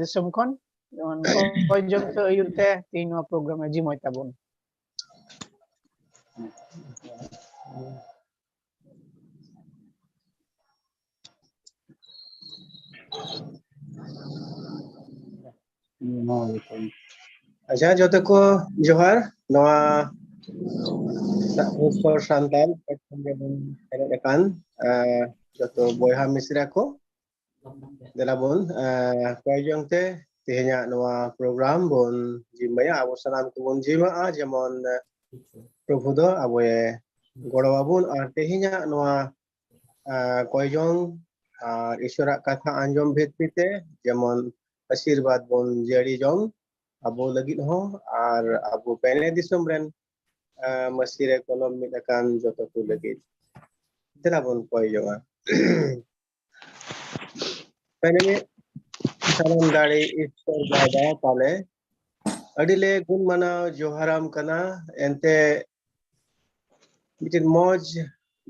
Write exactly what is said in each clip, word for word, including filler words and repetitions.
ᱫᱤᱥᱚᱢ ᱠᱷᱚᱱ ᱡᱮᱢᱚᱱ ᱠᱚᱭ ᱡᱚᱝ ᱛᱮ ᱟᱹᱭᱩᱨ ᱛᱮ ᱛᱮᱦᱮᱧ ᱱᱚᱣᱟ ᱯᱨᱳᱜᱨᱟᱢ ᱮ ᱡᱤᱢᱟᱹᱭ ᱛᱟᱵᱚᱱ᱾ ᱟᱪᱪᱷᱟ, ᱡᱚᱛᱚ ᱠᱚ ᱡᱚᱦᱟᱨ᱾ ᱱᱚᱣᱟ ᱥᱟ-, ᱩᱛᱛᱚᱨ ᱥᱟᱱᱛᱟᱲ ᱯᱞᱟᱴᱯᱷᱚᱨᱢ ᱨᱮᱵᱚᱱ ᱥᱮᱞᱮᱫ ᱟᱠᱟᱱ, ᱟᱸ, ᱡᱚᱛᱚ ᱵᱚᱭᱦᱟ ᱢᱤᱥᱨᱟ ᱠᱚ, ᱫᱮᱞᱟ ᱵᱚᱱ, ᱟᱸ, ᱠᱚᱭ ᱡᱚᱝ ᱛᱮ ᱛᱮᱦᱮᱧᱟᱜ ᱱᱚᱣᱟ ᱯᱨᱳᱜᱨᱟᱢ ᱵᱚᱱ ᱡᱤᱢᱟᱹᱭᱟ᱾ ᱟᱵᱚ ᱥᱟᱱᱟᱢ ᱠᱚᱵᱚᱱ ᱡᱤᱢᱟᱹᱜᱼᱟ, ᱡᱮᱢᱚᱱ, ᱟᱸ, ᱯᱨᱚᱵᱷᱩ ᱫᱚ ᱟᱵᱚᱭᱮ ᱜᱚᱲᱚ ᱟᱵᱚᱱ᱾ ᱟᱨ ᱛᱮᱦᱮᱧᱟᱜ ᱱᱚᱣᱟ, ᱟᱸ, ᱠᱚᱭ ᱡᱚᱝ ᱟᱨ ᱤᱥᱚᱨᱟᱜ ᱠᱟᱛᱷᱟ ᱟᱸᱡᱚᱢ ᱵᱷᱤᱛᱨᱤ ᱛᱮ ᱡᱮᱢᱚᱱ ᱟᱥᱤᱨᱵᱟᱫᱽ ᱵᱚᱱ ᱡᱟᱹᱲᱤ ᱡᱚᱝ ᱟᱵᱚ ᱞᱟᱹᱜᱤᱫ ᱦᱚᱸ ᱟᱨ ᱟᱵᱚ ᱯᱮᱱᱮ ᱫᱤᱥᱚᱢ ᱨᱮᱱ, ᱟᱸ, ᱢᱟᱹᱥᱤ ᱨᱮ ᱠᱚᱞᱚᱢ ᱢᱤᱫ ᱟᱠᱟᱱ ᱡᱚᱛᱚ ᱠᱚ ᱞᱟᱹᱜᱤᱫ᱾ ᱫᱮᱞᱟ ᱵᱚᱱ ᱠᱚᱭ ᱡᱚᱝᱟ᱾ ᱯᱮᱱᱮ ᱥᱟᱱᱟᱢ ᱫᱟᱲᱮ ᱤᱥᱚᱨ ᱵᱟᱵᱟ ᱛᱟᱞᱮ, ᱟᱹᱰᱤ ᱞᱮ ᱜᱩᱱ ᱢᱟᱱᱟᱣ ᱡᱚᱦᱟᱨᱟᱢ ᱠᱟᱱᱟ᱾ ᱮᱱᱛᱮ ᱢᱤᱫᱴᱮᱱ ᱢᱚᱡᱽ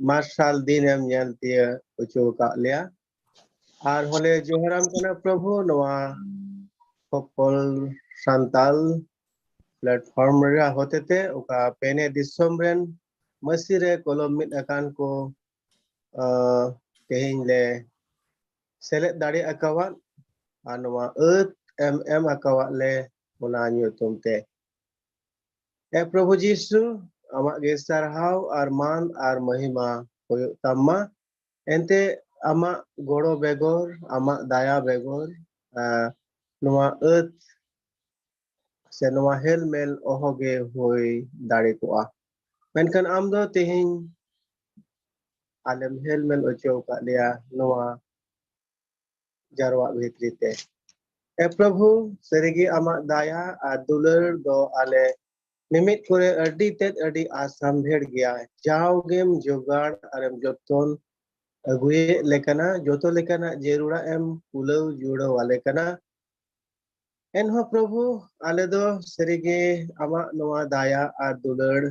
ᱢᱟᱨᱥᱟᱞ ᱫᱤᱱᱮᱢ ᱧᱮᱞ ᱛᱤᱭᱟᱹ ᱦᱚᱪᱚ ᱟᱠᱟᱫ ᱞᱮᱭᱟ᱾ ᱟᱨ ᱦᱚᱸᱞᱮ ᱡᱚᱦᱟᱨᱟᱢ ᱠᱟᱱᱟ ᱯᱨᱚᱵᱷᱩ, ᱱᱚᱣᱟ ᱦᱚᱯᱚᱞ ᱥᱟᱱᱛᱟᱞ ᱯᱞᱟᱴᱯᱷᱚᱨᱢ ᱨᱮ ᱦᱚᱛᱮᱛᱮ ᱚᱠᱟ ᱯᱮᱱᱮ ᱫᱤᱥᱚᱢ ᱨᱮᱱ ᱢᱟᱹᱥᱤ ᱨᱮ ᱠᱚᱞᱚᱢ ᱢᱤᱫ ᱟᱠᱟᱱ ᱠᱚ, ᱟᱸ, ᱛᱮᱦᱮᱧ ᱞᱮ ᱥᱮᱞᱮᱫ ᱫᱟᱲᱮ ᱟᱠᱟᱣᱟᱫ ᱟᱨ ᱱᱚᱣᱟ ᱟᱹᱛ ᱮᱢ ᱮᱢ ᱟᱠᱟᱣᱟᱫ ᱞᱮ ᱚᱱᱟ ᱧᱩᱛᱩᱢ ᱛᱮ᱾ ᱮ ᱯᱨᱚᱵᱷᱩ ᱡᱤᱥᱩ, ᱟᱢᱟᱜ ᱜᱮ ᱥᱟᱨᱦᱟᱣ ᱟᱨ ᱢᱟᱱ ᱟᱨ ᱢᱚᱦᱤᱢᱟ ᱦᱩᱭᱩᱜ ᱛᱟᱢ ᱢᱟ᱾ ᱮᱱᱛᱮ ᱟᱢᱟᱜ ᱜᱚᱲᱚ ᱵᱮᱜᱚᱨ, ᱟᱢᱟᱜ ᱫᱟᱭᱟ ᱵᱮᱜᱚᱨ, ᱟᱸ, ᱱᱚᱣᱟ ᱟᱹᱛ ᱥᱮ ᱱᱚᱣᱟ ᱦᱮᱞᱢᱮᱞ ᱚᱦᱚᱜᱮ ᱦᱩᱭ ᱫᱟᱲᱮ ᱠᱚᱜᱼᱟ᱾ ᱢᱮᱱᱠᱷᱟᱱ ᱟᱢ ᱫᱚ ᱛᱮᱦᱮᱧ ᱟᱞᱮᱢ ᱦᱮᱞᱢᱮᱞ ᱦᱚᱪᱚ ᱟᱠᱟᱫ ᱞᱮᱭᱟ ᱱᱚᱣᱟ ᱡᱟᱨᱣᱟᱜ ᱵᱷᱤᱛᱨᱤ ᱛᱮ᱾ ᱮ ᱯᱨᱚᱵᱷᱩ, ᱥᱟᱹᱨᱤᱜᱮ ᱟᱢᱟᱜ ᱫᱟᱭᱟ ᱟᱨ ᱫᱩᱞᱟᱹᱲ ᱫᱚ ᱟᱞᱮ ᱢᱤᱢᱤᱫ ᱠᱚᱨᱮ ᱟᱹᱰᱤ ᱛᱮᱫ ᱟᱹᱰᱤ ᱟᱥᱟᱢᱵᱷᱮᱲ ᱜᱮᱭᱟ᱾ ᱡᱟᱣᱜᱮᱢ ᱡᱚᱜᱟᱲ ᱟᱨᱮᱢ ᱡᱚᱛᱚᱱ ᱟᱹᱜᱩᱭᱮᱫ ᱞᱮᱠᱟᱱᱟ, ᱡᱚᱛᱚ ᱞᱮᱠᱟᱱᱟᱜ ᱡᱟᱹᱨᱩᱲᱟᱜ ᱮᱢ ᱠᱩᱞᱟᱹᱣ ᱡᱩᱲᱟᱹᱣ ᱟᱞᱮ ᱠᱟᱱᱟ᱾ ᱮᱱᱦᱚᱸ ᱯᱨᱚᱵᱷᱩ, ᱟᱞᱮ ᱫᱚ ᱥᱟᱹᱨᱤᱜᱮ ᱟᱢᱟᱜ ᱱᱚᱣᱟ ᱫᱟᱭᱟ ᱟᱨ ᱫᱩᱞᱟᱹᱲ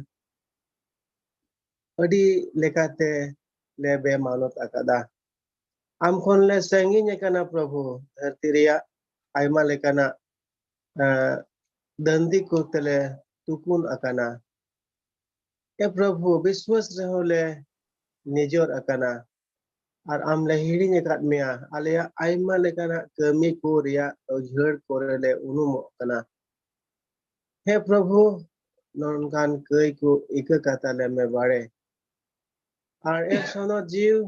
ᱟᱹᱰᱤ ᱞᱮᱠᱟᱛᱮ ᱞᱮ ᱵᱮᱢᱟᱱᱚᱛ ᱟᱠᱟᱫᱟ᱾ ᱟᱢ ᱠᱷᱚᱱ ᱞᱮ ᱥᱟᱺᱜᱤᱧ ᱟᱠᱟᱱᱟ ᱯᱨᱚᱵᱷᱩ᱾ ᱫᱷᱟᱹᱨᱛᱤ ᱨᱮᱭᱟᱜ ᱟᱭᱢᱟ ᱞᱮᱠᱟᱱᱟᱜ ᱫᱟᱹᱱᱫᱤ ᱠᱚ ᱛᱮᱞᱮ ᱛᱩᱠᱩᱱ ᱟᱠᱟᱱᱟ᱾ ᱮ ᱯᱨᱚᱵᱷᱩ, ᱵᱤᱥᱣᱟᱥ ᱨᱮᱦᱚᱸ ᱞᱮ ᱱᱤᱡᱚᱨ ᱟᱠᱟᱱᱟ ᱟᱨ ᱟᱢ ᱞᱮ ᱦᱤᱲᱤᱧ ᱟᱠᱟᱫ ᱢᱮᱭᱟ᱾ ᱟᱞᱮᱭᱟᱜ ᱟᱭᱢᱟ ᱞᱮᱠᱟᱱᱟᱜ ᱠᱟᱹᱢᱤ ᱠᱚ ᱨᱮᱭᱟᱜ ᱟᱹᱡᱷᱟᱹᱲ ᱠᱚᱨᱮ ᱞᱮ ᱩᱱᱩᱢᱚᱜ ᱠᱟᱱᱟ᱾ ᱦᱮ ᱯᱨᱚᱵᱷᱩ, ᱱᱚᱝᱠᱟᱱ ᱠᱟᱹᱭ ᱠᱚ ᱤᱠᱟᱹ ᱠᱟᱛᱟ ᱞᱮ ᱢᱮ ᱵᱟᱲᱮ᱾ ᱟᱨ ᱮ ᱥᱚᱱᱚᱛ ᱡᱤᱣ,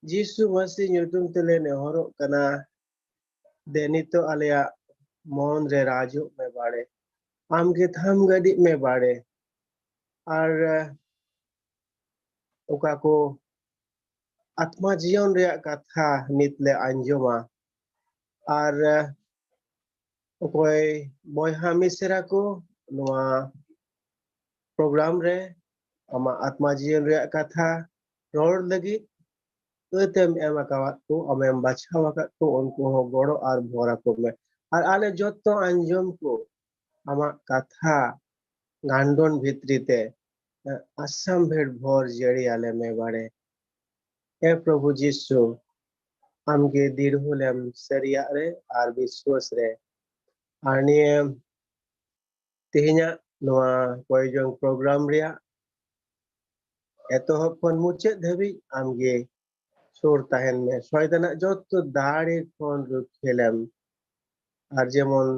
ᱡᱤᱥᱩ ᱢᱟᱹᱥᱤ ᱧᱩᱛᱩᱢ ᱛᱮᱞᱮ ᱱᱮᱦᱚᱨᱚᱜ ᱠᱟᱱᱟ, ᱫᱮ ᱱᱤᱛᱚᱜ ᱟᱞᱮᱭᱟᱜ ᱢᱚᱱ ᱨᱮ ᱨᱟᱡᱚᱜ ᱢᱮ ᱵᱟᱲᱮ, ᱟᱢᱜᱮ ᱛᱷᱟᱢ ᱜᱟᱹᱰᱤᱜ ᱢᱮ ᱵᱟᱲᱮ᱾ ᱟᱨ ᱚᱠᱟ ᱠᱚ ᱟᱛᱢᱟ ᱡᱤᱭᱚᱱ ᱨᱮᱭᱟᱜ ᱠᱟᱛᱷᱟ ᱱᱤᱛ ᱞᱮ ᱟᱸᱡᱚᱢᱟ, ᱟᱨ ᱚᱠᱚᱭ ᱵᱚᱭᱦᱟ ᱢᱤᱥᱮᱨᱟ ᱠᱚ ᱱᱚᱣᱟ ᱯᱨᱳᱜᱨᱟᱢ ᱨᱮ ᱟᱢᱟᱜ ᱟᱛᱢᱟ ᱡᱤᱭᱚᱱ ᱨᱮᱭᱟᱜ ᱠᱟᱛᱷᱟ ᱨᱚᱲ ᱞᱟᱹᱜᱤᱫ ᱟᱹᱛᱮᱢ ᱮᱢ ᱟᱠᱟᱣᱟᱫ ᱠᱚ, ᱟᱢᱮᱢ ᱵᱟᱪᱷᱟᱣ ᱟᱠᱟᱫ ᱠᱚ, ᱩᱱᱠᱩ ᱦᱚᱸ ᱜᱚᱲᱚ ᱟᱨ ᱵᱷᱚᱨ ᱟᱠᱚ ᱢᱮ᱾ ᱟᱨ ᱟᱞᱮ ᱡᱚᱛᱚ ᱟᱸᱡᱚᱢ ᱠᱚ ᱟᱢᱟᱜ ᱠᱟᱛᱷᱟ ᱜᱟᱱᱰᱚᱱ ᱵᱷᱤᱛᱨᱤ ᱛᱮ ᱟᱥᱟᱢ ᱵᱷᱮᱲ ᱵᱷᱚᱨ ᱡᱟᱹᱲᱤ ᱟᱞᱮ ᱢᱮ ᱵᱟᱲᱮ᱾ ᱮ ᱯᱨᱚᱵᱷᱩ ᱡᱤᱥᱩ, ᱟᱢᱜᱮ ᱫᱤᱲᱦᱩᱞᱮᱢ ᱥᱟᱹᱨᱤᱭᱟᱜ ᱨᱮ ᱟᱨ ᱵᱤᱥᱣᱟᱥ ᱨᱮ᱾ ᱟᱨ ᱱᱤᱭᱟᱹ ᱛᱮᱦᱮᱧᱟᱜ ᱱᱚᱣᱟ ᱠᱚᱭᱡᱚᱝ ᱯᱨᱳᱜᱨᱟᱢ ᱨᱮᱭᱟᱜ ᱮᱛᱚᱦᱚᱵ ᱠᱷᱚᱱ ᱢᱩᱪᱟᱹᱫ ᱫᱷᱟᱹᱵᱤᱡ ᱟᱢᱜᱮ ᱥᱩᱨ ᱛᱟᱦᱮᱱ ᱢᱮ᱾ ᱥᱚᱭᱛᱟᱱᱟᱜ ᱡᱚᱛᱚ ᱫᱟᱲᱮ ᱠᱷᱚᱱ ᱨᱩᱠᱷᱤᱭᱟᱹ ᱞᱮᱢ᱾ ᱟᱨ ᱡᱮᱢᱚᱱ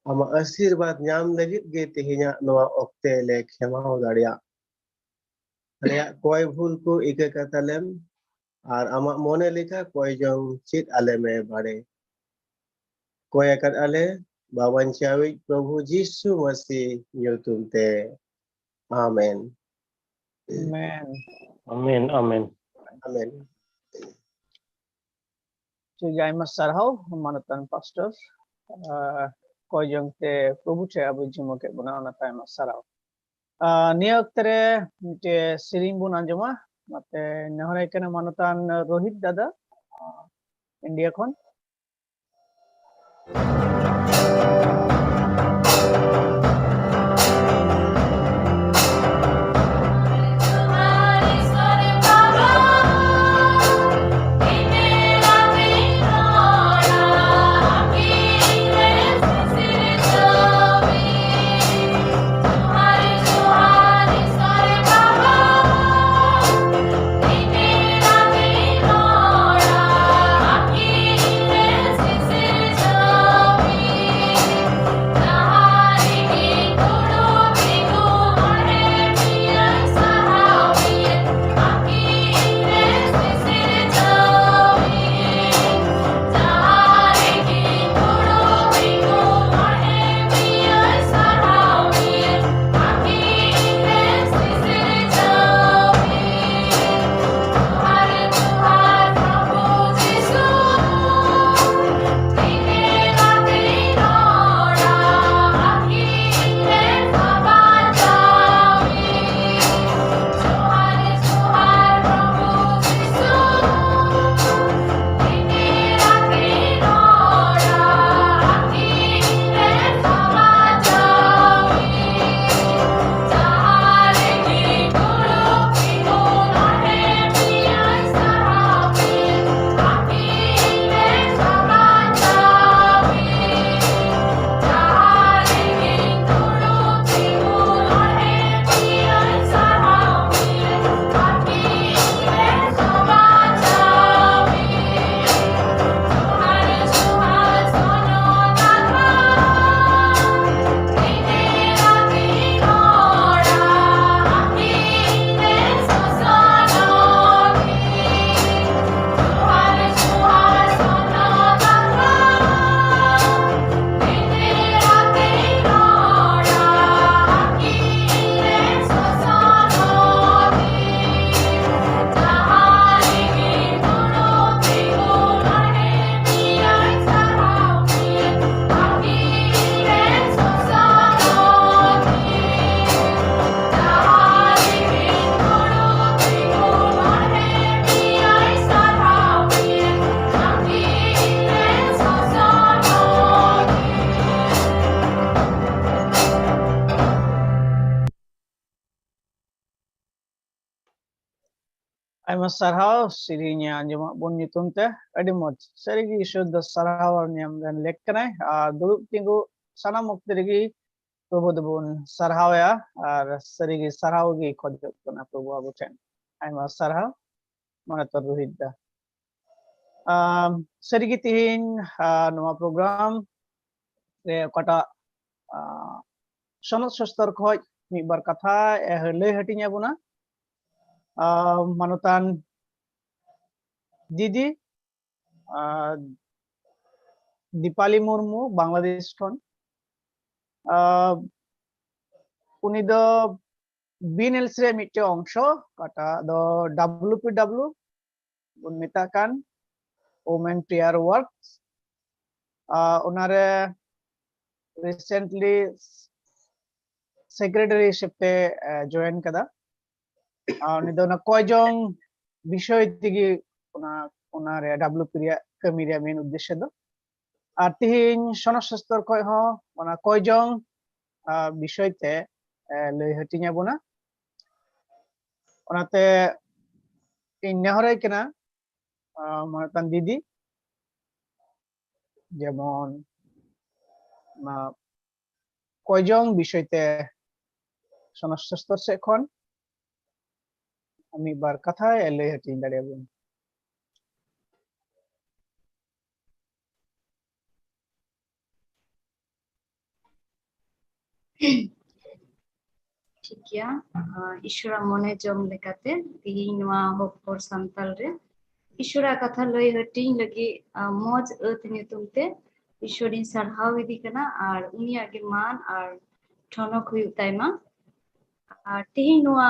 ᱟᱢᱟᱜ ᱟᱥᱤᱨᱵᱟᱫᱽ ᱧᱟᱢ ᱞᱟᱹᱜᱤᱫ ᱜᱮ ᱛᱮᱦᱮᱧᱟᱜ ᱱᱚᱣᱟ ᱚᱠᱛᱮ ᱞᱮ ᱠᱷᱮᱢᱟᱣ ᱫᱟᱲᱮᱭᱟᱜ᱾ ᱟᱞᱮᱭᱟᱜ ᱠᱚᱭ ᱵᱷᱩᱞ ᱠᱚ ᱤᱠᱟᱹ ᱠᱟᱛᱟ ᱞᱮᱢ, ᱟᱨ ᱟᱢᱟᱜ ᱢᱚᱱᱮ ᱞᱮᱠᱟ ᱠᱚᱭ ᱡᱚᱝ ᱪᱮᱫ ᱟᱞᱮ ᱢᱮ ᱵᱟᱲᱮ᱾ ᱠᱚᱭ ᱟᱠᱟᱫ ᱟᱞᱮ ᱵᱟᱵᱟᱧᱪᱟᱣᱤᱡ ᱯᱨᱚᱵᱷᱩ ᱡᱤᱥᱩ ᱢᱟᱹᱥᱤ ᱧᱩᱛᱩᱢ ᱛᱮ, ᱟᱢᱮᱱ᱾ ᱟᱢᱮᱱ᱾ ᱟᱢᱮᱱ, ᱟᱢᱮᱱ᱾ ᱟᱢᱮᱱ᱾ ᱴᱷᱤᱠ ᱜᱮᱭᱟ, ᱟᱭᱢᱟ ᱥᱟᱨᱦᱟᱣ ᱢᱟᱱᱚᱛᱟᱱ ᱯᱟᱥᱴᱚᱨ᱾ ᱟᱨ ᱠᱚᱭ ᱡᱚᱝ ᱛᱮ ᱯᱨᱚᱵᱷᱩ ᱴᱷᱮᱱ ᱟᱵᱚ ᱡᱤᱢᱟᱹ ᱠᱮᱫ ᱵᱚᱱᱟ, ᱚᱱᱟᱛᱮ ᱟᱭᱢᱟ ᱥᱟᱨᱦᱟᱣ᱾ ᱟᱨ ᱱᱤᱭᱟᱹ ᱚᱠᱛᱮ ᱨᱮ ᱢᱤᱫᱴᱮᱡ ᱥᱮᱨᱮᱧ ᱵᱚᱱ ᱟᱸᱡᱚᱢᱟ, ᱚᱱᱟᱛᱮ ᱱᱮᱦᱚᱨ ᱦᱩᱭ ᱠᱟᱱᱟ ᱢᱟᱱᱚᱛᱟᱱ ᱨᱳᱦᱤᱛ ᱫᱟᱫᱟ, ᱤᱱᱰᱤᱭᱟ ᱠᱷᱚᱱ᱾ ᱟᱭᱢᱟ ᱥᱟᱨᱦᱟᱣ, ᱥᱮᱨᱮᱧ ᱟᱸᱡᱚᱢᱟᱜ ᱵᱚᱱ ᱧᱩᱛᱩᱢ ᱛᱮ᱾ ᱟᱹᱰᱤ ᱢᱚᱡᱽ, ᱥᱟᱹᱨᱤᱜᱮ ᱤᱥᱚᱨ ᱫᱚ ᱥᱟᱨᱦᱟᱣ ᱧᱟᱢ ᱨᱮᱱ ᱞᱮᱠ ᱠᱟᱱᱟᱭ᱾ ᱟᱨ ᱫᱩᱲᱩᱵ ᱛᱤᱸᱜᱩ ᱥᱟᱱᱟᱢ ᱚᱠᱛᱮ ᱨᱮᱜᱮ ᱯᱨᱚᱵᱷᱩ ᱫᱚᱵᱚᱱ ᱥᱟᱨᱦᱟᱣᱮᱭᱟ, ᱟᱨ ᱥᱟᱹᱨᱤᱜᱮ ᱥᱟᱨᱦᱟᱣ ᱜᱮ ᱠᱷᱚᱡᱚᱜ ᱠᱟᱱᱟ ᱯᱨᱚᱵᱷᱩ ᱟᱵᱚ ᱴᱷᱮᱱ᱾ ᱟᱭᱢᱟ ᱥᱟᱨᱦᱟᱣ ᱢᱚᱱᱮᱛᱚ ᱨᱳᱦᱤᱛ ᱫᱟ᱾ ᱟᱢ, ᱥᱟᱹᱨᱤᱜᱮ ᱛᱮᱦᱮᱧ, ᱟ, ᱱᱚᱣᱟ ᱯᱨᱳᱜᱨᱟᱢ ᱨᱮ ᱚᱠᱟᱴᱟᱜ, ᱟ, ᱥᱚᱱᱚᱛ ᱥᱚᱥᱛᱚᱨ ᱠᱷᱚᱡ ᱢᱤᱫ ᱵᱟᱨ ᱠᱟᱛᱷᱟ, ᱮ, ᱞᱟᱹᱭ ᱦᱟᱹᱴᱤᱧ ᱟᱵᱚᱱᱟ, ᱟ, ᱢᱟᱱᱚᱛᱟᱱ ᱫᱤᱫᱤ, ᱟ, ᱫᱤᱯᱟᱞᱤ ᱢᱩᱨᱢᱩ, ᱵᱟᱝᱞᱟᱫᱮᱥ ᱠᱷᱚᱱ᱾ ᱟ, ᱩᱱᱤ ᱫᱚ ᱵᱤᱱᱮᱞᱥᱤ ᱨᱮ ᱢᱤᱫᱴᱮᱱ ᱚᱝᱥᱚ, ᱚᱠᱟᱴᱟᱜ ᱫᱚ ᱰᱟᱵᱞᱤᱭᱩ ᱯᱤ ᱰᱟᱵᱞᱤᱭᱩ ᱵᱚᱱ ᱢᱮᱛᱟᱜ ᱠᱟᱱ, Women Prayer Works᱾ ᱟ, ᱚᱱᱟᱨᱮ recently secretary ᱦᱤᱥᱟᱹᱵ ᱛᱮ, ᱟ, join ᱠᱟᱫᱟ᱾ ᱟ, ᱩᱱᱤ ᱫᱚ ᱚᱱᱟ ᱠᱚᱭᱡᱚᱝ ᱵᱤᱥᱚᱭ ᱛᱮᱜᱮ ᱚᱱᱟ, ᱚᱱᱟᱨᱮ ᱰᱟᱵᱞᱤᱭᱩ ᱯᱤ ᱨᱮᱭᱟᱜ ᱠᱟᱹᱢᱤ ᱨᱮᱭᱟᱜ ᱢᱮᱱ ᱩᱫᱽᱫᱮᱥᱥᱚ ᱫᱚ᱾ ᱟᱨ ᱛᱤᱦᱤᱧ ᱥᱚᱱᱚᱛ ᱥᱚᱥᱛᱚᱨ ᱠᱷᱚᱡ ᱦᱚᱸ ᱚᱱᱟ ᱠᱚᱭᱡᱚᱝ, ᱟ, ᱵᱤᱥᱚᱭ ᱛᱮ, ᱮ, ᱞᱟᱹᱭ ᱦᱟᱹᱴᱤᱧ ᱟᱵᱚᱱᱟ᱾ ᱚᱱᱟᱛᱮ ᱤᱧ ᱱᱮᱦᱚᱨᱟᱭ ᱠᱟᱱᱟ, ᱟ, ᱢᱟᱱᱚᱛᱟᱱ ᱫᱤᱫᱤ, ᱡᱮᱢᱚᱱ ᱚᱱᱟ ᱠᱚᱭᱡᱚᱝ ᱵᱤᱥᱚᱭ ᱛᱮ ᱥᱚᱱᱚᱛ ᱥᱚᱥᱛᱚᱨ ᱥᱮᱫ ᱠᱷᱚᱱ ᱢᱤᱫ ᱵᱟᱨ ᱠᱟᱛᱷᱟᱭ ᱞᱟᱹᱭ ᱦᱟᱹᱴᱤᱧ ᱫᱟᱲᱮᱭᱟᱵᱚᱱ᱾ ᱴᱷᱤᱠ ᱜᱮᱭᱟ᱾ ᱟᱸ, ᱤᱥᱚᱨᱟᱜ ᱢᱚᱱᱮ ᱡᱚᱢ ᱞᱮᱠᱟᱛᱮ ᱛᱮᱦᱮᱧ ᱱᱚᱣᱟ ᱦᱚᱠ ᱯᱚᱨ ᱥᱟᱱᱛᱟᱞ ᱨᱮ ᱤᱥᱚᱨᱟᱜ ᱠᱟᱛᱷᱟ ᱞᱟᱹᱭ ᱦᱟᱹᱴᱤᱧ ᱞᱟᱹᱜᱤᱫ, ᱟᱸ, ᱢᱚᱡᱽ ᱟᱹᱛ ᱧᱩᱛᱩᱢ ᱛᱮ ᱤᱥᱚᱨᱤᱧ ᱥᱟᱨᱦᱟᱣ ᱤᱫᱤ ᱠᱟᱱᱟ ᱟᱨ ᱩᱱᱤᱭᱟᱜ ᱜᱮ ᱢᱟᱱ ᱟᱨ ᱴᱷᱚᱱᱚᱠ ᱦᱩᱭᱩᱜ ᱛᱟᱭᱢᱟ᱾ ᱟᱨ ᱛᱮᱦᱮᱧ ᱱᱚᱣᱟ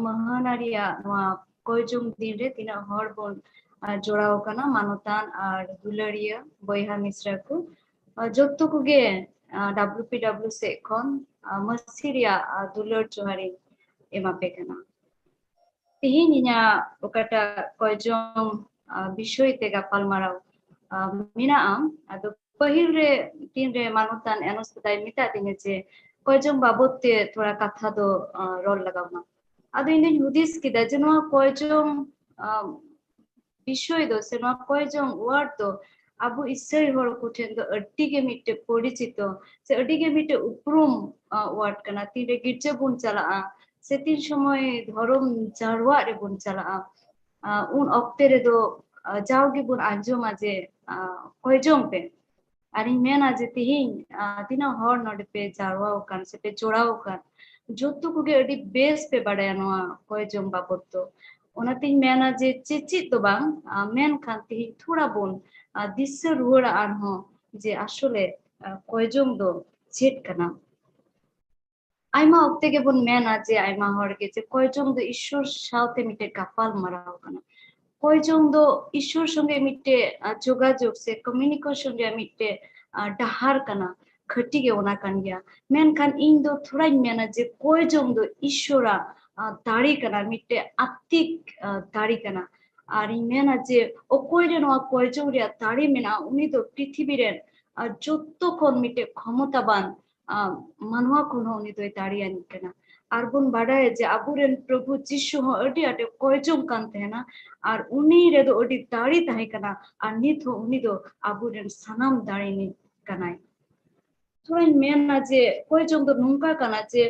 ᱢᱟᱹᱦᱱᱟᱹ ᱨᱮᱭᱟᱜ ᱱᱚᱣᱟ ᱠᱚᱭᱡᱚᱝ ᱫᱤᱱ ᱨᱮ ᱛᱤᱱᱟᱹᱜ ᱦᱚᱲ ᱵᱚᱱ, ᱟᱸ, ᱡᱚᱲᱟᱣ ᱟᱠᱟᱱᱟ, ᱢᱟᱱᱚᱛᱟᱱ ᱟᱨ ᱫᱩᱞᱟᱹᱲᱤᱭᱟᱹ ᱵᱚᱭᱦᱟ ᱢᱤᱥᱨᱟ ᱠᱚ, ᱟᱸ, ᱡᱚᱛᱚ ᱠᱚᱜᱮ, ᱟᱸ, ᱰᱟᱵᱞᱤᱭᱩ ᱯᱤ ᱰᱟᱵᱞᱤᱭᱩ ᱥᱮᱫ ᱠᱷᱚᱱ, ᱟᱸ, ᱢᱟᱹᱥᱤ ᱨᱮᱭᱟᱜ, ᱟᱸ, ᱫᱩᱞᱟᱹᱲ ᱡᱚᱦᱟᱨᱤᱧ ᱮᱢᱟᱯᱮ ᱠᱟᱱᱟ᱾ ᱛᱮᱦᱮᱧ ᱤᱧᱟᱹᱜ ᱚᱠᱟᱴᱟᱜ ᱠᱚᱭᱡᱚᱝ, ᱟᱸ, ᱵᱤᱥᱚᱭ ᱛᱮ ᱜᱟᱯᱟᱞᱢᱟᱨᱟᱣ, ᱟᱸ, ᱢᱮᱱᱟᱜᱼᱟ, ᱟᱫᱚ ᱯᱟᱹᱦᱤᱞ ᱨᱮ ᱛᱤᱱᱨᱮ ᱢᱟᱱᱚᱛᱟᱱ ᱮᱱᱚᱥ ᱫᱟᱭ ᱢᱮᱛᱟᱫ ᱫᱤᱧᱟ ᱡᱮ ᱠᱚᱭᱡᱚᱝ ᱵᱟᱵᱚᱫ ᱛᱮ ᱛᱷᱚᱲᱟ ᱠᱟᱛᱷᱟ ᱫᱚ, ᱟᱸ, ᱨᱚᱲ ᱞᱟᱜᱟᱣ ᱢᱟ᱾ ᱟᱫᱚ ᱤᱧ ᱫᱚᱧ ᱦᱩᱫᱤᱥ ᱠᱮᱫᱟ ᱡᱮ ᱱᱚᱣᱟ ᱠᱚᱭᱡᱚᱝ ᱵᱤᱥᱚᱭ ᱫᱚ ᱥᱮ ᱱᱚᱣᱟ ᱠᱚᱭᱡᱚᱝ ᱣᱟᱨᱰ ᱫᱚ ᱟᱵᱚ ᱤᱥᱟᱹᱭ ᱦᱚᱲ ᱠᱚᱴᱷᱮᱱ ᱫᱚ ᱟᱹᱰᱤ ᱜᱮ ᱢᱤᱫᱴᱮᱡ ᱯᱚᱨᱤᱪᱤᱛᱚ ᱥᱮ ᱟᱹᱰᱤ ᱜᱮ ᱢᱤᱫᱴᱮᱡ ᱩᱯᱨᱩᱢ ᱣᱟᱨᱰ ᱠᱟᱱᱟ᱾ ᱛᱤᱱᱨᱮ ᱜᱤᱨᱡᱟᱹ ᱵᱚᱱ ᱪᱟᱞᱟᱜᱼᱟ ᱥᱮ ᱛᱤᱱ ᱥᱚᱢᱚᱭ ᱫᱷᱚᱨᱚᱢ ᱡᱟᱨᱣᱟᱜ ᱨᱮᱵᱚᱱ ᱪᱟᱞᱟᱜᱼᱟ, ᱩᱱ ᱚᱠᱛᱮ ᱨᱮᱫᱚ ᱡᱟᱣ ᱜᱮᱵᱚᱱ ᱟᱸᱡᱚᱢᱟ ᱡᱮ ᱠᱚᱭᱡᱚᱝ ᱯᱮ᱾ ᱟᱨᱤᱧ ᱢᱮᱱᱟ ᱡᱮ ᱛᱤᱦᱤᱧ ᱛᱤᱱᱟᱹᱜ ᱦᱚᱲ ᱱᱚᱰᱮ ᱯᱮ ᱡᱟᱨᱣᱟ ᱟᱠᱟᱱ ᱥᱮ ᱯᱮ ᱡᱚᱲᱟᱣ ᱟᱠᱟᱱ, ᱡᱚᱛᱚ ᱠᱚᱜᱮ ᱟᱹᱰᱤ ᱵᱮᱥ ᱯᱮ ᱵᱟᱰᱟᱭᱟ ᱱᱚᱣᱟ ᱠᱚᱭᱡᱚᱝ ᱵᱟᱵᱚᱫ ᱫᱚ᱾ ᱚᱱᱟᱛᱤᱧ ᱢᱮᱱᱟ ᱡᱮ ᱪᱮᱪᱮᱫ ᱫᱚ ᱵᱟᱝ, ᱢᱮᱱᱠᱷᱟᱱ ᱛᱤᱦᱤᱧ ᱛᱷᱚᱲᱟ ᱵᱚᱱ ᱫᱤᱥᱟᱹ ᱨᱩᱣᱟᱹᱲᱟ ᱟᱨᱦᱚᱸ ᱡᱮ ᱟᱥᱚᱞᱮ ᱠᱚᱭᱡᱚᱝ ᱫᱚ ᱪᱮᱫ ᱠᱟᱱᱟ᱾ ᱟᱭᱢᱟ ᱚᱠᱛᱮ ᱜᱮᱵᱚᱱ ᱢᱮᱱᱟ ᱡᱮ ᱟᱭᱢᱟ ᱦᱚᱲ ᱜᱮ ᱡᱮ ᱠᱚᱭᱡᱚᱝ ᱫᱚ ᱤᱥᱥᱚᱨ ᱥᱟᱶᱛᱮ ᱢᱤᱫᱴᱮᱡ ᱜᱟᱯᱟᱞ ᱢᱟᱨᱟᱣ ᱠᱟᱱᱟ᱾ ᱠᱚᱭᱡᱚᱝ ᱫᱚ ᱤᱥᱥᱚᱨ ᱥᱚᱸᱜᱮ ᱢᱤᱫᱴᱮᱡ ᱡᱳᱜᱟᱡᱳᱜ ᱥᱮ ᱠᱚᱢᱤᱭᱩᱱᱤᱠᱮᱥᱚᱱ ᱨᱮᱭᱟᱜ ᱢᱤᱫᱴᱮᱡ ᱰᱟᱦᱟᱨ ᱠᱟᱱᱟ, ᱠᱷᱟᱹᱴᱤ ᱜᱮ ᱚᱱᱟ ᱠᱟᱱ ᱜᱮᱭᱟ᱾ ᱢᱮᱱᱠᱷᱟᱱ ᱤᱧ ᱫᱚ ᱛᱷᱚᱲᱟᱧ ᱢᱮᱱᱟ ᱡᱮ ᱠᱚᱭᱡᱚᱝ ᱫᱚ ᱤᱥᱥᱚᱨᱟᱜ ᱫᱟᱲᱮ ᱠᱟᱱᱟ, ᱢᱤᱫᱴᱮᱡ ᱟᱛᱛᱤᱠ ᱫᱟᱲᱮ ᱠᱟᱱᱟ᱾ ᱟᱨ ᱤᱧ ᱢᱮᱱᱟ ᱡᱮ ᱚᱠᱚᱭ ᱨᱮ ᱱᱚᱣᱟ ᱠᱚᱭᱡᱚᱝ ᱨᱮᱭᱟᱜ ᱫᱟᱲᱮ ᱢᱮᱱᱟᱜᱼᱟ, ᱩᱱᱤ ᱫᱚ ᱯᱨᱤᱛᱷᱤᱵᱤ ᱨᱮᱱ ᱡᱚᱛᱚ ᱠᱷᱚᱱ ᱢᱤᱫᱴᱮᱡ ᱠᱷᱚᱢᱚᱛᱟᱵᱟᱱ ᱢᱟᱱᱣᱟ ᱠᱷᱚᱱ ᱦᱚᱸ ᱩᱱᱤ ᱫᱚᱭ ᱫᱟᱲᱮᱭᱟᱱᱤᱡ ᱠᱟᱱᱟ᱾ ᱟᱨ ᱵᱚᱱ ᱵᱟᱰᱟᱭᱟ ᱡᱮ ᱟᱵᱚᱨᱮᱱ ᱯᱨᱚᱵᱷᱩ ᱡᱤᱥᱩ ᱦᱚᱸ ᱟᱹᱰᱤ ᱟᱸᱴᱮ ᱠᱚᱭᱡᱚᱝ ᱠᱟᱱ ᱛᱟᱦᱮᱱᱟ, ᱟᱨ ᱩᱱᱤ ᱨᱮᱫᱚ ᱟᱹᱰᱤ ᱫᱟᱲᱮ ᱛᱟᱦᱮᱸ ᱠᱟᱱᱟ, ᱟᱨ ᱱᱤᱛ ᱦᱚᱸ ᱩᱱᱤ ᱫᱚ ᱟᱵᱚᱨᱮᱱ ᱥᱟᱱᱟᱢ ᱫᱟᱲᱮᱭᱟᱱᱤᱡ ᱠᱟᱱᱟᱭ᱾ ᱛᱷᱚᱲᱟᱧ ᱢᱮᱱᱟ ᱡᱮ ᱠᱚᱭᱡᱚᱝ ᱫᱚ ᱱᱚᱝᱠᱟ ᱠᱟᱱᱟ ᱡᱮ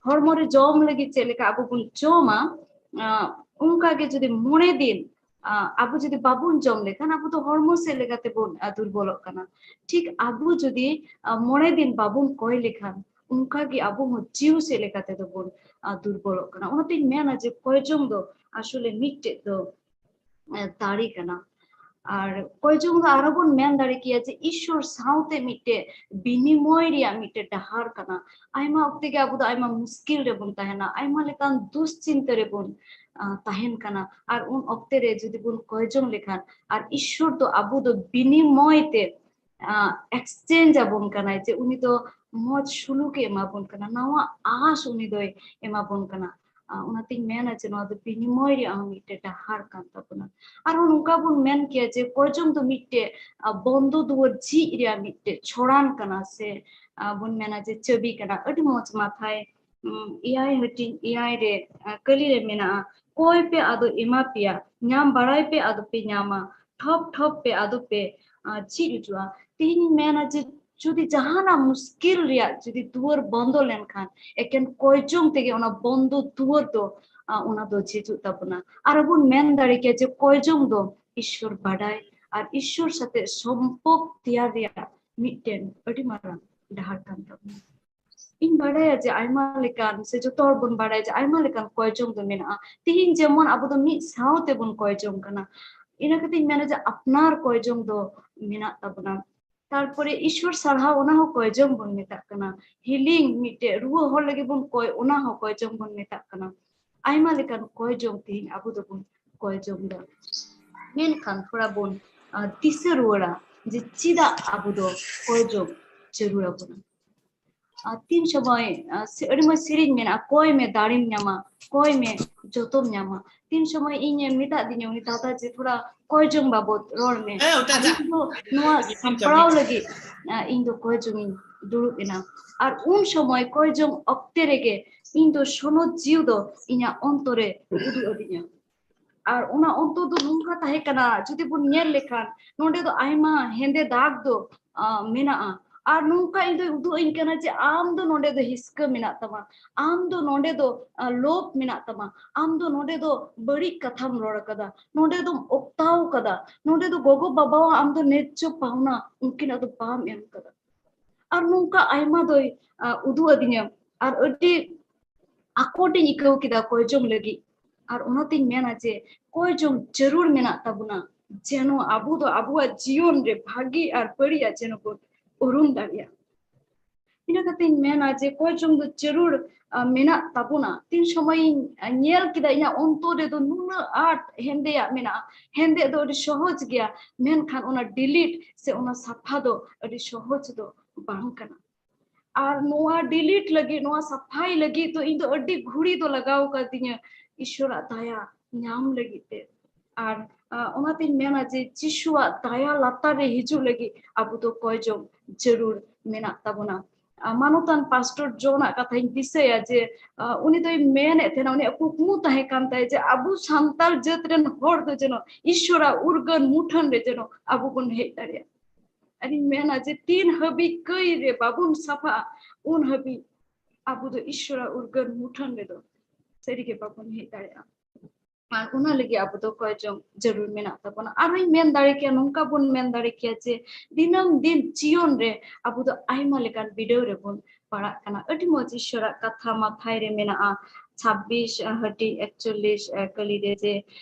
ᱦᱚᱲᱢᱚ ᱨᱮ ᱡᱚᱢ ᱞᱟᱹᱜᱤᱫ ᱪᱮᱫ ᱞᱮᱠᱟ ᱟᱵᱚ ᱵᱚᱱ ᱡᱚᱢᱟ, ᱚᱱᱠᱟ ᱜᱮ ᱡᱩᱫᱤ ᱢᱚᱬᱮ ᱫᱤᱱ ᱟᱵᱚ ᱡᱩᱫᱤ ᱵᱟᱵᱚᱱ ᱡᱚᱢ ᱞᱮᱠᱷᱟᱱ ᱟᱵᱚ ᱫᱚ ᱦᱚᱲᱢᱚ ᱥᱮᱫ ᱞᱮᱠᱟᱛᱮ ᱵᱚᱱ ᱫᱩᱨᱵᱚᱞᱚᱜ ᱠᱟᱱᱟ᱾ ᱴᱷᱤᱠ ᱟᱵᱚ ᱡᱩᱫᱤ ᱢᱚᱬᱮ ᱫᱤᱱ ᱵᱟᱵᱚᱱ ᱠᱚᱭ ᱞᱮᱠᱷᱟᱱ ᱚᱱᱠᱟ ᱜᱮ ᱟᱵᱚ ᱦᱚᱸ ᱡᱤᱣᱤ ᱥᱮᱫ ᱞᱮᱠᱟᱛᱮ ᱫᱚ ᱵᱚᱱ ᱫᱩᱨᱵᱚᱞᱚᱜ ᱠᱟᱱᱟ᱾ ᱚᱱᱟᱛᱤᱧ ᱢᱮᱱᱟ ᱡᱮ ᱠᱚᱭᱡᱚᱝ ᱫᱚ ᱟᱥᱚᱞᱮ ᱢᱤᱫᱴᱮᱡ ᱫᱚ ᱫᱟᱲᱮ ᱠᱟᱱᱟ᱾ ᱟᱨ ᱠᱚᱭᱡᱚᱝ ᱫᱚ ᱟᱨᱦᱚᱸ ᱵᱚᱱ ᱢᱮᱱ ᱫᱟᱲᱮ ᱠᱮᱭᱟ ᱡᱮ ᱤᱥᱥᱚᱨ ᱥᱟᱶᱛᱮ ᱢᱤᱫᱴᱮᱡ ᱵᱤᱱᱤᱢᱚᱭ ᱨᱮᱭᱟᱜ ᱢᱤᱫᱴᱮᱡ ᱰᱟᱦᱟᱨ ᱠᱟᱱᱟ᱾ ᱟᱭᱢᱟ ᱚᱠᱛᱮ ᱜᱮ ᱟᱵᱚ ᱫᱚ ᱟᱭᱢᱟ ᱢᱩᱥᱠᱤᱞ ᱨᱮᱵᱚᱱ ᱛᱟᱦᱮᱱᱟ, ᱟᱭᱢᱟ ᱞᱮᱠᱟᱱ ᱫᱩᱥᱪᱤᱱᱛᱟᱹ ᱨᱮᱵᱚᱱ ᱛᱟᱦᱮᱱ ᱠᱟᱱᱟ᱾ ᱟᱨ ᱩᱱ ᱚᱠᱛᱮ ᱨᱮ ᱡᱩᱫᱤ ᱵᱚᱱ ᱠᱚᱭᱡᱚᱝ ᱞᱮᱠᱷᱟᱱ ᱟᱨ ᱤᱥᱥᱚᱨ ᱫᱚ ᱟᱵᱚ ᱫᱚ ᱵᱤᱱᱤᱢᱚᱭ ᱛᱮ ᱮᱠᱥᱪᱮᱧᱡᱽ ᱟᱵᱚᱱ ᱠᱟᱱᱟᱭ, ᱡᱮ ᱩᱱᱤ ᱫᱚ ᱢᱚᱡᱽ ᱥᱩᱞᱩᱠᱮ ᱮᱢᱟ ᱵᱚᱱ ᱠᱟᱱᱟ, ᱱᱟᱣᱟ ᱟᱸᱥ ᱩᱱᱤ ᱫᱚᱭ ᱮᱢᱟ ᱵᱚᱱ ᱠᱟᱱᱟ᱾ ᱚᱱᱟᱛᱤᱧ ᱢᱮᱱᱟ ᱡᱮ ᱱᱚᱣᱟ ᱫᱚ ᱵᱤᱱᱤᱢᱚᱭ ᱨᱮᱭᱟᱜ ᱦᱚᱸ ᱢᱤᱫᱴᱮᱡ ᱰᱟᱦᱟᱨ ᱠᱟᱱ ᱛᱟᱵᱚᱱᱟ᱾ ᱟᱨᱦᱚᱸ ᱱᱚᱝᱠᱟ ᱵᱚᱱ ᱢᱮᱱ ᱠᱮᱭᱟ ᱡᱮ ᱠᱚᱭᱡᱚᱝ ᱫᱚ ᱢᱤᱫᱴᱮᱡ ᱵᱚᱱᱫᱚ ᱫᱩᱣᱟᱹᱨ ᱡᱷᱤᱡ ᱨᱮᱭᱟᱜ ᱢᱤᱫᱴᱮᱡ ᱪᱷᱚᱲᱟᱱ ᱠᱟᱱᱟ, ᱥᱮ ᱵᱚᱱ ᱢᱮᱱᱟ ᱡᱮ ᱪᱟᱹᱵᱤ ᱠᱟᱱᱟ᱾ ᱟᱹᱰᱤ ᱢᱚᱡᱽ ᱢᱟᱛᱷᱟᱭ ᱩᱸ, ᱮᱭᱟᱭ ᱦᱟᱹᱴᱤᱧ ᱮᱭᱟᱭ ᱨᱮ, ᱟ, ᱠᱟᱹᱞᱤ ᱨᱮ ᱢᱮᱱᱟᱜᱼᱟ, ᱠᱚᱭ ᱯᱮ ᱟᱫᱚ ᱮᱢᱟ ᱯᱮᱭᱟ, ᱧᱟᱢ ᱵᱟᱲᱟᱭ ᱯᱮ ᱟᱫᱚ ᱯᱮ ᱧᱟᱢᱟ, ᱴᱷᱚᱯ ᱴᱷᱚᱯ ᱯᱮ ᱟᱫᱚ ᱯᱮ, ᱟ, ᱪᱮᱫ ᱦᱚᱪᱚᱜᱼᱟ᱾ ᱛᱤᱦᱤᱧ ᱢᱮᱱᱟ ᱡᱮ ᱡᱩᱫᱤ ᱡᱟᱦᱟᱱᱟᱜ ᱢᱩᱥᱠᱤᱞ ᱨᱮᱭᱟᱜ ᱡᱩᱫᱤ ᱫᱩᱣᱟᱹᱨ ᱵᱚᱱᱫᱚ ᱞᱮᱱᱠᱷᱟᱱ ᱮᱠᱮᱱ ᱠᱚᱭ ᱡᱚᱝ ᱛᱮᱜᱮ ᱚᱱᱟ ᱵᱚᱱᱫᱚ ᱫᱩᱣᱟᱹᱨ ᱫᱚ, ᱟ, ᱚᱱᱟ ᱫᱚ ᱡᱷᱤᱡᱚᱜ ᱛᱟᱵᱚᱱᱟ᱾ ᱟᱨ ᱵᱚᱱ ᱢᱮᱱ ᱫᱟᱲᱮ ᱠᱮᱭᱟ ᱡᱮ ᱠᱚᱭ ᱡᱚᱝ ᱫᱚ ᱤᱥᱥᱚᱨ ᱵᱟᱰᱟᱭ ᱟᱨ ᱤᱥᱥᱚᱨ ᱥᱟᱛᱮ ᱥᱚᱢᱯᱚᱨᱠ ᱛᱮᱭᱟᱨ ᱨᱮᱭᱟᱜ ᱢᱤᱫᱴᱮᱱ ᱟᱹᱰᱤ ᱢᱟᱨᱟᱝ ᱰᱟᱦᱟᱨ ᱠᱟᱱ ᱛᱟᱵᱚᱱᱟ᱾ ᱤᱧ ᱵᱟᱰᱟᱭᱟ ᱡᱮ ᱟᱭᱢᱟ ᱞᱮᱠᱟᱱ, ᱥᱮ ᱡᱚᱛᱚ ᱦᱚᱲ ᱵᱚᱱ ᱵᱟᱰᱟᱭᱟ ᱡᱮ ᱟᱭᱢᱟ ᱞᱮᱠᱟᱱ ᱠᱚᱭ ᱡᱚᱝ ᱫᱚ ᱢᱮᱱᱟᱜᱼᱟ᱾ ᱛᱤᱦᱤᱧ ᱡᱮᱢᱚᱱ ᱟᱵᱚ ᱫᱚ ᱢᱤᱫ ᱥᱟᱶ ᱛᱮᱵᱚᱱ ᱠᱚᱭ ᱡᱚᱝ ᱠᱟᱱᱟ, ᱤᱱᱟᱹ ᱠᱟᱛᱮᱧ ᱢᱮᱱᱟ ᱡᱮ ᱟᱯᱱᱟᱨ ᱠᱚᱭ ᱡᱚᱝ ᱫᱚ ᱢᱮᱱᱟᱜ ᱛᱟᱵᱚᱱᱟ᱾ ᱛᱟᱨᱯᱚᱨᱮ ᱤᱥᱥᱚᱨ ᱥᱟᱨᱦᱟᱣ, ᱚᱱᱟ ᱦᱚᱸ ᱠᱚᱭ ᱡᱚᱝ ᱵᱚᱱ ᱢᱮᱛᱟᱜ ᱠᱟᱱᱟ᱾ ᱦᱤᱞᱤᱝ, ᱢᱤᱫᱴᱮᱡ ᱨᱩᱣᱟᱹ ᱦᱚᱲ ᱞᱟᱹᱜᱤᱫ ᱵᱚᱱ ᱠᱚᱭ, ᱚᱱᱟ ᱦᱚᱸ ᱠᱚᱭ ᱡᱚᱝ ᱵᱚᱱ ᱢᱮᱛᱟᱜ ᱠᱟᱱᱟ᱾ ᱟᱭᱢᱟ ᱞᱮᱠᱟᱱ ᱠᱚᱭ ᱡᱚᱝ ᱛᱮᱦᱮᱧ ᱟᱵᱚ ᱫᱚᱵᱚᱱ ᱠᱚᱭ ᱡᱚᱝ ᱫᱟ᱾ ᱢᱮᱱᱠᱷᱟᱱ ᱛᱷᱚᱲᱟ ᱵᱚᱱ, ᱟ, ᱫᱤᱥᱟᱹ ᱨᱩᱣᱟᱹᱲᱟ ᱡᱮ ᱪᱮᱫᱟᱜ ᱟᱵᱚ ᱫᱚ ᱠᱚᱭ ᱡᱚᱝ ᱡᱟᱹᱨᱩᱲ ᱟᱵᱚᱱᱟ᱾ ᱟ, ᱛᱤᱱ ᱥᱚᱢᱚᱭ, ᱟ, ᱥᱮ-, ᱟᱹᱰᱤ ᱢᱚᱡᱽ ᱥᱮᱨᱮᱧ ᱢᱮᱱᱟᱜᱼᱟ, "ᱠᱚᱭ ᱢᱮ ᱫᱟᱲᱮᱢ ᱧᱟᱢᱟ, ᱠᱚᱭ ᱢᱮ ᱡᱚᱛᱚᱢ ᱧᱟᱢᱟ᱾" ᱛᱤᱱ ᱥᱚᱢᱚᱭ ᱤᱧ ᱢᱮᱛᱟᱫ ᱫᱤᱧᱟ ᱩᱱᱤ ᱫᱟᱫᱟ ᱡᱮ ᱛᱷᱚᱲᱟ ᱠᱚᱭ ᱡᱚᱝ ᱵᱟᱵᱚᱫ ᱨᱚᱲ ᱢᱮ᱾ ᱦᱮᱸ, ᱚᱴᱟᱜ ᱟᱨ ᱤᱧ ᱫᱚ ᱱᱚᱣᱟ ᱤᱧ ᱥᱟᱯᱲᱟᱣ ᱠᱟᱹᱢᱤ᱾ ᱞᱟᱹᱜᱤᱫ, ᱟ, ᱤᱧ ᱫᱚ ᱠᱚᱭ ᱡᱚᱝ ᱤᱧ ᱫᱩᱲᱩᱵ ᱮᱱᱟ᱾ ᱟᱨ ᱩᱱ ᱥᱚᱢᱚᱭ ᱠᱚᱭ ᱡᱚᱝ ᱚᱠᱛᱮ ᱨᱮᱜᱮ ᱤᱧ ᱫᱚ ᱥᱚᱱᱚᱛ ᱡᱤᱣᱤ ᱫᱚ ᱤᱧᱟᱹᱜ ᱚᱱᱛᱚᱨᱮ ᱩᱫᱩᱜ ᱟᱹᱫᱤᱧᱟ᱾ ᱟᱨ ᱚᱱᱟ ᱚᱱᱛᱚᱨ ᱫᱚ ᱱᱚᱝᱠᱟ ᱛᱟᱦᱮᱸ ᱠᱟᱱᱟ, ᱡᱩᱫᱤ ᱵᱚᱱ ᱧᱮᱞ ᱞᱮᱠᱷᱟᱱ ᱱᱚᱰᱮ ᱫᱚ ᱟᱭᱢᱟ ᱦᱮᱸᱫᱮ ᱫᱟᱜᱽ ᱫᱚ, ᱟ, ᱢᱮᱱᱟᱜᱼᱟ᱾ ᱟᱨ ᱱᱚᱝᱠᱟ ᱤᱧ ᱫᱚᱭ ᱩᱫᱩᱜ ᱟᱹᱧ ᱠᱟᱱᱟ ᱡᱮ ᱟᱢ ᱫᱚ ᱱᱚᱰᱮ ᱫᱚ ᱦᱤᱥᱠᱟᱹ ᱢᱮᱱᱟᱜ ᱛᱟᱢᱟ, ᱟᱢ ᱫᱚ ᱱᱚᱰᱮ ᱫᱚ, ᱟ, ᱞᱳᱵᱷ ᱢᱮᱱᱟᱜ ᱛᱟᱢᱟ, ᱟᱢ ᱫᱚ ᱱᱚᱰᱮ ᱫᱚ ᱵᱟᱹᱲᱤᱡ ᱠᱟᱛᱷᱟᱢ ᱨᱚᱲ ᱟᱠᱟᱫᱟ, ᱱᱚᱰᱮ ᱫᱚᱢ ᱚᱠᱛᱟᱣ ᱟᱠᱟᱫᱟ, ᱱᱚᱰᱮ ᱫᱚ ᱜᱚᱜᱚ ᱵᱟᱵᱟᱣᱟᱜ ᱟᱢ ᱫᱚ ᱱᱮᱡᱽᱡᱚ ᱯᱟᱣᱱᱟ ᱩᱱᱠᱤᱱᱟᱜ ᱫᱚ ᱵᱟᱢ ᱮᱢ ᱟᱠᱟᱫᱟ᱾ ᱟᱨ ᱱᱚᱝᱠᱟ ᱟᱭᱢᱟ ᱫᱚᱭ, ᱟ, ᱩᱫᱩᱜ ᱟᱹᱫᱤᱧᱟ᱾ ᱟᱨ ᱟᱹᱰᱤ ᱟᱠᱚᱴ ᱤᱧ ᱟᱹᱭᱠᱟᱹᱣ ᱠᱮᱫᱟ ᱠᱚᱭ ᱡᱚᱝ ᱞᱟᱹᱜᱤᱫ᱾ ᱟᱨ ᱚᱱᱟᱛᱤᱧ ᱢᱮᱱᱟ ᱡᱮ ᱠᱚᱭ ᱡᱚᱝ ᱡᱟᱹᱨᱩᱲ ᱢᱮᱱᱟᱜ ᱛᱟᱵᱚᱱᱟ, ᱡᱮᱱᱚ ᱟᱵᱚ ᱫᱚ ᱟᱵᱚᱣᱟᱜ ᱡᱤᱭᱚᱱ ᱨᱮ ᱵᱷᱟᱹᱜᱤ ᱟᱨ ᱵᱟᱹᱲᱤᱡᱟᱜ ᱡᱮᱱᱚ ᱵᱚᱱ ᱩᱨᱩᱢ ᱫᱟᱲᱮᱭᱟᱜ᱾ ᱤᱱᱟᱹ ᱠᱟᱛᱮᱧ ᱢᱮᱱᱟ ᱡᱮ ᱠᱚᱭ ᱡᱚᱝ ᱫᱚ ᱡᱟᱹᱨᱩᱲ, ᱟ, ᱢᱮᱱᱟᱜ ᱛᱟᱵᱚᱱᱟ᱾ ᱛᱤᱱ ᱥᱚᱢᱚᱭᱤᱧ, ᱟ, ᱧᱮᱞ ᱠᱮᱫᱟ ᱤᱧᱟᱹᱜ ᱚᱱᱛᱚᱨ ᱨᱮᱫᱚ ᱱᱩᱱᱟᱹᱜ ᱟᱸᱴ ᱦᱮᱸᱫᱮᱭᱟᱜ ᱢᱮᱱᱟᱜᱼᱟ, ᱦᱮᱸᱫᱮ ᱫᱚ ᱟᱹᱰᱤ ᱥᱚᱦᱚᱡᱽ ᱜᱮᱭᱟ, ᱢᱮᱱᱠᱷᱟᱱ ᱚᱱᱟ delete ᱥᱮ ᱚᱱᱟ ᱥᱟᱯᱷᱟ ᱫᱚ ᱟᱹᱰᱤ ᱥᱚᱦᱚᱡᱽ ᱫᱚ ᱵᱟᱝ ᱠᱟᱱᱟ᱾ ᱟᱨ ᱱᱚᱣᱟ delete ᱞᱟᱹᱜᱤᱫ, ᱱᱚᱣᱟ ᱥᱟᱯᱷᱟᱭ ᱞᱟᱹᱜᱤᱫ ᱫᱚ ᱤᱧ ᱫᱚ ᱟᱹᱰᱤ ᱜᱷᱩᱲᱤ ᱫᱚ ᱞᱟᱜᱟᱣ ᱠᱟᱫᱤᱧᱟ ᱤᱥᱚᱨᱟᱜ ᱫᱟᱭᱟ ᱧᱟᱢ ᱞᱟᱹᱜᱤᱫ ᱛᱮ᱾ ᱟᱨ, ᱟ, ᱚᱱᱟᱛᱤᱧ ᱢᱮᱱᱟ ᱡᱮ ᱡᱤᱥᱩᱣᱟᱜ ᱫᱟᱭᱟ ᱞᱟᱛᱟᱨ ᱨᱮ ᱦᱤᱡᱩᱜ ᱞᱟᱹᱜᱤᱫ ᱟᱵᱚ ᱫᱚ ᱠᱚᱭ ᱡᱚᱝ ᱡᱟᱹᱨᱩᱲ ᱢᱮᱱᱟᱜ ᱛᱟᱵᱚᱱᱟ᱾ ᱟᱨ ᱢᱟᱱᱚᱛᱟᱱ ᱯᱟᱥᱴᱚᱨ ᱡᱚᱱᱟᱜ ᱠᱟᱛᱷᱟᱧ ᱫᱤᱥᱟᱹᱭᱟ ᱡᱮ, ᱟᱨ ᱩᱱᱤ ᱫᱚᱭ ᱢᱮᱱᱮᱫ ᱛᱟᱦᱮᱱᱟ, ᱩᱱᱤᱭᱟᱜ ᱠᱩᱠᱢᱩ ᱛᱟᱦᱮᱸ ᱠᱟᱱ ᱛᱟᱭᱟ ᱡᱮ ᱟᱵᱚ ᱥᱟᱱᱛᱟᱲ ᱡᱟᱹᱛ ᱨᱮᱱ ᱦᱚᱲ ᱫᱚ ᱡᱮᱱᱚ ᱤᱥᱥᱚᱨᱟᱜ ᱩᱨᱜᱟᱹᱱ ᱢᱩᱴᱷᱟᱹᱱ ᱨᱮ ᱡᱮᱱᱚ ᱟᱵᱚ ᱵᱚᱱ ᱦᱮᱡ ᱫᱟᱲᱮᱭᱟᱜ᱾ ᱟᱨᱤᱧ ᱢᱮᱱᱟ ᱡᱮ ᱛᱤᱱ ᱦᱟᱹᱵᱤᱡ ᱠᱟᱹᱭ ᱨᱮ ᱵᱟᱵᱚᱱ ᱥᱟᱯᱷᱟᱜᱼᱟ, ᱩᱱ ᱦᱟᱹᱵᱤᱡ ᱟᱵᱚ ᱫᱚ ᱤᱥᱥᱚᱨᱟᱜ ᱩᱨᱜᱟᱹᱱ ᱢᱩᱴᱷᱟᱹᱱ ᱨᱮᱫᱚ ᱥᱟᱹᱨᱤᱜᱮ ᱵᱟᱵᱚᱱ ᱦᱮᱡ ᱫᱟᱲᱮᱭᱟᱜᱼᱟ᱾ ᱟᱨ ᱚᱱᱟ ᱞᱟᱹᱜᱤᱫ ᱟᱵᱚ ᱫᱚ ᱠᱚᱭ ᱡᱚᱝ ᱡᱟᱹᱨᱩᱲ ᱢᱮᱱᱟᱜ ᱛᱟᱵᱚᱱᱟ᱾ ᱟᱨᱦᱚᱸᱧ ᱢᱮᱱ ᱫᱟᱲᱮ ᱠᱮᱭᱟ, ᱱᱚᱝᱠᱟ ᱵᱚᱱ ᱢᱮᱱ ᱫᱟᱲᱮ ᱠᱮᱭᱟ ᱡᱮ ᱫᱤᱱᱟᱹᱢ ᱫᱤᱱ ᱡᱤᱭᱚᱱ ᱨᱮ ᱟᱵᱚ ᱫᱚ ᱟᱭᱢᱟ ᱞᱮᱠᱟᱱ ᱵᱤᱰᱟᱹᱣ ᱨᱮᱵᱚᱱ ᱯᱟᱲᱟᱜ ᱠᱟᱱᱟ᱾ ᱟᱹᱰᱤ ᱢᱚᱡᱽ ᱤᱥᱥᱚᱨᱟᱜ ᱠᱟᱛᱷᱟ ᱢᱟᱛᱷᱟᱭ ᱨᱮ ᱢᱮᱱᱟᱜᱼᱟ, ᱪᱷᱟᱵᱵᱤᱥ ᱦᱟᱹᱴᱤᱧ ᱮᱠᱪᱚᱞᱞᱤᱥ ᱠᱟᱹᱞᱤ ᱨᱮ ᱡᱮ,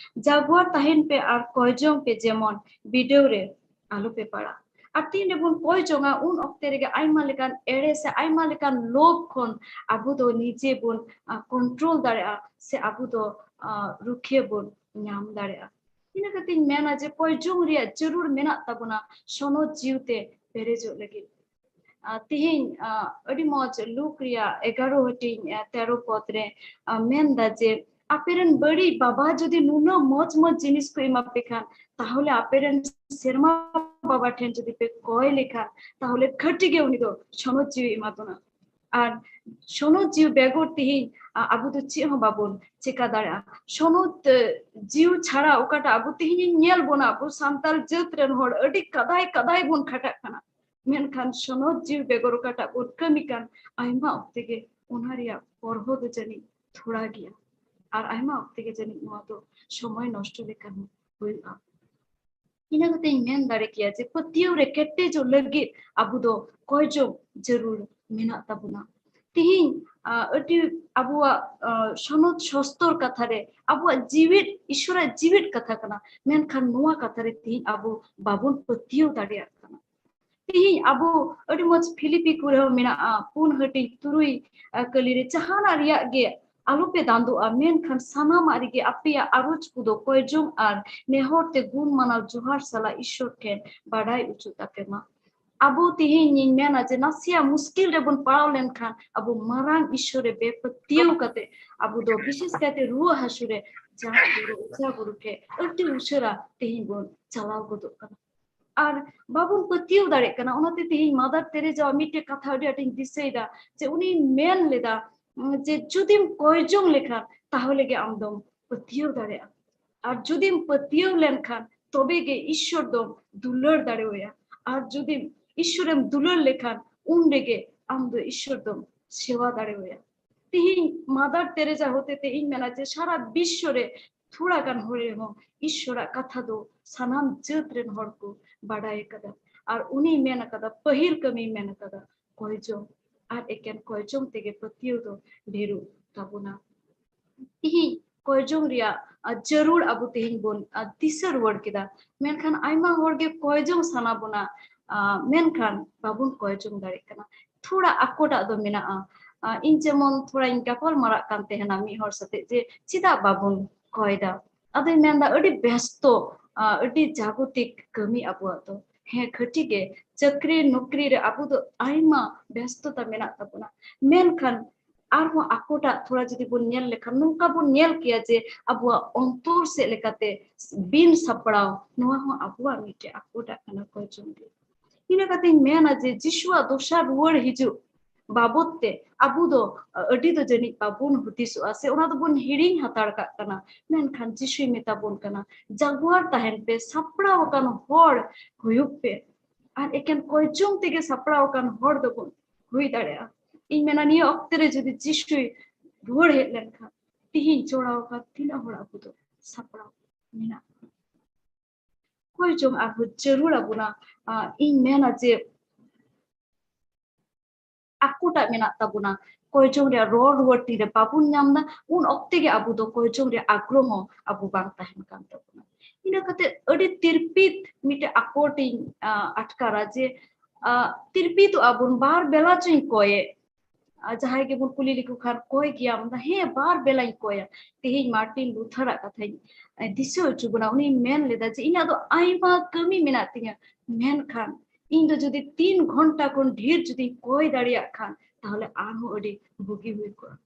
"ᱡᱟᱜᱩᱣᱟᱨ ᱛᱟᱦᱮᱱ ᱯᱮ ᱟᱨ ᱠᱚᱭ ᱡᱚᱝ ᱯᱮ, ᱡᱮᱢᱚᱱ ᱵᱤᱰᱟᱹᱣ ᱨᱮ ᱟᱞᱚ ᱯᱮ ᱯᱟᱲᱟᱜ᱾" ᱟᱨ ᱛᱤᱱ ᱨᱮᱵᱚᱱ ᱠᱚᱭ ᱡᱚᱝᱟ, ᱩᱱ ᱚᱠᱛᱮ ᱨᱮᱜᱮ ᱟᱭᱢᱟ ᱞᱮᱠᱟᱱ ᱮᱲᱮ ᱥᱮ ᱟᱭᱢᱟ ᱞᱮᱠᱟᱱ ᱞᱳᱵᱷ ᱠᱷᱚᱱ ᱟᱵᱚ ᱫᱚ ᱱᱤᱡᱮ ᱵᱚᱱ, ᱟ, ᱠᱚᱱᱴᱨᱳᱞ ᱫᱟᱲᱮᱭᱟᱜᱼᱟ ᱥᱮ ᱟᱵᱚ ᱫᱚ, ᱟ, ᱨᱩᱠᱷᱤᱭᱟᱹ ᱵᱚᱱ ᱧᱟᱢ ᱫᱟᱲᱮᱭᱟᱜᱼᱟ᱾ ᱤᱱᱟᱹ ᱠᱟᱛᱮᱧ ᱢᱮᱱᱟ ᱡᱮ ᱠᱚᱭ ᱡᱚᱝ ᱨᱮᱭᱟᱜ ᱡᱟᱹᱨᱩᱲ ᱢᱮᱱᱟᱜ ᱛᱟᱵᱚᱱᱟ ᱥᱚᱱᱚᱛ ᱡᱤᱣᱤ ᱛᱮ ᱯᱮᱨᱮᱡᱚᱜ ᱞᱟᱹᱜᱤᱫ᱾ ᱟ, ᱛᱤᱦᱤᱧ, ᱟ, ᱟᱹᱰᱤ ᱢᱚᱡᱽ ᱞᱩᱠ ᱨᱮᱭᱟᱜ ᱮᱜᱟᱨᱚ ᱦᱟᱹᱴᱤᱧ, ᱟ, ᱛᱮᱨᱚ ᱯᱚᱫ ᱨᱮ, ᱟ, ᱢᱮᱱᱫᱟ ᱡᱮ, "ᱟᱯᱮᱨᱮᱱ ᱵᱟᱹᱲᱤᱡ ᱵᱟᱵᱟ ᱡᱩᱫᱤ ᱱᱩᱱᱟᱹᱜ ᱢᱚᱡᱽ ᱢᱚᱡᱽ ᱡᱤᱱᱤᱥ ᱠᱚ ᱮᱢᱟ ᱯᱮ ᱠᱷᱟᱱ, ᱛᱟᱦᱚᱞᱮ ᱟᱯᱮᱨᱮᱱ ᱥᱮᱨᱢᱟ ᱵᱟᱵᱟ ᱴᱷᱮᱱ ᱡᱩᱫᱤ ᱯᱮ ᱠᱚᱭ ᱞᱮᱠᱷᱟᱱ, ᱛᱟᱦᱚᱞᱮ ᱠᱷᱟᱹᱴᱤ ᱜᱮ ᱩᱱᱤ ᱫᱚ ᱥᱚᱱᱚᱛ ᱡᱤᱣᱤ ᱮᱢᱟ ᱵᱚᱱᱟ᱾" ᱟᱨ ᱥᱚᱱᱚᱛ ᱡᱤᱣᱤ ᱵᱮᱜᱚᱨ ᱛᱤᱦᱤᱧ, ᱟ, ᱟᱵᱚ ᱫᱚ ᱪᱮᱫ ᱦᱚᱸ ᱵᱟᱵᱚᱱ ᱪᱮᱠᱟ ᱫᱟᱲᱮᱭᱟᱜᱼᱟ᱾ ᱥᱚᱱᱚᱛ, ᱮ, ᱡᱤᱣᱤ ᱪᱷᱟᱲᱟ ᱚᱠᱟᱴᱟᱜ ᱟᱵᱚ ᱛᱤᱦᱤᱧ ᱧᱮᱞ ᱵᱚᱱᱟ, ᱟᱵᱚ ᱥᱟᱱᱛᱟᱲ ᱡᱟᱹᱛ ᱨᱮᱱ ᱦᱚᱲ ᱟᱹᱰᱤ ᱠᱟᱫᱟᱭ ᱠᱟᱫᱟᱭ ᱵᱚᱱ ᱠᱷᱟᱴᱟᱜ ᱠᱟᱱᱟ, ᱢᱮᱱᱠᱷᱟᱱ ᱥᱚᱱᱚᱛ ᱡᱤᱣᱤ ᱵᱮᱜᱚᱨ ᱚᱠᱟᱴᱟᱜ ᱵᱚᱱ ᱠᱟᱹᱢᱤ ᱠᱟᱱ, ᱟᱭᱢᱟ ᱚᱠᱛᱮ ᱜᱮ ᱚᱱᱟ ᱨᱮᱭᱟᱜ ᱯᱚᱨᱦᱚ ᱫᱚ ᱡᱟᱹᱱᱤᱡ ᱛᱷᱚᱲᱟ ᱜᱮᱭᱟ, ᱟᱨ ᱟᱭᱢᱟ ᱚᱠᱛᱮ ᱜᱮ ᱡᱟᱹᱱᱤᱡ ᱱᱚᱣᱟ ᱫᱚ ᱥᱚᱢᱚᱭ ᱱᱚᱥᱴᱚ ᱞᱮᱠᱟ ᱦᱚᱸ ᱦᱩᱭᱩᱜᱼᱟ᱾ ᱤᱱᱟᱹ ᱠᱟᱛᱮ ᱤᱧ ᱢᱮᱱ ᱫᱟᱲᱮ ᱠᱮᱭᱟ ᱡᱮ ᱯᱟᱹᱛᱭᱟᱹᱣ ᱨᱮ ᱠᱮᱴᱮᱡᱚᱜ ᱞᱟᱹᱜᱤᱫ ᱟᱵᱚ ᱫᱚ ᱠᱚᱭ ᱡᱚᱝ ᱡᱟᱹᱨᱩᱲ ᱢᱮᱱᱟᱜ ᱛᱟᱵᱚᱱᱟ᱾ ᱛᱤᱦᱤᱧ, ᱟ, ᱟᱹᱰᱤ ᱟᱵᱚᱣᱟᱜ, ᱟ, ᱥᱚᱱᱚᱛ ᱥᱚᱥᱛᱚᱨ ᱠᱟᱛᱷᱟ ᱨᱮ ᱟᱵᱚᱣᱟᱜ ᱡᱤᱣᱤᱫ, ᱤᱥᱥᱚᱨᱟᱜ ᱡᱤᱣᱤᱫ ᱠᱟᱛᱷᱟ ᱠᱟᱱᱟ, ᱢᱮᱱᱠᱷᱟᱱ ᱱᱚᱣᱟ ᱠᱟᱛᱷᱟ ᱨᱮ ᱛᱤᱦᱤᱧ ᱟᱵᱚ ᱵᱟᱵᱚᱱ ᱯᱟᱹᱛᱭᱟᱹᱣ ᱫᱟᱲᱮᱭᱟᱜ ᱠᱟᱱᱟ᱾ ᱛᱤᱦᱤᱧ ᱟᱵᱚ ᱟᱹᱰᱤ ᱢᱚᱡᱽ ᱯᱷᱤᱞᱤᱯᱤ ᱠᱚᱨᱮ ᱦᱚᱸ ᱢᱮᱱᱟᱜᱼᱟ, ᱯᱩᱱ ᱦᱟᱹᱴᱤᱧ ᱛᱩᱨᱩᱭ, ᱟ, ᱠᱟᱹᱞᱤ ᱨᱮ, "ᱡᱟᱦᱟᱱᱟᱜ ᱨᱮᱭᱟᱜ ᱜᱮ ᱟᱞᱚᱯᱮ ᱫᱟᱱᱫᱚᱜᱼᱟ, ᱢᱮᱱᱠᱷᱟᱱ ᱥᱟᱱᱟᱢᱟᱜ ᱨᱮᱜᱮ ᱟᱯᱮᱭᱟᱜ ᱟᱨᱚᱡᱽ ᱠᱚᱫᱚ ᱠᱚᱭ ᱡᱚᱝ ᱟᱨ ᱱᱮᱦᱚᱨ ᱛᱮ ᱜᱩᱱ ᱢᱟᱱᱟᱣ ᱡᱚᱦᱟᱨ ᱥᱟᱞᱟᱜ ᱤᱥᱥᱚᱨ ᱴᱷᱮᱱ ᱵᱟᱰᱟᱭ ᱚᱪᱚ ᱛᱟᱯᱮ ᱢᱟ᱾" ᱟᱵᱚ ᱛᱤᱦᱤᱧ ᱤᱧ ᱢᱮᱱᱟ ᱡᱮ ᱱᱟᱥᱮᱭᱟᱜ ᱢᱩᱥᱠᱤᱞ ᱨᱮᱵᱚᱱ ᱯᱟᱲᱟᱣ ᱞᱮᱱᱠᱷᱟᱱ ᱟᱵᱚ ᱢᱟᱨᱟᱝ ᱤᱥᱥᱚᱨ ᱨᱮ ᱵᱮᱯᱟᱹᱛᱭᱟᱹᱣ ᱠᱟᱛᱮ ᱟᱵᱚ ᱫᱚ ᱵᱤᱥᱮᱥ ᱠᱟᱭᱛᱮ ᱨᱩᱣᱟᱹ ᱦᱟᱹᱥᱩ ᱨᱮ ᱡᱟᱦᱟᱸ ᱵᱩᱨᱩ ᱚᱡᱷᱟ ᱵᱩᱨᱩ ᱴᱷᱮᱱ ᱟᱹᱰᱤ ᱩᱥᱟᱹᱨᱟ ᱛᱤᱦᱤᱧ ᱵᱚᱱ ᱪᱟᱞᱟᱣ ᱜᱚᱫᱚᱜ ᱠᱟᱱᱟ᱾ ᱟᱨ ᱵᱟᱵᱚᱱ ᱯᱟᱹᱛᱭᱟᱹᱣ ᱫᱟᱲᱮᱭᱟᱜ ᱠᱟᱱᱟ᱾ ᱚᱱᱟᱛᱮ ᱛᱮᱦᱮᱧ ᱢᱟᱫᱟᱨ ᱛᱮᱨᱮᱡᱟᱣᱟᱜ ᱢᱤᱫᱴᱮᱡ ᱠᱟᱛᱷᱟ ᱟᱹᱰᱤ ᱟᱸᱴᱤᱧ ᱫᱤᱥᱟᱹᱭᱮᱫᱟ, ᱡᱮ ᱩᱱᱤ ᱢᱮᱱ ᱞᱮᱫᱟ, ᱩᱸ, ᱡᱮ ᱡᱩᱫᱤᱢ ᱠᱚᱭ ᱡᱚᱝ ᱞᱮᱠᱷᱟᱱ, ᱛᱟᱦᱚᱞᱮ ᱜᱮ ᱟᱢ ᱫᱚᱢ ᱯᱟᱹᱛᱭᱟᱹᱣ ᱫᱟᱲᱮᱭᱟᱜᱼᱟ᱾ ᱟᱨ ᱡᱩᱫᱤᱢ ᱯᱟᱹᱛᱭᱟᱹᱣ ᱞᱮᱱᱠᱷᱟᱱ, ᱛᱚᱵᱮ ᱜᱮ ᱤᱥᱥᱚᱨ ᱫᱚᱢ ᱫᱩᱞᱟᱹᱲ ᱫᱟᱲᱮᱣᱟᱭᱟ᱾ ᱟᱨ ᱡᱩᱫᱤ ᱤᱥᱥᱚᱨᱮᱢ ᱫᱩᱞᱟᱹᱲ ᱞᱮᱠᱷᱟᱱ, ᱩᱱ ᱨᱮᱜᱮ ᱟᱢ ᱫᱚ ᱤᱥᱥᱚᱨ ᱫᱚᱢ ᱥᱮᱣᱟ ᱫᱟᱲᱮᱣᱟᱭᱟ᱾ ᱛᱮᱦᱮᱧ ᱢᱟᱫᱟᱨ ᱛᱮᱨᱮᱡᱟ ᱦᱚᱛᱮᱛᱮ ᱤᱧ ᱢᱮᱱᱟ ᱡᱮ ᱥᱟᱨᱟ ᱵᱤᱥᱥᱚ ᱨᱮ ᱛᱷᱚᱲᱟ ᱜᱟᱱ ᱦᱚᱲ ᱨᱮᱦᱚᱸ ᱤᱥᱥᱚᱨᱟᱜ ᱠᱟᱛᱷᱟ ᱫᱚ ᱥᱟᱱᱟᱢ ᱡᱟᱹᱛ ᱨᱮᱱ ᱦᱚᱲ ᱠᱚ ᱵᱟᱰᱟᱭ ᱟᱠᱟᱫᱟ᱾ ᱟᱨ ᱩᱱᱤᱭ ᱢᱮᱱ ᱟᱠᱟᱫᱟ, ᱯᱟᱹᱦᱤᱞ ᱠᱟᱹᱢᱤᱭ ᱢᱮᱱ ᱟᱠᱟᱫᱟ, ᱠᱚᱭ ᱡᱚᱝ᱾ ᱟᱨ ᱮᱠᱮᱱ ᱠᱚᱭ ᱡᱚᱝ ᱛᱮᱜᱮ ᱯᱟᱹᱛᱭᱟᱹᱣ ᱫᱚ ᱰᱷᱮᱨᱚᱜ ᱛᱟᱵᱚᱱᱟ᱾ ᱛᱤᱦᱤᱧ ᱠᱚᱭ ᱡᱚᱝ ᱨᱮᱭᱟᱜ, ᱟ, ᱡᱟᱹᱨᱩᱲ ᱟᱵᱚ ᱛᱤᱦᱤᱧ ᱵᱚᱱ, ᱟ, ᱫᱤᱥᱟᱹ ᱨᱩᱣᱟᱹᱲ ᱠᱮᱫᱟ, ᱢᱮᱱᱠᱷᱟᱱ ᱟᱭᱢᱟ ᱦᱚᱲ ᱜᱮ ᱠᱚᱭ ᱡᱚᱝ ᱥᱟᱱᱟ ᱵᱚᱱᱟ, ᱟ, ᱢᱮᱱᱠᱷᱟᱱ ᱵᱟᱵᱚᱱ ᱠᱚᱭ ᱡᱚᱝ ᱫᱟᱲᱮᱭᱟᱜ ᱠᱟᱱᱟ᱾ ᱛᱷᱚᱲᱟ ᱟᱠᱚᱴᱟᱜ ᱫᱚ ᱢᱮᱱᱟᱜᱼᱟ᱾ ᱟ, ᱤᱧ ᱡᱮᱢᱚᱱ ᱛᱷᱚᱲᱟᱧ ᱜᱟᱯᱟᱞ ᱢᱟᱨᱟᱜ ᱠᱟᱱ ᱛᱟᱦᱮᱱᱟ ᱢᱤᱫ ᱦᱚᱲ ᱥᱟᱛᱮ ᱡᱮ ᱪᱮᱫᱟᱜ ᱵᱟᱵᱚᱱ ᱠᱚᱭ ᱫᱟ᱾ ᱟᱫᱚᱧ ᱢᱮᱱᱫᱟ ᱟᱹᱰᱤ ᱵᱮᱥᱛᱚ, ᱟ, ᱟᱹᱰᱤ ᱡᱟᱜᱚᱛᱤᱠ ᱠᱟᱹᱢᱤ ᱟᱵᱚᱣᱟᱜ ᱫᱚ᱾ ᱦᱮᱸ, ᱠᱷᱟᱹᱴᱤ ᱜᱮ ᱪᱟᱹᱠᱨᱤ ᱱᱚᱠᱨᱤ ᱨᱮ ᱟᱵᱚ ᱫᱚ ᱟᱭᱢᱟ ᱵᱮᱥᱛᱚᱛᱟ ᱢᱮᱱᱟᱜ ᱛᱟᱵᱚᱱᱟ, ᱢᱮᱱᱠᱷᱟᱱ ᱟᱨᱦᱚᱸ ᱟᱠᱚᱴᱟᱜ ᱛᱷᱚᱲᱟ ᱡᱩᱫᱤ ᱵᱚᱱ ᱧᱮᱞ ᱞᱮᱠᱷᱟᱱ ᱱᱚᱝᱠᱟ ᱵᱚᱱ ᱧᱮᱞ ᱠᱮᱭᱟ ᱡᱮ ᱟᱵᱚᱣᱟᱜ ᱚᱱᱛᱚᱨ ᱥᱮᱫ ᱞᱮᱠᱟᱛᱮ ᱵᱤᱱ ᱥᱟᱯᱲᱟᱣ, ᱱᱚᱣᱟ ᱦᱚᱸ ᱟᱵᱚᱣᱟᱜ ᱢᱤᱫᱴᱮᱡ ᱟᱠᱚᱴᱟᱜ ᱠᱟᱱᱟ ᱠᱚᱭ ᱡᱚᱝ ᱨᱮ᱾ ᱤᱱᱟᱹ ᱠᱟᱛᱮᱧ ᱢᱮᱱᱟ ᱡᱮ ᱡᱤᱥᱩᱣᱟᱜ ᱫᱚᱥᱟᱨ ᱨᱩᱣᱟᱹᱲ ᱦᱤᱡᱩᱜ ᱵᱟᱵᱚᱫ ᱛᱮ ᱟᱵᱚ ᱫᱚ ᱟᱹᱰᱤ ᱫᱚ ᱡᱟᱹᱱᱤᱡ ᱵᱟᱵᱚᱱ ᱦᱩᱫᱤᱥᱚᱜᱼᱟ ᱥᱮ ᱚᱱᱟ ᱫᱚᱵᱚᱱ ᱦᱤᱲᱤᱧ ᱦᱟᱛᱟᱲ ᱠᱟᱜ ᱠᱟᱱᱟ᱾ ᱢᱮᱱᱠᱷᱟᱱ ᱡᱤᱥᱩᱭ ᱢᱮᱛᱟ ᱵᱚᱱ ᱠᱟᱱᱟ, ᱡᱟᱜᱩᱣᱟᱨ ᱛᱟᱦᱮᱱ ᱯᱮ, ᱥᱟᱯᱲᱟᱣ ᱟᱠᱟᱱ ᱦᱚᱲ ᱦᱩᱭᱩᱜ ᱯᱮ᱾ ᱟᱨ ᱮᱠᱮᱱ ᱠᱚᱭ ᱡᱚᱝ ᱛᱮᱜᱮ ᱥᱟᱯᱲᱟᱣ ᱟᱠᱟᱱ ᱦᱚᱲ ᱫᱚᱵᱚᱱ ᱦᱩᱭ ᱫᱟᱲᱮᱭᱟᱜᱼᱟ᱾ ᱤᱧ ᱢᱮᱱᱟ ᱱᱤᱭᱟᱹ ᱚᱠᱛᱮ ᱨᱮ ᱡᱩᱫᱤ ᱡᱤᱥᱩᱭ ᱨᱩᱣᱟᱹᱲ ᱦᱮᱡ ᱞᱮᱱᱠᱷᱟᱱ ᱛᱤᱦᱤᱧ ᱡᱚᱲᱟᱣ ᱟᱠᱟᱱ ᱛᱤᱱᱟᱹᱜ ᱦᱚᱲ ᱟᱵᱚ ᱫᱚ ᱥᱟᱯᱲᱟᱣ ᱢᱮᱱᱟᱜ ᱵᱚᱱᱟ? ᱠᱚᱭ ᱡᱚᱝ ᱟᱨᱦᱚᱸ ᱡᱟᱹᱨᱩᱲ ᱟᱵᱚᱱᱟ᱾ ᱟ, ᱤᱧ ᱢᱮᱱᱟ ᱡᱮ ᱟᱠᱚᱴᱟᱜ ᱢᱮᱱᱟᱜ ᱛᱟᱵᱚᱱᱟ, ᱠᱚᱭ ᱡᱚᱝ ᱨᱮᱭᱟᱜ ᱨᱚᱲ ᱨᱩᱣᱟᱹᱲ ᱛᱤᱨᱮ ᱵᱟᱵᱚᱱ ᱧᱟᱢ ᱮᱫᱟ, ᱩᱱ ᱚᱠᱛᱮ ᱜᱮ ᱟᱵᱚ ᱫᱚ ᱠᱚᱭ ᱡᱚᱝ ᱨᱮᱭᱟᱜ ᱟᱜᱽᱨᱚᱦᱚ ᱟᱵᱚ ᱵᱟᱝ ᱛᱟᱦᱮᱱ ᱠᱟᱱ ᱛᱟᱵᱚᱱᱟ᱾ ᱤᱱᱟᱹ ᱠᱟᱛᱮ ᱟᱹᱰᱤ ᱛᱤᱨᱯᱤᱛ ᱢᱤᱫᱴᱮᱡ ᱟᱠᱚᱴ ᱤᱧ, ᱟ, ᱟᱴᱠᱟᱨᱟ ᱡᱮ, ᱟ, ᱛᱤᱨᱯᱤᱛᱚᱜᱼᱟ ᱵᱚᱱ, ᱵᱟᱨ ᱵᱮᱞᱟ ᱪᱚᱧ ᱠᱚᱭᱮᱫ, ᱟᱨ ᱡᱟᱦᱟᱸᱭ ᱜᱮᱵᱚᱱ ᱠᱩᱞᱤ ᱞᱮᱠᱚ ᱠᱷᱟᱱ, ᱠᱚᱭ ᱜᱮᱭᱟᱢ? ᱢᱮᱱᱫᱟ, ᱦᱮᱸ, ᱵᱟᱨ ᱵᱮᱞᱟᱧ ᱠᱚᱭᱟ᱾ ᱛᱮᱦᱮᱧ ᱢᱟᱨᱴᱤᱱ ᱞᱩᱛᱷᱟᱨᱟᱜ ᱠᱟᱛᱷᱟᱧ, ᱮ, ᱫᱤᱥᱟᱹ ᱦᱚᱪᱚ ᱵᱚᱱᱟ᱾ ᱩᱱᱤᱭ ᱢᱮᱱ ᱞᱮᱫᱟ ᱡᱮ, ᱤᱧᱟᱹᱜ ᱫᱚ ᱟᱭᱢᱟ ᱠᱟᱹᱢᱤ ᱢᱮᱱᱟᱜ ᱛᱤᱧᱟᱹ, ᱢᱮᱱᱠᱷᱟᱱ ᱤᱧ ᱫᱚ ᱡᱩᱫᱤ ᱛᱤᱱ ᱜᱷᱚᱱᱴᱟ ᱠᱷᱚᱱ ᱰᱷᱮᱨ ᱡᱩᱫᱤᱧ ᱠᱚᱭ ᱫᱟᱲᱮᱭᱟᱜ ᱠᱷᱟᱱ, ᱛᱟᱦᱚᱞᱮ ᱟᱨᱦᱚᱸ ᱟᱹᱰᱤ ᱵᱩᱜᱤ ᱦᱩᱭ ᱠᱚᱜᱼᱟ᱾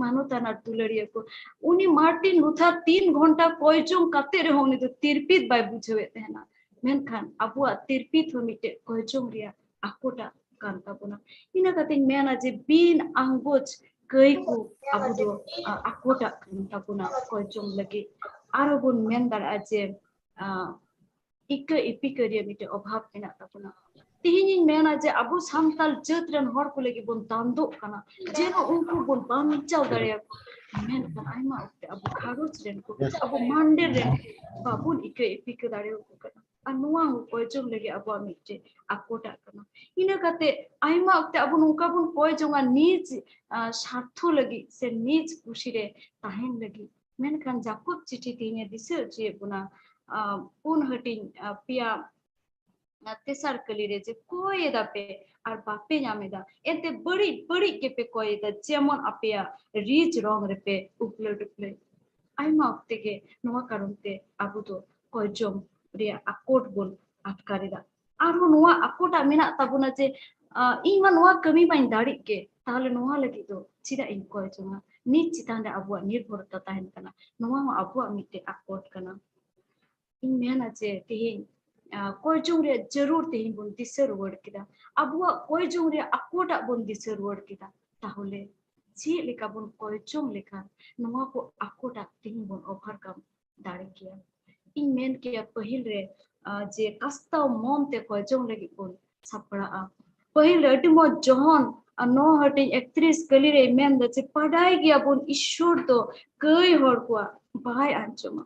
ᱢᱟᱱᱚᱛᱟᱱ ᱟᱨ ᱫᱩᱞᱟᱹᱲᱤᱭᱟᱹ ᱠᱚ, ᱩᱱᱤ ᱢᱟᱨᱴᱤᱱ ᱞᱩᱛᱷᱟᱨ ᱛᱤᱱ ᱜᱷᱚᱱᱴᱟ ᱠᱚᱭ ᱡᱚᱝ ᱠᱟᱛᱮ ᱨᱮᱦᱚᱸ ᱩᱱᱤ ᱫᱚ ᱛᱤᱨᱯᱤᱛ ᱵᱟᱭ ᱵᱩᱡᱷᱟᱹᱣᱮᱫ ᱛᱟᱦᱮᱱᱟ᱾ ᱢᱮᱱᱠᱷᱟᱱ ᱟᱵᱚᱣᱟᱜ ᱛᱤᱨᱯᱤᱛ ᱦᱚᱸ ᱢᱤᱫᱴᱮᱡ ᱠᱚᱭᱡᱚᱝ ᱨᱮᱭᱟᱜ ᱟᱠᱚᱴᱟᱜ ᱠᱟᱱ ᱛᱟᱵᱚᱱᱟ᱾ ᱤᱱᱟᱹ ᱠᱟᱛᱮᱧ ᱢᱮᱱᱟ ᱡᱮ ᱵᱤᱱ ᱟᱸᱜᱚᱪ ᱠᱟᱹᱭ ᱠᱚ ᱟᱵᱚ ᱫᱚ, ᱟ, ᱟᱠᱚᱴᱟᱜ ᱠᱟᱱ ᱛᱟᱵᱚᱱᱟ ᱠᱚᱭᱡᱚᱝ ᱞᱟᱹᱜᱤᱫ᱾ ᱟᱨᱦᱚᱸ ᱵᱚᱱ ᱢᱮᱱ ᱫᱟᱲᱮᱭᱟᱜᱼᱟ ᱡᱮ, ᱟ, ᱤᱠᱟᱹ ᱤᱯᱤᱠᱟᱹ ᱨᱮᱭᱟᱜ ᱢᱤᱫᱴᱮᱡ ᱚᱵᱷᱟᱵ ᱢᱮᱱᱟᱜ ᱛᱟᱵᱚᱱᱟ᱾ ᱛᱮᱦᱮᱧᱤᱧ ᱢᱮᱱᱟ ᱡᱮ ᱟᱵᱚ ᱥᱟᱱᱛᱟᱲ ᱡᱟᱹᱛ ᱨᱮᱱ ᱦᱚᱲ ᱠᱚ ᱞᱟᱹᱜᱤᱫ ᱵᱚᱱ ᱫᱟᱱᱫᱚᱜ ᱠᱟᱱᱟ, ᱡᱮᱱᱚ ᱩᱱᱠᱩ ᱵᱚᱱ ᱵᱟᱧᱪᱟᱣ ᱫᱟᱲᱮᱭᱟᱠᱚ᱾ ᱢᱮᱱᱠᱷᱟᱱ ᱟᱭᱢᱟ ᱚᱠᱛᱮ ᱟᱵᱚ ᱜᱷᱟᱨᱚᱸᱡᱽ ᱨᱮᱱ ᱠᱚ, ᱟᱵᱚ ᱢᱟᱱᱰᱮᱨ ᱨᱮᱱ ᱠᱚ ᱵᱟᱵᱚᱱ ᱤᱠᱟᱹ ᱤᱯᱤᱠᱟᱹ ᱫᱟᱲᱮᱭᱟᱠᱚ ᱠᱟᱱᱟ᱾ ᱟᱨ ᱱᱚᱣᱟ ᱦᱚᱸ ᱠᱚᱭ ᱡᱚᱝ ᱞᱟᱹᱜᱤᱫ ᱟᱵᱚᱣᱟᱜ ᱢᱤᱫᱴᱮᱡ ᱟᱠᱚᱴᱟᱜ ᱠᱟᱱᱟ᱾ ᱤᱱᱟᱹ ᱠᱟᱛᱮ ᱟᱭᱢᱟ ᱚᱠᱛᱮ ᱟᱵᱚ ᱱᱚᱝᱠᱟ ᱵᱚᱱ ᱠᱚᱭ ᱡᱚᱝᱟ ᱱᱤᱡ, ᱟ, ᱥᱟᱨᱛᱷᱚ ᱞᱟᱹᱜᱤᱫ ᱥᱮ ᱱᱤᱡ ᱠᱩᱥᱤ ᱨᱮ ᱛᱟᱦᱮᱱ ᱞᱟᱹᱜᱤᱫ᱾ ᱢᱮᱱᱠᱷᱟᱱ ᱡᱟᱠᱚᱵ ᱪᱤᱴᱷᱤ ᱛᱮᱦᱮᱧᱮ ᱫᱤᱥᱟᱹ ᱦᱚᱪᱚᱭᱮᱫ ᱵᱚᱱᱟ, ᱟ, ᱯᱩᱱ ᱦᱟᱹᱴᱤᱧ, ᱟ, ᱯᱮᱭᱟ, ᱟ, ᱛᱮᱥᱟᱨ ᱠᱟᱹᱞᱤ ᱨᱮ ᱡᱮ ᱠᱚᱭ ᱮᱫᱟ ᱯᱮ ᱟᱨ ᱵᱟᱯᱮ ᱧᱟᱢ ᱮᱫᱟ, ᱮᱱᱛᱮ ᱵᱟᱹᱲᱤᱡ ᱵᱟᱹᱲᱤᱡ ᱜᱮᱯᱮ ᱠᱚᱭ ᱮᱫᱟ, ᱡᱮᱢᱚᱱ ᱟᱯᱮᱭᱟᱜ ᱨᱤᱡ ᱨᱚᱝ ᱨᱮᱯᱮ ᱩᱯᱞᱟᱹ ᱰᱩᱯᱞᱟᱹᱭ᱾ ᱟᱭᱢᱟ ᱚᱠᱛᱮ ᱜᱮ ᱱᱚᱣᱟ ᱠᱟᱨᱚᱱ ᱛᱮ ᱟᱵᱚ ᱫᱚ ᱠᱚᱭ ᱡᱚᱝ ᱨᱮᱭᱟᱜ ᱟᱠᱚᱴ ᱵᱚᱱ ᱟᱴᱠᱟᱨ ᱮᱫᱟ᱾ ᱟᱨᱦᱚᱸ ᱱᱚᱣᱟ ᱟᱠᱚᱴᱟᱜ ᱢᱮᱱᱟᱜ ᱛᱟᱵᱚᱱᱟ ᱡᱮ, ᱟ, ᱤᱧ ᱢᱟ ᱱᱚᱣᱟ ᱠᱟᱹᱢᱤ ᱢᱟᱧ ᱫᱟᱲᱮᱜ ᱜᱮ, ᱛᱟᱦᱚᱞᱮ ᱱᱚᱣᱟ ᱞᱟᱹᱜᱤᱫ ᱫᱚ ᱪᱮᱫᱟᱜ ᱤᱧ ᱠᱚᱭ ᱡᱚᱝᱟ? ᱱᱤᱡ ᱪᱮᱛᱟᱱ ᱨᱮ ᱟᱵᱚᱣᱟᱜ ᱱᱤᱨᱵᱷᱚᱨᱛᱟ ᱛᱟᱦᱮᱱ ᱠᱟᱱᱟ᱾ ᱱᱚᱣᱟ ᱦᱚᱸ ᱟᱵᱚᱣᱟᱜ ᱢᱤᱫᱴᱮᱡ ᱟᱠᱚᱴ ᱠᱟᱱᱟ᱾ ᱤᱧ ᱢᱮᱱᱟ ᱡᱮ ᱛᱮᱦᱮᱧ, ᱟ, ᱠᱚᱭ ᱡᱚᱝ ᱨᱮᱭᱟᱜ ᱡᱟᱹᱨᱩᱲ ᱛᱮᱦᱮᱧ ᱵᱚᱱ ᱫᱤᱥᱟᱹ ᱨᱩᱣᱟᱹᱲ ᱠᱮᱫᱟ᱾ ᱟᱵᱚᱣᱟᱜ ᱠᱚᱭ ᱡᱚᱝ ᱨᱮᱭᱟᱜ ᱟᱠᱚᱴᱟᱜ ᱵᱚᱱ ᱫᱤᱥᱟᱹ ᱨᱩᱣᱟᱹᱲ ᱠᱮᱫᱟ᱾ ᱛᱟᱦᱚᱞᱮ ᱪᱮᱫ ᱞᱮᱠᱟ ᱵᱚᱱ ᱠᱚᱭ ᱡᱚᱝ ᱞᱮᱠᱷᱟᱱ ᱱᱚᱣᱟ ᱠᱚ ᱟᱠᱚᱴᱟᱜ ᱛᱮᱦᱮᱧ ᱵᱚᱱ overcome ᱫᱟᱲᱮ ᱠᱮᱭᱟ? ᱤᱧ ᱢᱮᱱ ᱠᱮᱭᱟ ᱯᱟᱹᱦᱤᱞ ᱨᱮ, ᱟ, ᱡᱮ ᱠᱟᱥᱛᱟᱣ ᱢᱚᱱ ᱛᱮ ᱠᱚᱭ ᱡᱚᱝ ᱞᱟᱹᱜᱤᱫ ᱵᱚᱱ ᱥᱟᱯᱲᱟᱜᱼᱟ᱾ ᱯᱟᱹᱦᱤᱞ ᱨᱮ ᱟᱹᱰᱤ ᱢᱚᱡᱽ ᱡᱚᱦᱚᱱ, ᱟ, ᱱᱚ ᱦᱟᱹᱴᱤᱧ ᱮᱠᱛᱨᱤᱥ ᱠᱟᱹᱞᱤ ᱨᱮᱭ ᱢᱮᱱ ᱫᱟ ᱡᱮ ᱵᱟᱰᱟᱭ ᱜᱮᱭᱟᱵᱚᱱ ᱤᱥᱥᱚᱨ ᱫᱚ ᱠᱟᱹᱭ ᱦᱚᱲ ᱠᱚᱣᱟᱜ ᱵᱟᱭ ᱟᱸᱡᱚᱢᱟ᱾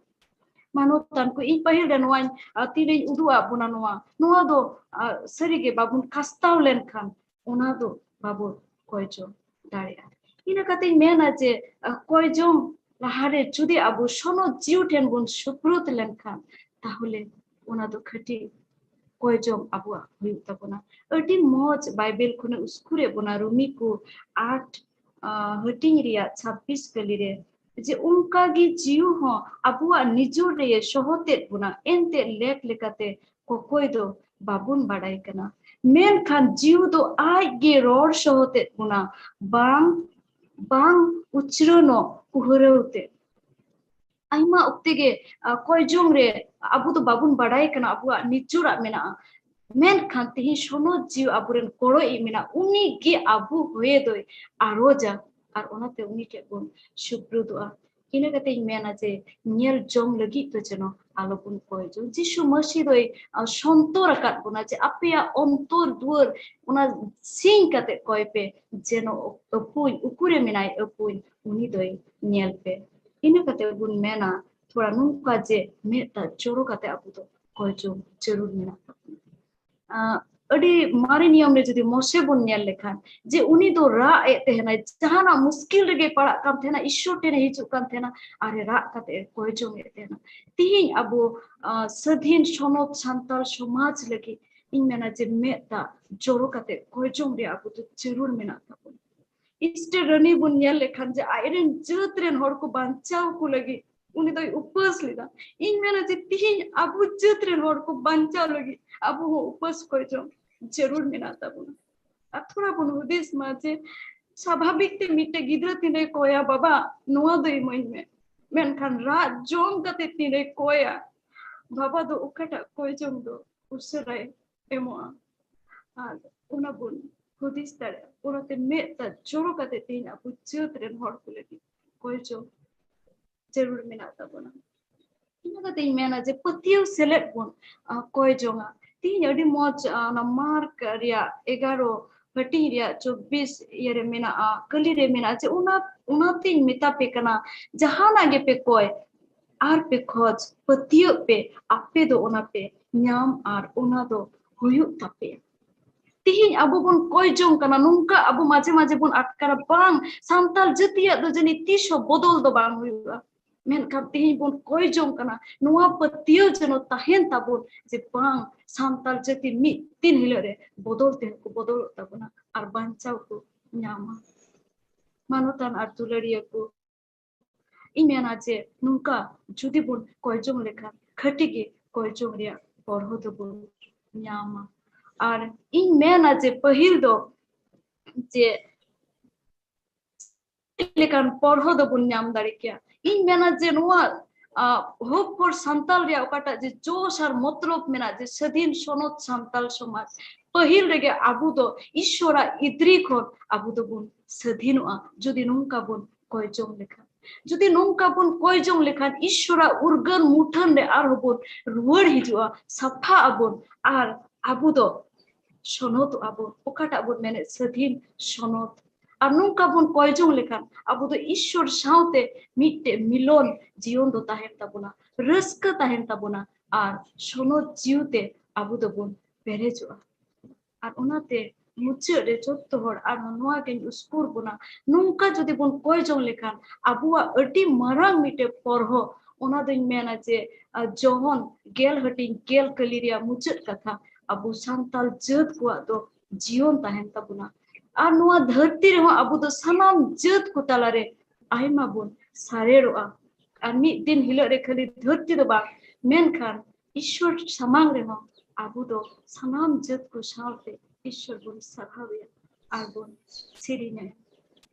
ᱢᱟᱱᱚᱛᱟᱱ ᱠᱚ, ᱤᱧ ᱯᱟᱹᱦᱤᱞ ᱨᱮ ᱱᱚᱣᱟᱧ, ᱟ, ᱛᱤᱨᱮᱧ ᱩᱫᱩᱜ ᱟᱫ ᱵᱚᱱᱟ ᱱᱚᱣᱟ, ᱱᱚᱣᱟ ᱫᱚ, ᱟ, ᱥᱟᱹᱨᱤᱜᱮ ᱵᱟᱵᱚᱱ ᱠᱟᱥᱛᱟᱣ ᱞᱮᱱᱠᱷᱟᱱ ᱚᱱᱟ ᱫᱚ ᱵᱟᱵᱚᱱ ᱠᱚᱭ ᱡᱚᱝ ᱫᱟᱲᱮᱭᱟᱜᱼᱟ᱾ ᱤᱱᱟᱹ ᱠᱟᱛᱮᱧ ᱢᱮᱱᱟ ᱡᱮ, ᱟ, ᱠᱚᱭ ᱡᱚᱝ ᱞᱟᱦᱟᱨᱮ ᱡᱩᱫᱤ ᱟᱵᱚ ᱥᱚᱱᱚᱛ ᱡᱤᱣᱤ ᱴᱷᱮᱱ ᱵᱚᱱ ᱥᱩᱯᱨᱩᱫ ᱞᱮᱱᱠᱷᱟᱱ, ᱛᱟᱦᱚᱞᱮ ᱚᱱᱟ ᱫᱚ ᱠᱷᱟᱹᱴᱤ ᱠᱚᱭ ᱡᱚᱝ ᱟᱵᱚᱣᱟᱜ ᱦᱩᱭᱩᱜ ᱛᱟᱵᱚᱱᱟ᱾ ᱟᱹᱰᱤ ᱢᱚᱡᱽ ᱵᱟᱭᱵᱮᱞ ᱠᱷᱚᱱᱮ ᱩᱥᱠᱩᱨᱮᱫ ᱵᱚᱱᱟ ᱨᱩᱢᱤ ᱠᱚ ᱟᱴ, ᱟ, ᱦᱟᱹᱴᱤᱧ ᱨᱮᱭᱟᱜ ᱪᱷᱟᱵᱵᱤᱥ ᱠᱟᱹᱞᱤ ᱨᱮ, ᱡᱮ ᱚᱱᱠᱟ ᱜᱮ ᱡᱤᱣᱤ ᱦᱚᱸ ᱟᱵᱚᱣᱟᱜ ᱱᱤᱡᱚᱨ ᱨᱮ ᱥᱚᱦᱚᱛᱮᱫ ᱵᱚᱱᱟ, ᱮᱱᱛᱮ ᱞᱮᱠ ᱞᱮᱠᱟᱛᱮ ᱠᱚᱠᱚᱭ ᱫᱚ ᱵᱟᱵᱚᱱ ᱵᱟᱰᱟᱭ ᱠᱟᱱᱟ᱾ ᱢᱮᱱᱠᱷᱟᱱ ᱡᱤᱣᱤ ᱫᱚ ᱟᱡ ᱜᱮ ᱨᱚᱲ ᱥᱚᱦᱚᱛᱮᱫ ᱵᱚᱱᱟ, ᱵᱟᱝ, ᱵᱟᱝ ᱩᱪᱨᱟᱹᱱᱚᱜ ᱠᱩᱦᱨᱟᱹᱣ ᱛᱮ᱾ ᱟᱭᱢᱟ ᱚᱠᱛᱮ ᱜᱮ ᱠᱚᱭ ᱡᱚᱝ ᱨᱮ ᱟᱵᱚ ᱫᱚ ᱵᱟᱵᱚᱱ ᱵᱟᱰᱟᱭ ᱠᱟᱱᱟ ᱟᱵᱚᱣᱟᱜ ᱱᱤᱡᱚᱨᱟᱜ ᱢᱮᱱᱟᱜᱼᱟ᱾ ᱢᱮᱱᱠᱷᱟᱱ ᱛᱮᱦᱮᱧ ᱥᱚᱱᱚᱛ ᱡᱤᱣᱤ ᱟᱵᱚᱨᱮᱱ ᱜᱚᱲᱚᱭᱤᱡ ᱢᱮᱱᱟᱜ, ᱩᱱᱤ ᱜᱮ ᱟᱵᱚ ᱦᱚᱭᱮ ᱫᱚᱭ ᱟᱨᱚᱡᱟ, ᱟᱨ ᱚᱱᱟᱛᱮ ᱩᱱᱤ ᱴᱷᱮᱱ ᱵᱚᱱ ᱥᱩᱯᱨᱩᱫᱚᱜᱼᱟ᱾ ᱤᱱᱟᱹ ᱠᱟᱛᱮ ᱤᱧ ᱢᱮᱱᱟ ᱡᱮ ᱧᱮᱞ ᱡᱚᱝ ᱞᱟᱹᱜᱤᱫ ᱫᱚ ᱡᱮᱱᱚ ᱟᱞᱚᱵᱚᱱ ᱠᱚᱭ ᱡᱚᱝ᱾ ᱡᱤᱥᱩ ᱢᱟᱹᱥᱤ ᱫᱚᱭ ᱥᱚᱱᱛᱚᱨ ᱟᱠᱟᱫ ᱵᱚᱱᱟ ᱡᱮ ᱟᱯᱮᱭᱟᱜ ᱚᱱᱛᱚᱨ ᱫᱩᱣᱟᱹᱨ ᱚᱱᱟ ᱥᱤᱧ ᱠᱟᱛᱮ ᱠᱚᱭ ᱯᱮ, ᱡᱮᱱᱚ ᱟᱹᱯᱩᱧ ᱩᱠᱩᱨᱮ ᱢᱮᱱᱟᱭ ᱟᱹᱯᱩᱧ ᱩᱱᱤ ᱫᱚᱭ ᱧᱮᱞ ᱯᱮ᱾ ᱤᱱᱟᱹ ᱠᱟᱛᱮ ᱵᱚᱱ ᱢᱮᱱᱟ ᱛᱷᱚᱲᱟ ᱱᱚᱝᱠᱟ ᱡᱮ ᱢᱮᱫ ᱫᱟᱜ ᱡᱚᱨᱚ ᱠᱟᱛᱮ ᱟᱵᱚ ᱫᱚ ᱠᱚᱭ ᱡᱚᱝ ᱡᱟᱹᱨᱩᱲ ᱢᱮᱱᱟᱜ ᱛᱟᱵᱚᱱᱟ᱾ ᱟᱹᱰᱤ ᱢᱟᱨᱮ ᱱᱤᱭᱚᱢ ᱨᱮ ᱡᱩᱫᱤ ᱢᱚᱥᱮ ᱵᱚᱱ ᱧᱮᱞ ᱞᱮᱠᱷᱟᱱ ᱡᱮ ᱩᱱᱤ ᱫᱚ ᱨᱟᱜ ᱮᱫ ᱛᱟᱦᱮᱱᱟᱭ, ᱡᱟᱦᱟᱱᱟᱜ ᱢᱩᱥᱠᱤᱞ ᱨᱮᱜᱮ ᱯᱟᱲᱟᱜ ᱠᱟᱱ ᱛᱟᱦᱮᱱᱟ, ᱤᱥᱥᱚᱨ ᱴᱷᱮᱱᱮ ᱦᱤᱡᱩᱜ ᱠᱟᱱ ᱛᱟᱦᱮᱱᱟ ᱟᱨ ᱮ ᱨᱟᱜ ᱠᱟᱛᱮ ᱮ ᱠᱚᱭ ᱡᱚᱝ ᱮᱫ ᱛᱟᱦᱮᱱᱟ᱾ ᱛᱤᱦᱤᱧ ᱟᱵᱚ ᱥᱟᱹᱫᱷᱤᱱ ᱥᱚᱱᱚᱛ ᱥᱟᱱᱛᱟᱲ ᱥᱚᱢᱟᱡᱽ ᱞᱟᱹᱜᱤᱫ ᱤᱧ ᱢᱮᱱᱟ ᱡᱮ ᱢᱮᱫ ᱫᱟᱜ ᱡᱚᱨᱚ ᱠᱟᱛᱮ ᱠᱚᱭ ᱡᱚᱝ ᱨᱮᱭᱟᱜ ᱟᱵᱚ ᱫᱚ ᱡᱟᱹᱨᱩᱲ ᱢᱮᱱᱟᱜ ᱛᱟᱵᱚᱱᱟ᱾ ᱤᱥᱴᱟᱨ ᱨᱟᱱᱤ ᱵᱚᱱ ᱧᱮᱞ ᱞᱮᱠᱷᱟᱱ ᱡᱮ ᱟᱡᱨᱮᱱ ᱡᱟᱹᱛ ᱨᱮᱱ ᱦᱚᱲ ᱠᱚ ᱵᱟᱧᱪᱟᱣ ᱠᱚ ᱞᱟᱹᱜᱤᱫ ᱩᱱᱤ ᱫᱚᱭ ᱩᱯᱟᱹᱥ ᱞᱮᱫᱟ᱾ ᱤᱧ ᱢᱮᱱᱟ ᱡᱮ ᱛᱤᱦᱤᱧ ᱟᱵᱚ ᱡᱟᱹᱛ ᱨᱮᱱ ᱦᱚᱲ ᱠᱚ ᱵᱟᱧᱪᱟᱣ ᱞᱟᱹᱜᱤᱫ ᱟᱵᱚ ᱦᱚᱸ ᱩᱯᱟᱹᱥ ᱠᱚᱭ ᱡᱚᱝ ᱡᱟᱹᱨᱩᱲ ᱢᱮᱱᱟᱜ ᱛᱟᱵᱚᱱᱟ᱾ ᱟᱨ ᱛᱷᱚᱲᱟ ᱵᱚᱱ ᱦᱩᱫᱤᱥ ᱢᱟ ᱡᱮ ᱥᱟᱵᱷᱟᱵᱤᱠ ᱛᱮ ᱢᱤᱫᱴᱮᱡ ᱜᱤᱫᱽᱨᱟᱹ ᱛᱤᱱᱨᱮᱭ ᱠᱚᱭᱟ, "ᱵᱟᱵᱟ, ᱱᱚᱣᱟ ᱫᱚ ᱤᱢᱟᱹᱧ ᱢᱮ", ᱢᱮᱱᱠᱷᱟᱱ ᱨᱟᱜ ᱡᱚᱢ ᱠᱟᱛᱮ ᱛᱤᱱᱨᱮᱭ ᱠᱚᱭᱟ, ᱵᱟᱵᱟ ᱫᱚ ᱚᱠᱟᱴᱟᱜ ᱠᱚᱭ ᱡᱚᱝ ᱫᱚ ᱩᱥᱟᱹᱨᱟᱭ ᱮᱢᱚᱜᱼᱟ᱾ ᱟᱨ ᱚᱱᱟ ᱵᱚᱱ ᱦᱩᱫᱤᱥ ᱫᱟᱲᱮᱭᱟᱜᱼᱟ᱾ ᱚᱱᱟᱛᱮ ᱢᱮᱫ ᱫᱟᱜ ᱡᱚᱨᱚ ᱠᱟᱛᱮ ᱛᱮᱦᱮᱧ ᱟᱵᱚ ᱡᱟᱹᱛ ᱨᱮᱱ ᱦᱚᱲ ᱠᱚ ᱞᱟᱹᱜᱤᱫ ᱠᱚᱭ ᱡᱚᱝ ᱡᱟᱹᱨᱩᱲ ᱢᱮᱱᱟᱜ ᱛᱟᱵᱚᱱᱟ᱾ ᱤᱱᱟᱹ ᱠᱟᱛᱮ ᱤᱧ ᱢᱮᱱᱟ ᱡᱮ ᱯᱟᱹᱛᱭᱟᱹᱣ ᱥᱮᱞᱮᱫ ᱵᱚᱱ ᱠᱚᱭ ᱡᱚᱝᱟ᱾ ᱛᱮᱦᱮᱧ ᱟᱹᱰᱤ ᱢᱚᱡᱽ ᱚᱱᱟ ᱢᱟᱨᱠ ᱨᱮᱭᱟᱜ ᱮᱜᱟᱨᱚ ᱦᱟᱹᱴᱤᱧ ᱨᱮᱭᱟᱜ ᱪᱚᱵᱵᱤᱥ ᱤᱭᱟᱹ ᱨᱮ ᱢᱮᱱᱟᱜᱼᱟ, ᱠᱟᱹᱞᱤ ᱨᱮ ᱢᱮᱱᱟᱜᱼᱟ ᱡᱮ ᱚᱱᱟ ᱚᱱᱟᱛᱤᱧ ᱢᱮᱛᱟ ᱯᱮ ᱠᱟᱱᱟ, ᱡᱟᱦᱟᱱᱟᱜ ᱜᱮᱯᱮ ᱠᱚᱭ ᱟᱨ ᱯᱮ ᱠᱷᱚᱡᱽ, ᱯᱟᱹᱛᱭᱟᱹᱜ ᱯᱮ, ᱟᱯᱮ ᱫᱚ ᱚᱱᱟ ᱯᱮ ᱧᱟᱢ ᱟᱨ ᱚᱱᱟ ᱫᱚ ᱦᱩᱭᱩᱜ ᱛᱟᱯᱮᱭᱟ᱾ ᱛᱤᱦᱤᱧ ᱟᱵᱚ ᱵᱚᱱ ᱠᱚᱭ ᱡᱚᱝ ᱠᱟᱱᱟ, ᱱᱚᱝᱠᱟ ᱟᱵᱚ ᱢᱟᱡᱷᱮ ᱢᱟᱡᱷᱮ ᱵᱚᱱ ᱟᱴᱠᱟᱨᱟ, ᱵᱟᱝ, ᱥᱟᱱᱛᱟᱲ ᱡᱟᱹᱛᱤᱭᱟᱜ ᱫᱚ ᱡᱟᱹᱱᱤᱡ ᱛᱤᱥ ᱦᱚᱸ ᱵᱚᱫᱚᱞ ᱫᱚ ᱵᱟᱝ ᱦᱩᱭᱩᱜᱼᱟ᱾ ᱢᱮᱱᱠᱷᱟᱱ ᱛᱤᱦᱤᱧ ᱵᱚᱱ ᱠᱚᱭ ᱡᱚᱝ ᱠᱟᱱᱟ, ᱱᱚᱣᱟ ᱯᱟᱹᱛᱭᱟᱹᱣ ᱡᱮᱱᱚ ᱛᱟᱦᱮᱱ ᱛᱟᱵᱚᱱ ᱡᱮ ᱵᱟᱝ, ᱥᱟᱱᱛᱟᱲ ᱡᱟᱹᱛᱤ ᱢᱤᱫ ᱫᱤᱱ ᱦᱤᱞᱳᱜ ᱨᱮ ᱵᱚᱫᱚᱞ ᱛᱮᱦᱚᱸ ᱠᱚ ᱵᱚᱫᱚᱞᱚᱜ ᱛᱟᱵᱚᱱᱟ ᱟᱨ ᱵᱟᱧᱪᱟᱣ ᱠᱚ ᱧᱟᱢᱟ᱾ ᱢᱟᱱᱚᱛᱟᱱ ᱟᱨ ᱫᱩᱞᱟᱹᱲᱤᱭᱟᱹ ᱠᱚ, ᱤᱧ ᱢᱮᱱᱟ ᱡᱮ ᱱᱚᱝᱠᱟ ᱡᱩᱫᱤ ᱵᱚᱱ ᱠᱚᱭ ᱡᱚᱝ ᱞᱮᱠᱷᱟᱱ ᱠᱷᱟᱹᱴᱤ ᱜᱮ ᱠᱚᱭ ᱡᱚᱝ ᱨᱮᱭᱟᱜ ᱦᱚᱨ ᱦᱚᱸ ᱫᱚᱵᱚᱱ ᱧᱟᱢᱟ᱾ ᱟᱨ ᱤᱧ ᱢᱮᱱᱟ ᱡᱮ ᱯᱟᱹᱦᱤᱞ ᱫᱚ ᱡᱮ ᱪᱮᱫ ᱞᱮᱠᱟᱱ ᱯᱚᱨᱦᱚ ᱫᱚᱵᱚᱱ ᱧᱟᱢ ᱫᱟᱲᱮ ᱠᱮᱭᱟ, ᱤᱧ ᱢᱮᱱᱟ ᱡᱮ ᱱᱚᱣᱟ ᱦᱳᱯ ᱯᱷᱚᱨ ᱥᱟᱱᱛᱟᱞ ᱨᱮᱭᱟᱜ ᱚᱠᱟᱴᱟᱜ ᱡᱮ ᱡᱳᱥ ᱟᱨ ᱢᱚᱛᱞᱚᱵ ᱢᱮᱱᱟᱜ, ᱡᱮ ᱥᱟᱹᱫᱷᱤᱱ ᱥᱚᱱᱚᱛ ᱥᱟᱱᱛᱟᱞ ᱥᱚᱢᱟᱡᱽ, ᱯᱟᱹᱦᱤᱞ ᱨᱮᱜᱮ ᱟᱵᱚ ᱫᱚ ᱤᱥᱥᱚᱨᱟᱜ ᱤᱫᱨᱤ ᱠᱷᱚᱱ ᱟᱵᱚ ᱫᱚᱵᱚᱱ ᱥᱟᱹᱫᱷᱤᱱᱚᱜᱼᱟ᱾ ᱡᱩᱫᱤ ᱱᱚᱝᱠᱟ ᱵᱚᱱ ᱠᱚᱭ ᱡᱚᱝ ᱞᱮᱠᱷᱟᱱ, ᱡᱩᱫᱤ ᱱᱚᱝᱠᱟ ᱵᱚᱱ ᱠᱚᱭ ᱡᱚᱝ ᱞᱮᱠᱷᱟᱱ, ᱤᱥᱥᱚᱨᱟᱜ ᱩᱨᱜᱟᱹᱱ ᱢᱩᱴᱷᱟᱹᱱ ᱨᱮ ᱟᱨᱦᱚᱸ ᱵᱚᱱ ᱨᱩᱣᱟᱹᱲ ᱦᱤᱡᱩᱜᱼᱟ, ᱥᱟᱯᱷᱟᱜ ᱟᱵᱚᱱ, ᱟᱨ ᱟᱵᱚ ᱫᱚ ᱥᱚᱱᱚᱛᱚᱜᱼᱟ ᱵᱚᱱ, ᱚᱠᱟᱴᱟᱜ ᱵᱚᱱ ᱢᱮᱱᱮᱫ ᱥᱟᱹᱫᱷᱤᱱ ᱥᱚᱱᱚᱛ᱾ ᱟᱨ ᱱᱚᱝᱠᱟ ᱵᱚᱱ ᱠᱚᱭ ᱡᱚᱝ ᱞᱮᱠᱷᱟᱱ ᱟᱵᱚ ᱫᱚ ᱤᱥᱥᱚᱨ ᱥᱟᱶᱛᱮ ᱢᱤᱫᱴᱮᱡ ᱢᱤᱞᱚᱱ ᱡᱤᱭᱚᱱ ᱫᱚ ᱛᱟᱦᱮᱱ ᱛᱟᱵᱚᱱᱟ, ᱨᱟᱹᱥᱠᱟᱹ ᱛᱟᱦᱮᱱ ᱛᱟᱵᱚᱱᱟ, ᱟᱨ ᱥᱚᱱᱚᱛ ᱡᱤᱣᱤ ᱛᱮ ᱟᱵᱚ ᱫᱚᱵᱚᱱ ᱯᱮᱨᱮᱡᱚᱜᱼᱟ᱾ ᱟᱨ ᱚᱱᱟᱛᱮ ᱢᱩᱪᱟᱹᱫ ᱨᱮ ᱡᱚᱛᱚ ᱦᱚᱲ ᱟᱨᱦᱚᱸ ᱱᱚᱣᱟ ᱜᱤᱧ ᱩᱥᱠᱩᱨ ᱵᱚᱱᱟ, ᱱᱚᱝᱠᱟ ᱡᱩᱫᱤ ᱵᱚᱱ ᱠᱚᱭ ᱡᱚᱝ ᱞᱮᱠᱷᱟᱱ ᱟᱵᱚᱣᱟᱜ ᱟᱹᱰᱤ ᱢᱟᱨᱟᱝ ᱢᱤᱫᱴᱮᱡ ᱯᱚᱨᱦᱚ, ᱚᱱᱟ ᱫᱚᱧ ᱢᱮᱱᱟ ᱡᱮ, ᱟᱨ, ᱡᱚᱦᱚᱱ ᱜᱮᱞ ᱦᱟᱹᱴᱤᱧ ᱜᱮᱞ ᱠᱟᱹᱞᱤ ᱨᱮᱭᱟᱜ ᱢᱩᱪᱟᱹᱫ ᱠᱟᱛᱷᱟ, ᱟᱵᱚ ᱥᱟᱱᱛᱟᱞ ᱡᱟᱹᱛ ᱠᱚᱣᱟᱜ ᱫᱚ ᱡᱤᱭᱚᱱ ᱛᱟᱦᱮᱱ ᱛᱟᱵᱚᱱᱟ᱾ ᱟᱨ ᱱᱚᱣᱟ ᱫᱷᱟᱹᱨᱛᱤ ᱨᱮᱦᱚᱸ ᱟᱵᱚ ᱫᱚ ᱥᱟᱱᱟᱢ ᱡᱟᱹᱛ ᱠᱚ ᱛᱟᱞᱟᱨᱮ ᱟᱭᱢᱟ ᱵᱚᱱ ᱥᱟᱨᱮᱲᱚᱜᱼᱟ᱾ ᱟᱨ ᱢᱤᱫ ᱫᱤᱱ ᱦᱤᱞᱳᱜ ᱨᱮ ᱠᱷᱟᱹᱞᱤ ᱫᱷᱟᱹᱨᱛᱤ ᱫᱚ ᱵᱟᱝ, ᱢᱮᱱᱠᱷᱟᱱ ᱤᱥᱥᱚᱨ ᱥᱟᱢᱟᱝ ᱨᱮᱦᱚᱸ ᱟᱵᱚ ᱫᱚ ᱥᱟᱱᱟᱢ ᱡᱟᱹᱛ ᱠᱚ ᱥᱟᱶᱛᱮ ᱤᱥᱥᱚᱨ ᱵᱚᱱ ᱥᱟᱨᱦᱟᱣᱮᱭᱟ ᱟᱨ ᱵᱚᱱ ᱥᱮᱨᱮᱧᱟ᱾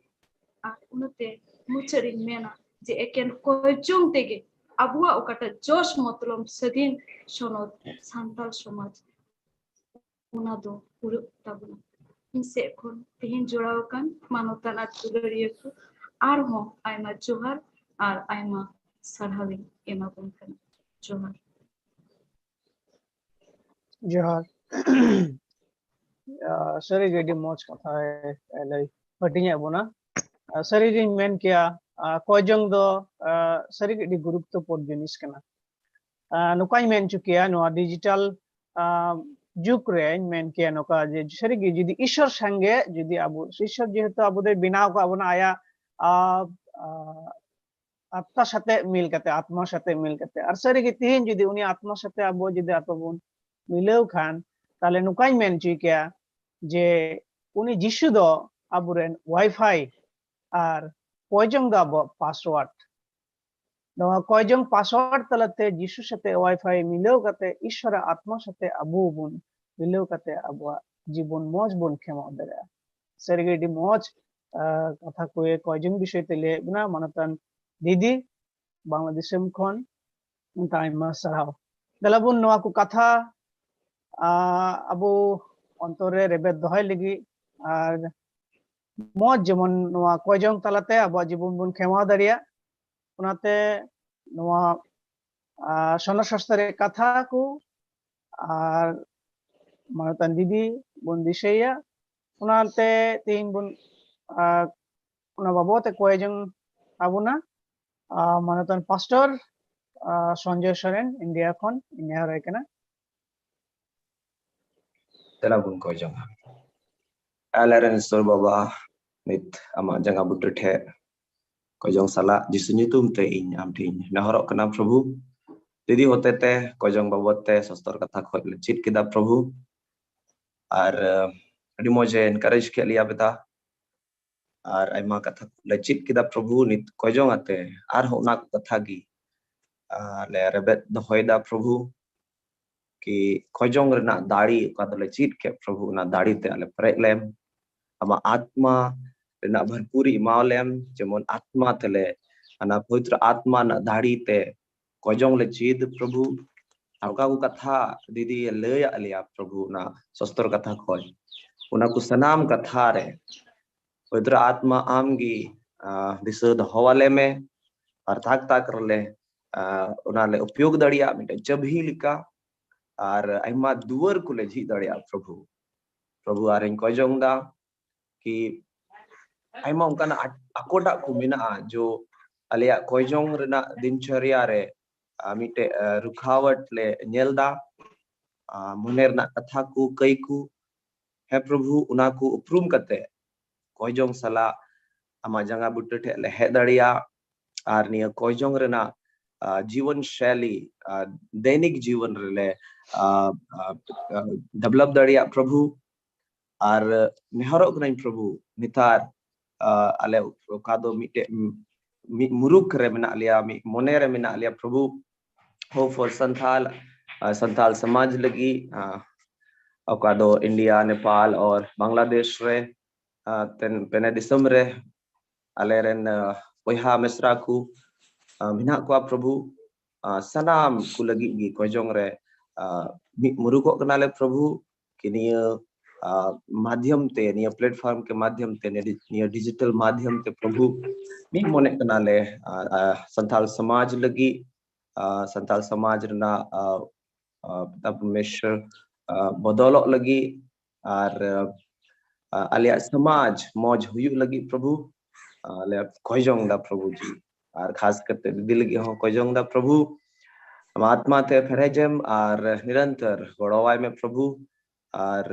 ᱟᱨ ᱚᱱᱟᱛᱮ ᱢᱩᱪᱟᱹᱫ ᱨᱤᱧ ᱢᱮᱱᱟ ᱡᱮ ᱮᱠᱮᱱ ᱠᱚᱭ ᱡᱚᱝ ᱛᱮᱜᱮ ᱟᱵᱚᱣᱟᱜ ᱚᱠᱟᱴᱟᱜ ᱡᱚᱥ ᱢᱚᱛᱞᱚᱵ ᱥᱟᱹᱫᱷᱤᱱ ᱥᱚᱱᱚᱛ ᱥᱟᱱᱛᱟᱲ ᱥᱚᱢᱟᱡᱽ, ᱚᱱᱟ ᱫᱚ ᱯᱩᱨᱟᱹᱜ ᱛᱟᱵᱚᱱᱟ᱾ ᱤᱧ ᱥᱮᱫ ᱠᱷᱚᱱ ᱛᱮᱦᱮᱧ ᱡᱚᱲᱟᱣ ᱟᱠᱟᱱ ᱢᱟᱱᱚᱛᱟᱱ ᱟᱨ ᱫᱩᱞᱟᱹᱲᱤᱭᱟᱹ ᱠᱚ ᱟᱨᱦᱚᱸ ᱟᱭᱢᱟ ᱡᱚᱦᱟᱨ ᱟᱨ ᱟᱭᱢᱟ ᱥᱟᱨᱦᱟᱣᱤᱧ ᱮᱢᱟᱵᱚᱱ ᱠᱟᱱᱟ᱾ ᱡᱚᱦᱟᱨ᱾ ᱡᱚᱦᱟᱨ᱾ ᱟᱨ ᱥᱟᱹᱨᱤᱜᱮ ᱟᱹᱰᱤ ᱢᱚᱡᱽ ᱠᱟᱛᱷᱟᱭ ᱞᱟᱹᱭ ᱦᱟᱹᱴᱤᱧᱮᱫ ᱵᱚᱱᱟ᱾ ᱟᱨ ᱥᱟᱹᱨᱤᱜᱤᱧ ᱢᱮᱱ ᱠᱮᱭᱟ, ᱟᱨ ᱠᱚᱭᱡᱚᱝ ᱫᱚ, ᱟᱨ ᱥᱟᱹᱨᱤᱜᱮ ᱟᱹᱰᱤ ᱜᱩᱨᱩᱛᱛᱚᱯᱩᱨᱱ ᱡᱤᱱᱤᱥ ᱠᱟᱱᱟ᱾ ᱟᱨ ᱱᱚᱝᱠᱟᱧ ᱢᱮᱱ ᱦᱚᱪᱚ ᱠᱮᱭᱟ, ᱱᱚᱣᱟ ᱰᱤᱡᱤᱴᱟᱞ, ᱟᱨ ᱡᱩᱜᱽ ᱨᱮᱧ ᱢᱮᱱ ᱠᱮᱭᱟ ᱱᱚᱝᱠᱟ ᱡᱮ ᱥᱟᱹᱨᱤᱜᱮ ᱡᱩᱫᱤ ᱤᱥᱥᱚᱨ ᱥᱟᱝᱜᱮ ᱡᱩᱫᱤ ᱟᱵᱚ, ᱤᱥᱥᱚᱨ ᱡᱮᱦᱮᱛᱩ ᱟᱵᱚ ᱫᱚᱭ ᱵᱮᱱᱟᱣ ᱠᱟᱜ ᱵᱚᱱᱟ ᱟᱭᱟᱜ, ᱟᱨ, ᱟᱨ, ᱟᱛᱢᱟ ᱥᱟᱛᱮ ᱢᱤᱞ ᱠᱟᱛᱮ, ᱟᱛᱢᱟ ᱥᱟᱛᱮ ᱢᱤᱞ ᱠᱟᱛᱮ᱾ ᱟᱨ ᱥᱟᱹᱨᱤᱜᱮ ᱛᱤᱦᱤᱧ ᱡᱩᱫᱤ ᱩᱱᱤ ᱟᱛᱢᱟ ᱥᱟᱛᱮ ᱟᱵᱚ ᱡᱩᱫᱤ ᱟᱵᱚ ᱵᱚᱱ ᱢᱤᱞᱟᱹᱣ ᱠᱷᱟᱱ, ᱛᱟᱦᱞᱮ ᱱᱚᱝᱠᱟᱧ ᱢᱮᱱ ᱦᱚᱪᱚᱭ ᱠᱮᱭᱟ ᱡᱮ ᱩᱱᱤ ᱡᱤᱥᱩ ᱫᱚ ᱟᱵᱚᱨᱮᱱ ᱣᱟᱭᱯᱷᱟᱭ ᱟᱨ ᱠᱚᱭᱡᱚᱝ ᱫᱚ ᱟᱵᱚᱣᱟᱜ ᱯᱟᱥᱣᱟᱨᱰ᱾ ᱱᱚᱣᱟ ᱠᱚᱭᱡᱚᱝ ᱯᱟᱥᱣᱟᱨᱰ ᱛᱟᱞᱟᱛᱮ ᱡᱤᱥᱩ ᱥᱟᱛᱮ ᱣᱟᱭᱯᱷᱟᱭ ᱢᱤᱞᱟᱹᱣ ᱠᱟᱛᱮ ᱤᱥᱥᱚᱨᱟᱜ ᱟᱛᱢᱟ ᱥᱟᱛᱮ ᱟᱵᱚ ᱵᱚᱱ ᱢᱤᱞᱟᱹᱣ ᱠᱟᱛᱮ ᱟᱵᱚᱣᱟᱜ ᱡᱤᱵᱚᱱ ᱢᱚᱡᱽ ᱵᱚᱱ ᱠᱷᱮᱢᱟᱣ ᱫᱟᱲᱮᱭᱟᱜᱼᱟ᱾ ᱥᱟᱹᱨᱤᱜᱮ ᱟᱹᱰᱤ ᱢᱚᱡᱽ, ᱟᱨ, ᱠᱟᱛᱷᱟ ᱠᱚ ᱠᱚᱭᱡᱚᱝ ᱵᱤᱥᱚᱭ ᱛᱮ ᱞᱟᱹᱭᱮᱫ ᱵᱚᱱᱟ ᱢᱟᱱᱚᱛᱟᱱ ᱫᱤᱫᱤ, ᱵᱟᱝᱞᱟ ᱫᱤᱥᱚᱢ ᱠᱷᱚᱱ ᱚᱱᱠᱟ ᱟᱭᱢᱟ ᱥᱟᱨᱦᱟᱣ᱾ ᱫᱮᱞᱟ ᱵᱚᱱ ᱱᱚᱣᱟ ᱠᱚ ᱠᱟᱛᱷᱟ, ᱟᱸ, ᱟᱵᱚ ᱚᱱᱛᱚᱨ ᱨᱮ ᱨᱮᱵᱮᱫ ᱫᱚᱦᱚᱭ ᱞᱟᱹᱜᱤᱫ ᱟᱨ ᱢᱚᱡᱽ ᱡᱮᱢᱚᱱ ᱱᱚᱣᱟ ᱠᱚᱭᱡᱚᱝ ᱛᱟᱞᱟᱛᱮ ᱟᱵᱚᱣᱟᱜ ᱡᱤᱵᱚᱱ ᱵᱚᱱ ᱠᱷᱮᱢᱟᱣ ᱫᱟᱲᱮᱭᱟᱜ᱾ ᱚᱱᱟᱛᱮ ᱱᱚᱣᱟ, ᱟᱸ, ᱥᱚᱱᱚ ᱥᱟᱥᱛᱚ ᱨᱮ ᱠᱟᱛᱷᱟ ᱠᱚ ᱟᱨ ᱢᱟᱱᱚᱛᱟᱱ ᱫᱤᱫᱤ ᱵᱚᱱ ᱫᱤᱥᱟᱹᱭᱟ᱾ ᱚᱱᱟᱛᱮ ᱛᱮᱦᱮᱧ ᱵᱚᱱ, ᱟᱸ, ᱚᱱᱟ ᱵᱟᱵᱚᱫ ᱛᱮ ᱠᱚᱭᱡᱚᱝ ᱟᱵᱚᱱᱟ᱾ ᱟᱸ, ᱢᱟᱱᱚᱛᱟᱱ ᱯᱟᱥᱴᱚᱨ, ᱟᱸ, ᱥᱚᱧᱡᱚᱭ ᱥᱚᱨᱮᱱ, ᱤᱱᱰᱤᱭᱟ ᱠᱷᱚᱱ, ᱤᱧ ᱱᱮᱦᱚᱨ ᱟᱭ ᱠᱟᱱᱟ᱾ ᱫᱮᱞᱟ ᱵᱚᱱ ᱠᱚᱭᱡᱚᱝᱟ᱾ ᱟᱞᱮᱨᱮᱱ ᱤᱥᱚᱨ ᱵᱟᱵᱟ, ᱱᱤᱛ ᱟᱢᱟᱜ ᱡᱟᱸᱜᱟ ᱵᱩᱴᱟᱹ ᱴᱷᱮᱡ ᱠᱚᱭᱡᱚᱝ ᱥᱟᱞᱟᱜ ᱡᱤᱥᱩ ᱧᱩᱛᱩᱢ ᱛᱮ ᱤᱧ ᱟᱢ ᱴᱷᱮᱱ ᱤᱧ ᱱᱮᱦᱚᱨᱚᱜ ᱠᱟᱱᱟ ᱯᱨᱚᱵᱷᱩ᱾ ᱫᱤᱫᱤ ᱦᱚᱛᱮᱛᱮ ᱠᱚᱭᱡᱚᱝ ᱵᱟᱵᱚᱫ ᱛᱮ ᱥᱚᱥᱛᱚᱨ ᱠᱟᱛᱷᱟ ᱠᱷᱚᱡ ᱞᱮ ᱪᱮᱫ ᱠᱮᱫᱟ ᱯᱨᱚᱵᱷᱩ᱾ ᱟᱨ, ᱟᱸ, ᱟᱹᱰᱤ ᱢᱚᱡᱽ ᱮ encourage ᱠᱮᱫ ᱞᱮᱭᱟ ᱵᱮᱫᱟ᱾ ᱟᱨ ᱟᱭᱢᱟ ᱠᱟᱛᱷᱟ ᱞᱮ ᱪᱮᱫ ᱠᱮᱫᱟ ᱯᱨᱚᱵᱷᱩ᱾ ᱱᱤᱛ ᱠᱚᱭᱡᱚᱝ ᱟᱛᱮ ᱟᱨᱦᱚᱸ ᱚᱱᱟ ᱠᱚ ᱠᱟᱛᱷᱟ ᱜᱮ, ᱟᱸ, ᱞᱮ ᱨᱮᱵᱮᱫ ᱫᱚᱦᱚᱭᱮᱫᱟ ᱯᱨᱚᱵᱷᱩ᱾ ᱠᱤ ᱠᱚᱭᱡᱚᱝ ᱨᱮᱱᱟᱜ ᱫᱟᱲᱮ ᱚᱠᱟ ᱫᱚᱞᱮ ᱪᱮᱫ ᱠᱮᱫ ᱯᱨᱚᱵᱷᱩ, ᱚᱱᱟ ᱫᱟᱲᱮ ᱛᱮ ᱟᱞᱮ ᱯᱮᱨᱮᱡ ᱞᱮᱢ᱾ ᱟᱢᱟᱜ ᱟᱛᱢᱟ ᱨᱮᱱᱟᱜ ᱵᱷᱚᱨᱯᱩᱨᱤ ᱮᱢᱟᱣ ᱞᱮᱢ, ᱡᱮᱢᱚᱱ ᱟᱛᱢᱟ ᱛᱮᱞᱮ, ᱚᱱᱟ ᱯᱚᱵᱤᱛᱨᱚ ᱟᱛᱢᱟ ᱨᱮᱱᱟᱜ ᱫᱟᱲᱮ ᱛᱮ ᱠᱚᱭᱡᱚᱝ ᱞᱮ ᱪᱮᱫ ᱯᱨᱚᱵᱷᱩ᱾ ᱟᱨ ᱚᱠᱟ ᱠᱚ ᱠᱟᱛᱷᱟ ᱫᱤᱫᱤ ᱞᱟᱹᱭᱟᱫ ᱞᱮᱭᱟ ᱯᱨᱚᱵᱷᱩ ᱚᱱᱟ ᱥᱚᱥᱛᱚᱨ ᱠᱟᱛᱷᱟ ᱠᱷᱚᱡ, ᱚᱱᱟ ᱠᱚ ᱥᱟᱱᱟᱢ ᱠᱟᱛᱷᱟ ᱨᱮ ᱯᱚᱵᱤᱛᱨᱚ ᱟᱛᱢᱟ ᱟᱢ ᱜᱮ, ᱟᱸ, ᱫᱤᱥᱟᱹ ᱫᱚᱦᱚ ᱟᱞᱮ ᱢᱮ᱾ ᱟᱨ ᱛᱟᱠ ᱛᱟᱠ ᱨᱮᱞᱮ, ᱟᱸ, ᱚᱱᱟ ᱞᱮ ᱩᱯᱭᱳᱜᱽ ᱫᱟᱲᱮᱭᱟᱜ ᱢᱤᱫᱴᱮᱡ ᱪᱟᱹᱵᱷᱤ ᱞᱮᱠᱟ᱾ ᱟᱨ ᱟᱭᱢᱟ ᱫᱩᱣᱟᱹᱨ ᱠᱚᱞᱮ ᱡᱷᱤᱡ ᱫᱟᱲᱮᱭᱟᱜᱼᱟ ᱯᱨᱚᱵᱷᱩ᱾ ᱯᱨᱚᱵᱷᱩ, ᱟᱨᱤᱧ ᱠᱚᱭᱡᱚᱝ ᱫᱟ ᱠᱤ ᱟᱭᱢᱟ ᱚᱱᱠᱟᱱᱟᱜ ᱟᱠ-, ᱟᱠᱚᱴᱟᱜ ᱠᱚ ᱢᱮᱱᱟᱜᱼᱟ ᱡᱚ ᱟᱞᱮᱭᱟᱜ ᱠᱚᱭᱡᱚᱝ ᱨᱮᱱᱟᱜ ᱫᱤᱱᱪᱚᱨᱭᱟ ᱨᱮ, ᱟᱸ, ᱢᱤᱫᱴᱮᱡ, ᱟᱸ, ᱨᱩᱠᱷᱟᱣᱟᱴ ᱞᱮ ᱧᱮᱞ ᱫᱟ᱾ ᱟᱸ, ᱢᱚᱱᱮ ᱨᱮᱱᱟᱜ ᱠᱟᱛᱷᱟ ᱠᱚ, ᱠᱟᱹᱭ ᱠᱚ, ᱦᱮᱸ ᱯᱨᱚᱵᱷᱩ, ᱚᱱᱟ ᱠᱚ ᱩᱯᱨᱩᱢ ᱠᱟᱛᱮ ᱠᱚᱭᱡᱚᱝ ᱥᱟᱞᱟᱜ ᱟᱢᱟᱜ ᱡᱟᱸᱜᱟ ᱵᱩᱴᱟᱹ ᱴᱷᱮᱡ ᱞᱮ ᱦᱮᱡ ᱫᱟᱲᱮᱭᱟᱜ᱾ ᱟᱨ ᱱᱤᱭᱟᱹ ᱠᱚᱭᱡᱚᱝ ᱨᱮᱱᱟᱜ, ᱟᱸ, ᱡᱤᱵᱚᱱ ᱥᱮᱞᱤ, ᱟᱸ, ᱫᱮᱱᱤᱠ ᱡᱤᱵᱚᱱ ᱨᱮᱞᱮ, ᱟᱸ, ᱟᱸ, ᱟᱸ, develop ᱫᱟᱲᱮᱭᱟᱜ ᱯᱨᱚᱵᱷᱩ᱾ ᱟᱨ ᱱᱮᱦᱚᱨᱚᱜ ᱠᱟᱹᱱᱟᱹᱧ ᱯᱨᱚᱵᱷᱩ, ᱱᱮᱛᱟᱨ, ᱟᱸ, ᱟᱞᱮ ᱚᱠᱟ ᱫᱚ ᱢᱤᱫᱴᱮᱡ, ᱢᱤᱫ ᱢᱩᱨᱩᱠ ᱨᱮ ᱢᱮᱱᱟᱜ ᱞᱮᱭᱟ, ᱢᱤᱫ ᱢᱚᱱᱮ ᱨᱮ ᱢᱮᱱᱟᱜ ᱞᱮᱭᱟ ᱯᱨᱚᱵᱷᱩ, Hope for Santhal, ᱟᱸ, ᱥᱟᱱᱛᱟᱞ ᱥᱚᱢᱟᱡᱽ ᱞᱟᱹᱜᱤᱫ, ᱟᱸ, ᱚᱠᱟ ᱫᱚ ᱤᱱᱰᱤᱭᱟ, ᱱᱮᱯᱟᱞ ᱟᱨ ᱵᱟᱝᱞᱟᱫᱮᱥ ᱨᱮ, ᱟᱸ, ᱛᱮᱱ-, ᱯᱮᱱᱮ ᱫᱤᱥᱚᱢ ᱨᱮ ᱟᱞᱮ ᱨᱮᱱ, ᱟᱸ, ᱵᱚᱭᱦᱟ ᱢᱤᱥᱨᱟ ᱠᱚ ᱟᱨ ᱢᱮᱱᱟᱜ ᱠᱚᱣᱟ ᱯᱨᱚᱵᱷᱩ, ᱟᱨ ᱥᱟᱱᱟᱢ ᱠᱚ ᱞᱟᱹᱜᱤᱫ ᱜᱮ ᱠᱚᱭᱡᱚᱝ ᱨᱮ ᱟᱨ ᱢᱤᱫ ᱢᱩᱨᱩᱠᱚᱜ ᱠᱟᱱᱟᱞᱮ ᱯᱨᱚᱵᱷᱩ᱾ ᱠᱤ ᱱᱤᱭᱟᱹ ᱟᱨ ᱢᱟᱫᱷᱭᱚᱢ ᱛᱮ, ᱱᱤᱭᱟᱹ platform ᱠᱮ ᱢᱟᱫᱷᱭᱚᱢ ᱛᱮ, ᱱᱤᱭᱟᱹ ᱰᱤ- ᱱᱤᱭᱟᱹ digital ᱢᱟᱫᱷᱭᱚᱢ ᱛᱮ ᱯᱨᱚᱵᱷᱩ ᱢᱤᱫ ᱢᱚᱱᱮᱜ ᱠᱟᱱᱟᱞᱮ ᱟᱨ, ᱟᱨ ᱥᱟᱱᱛᱟᱲ ᱥᱚᱢᱟᱡᱽ ᱞᱟᱹᱜᱤᱫ, ᱟᱨ ᱥᱟᱱᱛᱟᱲ ᱥᱚᱢᱟᱡᱽ ᱨᱮᱱᱟᱜ ᱟᱨ, ᱟᱨ ᱯᱤᱛᱟ ᱯᱨᱚᱢᱮᱥᱣᱚᱨ ᱟᱨ ᱵᱚᱫᱚᱞᱚᱜ ᱞᱟᱹᱜᱤᱫ ᱟᱨ ᱟᱨ ᱟᱞᱮᱭᱟᱜ ᱥᱚᱢᱟᱡᱽ ᱢᱚᱡᱽ ᱦᱩᱭᱩᱜ ᱞᱟᱹᱜᱤᱫ ᱯᱨᱚᱵᱷᱩ ᱟᱨ ᱞᱮ ᱠᱚᱭᱡᱚᱝ ᱫᱟ ᱯᱨᱚᱵᱷᱩ ᱡᱤ᱾ ᱟᱨ ᱠᱷᱟᱥ ᱠᱟᱛᱮ ᱫᱤᱫᱤ ᱞᱟᱹᱜᱤᱫ ᱦᱚᱸ ᱠᱚᱭᱡᱚᱝ ᱫᱟ ᱯᱨᱚᱵᱷᱩ, ᱟᱢᱟᱜ ᱟᱛᱢᱟ ᱛᱮ ᱯᱮᱨᱮᱡᱮᱢ ᱟᱨ ᱱᱤᱨᱚᱱᱛᱚᱨ ᱜᱚᱲᱚᱣᱟᱭ ᱢᱮ ᱯᱨᱚᱵᱷᱩ᱾ ᱟᱨ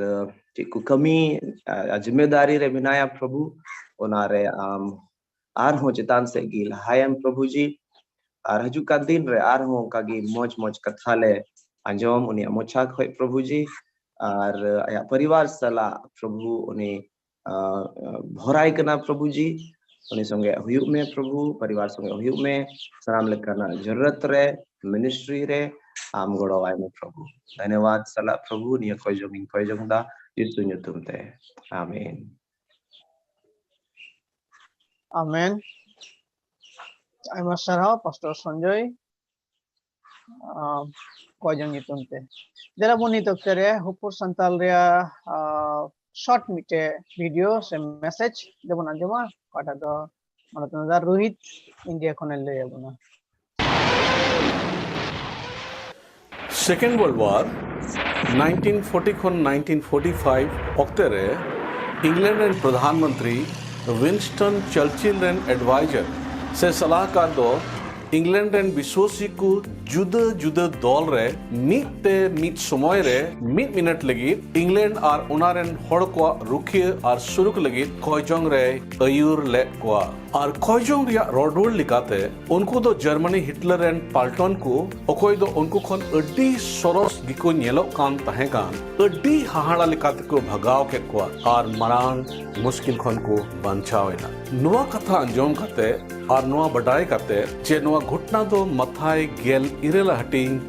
ᱪᱮᱫ ᱠᱚ ᱠᱟᱹᱢᱤ ᱟᱨ ᱡᱤᱢᱢᱮᱫᱟᱨᱤ ᱨᱮ ᱢᱮᱱᱟᱭᱟ ᱯᱨᱚᱵᱷᱩ, ᱚᱱᱟᱨᱮ ᱟᱢ ᱟᱨᱦᱚᱸ ᱪᱮᱛᱟᱱ ᱥᱮᱫ ᱜᱮ ᱞᱟᱦᱟᱭᱮᱢ ᱯᱨᱚᱵᱷᱩ ᱡᱤ᱾ ᱟᱨ ᱦᱤᱡᱩᱜ ᱠᱟᱱ ᱫᱤᱱ ᱨᱮ ᱟᱨᱦᱚᱸ ᱚᱱᱠᱟ ᱜᱮ ᱢᱚᱡᱽ ᱢᱚᱡᱽ ᱠᱟᱛᱷᱟ ᱞᱮ ᱟᱸᱡᱚᱢ ᱩᱱᱤᱭᱟᱜ ᱢᱚᱪᱟ ᱠᱷᱚᱡ ᱯᱨᱚᱵᱷᱩ ᱡᱤ᱾ ᱟᱨ ᱟᱭᱟᱜ ᱯᱚᱨᱤᱵᱟᱨ ᱥᱟᱞᱟᱜ ᱯᱨᱚᱵᱷᱩ ᱩᱱᱤ ᱟᱨ ᱵᱷᱚᱨᱟᱭ ᱠᱟᱱᱟ ᱯᱨᱚᱵᱷᱩ ᱡᱤ᱾ ᱩᱱᱤ ᱥᱚᱸᱜᱮ ᱦᱩᱭᱩᱜ ᱢᱮ ᱯᱨᱚᱵᱷᱩ, ᱯᱚᱨᱤᱵᱟᱨ ᱥᱚᱸᱜᱮ ᱦᱩᱭᱩᱜ ᱢᱮ᱾ ᱥᱟᱱᱟᱢ ᱞᱮᱠᱟᱱᱟᱜ ᱡᱚᱨᱩᱨᱟᱛ ᱨᱮ, ministry ᱨᱮ ᱟᱢ ᱜᱚᱲᱚᱣᱟᱭ ᱢᱮ ᱯᱨᱚᱵᱷᱩ᱾ ᱫᱷᱚᱱᱭᱚᱵᱟᱫ ᱥᱟᱞᱟᱜ ᱯᱨᱚᱵᱷᱩ ᱱᱤᱭᱟᱹ ᱠᱚᱭᱡᱚᱝ ᱤᱧ ᱠᱚᱭᱡᱚᱝ ᱫᱟ ᱡᱤᱥᱩ ᱧᱩᱛᱩᱢ ᱛᱮ, ᱟᱢᱮᱱ᱾ ᱟᱢᱮᱱ᱾ ᱟᱭᱢᱟ ᱥᱟᱨᱦᱟᱣ ᱯᱟᱥᱴᱚᱨ ᱥᱚᱧᱡᱚᱭ, ᱟᱸ, ᱠᱚᱭᱡᱚᱝ ᱧᱩᱛᱩᱢ ᱛᱮ᱾ ᱫᱮᱞᱟ ᱵᱚᱱ ᱱᱤᱛ ᱚᱠᱛᱮ ᱨᱮ ᱦᱩᱯᱩᱨ ᱥᱟᱱᱛᱟᱞ ᱨᱮᱭᱟᱜ, ᱟᱸ, short ᱢᱤᱫᱴᱮᱡ video ᱥᱮ message ᱫᱚᱵᱚᱱ ᱟᱸᱡᱚᱢᱟ, ᱚᱠᱟᱴᱟᱜ ᱫᱚ ᱢᱟᱱᱚᱛ ᱱᱟᱫᱟ ᱨᱳᱦᱤᱛ ᱤᱱᱰᱤᱭᱟ ᱠᱷᱚᱱᱮ ᱞᱟᱹᱭ ᱟᱵᱚᱱᱟ᱾ Second World War nineteen forty ᱠᱷᱚᱱ nineteen forty five ᱚᱠᱛᱮ ᱨᱮ ᱤᱝᱞᱮᱱᱰ ᱨᱮᱱ ᱯᱨᱚᱫᱷᱟᱱ ᱢᱚᱱᱛᱨᱤ ᱣᱤᱱᱥᱴᱚᱱ ᱪᱟᱨᱪᱤᱞ ᱨᱮᱱ advisor ᱥᱮ ᱥᱟᱞᱟᱦᱠᱟᱨ ᱫᱚ ᱤᱝᱞᱮᱱᱰ ᱨᱮᱱ ᱵᱤᱥᱣᱟᱹᱥᱤ ᱠᱚ ᱡᱩᱫᱟᱹ ᱡᱩᱫᱟᱹ ᱫᱚᱞ ᱨᱮ ᱢᱤᱫ ᱛᱮ ᱢᱤᱫ ᱥᱚᱢᱚᱭ ᱨᱮ ᱢᱤᱫ ᱢᱤᱱᱤᱴ ᱞᱟᱹᱜᱤᱫ ᱤᱝᱞᱮᱱᱰ ᱟᱨ ᱚᱱᱟ ᱨᱮᱱ ᱦᱚᱲ ᱠᱚᱣᱟᱜ ᱨᱩᱠᱷᱤᱭᱟᱹ ᱟᱨ ᱥᱩᱨᱩᱠ ᱞᱟᱹᱜᱤᱫ ᱠᱚᱭᱡᱚᱝ ᱨᱮᱭ ᱟᱹᱭᱩᱨ ᱞᱮᱫ ᱠᱚᱣᱟ᱾ ᱟᱨ ᱠᱚᱭᱡᱚᱝ ᱨᱮᱭᱟᱜ ᱨᱚᱲ ᱨᱩᱣᱟᱹᱲ ᱞᱮᱠᱟᱛᱮ, ᱩᱱᱠᱩ ᱫᱚ ᱡᱟᱨᱢᱟᱱᱤ ᱦᱤᱴᱞᱟᱨ ᱨᱮᱱ ᱯᱟᱞᱴᱚᱱ ᱠᱚ, ᱚᱠᱚᱭ ᱫᱚ ᱩᱱᱠᱩ ᱠᱷᱚᱱ ᱟᱹᱰᱤ ᱥᱚᱨᱚᱥ ᱜᱮᱠᱚ ᱧᱮᱞᱚᱜ ᱠᱟᱱ ᱛᱟᱦᱮᱸ ᱠᱟᱱ, ᱟᱹᱰᱤ ᱦᱟᱦᱟᱲᱟ ᱞᱮᱠᱟ ᱛᱮᱠᱚ ᱵᱷᱟᱜᱟᱣ ᱠᱮᱫ ᱠᱚᱣᱟ ᱟᱨ ᱢᱟᱨᱟᱝ ᱢᱩᱥᱠᱤᱞ ᱠᱷᱚᱱ ᱠᱚ ᱵᱟᱧᱪᱟᱣ ᱮᱱᱟ᱾ ᱱᱚᱣᱟ ᱠᱟᱛᱷᱟ ᱟᱸᱡᱚᱢ ᱠᱟᱛᱮ ᱟᱨ ᱱᱚᱣᱟ ᱵᱟᱰᱟᱭ ᱠᱟᱛᱮ ᱡᱮ ᱱᱚᱣᱟ ᱜᱷᱚᱴᱱᱟ ᱫᱚ ᱢᱟᱛᱷᱟᱭ ᱜᱮᱞ ᱤᱨᱟᱹᱞ ᱦᱟᱹᱴᱤᱧ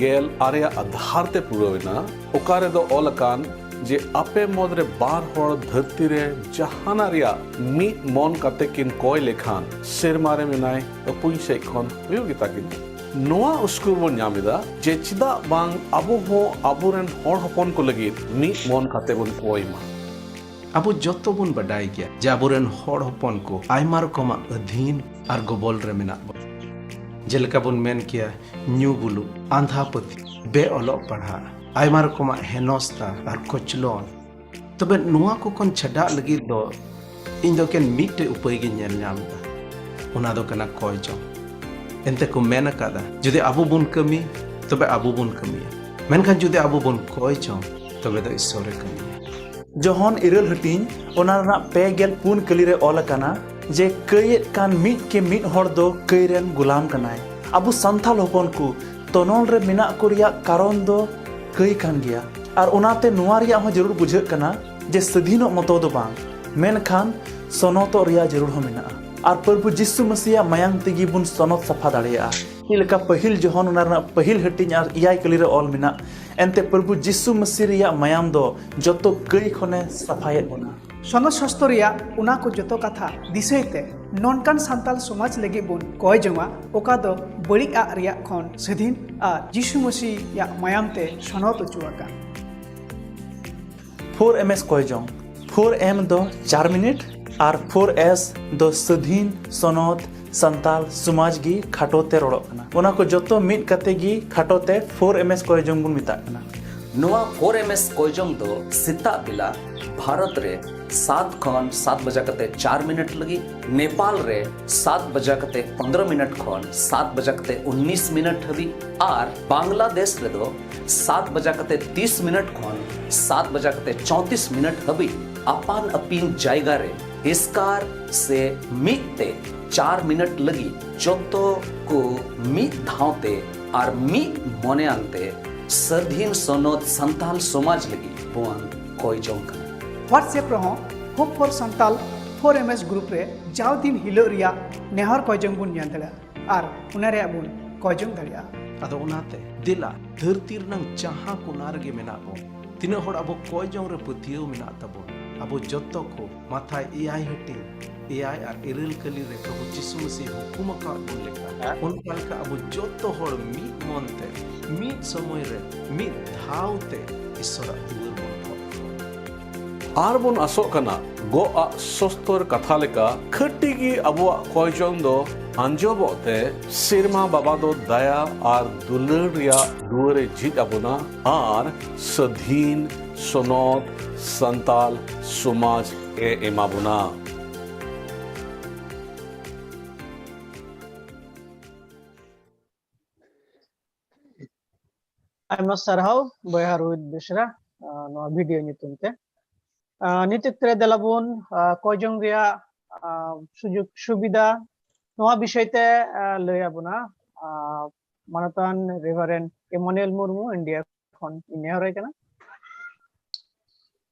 ᱜᱮᱞ ᱟᱨᱮ ᱟᱜ ᱟᱫᱷᱟᱨ ᱛᱮ ᱯᱩᱨᱟᱹᱣ ᱮᱱᱟ, ᱚᱠᱟ ᱨᱮᱫᱚ ᱚᱞ ᱟᱠᱟᱱ ᱡᱮ ᱟᱯᱮ ᱢᱩᱫᱽᱨᱮ ᱵᱟᱨ ᱦᱚᱲ ᱫᱷᱟᱹᱨᱛᱤ ᱨᱮ ᱡᱟᱦᱟᱱᱟᱜ ᱨᱮᱭᱟᱜ ᱢᱤᱫ ᱢᱚᱱ ᱠᱟᱛᱮ ᱠᱤᱱ ᱠᱚᱭ ᱞᱮᱠᱷᱟᱱ, ᱥᱮᱨᱢᱟ ᱨᱮ ᱢᱮᱱᱟᱭ ᱟᱹᱯᱩᱧ ᱥᱮᱫ ᱠᱷᱚᱱ ᱦᱩᱭᱩᱜ ᱜᱮᱛᱟ ᱠᱤᱱᱟ᱾ ᱱᱚᱣᱟ ᱩᱥᱠᱩᱨ ᱵᱚᱱ ᱧᱟᱢ ᱮᱫᱟ ᱡᱮ ᱪᱮᱫᱟᱜ ᱵᱟᱝ ᱟᱵᱚ ᱦᱚᱸ ᱟᱵᱚᱨᱮᱱ ᱦᱚᱲ ᱦᱚᱯᱚᱱ ᱠᱚ ᱞᱟᱹᱜᱤᱫ ᱢᱤᱫ ᱢᱚᱱ ᱠᱟᱛᱮ ᱵᱚᱱ ᱠᱚᱭ ᱢᱟ᱾ ᱟᱵᱚ ᱡᱚᱛᱚ ᱵᱚᱱ ᱵᱟᱰᱟᱭ ᱜᱮᱭᱟ ᱡᱮ ᱟᱵᱚᱨᱮᱱ ᱦᱚᱲ ᱦᱚᱯᱚᱱ ᱠᱚ ᱟᱭᱢᱟ ᱨᱚᱠᱚᱢᱟᱜ ᱟᱹᱫᱷᱤᱱ ᱟᱨ ᱜᱚᱵᱚᱞ ᱨᱮ ᱢᱮᱱᱟᱜ ᱵᱚᱱᱟ᱾ ᱡᱮᱞᱮᱠᱟ ᱵᱚᱱ ᱢᱮᱱ ᱠᱮᱭᱟ, ᱧᱩ ᱵᱩᱞᱩᱜ, ᱟᱸᱫᱷᱟ ᱯᱟᱹᱛᱭᱟᱹᱣ, ᱵᱮ ᱚᱞᱚᱜ ᱯᱟᱲᱦᱟᱜ, ᱟᱭᱢᱟ ᱨᱚᱠᱚᱢᱟᱜ ᱦᱮᱱᱚᱥᱛᱟ ᱟᱨ ᱠᱚᱪᱞᱚᱱ᱾ ᱛᱚᱵᱮ ᱱᱚᱣᱟ ᱠᱚ ᱠᱷᱚᱱ ᱪᱷᱟᱰᱟᱜ ᱞᱟᱹᱜᱤᱫ ᱫᱚ ᱤᱧ ᱫᱚ ᱮᱠᱮᱱ ᱢᱤᱫᱴᱮᱡ ᱩᱯᱟᱹᱭ ᱜᱤᱧ ᱧᱮᱞ ᱧᱟᱢ ᱮᱫᱟ, ᱚᱱᱟ ᱫᱚ ᱠᱟᱱᱟ ᱠᱚᱭ ᱡᱚᱝ᱾ ᱮᱱᱛᱮ ᱠᱚ ᱢᱮᱱ ᱟᱠᱟᱫᱟ, ᱡᱩᱫᱤ ᱟᱵᱚ ᱵᱚᱱ ᱠᱟᱹᱢᱤ, ᱛᱚᱵᱮ ᱟᱵᱚ ᱵᱚᱱ ᱠᱟᱹᱢᱤᱭᱟ, ᱢᱮᱱᱠᱷᱟᱱ ᱡᱩᱫᱤ ᱟᱵᱚ ᱵᱚᱱ ᱠᱚᱭ ᱡᱚᱝ, ᱛᱚᱵᱮ ᱫᱚ ᱤᱥᱥᱚᱨᱮ ᱠᱟᱹᱢᱤᱭᱟ᱾ ᱡᱚᱦᱚᱱ ᱤᱨᱟᱹᱞ ᱦᱟᱹᱴᱤᱧ, ᱚᱱᱟ ᱨᱮᱱᱟᱜ ᱯᱮ ᱜᱮᱞ ᱯᱩᱱ ᱠᱟᱹᱞᱤ ᱨᱮ ᱚᱞ ᱟᱠᱟᱱᱟ ᱡᱮ, ᱠᱟᱹᱭᱮᱫ ᱠᱟᱱ ᱢᱤᱫ ᱠᱮ ᱢᱤᱫ ᱦᱚᱲ ᱫᱚ ᱠᱟᱹᱭ ᱨᱮᱱ ᱜᱩᱞᱟᱢ ᱠᱟᱱᱟᱭ᱾ ᱟᱵᱚ ᱥᱟᱱᱛᱟᱲ ᱦᱚᱯᱚᱱ ᱠᱚ ᱛᱚᱱᱚᱞ ᱨᱮ ᱢᱮᱱᱟᱜ ᱠᱚ ᱨᱮᱭᱟᱜ ᱠᱟᱨᱚᱱ ᱫᱚ ᱠᱟᱹᱭ ᱠᱟᱱ ᱜᱮᱭᱟ, ᱟᱨ ᱚᱱᱟᱛᱮ ᱱᱚᱣᱟ ᱨᱮᱭᱟᱜ ᱦᱚᱸ ᱡᱟᱹᱨᱩᱲ ᱵᱩᱡᱷᱟᱹᱜ ᱠᱟᱱᱟ ᱡᱮ ᱥᱟᱹᱫᱷᱤᱱᱚᱜ ᱢᱚᱛᱚ ᱫᱚ ᱵᱟᱝ, ᱢᱮᱱᱠᱷᱟᱱ ᱥᱚᱱᱚᱛᱚᱜ ᱨᱮᱭᱟᱜ ᱡᱟᱹᱨᱩᱲ ᱦᱚᱸ ᱢᱮᱱᱟᱜᱼᱟ᱾ ᱟᱨ ᱯᱨᱚᱵᱷᱩ ᱡᱤᱥᱩ ᱢᱟᱹᱥᱤᱭᱟᱜ ᱢᱟᱭᱟᱝ ᱛᱮᱜᱮ ᱵᱚᱱ ᱥᱚᱱᱚᱛ ᱥᱟᱯᱷᱟ ᱫᱟᱲᱮᱭᱟᱜᱼᱟ᱾ ᱪᱮᱫ ᱞᱮᱠᱟ ᱯᱟᱹᱦᱤᱞ ᱡᱚᱦᱚᱱ ᱚᱱᱟ ᱨᱮᱱᱟᱜ ᱯᱟᱹᱦᱤᱞ ᱦᱟᱹᱴᱤᱧ ᱟᱨ ᱮᱭᱟᱭ ᱠᱟᱹᱞᱤ ᱨᱮ ᱚᱞ ᱢᱮᱱᱟᱜ, ᱮᱱᱛᱮ ᱯᱨᱚᱵᱷᱩ ᱡᱤᱥᱩ ᱢᱟᱹᱥᱤ ᱨᱮᱭᱟᱜ ᱢᱟᱭᱟᱢ ᱫᱚ ᱡᱚᱛᱚ ᱠᱟᱹᱭ ᱠᱷᱚᱱᱮ ᱥᱟᱯᱷᱟᱭᱮᱫ ᱵᱚᱱᱟ᱾ ᱥᱚᱱᱚᱛ ᱥᱟᱥᱛᱚ ᱨᱮᱭᱟᱜ ᱚᱱᱟ ᱠᱚ ᱡᱚᱛᱚ ᱠᱟᱛᱷᱟ ᱫᱤᱥᱟᱹᱭ ᱛᱮ ᱱᱚᱝᱠᱟᱱ ᱥᱟᱱᱛᱟᱞ ᱥᱚᱢᱟᱡᱽ ᱞᱟᱹᱜᱤᱫ ᱵᱚᱱ ᱠᱚᱭ ᱡᱚᱝᱟ, ᱚᱠᱟ ᱫᱚ ᱵᱟᱹᱲᱤᱡ ᱟᱜ ᱨᱮᱭᱟᱜ ᱠᱷᱚᱱ ᱥᱟᱹᱫᱷᱤᱱ ᱟᱨ ᱡᱤᱥᱩ ᱢᱟᱹᱥᱤᱭᱟᱜ ᱢᱟᱭᱟᱢ ᱛᱮ ᱥᱚᱱᱚᱛ ᱚᱪᱚ ᱟᱠᱟᱱ᱾ ᱯᱷᱳᱨ ᱮᱢ ᱮᱥ ᱠᱚᱭ ᱡᱚᱝ᱾ ᱯᱷᱳᱨ ᱮᱢ ᱫᱚ ᱪᱟᱨ ᱢᱤᱱᱤᱴ ᱟᱨ ᱯᱷᱳᱨ ᱮᱥ ᱫᱚ ᱥᱟᱹᱫᱷᱤᱱ ᱥᱚᱱᱚᱛ ᱥᱟᱱᱛᱟᱞ ᱥᱚᱢᱟᱡᱽ ᱜᱮ ᱠᱷᱟᱴᱚ ᱛᱮ ᱨᱚᱲᱚᱜ ᱠᱟᱱᱟ᱾ ᱚᱱᱟ ᱠᱚ ᱡᱚᱛᱚ ᱢᱤᱫ ᱠᱟᱛᱮ ᱜᱮ ᱠᱷᱟᱴᱚ ᱛᱮ ᱯᱷᱳᱨ ᱮᱢ ᱮᱥ ᱠᱚᱭ ᱡᱚᱝ ᱵᱚᱱ ᱢᱮᱛᱟᱜ ᱠᱟᱱᱟ᱾ ᱱᱚᱣᱟ ᱯᱷᱳᱨ ᱮᱢ ᱮᱥ ᱠᱚᱭ ᱡᱚᱝ ᱫᱚ ᱥᱮᱛᱟᱜ ᱵᱮᱞᱟ ᱵᱷᱟᱨᱚᱛ ᱨᱮ ᱥᱟᱛ ᱠᱷᱚᱱ ᱥᱟᱛ ᱵᱟᱡᱟ ᱠᱟᱛᱮ ᱪᱟᱨ ᱢᱤᱱᱤᱴ ᱞᱟᱹᱜᱤᱫ, ᱱᱮᱯᱟᱞ ᱨᱮ ᱥᱟᱛ ᱵᱟᱡᱟ ᱠᱟᱛᱮ ᱯᱚᱱᱫᱽᱨᱚ ᱢᱤᱱᱤᱴ ᱠᱷᱚᱱ ᱥᱟᱛ ᱵᱟᱡᱟ ᱠᱟᱛᱮ ᱩᱱᱱᱤᱥ ᱢᱤᱱᱤᱴ ᱦᱟᱹᱵᱤᱡ ᱟᱨ ᱵᱟᱝᱞᱟᱫᱮᱥ ᱨᱮᱫᱚ ᱥᱟᱛ ᱵᱟᱡᱟ ᱠᱟᱛᱮ ᱛᱤᱥ ᱢᱤᱱᱤᱴ ᱠᱷᱚᱱ ᱥᱟᱛ ᱵᱟᱡᱟ ᱠᱟᱛᱮ ᱪᱚᱣᱛᱤᱥ ᱢᱤᱱᱤᱴ ᱦᱟᱹᱵᱤᱡ ᱟᱯᱟᱱ ᱟᱹᱯᱤᱱ ᱡᱟᱭᱜᱟ ᱨᱮ ᱮᱥᱠᱟᱨ ᱥᱮ ᱢᱤᱫ ᱛᱮ ᱪᱟᱨ ᱢᱤᱱᱤᱴ ᱞᱟᱹᱜᱤᱫ ᱡᱚᱛᱚ ᱠᱚ ᱢᱤᱫ ᱫᱷᱟᱣ ᱛᱮ ᱟᱨ ᱢᱤᱫ ᱢᱚᱱᱮᱭᱟᱱ ᱛᱮ ᱥᱟᱹᱫᱷᱤᱱ ᱥᱚᱱᱚᱛ ᱥᱟᱱᱛᱟᱞ ᱥᱚᱢᱟᱡᱽ ᱞᱟᱹᱜᱤᱫ ᱵᱚᱱ ᱠᱚᱭ ᱡᱚᱝ ᱠᱟᱱᱟ᱾ WhatsApp ᱨᱮᱦᱚᱸ Hope for Santal four M S group ᱨᱮ ᱡᱟᱣ ᱫᱤᱱ ᱦᱤᱞᱳᱜ ᱨᱮᱭᱟᱜ ᱱᱮᱦᱚᱨ ᱠᱚᱭ ᱡᱚᱝ ᱵᱚᱱ ᱧᱮᱞ ᱫᱟᱲᱮᱭᱟᱜᱼᱟ ᱟᱨ ᱚᱱᱟ ᱨᱮᱭᱟᱜ ᱵᱚᱱ ᱠᱚᱭ ᱡᱚᱝ ᱫᱟᱲᱮᱭᱟᱜᱼᱟ᱾ ᱟᱫᱚ ᱚᱱᱟᱛᱮ ᱫᱮᱞᱟ, ᱫᱷᱟᱹᱨᱛᱤ ᱨᱮᱱᱟᱝ ᱡᱟᱦᱟᱸ ᱠᱚᱱᱟ ᱨᱮᱜᱮ ᱢᱮᱱᱟᱜ ᱵᱚᱱ, ᱛᱤᱱᱟᱹᱜ ᱦᱚᱲ ᱟᱵᱚ ᱠᱚᱭ ᱡᱚᱝ ᱨᱮ ᱯᱟᱹᱛᱭᱟᱹᱣ ᱢᱮᱱᱟᱜ ᱛᱟᱵᱚᱱ? ᱟᱵᱚ ᱡᱚᱛᱚ ᱠᱚ ᱢᱟᱛᱷᱟᱭ ᱮᱭᱟᱭ ᱦᱟᱹᱴᱤᱧ ᱮᱭᱟᱭ ᱟᱨ ᱤᱨᱟᱹᱞ ᱠᱟᱹᱞᱤ ᱨᱮ ᱯᱨᱚᱵᱷᱩ ᱡᱤᱥᱩ ᱢᱟᱹᱥᱤ ᱦᱩᱠᱩᱢ ᱟᱠᱟᱫ ᱵᱚᱱ ᱞᱮᱠᱟ, ᱦᱮᱸ᱾ ᱚᱱᱠᱟ ᱞᱮᱠᱟ ᱟᱵᱚ ᱡᱚᱛᱚ ᱦᱚᱲ ᱢᱤᱫ ᱢᱚᱱ ᱛᱮ, ᱢᱤᱫ ᱥᱚᱢᱚᱭ ᱨᱮ, ᱢᱤᱫ ᱫᱷᱟᱣ ᱛᱮ ᱤᱥᱚᱨᱟᱜ ᱫᱩᱣᱟᱹᱨ ᱵᱚᱱ ᱴᱷᱚᱠ ᱠᱚᱣᱟ᱾ ᱟᱨ ᱵᱚᱱ ᱟᱥᱚᱜ ᱠᱟᱱᱟ, ᱜᱚᱜ ᱟᱜ ᱥᱚᱥᱛᱚᱨ ᱠᱟᱛᱷᱟ ᱞᱮᱠᱟ ᱠᱷᱟᱹᱴᱤ ᱜᱮ ᱟᱵᱚᱣᱟᱜ ᱠᱚᱭ ᱡᱚᱝ ᱫᱚ ᱟᱸᱡᱚᱢᱚᱜ ᱛᱮ, ᱥᱮᱨᱢᱟ ᱵᱟᱵᱟ ᱫᱚ ᱫᱟᱭᱟ ᱟᱨ ᱫᱩᱞᱟᱹᱲ ᱨᱮᱭᱟᱜ ᱫᱩᱣᱟᱹᱨ ᱮ ᱡᱷᱤᱡ ᱟᱵᱚᱱᱟ ᱟᱨ ᱥᱟᱹᱫᱷᱤᱱ ᱥᱚᱱᱚᱛ ᱥᱟᱱᱛᱟᱞ ᱥᱚᱢᱟᱡᱽ ᱮ ᱮᱢᱟ ᱵᱚᱱᱟ᱾ ᱟᱭᱢᱟ ᱥᱟᱨᱦᱟᱣ ᱵᱚᱭᱦᱟ ᱨᱳᱦᱤᱛ ᱵᱮᱥᱨᱟ, ᱟᱸ, ᱱᱚᱣᱟ ᱵᱷᱤᱰᱤᱭᱳ ᱧᱩᱛᱩᱢ ᱛᱮ᱾ ᱟᱸ, ᱱᱤᱛ ᱚᱠᱛᱮ ᱨᱮ ᱫᱮᱞᱟ ᱵᱚᱱ, ᱟᱸ, ᱠᱚᱭ ᱡᱚᱝ ᱨᱮᱭᱟᱜ, ᱟᱸ, ᱥᱩᱡᱳᱜᱽ ᱥᱩᱵᱤᱫᱷᱟ, ᱱᱚᱣᱟ ᱵᱤᱥᱚᱭ ᱛᱮ, ᱟᱸ, ᱞᱟᱹᱭ ᱟᱵᱚᱱᱟ, ᱟᱸ, ᱢᱟᱱᱚᱛᱟᱱ ᱨᱮᱵᱷᱟᱨᱮᱱᱰ ᱮᱢᱟᱱᱩᱭᱮᱞ ᱢᱩᱨᱢᱩ, ᱤᱱᱰᱤᱭᱟ ᱠᱷᱚᱱ ᱤᱧ ᱱᱮᱦᱚᱨ ᱟᱭ ᱠᱟᱱᱟ᱾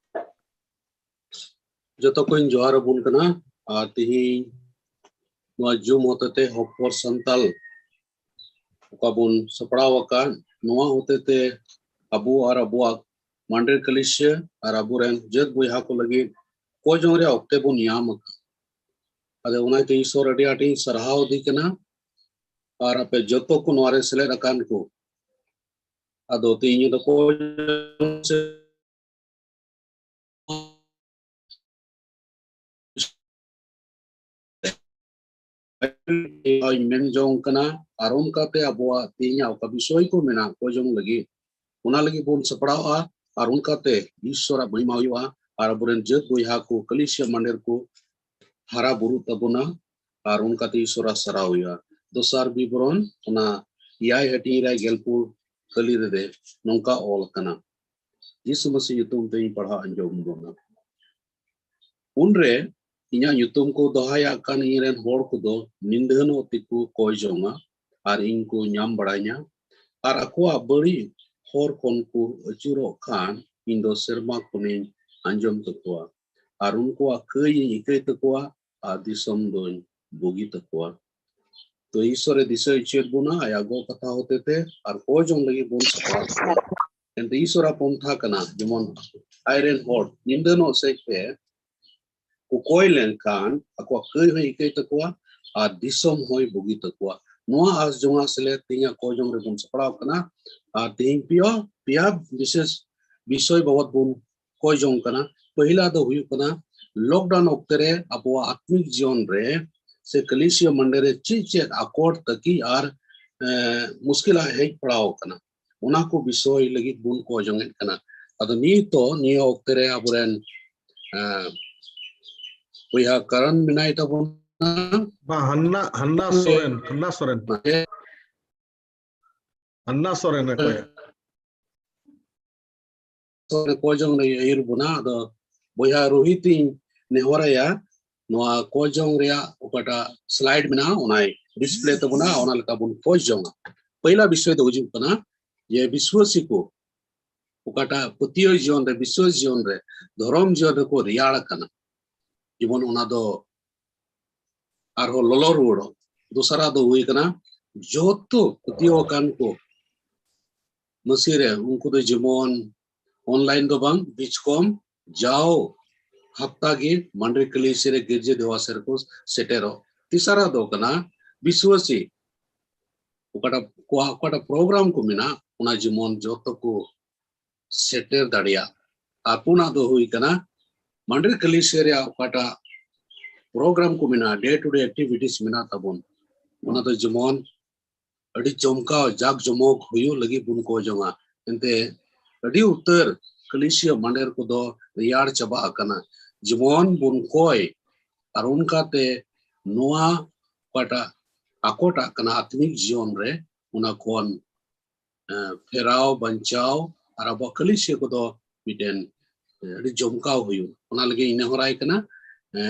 ᱡᱚᱛᱚ ᱠᱚᱧ ᱡᱚᱦᱟᱨ ᱟᱵᱚᱱ ᱠᱟᱱᱟ᱾ ᱟᱨ ᱛᱤᱦᱤᱧ ᱱᱚᱣᱟ ᱡᱩᱢ ᱦᱚᱛᱮᱛᱮ ᱦᱚᱯᱚᱨ ᱥᱟᱱᱛᱟᱞ ᱚᱠᱟ ᱵᱚᱱ ᱥᱟᱯᱲᱟᱣ ᱟᱠᱟᱫ, ᱱᱚᱣᱟ ᱦᱚᱛᱮᱛᱮ ᱟᱵᱚ ᱟᱨ ᱟᱵᱚᱣᱟᱜ ᱢᱟᱱᱰᱮᱨ ᱠᱟᱹᱞᱤᱥᱤᱭᱟᱹ ᱟᱨ ᱟᱵᱚᱨᱮᱱ ᱡᱟᱹᱛ ᱵᱚᱭᱦᱟ ᱠᱚ ᱞᱟᱹᱜᱤᱫ ᱠᱚᱭ ᱡᱚᱝ ᱨᱮᱭᱟᱜ ᱚᱠᱛᱮ ᱵᱚᱱ ᱧᱟᱢ ᱟᱠᱟᱫ᱾ ᱟᱫᱚ ᱚᱱᱟᱛᱮ ᱤᱥᱚᱨ ᱟᱹᱰᱤ ᱟᱸᱴᱤᱧ ᱥᱟᱨᱦᱟᱣ ᱟᱫᱮ ᱠᱟᱱᱟ᱾ ᱟᱨ ᱟᱯᱮ ᱡᱚᱛᱚ ᱠᱚ ᱱᱚᱣᱟ ᱨᱮ ᱥᱮᱞᱮᱫ ᱟᱠᱟᱱ ᱠᱚ, ᱟᱫᱚ ᱛᱮᱦᱮᱧ ᱫᱚ ᱠᱚᱭ ᱡᱚᱝ ᱥᱮ ᱤᱧ ᱢᱮᱱ ᱡᱚᱝ ᱠᱟᱱᱟ᱾ ᱟᱨ ᱚᱱᱠᱟᱛᱮ ᱟᱵᱚᱣᱟᱜ ᱛᱮᱦᱮᱧᱟᱜ ᱚᱠᱟ ᱵᱤᱥᱚᱭ ᱠᱚ ᱢᱮᱱᱟᱜ ᱠᱚᱭ ᱡᱚᱝ ᱞᱟᱹᱜᱤᱫ, ᱚᱱᱟ ᱞᱟᱹᱜᱤᱫ ᱵᱚᱱ ᱥᱟᱯᱲᱟᱣᱚᱜᱼᱟ᱾ ᱟᱨ ᱚᱱᱠᱟᱛᱮ ᱤᱥᱚᱨᱟᱜ ᱢᱚᱦᱤᱢᱟ ᱦᱩᱭᱩᱜᱼᱟ᱾ ᱟᱨ ᱟᱵᱚᱨᱮᱱ ᱡᱟᱹᱛ ᱵᱚᱭᱦᱟ ᱠᱚ, ᱠᱟᱹᱞᱤᱥᱤᱭᱟ ᱢᱟᱱᱰᱮᱨ ᱠᱚ ᱦᱟᱨᱟ ᱵᱩᱨᱩᱜ ᱛᱟᱵᱚᱱᱟ᱾ ᱟᱨ ᱚᱱᱠᱟᱛᱮ ᱤᱥᱚᱨᱟᱜ ᱥᱟᱨᱦᱟᱣ ᱦᱩᱭᱩᱜᱼᱟ᱾ ᱫᱚᱥᱟᱨ ᱵᱤᱵᱚᱨᱚᱱ, ᱚᱱᱟ ᱮᱭᱟᱭ ᱦᱟᱹᱴᱤᱧ ᱨᱮ ᱜᱮᱞᱯᱩᱨ ᱠᱟᱹᱞᱤ ᱨᱮ ᱱᱚᱝᱠᱟ ᱚᱞ ᱟᱠᱟᱱᱟ, ᱡᱤᱥᱩ ᱢᱟᱹᱥᱤ ᱧᱩᱛᱩᱢ ᱛᱮᱧ ᱯᱟᱲᱦᱟᱣ ᱟᱸᱡᱚᱢ ᱵᱚᱱᱟ᱾ ᱩᱱᱨᱮ ᱤᱧᱟᱹᱜ ᱧᱩᱛᱩᱢ ᱠᱚ ᱫᱚᱦᱟᱭᱟᱜ ᱠᱟᱱ ᱤᱧ ᱨᱮᱱ ᱦᱚᱲ ᱠᱚᱫᱚ ᱱᱤᱸᱫᱷᱟᱹᱱᱚᱜ ᱛᱮᱠᱚ ᱠᱚᱭ ᱡᱚᱝᱟ ᱟᱨ ᱤᱧ ᱠᱚ ᱧᱟᱢ ᱵᱟᱲᱟᱧᱟ᱾ ᱟᱨ ᱟᱠᱚᱣᱟᱜ ᱵᱟᱹᱲᱤᱡ ᱦᱚᱨ ᱠᱷᱚᱱ ᱠᱚ ᱟᱹᱪᱩᱨᱚᱜ ᱠᱷᱟᱱ, ᱤᱧ ᱫᱚ ᱥᱮᱨᱢᱟ ᱠᱷᱚᱱᱤᱧ ᱟᱸᱡᱚᱢ ᱛᱟᱠᱚᱣᱟ ᱟᱨ ᱩᱱᱠᱩᱣᱟᱜ ᱠᱟᱹᱭ ᱤᱧ ᱤᱠᱟᱹᱭ ᱛᱟᱠᱚᱣᱟ ᱟᱨ ᱫᱤᱥᱚᱢ ᱫᱚᱧ ᱵᱩᱜᱤ ᱛᱟᱠᱚᱣᱟ᱾ ᱛᱚ ᱤᱥᱚᱨᱮ ᱫᱤᱥᱟᱹ ᱦᱚᱪᱚᱭᱮᱫ ᱵᱚᱱᱟ ᱟᱭᱟᱜ ᱜᱚᱜ ᱠᱟᱛᱷᱟ ᱦᱚᱛᱮᱛᱮ, ᱟᱨ ᱠᱚᱭ ᱡᱚᱝ ᱞᱟᱹᱜᱤᱫ ᱵᱚᱱ ᱥᱟᱯᱲᱟᱣ ᱠᱚᱣᱟ᱾ ᱮᱱᱛᱮ ᱤᱥᱚᱨᱟ ᱯᱚᱱᱛᱷᱟ ᱠᱟᱱᱟ, ᱡᱮᱢᱚᱱ ᱟᱡᱨᱮᱱ ᱦᱚᱲ ᱧᱤᱫᱟᱹ ᱱᱚᱜ ᱥᱮᱫ ᱛᱮ ᱠᱚ ᱠᱚᱭ ᱞᱮᱱᱠᱷᱟᱱ ᱟᱠᱚᱣᱟᱜ ᱠᱟᱹᱭ ᱦᱚᱸᱭ ᱤᱠᱟᱹᱭ ᱛᱟᱠᱚᱣᱟ ᱟᱨ ᱫᱤᱥᱚᱢ ᱦᱚᱸᱭ ᱵᱩᱜᱤ ᱛᱟᱠᱚᱣᱟ᱾ ᱱᱚᱣᱟ ᱟᱥ ᱡᱚᱝᱟ ᱥᱮᱞᱮᱫ ᱛᱮᱦᱮᱧᱟᱜ ᱠᱚᱭ ᱡᱚᱝ ᱨᱮᱵᱚᱱ ᱥᱟᱯᱲᱟᱣ ᱠᱟᱱᱟ᱾ ᱟᱨ ᱛᱮᱦᱮᱧ ᱯᱮᱭᱟ, ᱯᱮᱭᱟ ᱵᱤᱥᱮᱥ ᱵᱤᱥᱚᱭ ᱵᱟᱵᱚᱛ ᱵᱚᱱ ᱠᱚᱭ ᱡᱚᱝ ᱠᱟᱱᱟ᱾ ᱯᱟᱹᱦᱤᱞᱟ ᱫᱚ ᱦᱩᱭᱩᱜ ᱠᱟᱱᱟ lockdown ᱚᱠᱛᱮ ᱨᱮ ᱟᱵᱚᱣᱟᱜ ᱟᱛᱢᱤᱠ ᱡᱤᱭᱚᱱ ᱨᱮ ᱥᱮ ᱠᱟᱞᱤᱥᱤᱭᱟ ᱢᱟᱱᱰᱮ ᱨᱮ ᱪᱮᱫ ᱪᱮᱫ ᱟᱠᱚᱴ, ᱛᱟᱹᱠᱤ ᱟᱨ, ᱮ, ᱢᱩᱥᱠᱤᱞᱟᱜ ᱦᱮᱡ ᱯᱟᱲᱟᱣ ᱟᱠᱟᱱᱟ, ᱚᱱᱟ ᱠᱚ ᱵᱤᱥᱚᱭ ᱞᱟᱹᱜᱤᱫ ᱵᱚᱱ ᱠᱚᱭ ᱡᱚᱝ ᱮᱫ ᱠᱟᱱᱟ᱾ ᱟᱫᱚ ᱱᱤᱛ ᱫᱚ ᱱᱤᱭᱟᱹ ᱚᱠᱛᱮ ᱨᱮ ᱟᱵᱚᱨᱮᱱ, ᱮ, ᱵᱚᱭᱦᱟ ᱠᱟᱨᱚᱱ ᱢᱮᱱᱟᱭ ᱛᱟᱵᱚᱱᱟ᱾ ᱵᱟ, ᱦᱟᱱᱱᱟ, ᱦᱟᱱᱱᱟ ᱥᱚᱨᱮᱱ, ᱦᱟᱱᱱᱟ ᱥᱚᱨᱮᱱ᱾ ᱦᱟᱱᱱᱟ ᱥᱚᱨᱮᱱ ᱚᱠᱚᱭ? ᱥᱚᱨᱮᱱ ᱠᱚᱭ ᱡᱚᱝ ᱞᱟᱹᱜᱤᱫ ᱟᱹᱭᱩᱨ ᱵᱚᱱᱟ᱾ ᱟᱫᱚ ᱵᱚᱭᱦᱟ ᱨᱳᱦᱤᱛ ᱤᱧ ᱱᱮᱦᱚᱨᱟᱭᱟ, ᱱᱚᱣᱟ ᱠᱚᱭ ᱡᱚᱝ ᱨᱮᱭᱟᱜ ᱚᱠᱟᱴᱟᱜ slide ᱢᱮᱱᱟᱜᱼᱟ, ᱚᱱᱟᱭ display ᱛᱟᱵᱚᱱᱟ, ᱚᱱᱟ ᱞᱮᱠᱟ ᱵᱚᱱ ᱠᱚᱭ ᱡᱚᱝᱟ᱾ ᱯᱟᱹᱭᱞᱟ ᱵᱤᱥᱚᱭ ᱫᱚ ᱦᱤᱡᱩᱜ ᱠᱟᱱᱟ ᱡᱮ ᱵᱤᱥᱣᱟᱹᱥᱤ ᱠᱚ ᱚᱠᱟᱴᱟᱜ ᱯᱟᱹᱛᱭᱟᱹᱣ ᱡᱤᱭᱚᱱ ᱨᱮ, ᱵᱤᱥᱣᱟᱹᱥ ᱡᱤᱭᱚᱱ ᱨᱮ, ᱫᱷᱚᱨᱚᱢ ᱡᱤᱭᱚᱱ ᱨᱮᱠᱚ ᱨᱮᱭᱟᱲ ᱟᱠᱟᱱᱟ, ᱡᱮᱢᱚᱱ ᱚᱱᱟ ᱫᱚ ᱟᱨᱦᱚᱸ ᱞᱚᱞᱚ ᱨᱩᱣᱟᱹᱲᱚᱜ᱾ ᱫᱚᱥᱟᱨᱟᱜ ᱫᱚ ᱦᱩᱭ ᱠᱟᱱᱟ ᱡᱚᱛᱚ ᱯᱟᱹᱛᱭᱟᱹᱣ ᱟᱠᱟᱱ ᱠᱚ ᱢᱟᱹᱥᱤ ᱨᱮ, ᱩᱱᱠᱩ ᱫᱚ ᱡᱮᱢᱚᱱ online ᱫᱚ ᱵᱟᱝ, ᱵᱤᱪᱠᱚᱢ ᱡᱟᱣ ᱦᱟᱯᱛᱟ ᱜᱮ ᱢᱟᱱᱰᱨᱤ ᱠᱟᱹᱞᱤᱥᱤ ᱨᱮ ᱜᱤᱨᱡᱟᱹ ᱫᱮᱣᱟᱥᱮ ᱨᱮᱠᱚ ᱥᱮᱴᱮᱨᱚᱜ᱾ ᱛᱮᱥᱟᱨᱟᱜ ᱫᱚ ᱠᱟᱱᱟ ᱵᱤᱥᱣᱟᱹᱥᱤ ᱚᱠᱟᱴᱟᱜ, ᱠᱚᱣᱟᱜ ᱚᱠᱟᱴᱟᱜ program ᱠᱚ ᱢᱮᱱᱟᱜ, ᱚᱱᱟ ᱡᱮᱢᱚᱱ ᱡᱚᱛᱚ ᱠᱚ ᱥᱮᱴᱮᱨ ᱫᱟᱲᱮᱭᱟᱜ᱾ ᱟᱨ ᱯᱩᱱᱟᱜ ᱫᱚ ᱦᱩᱭ ᱠᱟᱱᱟ ᱢᱟᱱᱰᱨᱤ ᱠᱟᱹᱞᱤᱥᱤᱭᱟ ᱨᱮᱭᱟᱜ ᱚᱠᱟᱴᱟᱜ program ᱠᱚ ᱢᱮᱱᱟᱜᱼᱟ, day to day activities ᱢᱮᱱᱟᱜ ᱛᱟᱵᱚᱱ, ᱚᱱᱟ ᱫᱚ ᱡᱮᱢᱚᱱ ᱟᱹᱰᱤ ᱪᱚᱢᱠᱟᱣ ᱡᱟᱠ ᱡᱚᱢᱚᱠ ᱦᱩᱭᱩᱜ ᱞᱟᱹᱜᱤᱫ ᱵᱚᱱ ᱠᱚᱭ ᱡᱚᱝᱟ᱾ ᱮᱱᱛᱮ ᱟᱹᱰᱤ ᱩᱛᱟᱹᱨ ᱠᱟᱹᱞᱤᱥᱤᱭᱟ ᱢᱟᱸᱰᱮᱨ ᱠᱚᱫᱚ ᱨᱮᱭᱟᱲ ᱪᱟᱵᱟ ᱟᱠᱟᱱᱟ᱾ ᱡᱮᱢᱚᱱ ᱵᱚᱱ ᱠᱚᱭ ᱟᱨ ᱚᱱᱠᱟᱛᱮ ᱱᱚᱣᱟ ᱚᱠᱟᱴᱟᱜ ᱟᱠᱚᱴᱟᱜ ᱠᱟᱱᱟ ᱟᱛᱢᱤᱠ ᱡᱤᱭᱚᱱ ᱨᱮ, ᱚᱱᱟ ᱠᱷᱚᱱ, ᱮ, ᱯᱷᱮᱨᱟᱣ ᱵᱟᱧᱪᱟᱣ ᱟᱨ ᱟᱵᱚᱣᱟᱜ ᱠᱟᱹᱞᱤᱥᱤᱭᱟ ᱠᱚᱫᱚ ᱢᱤᱫᱴᱮᱱ, ᱮ, ᱟᱹᱰᱤ ᱡᱚᱢᱠᱟᱣ ᱦᱩᱭᱩᱜ, ᱚᱱᱟ ᱞᱟᱹᱜᱤᱫ ᱤᱧ ᱱᱮᱦᱚᱨᱟᱭ ᱠᱟᱱᱟ᱾ ᱮ,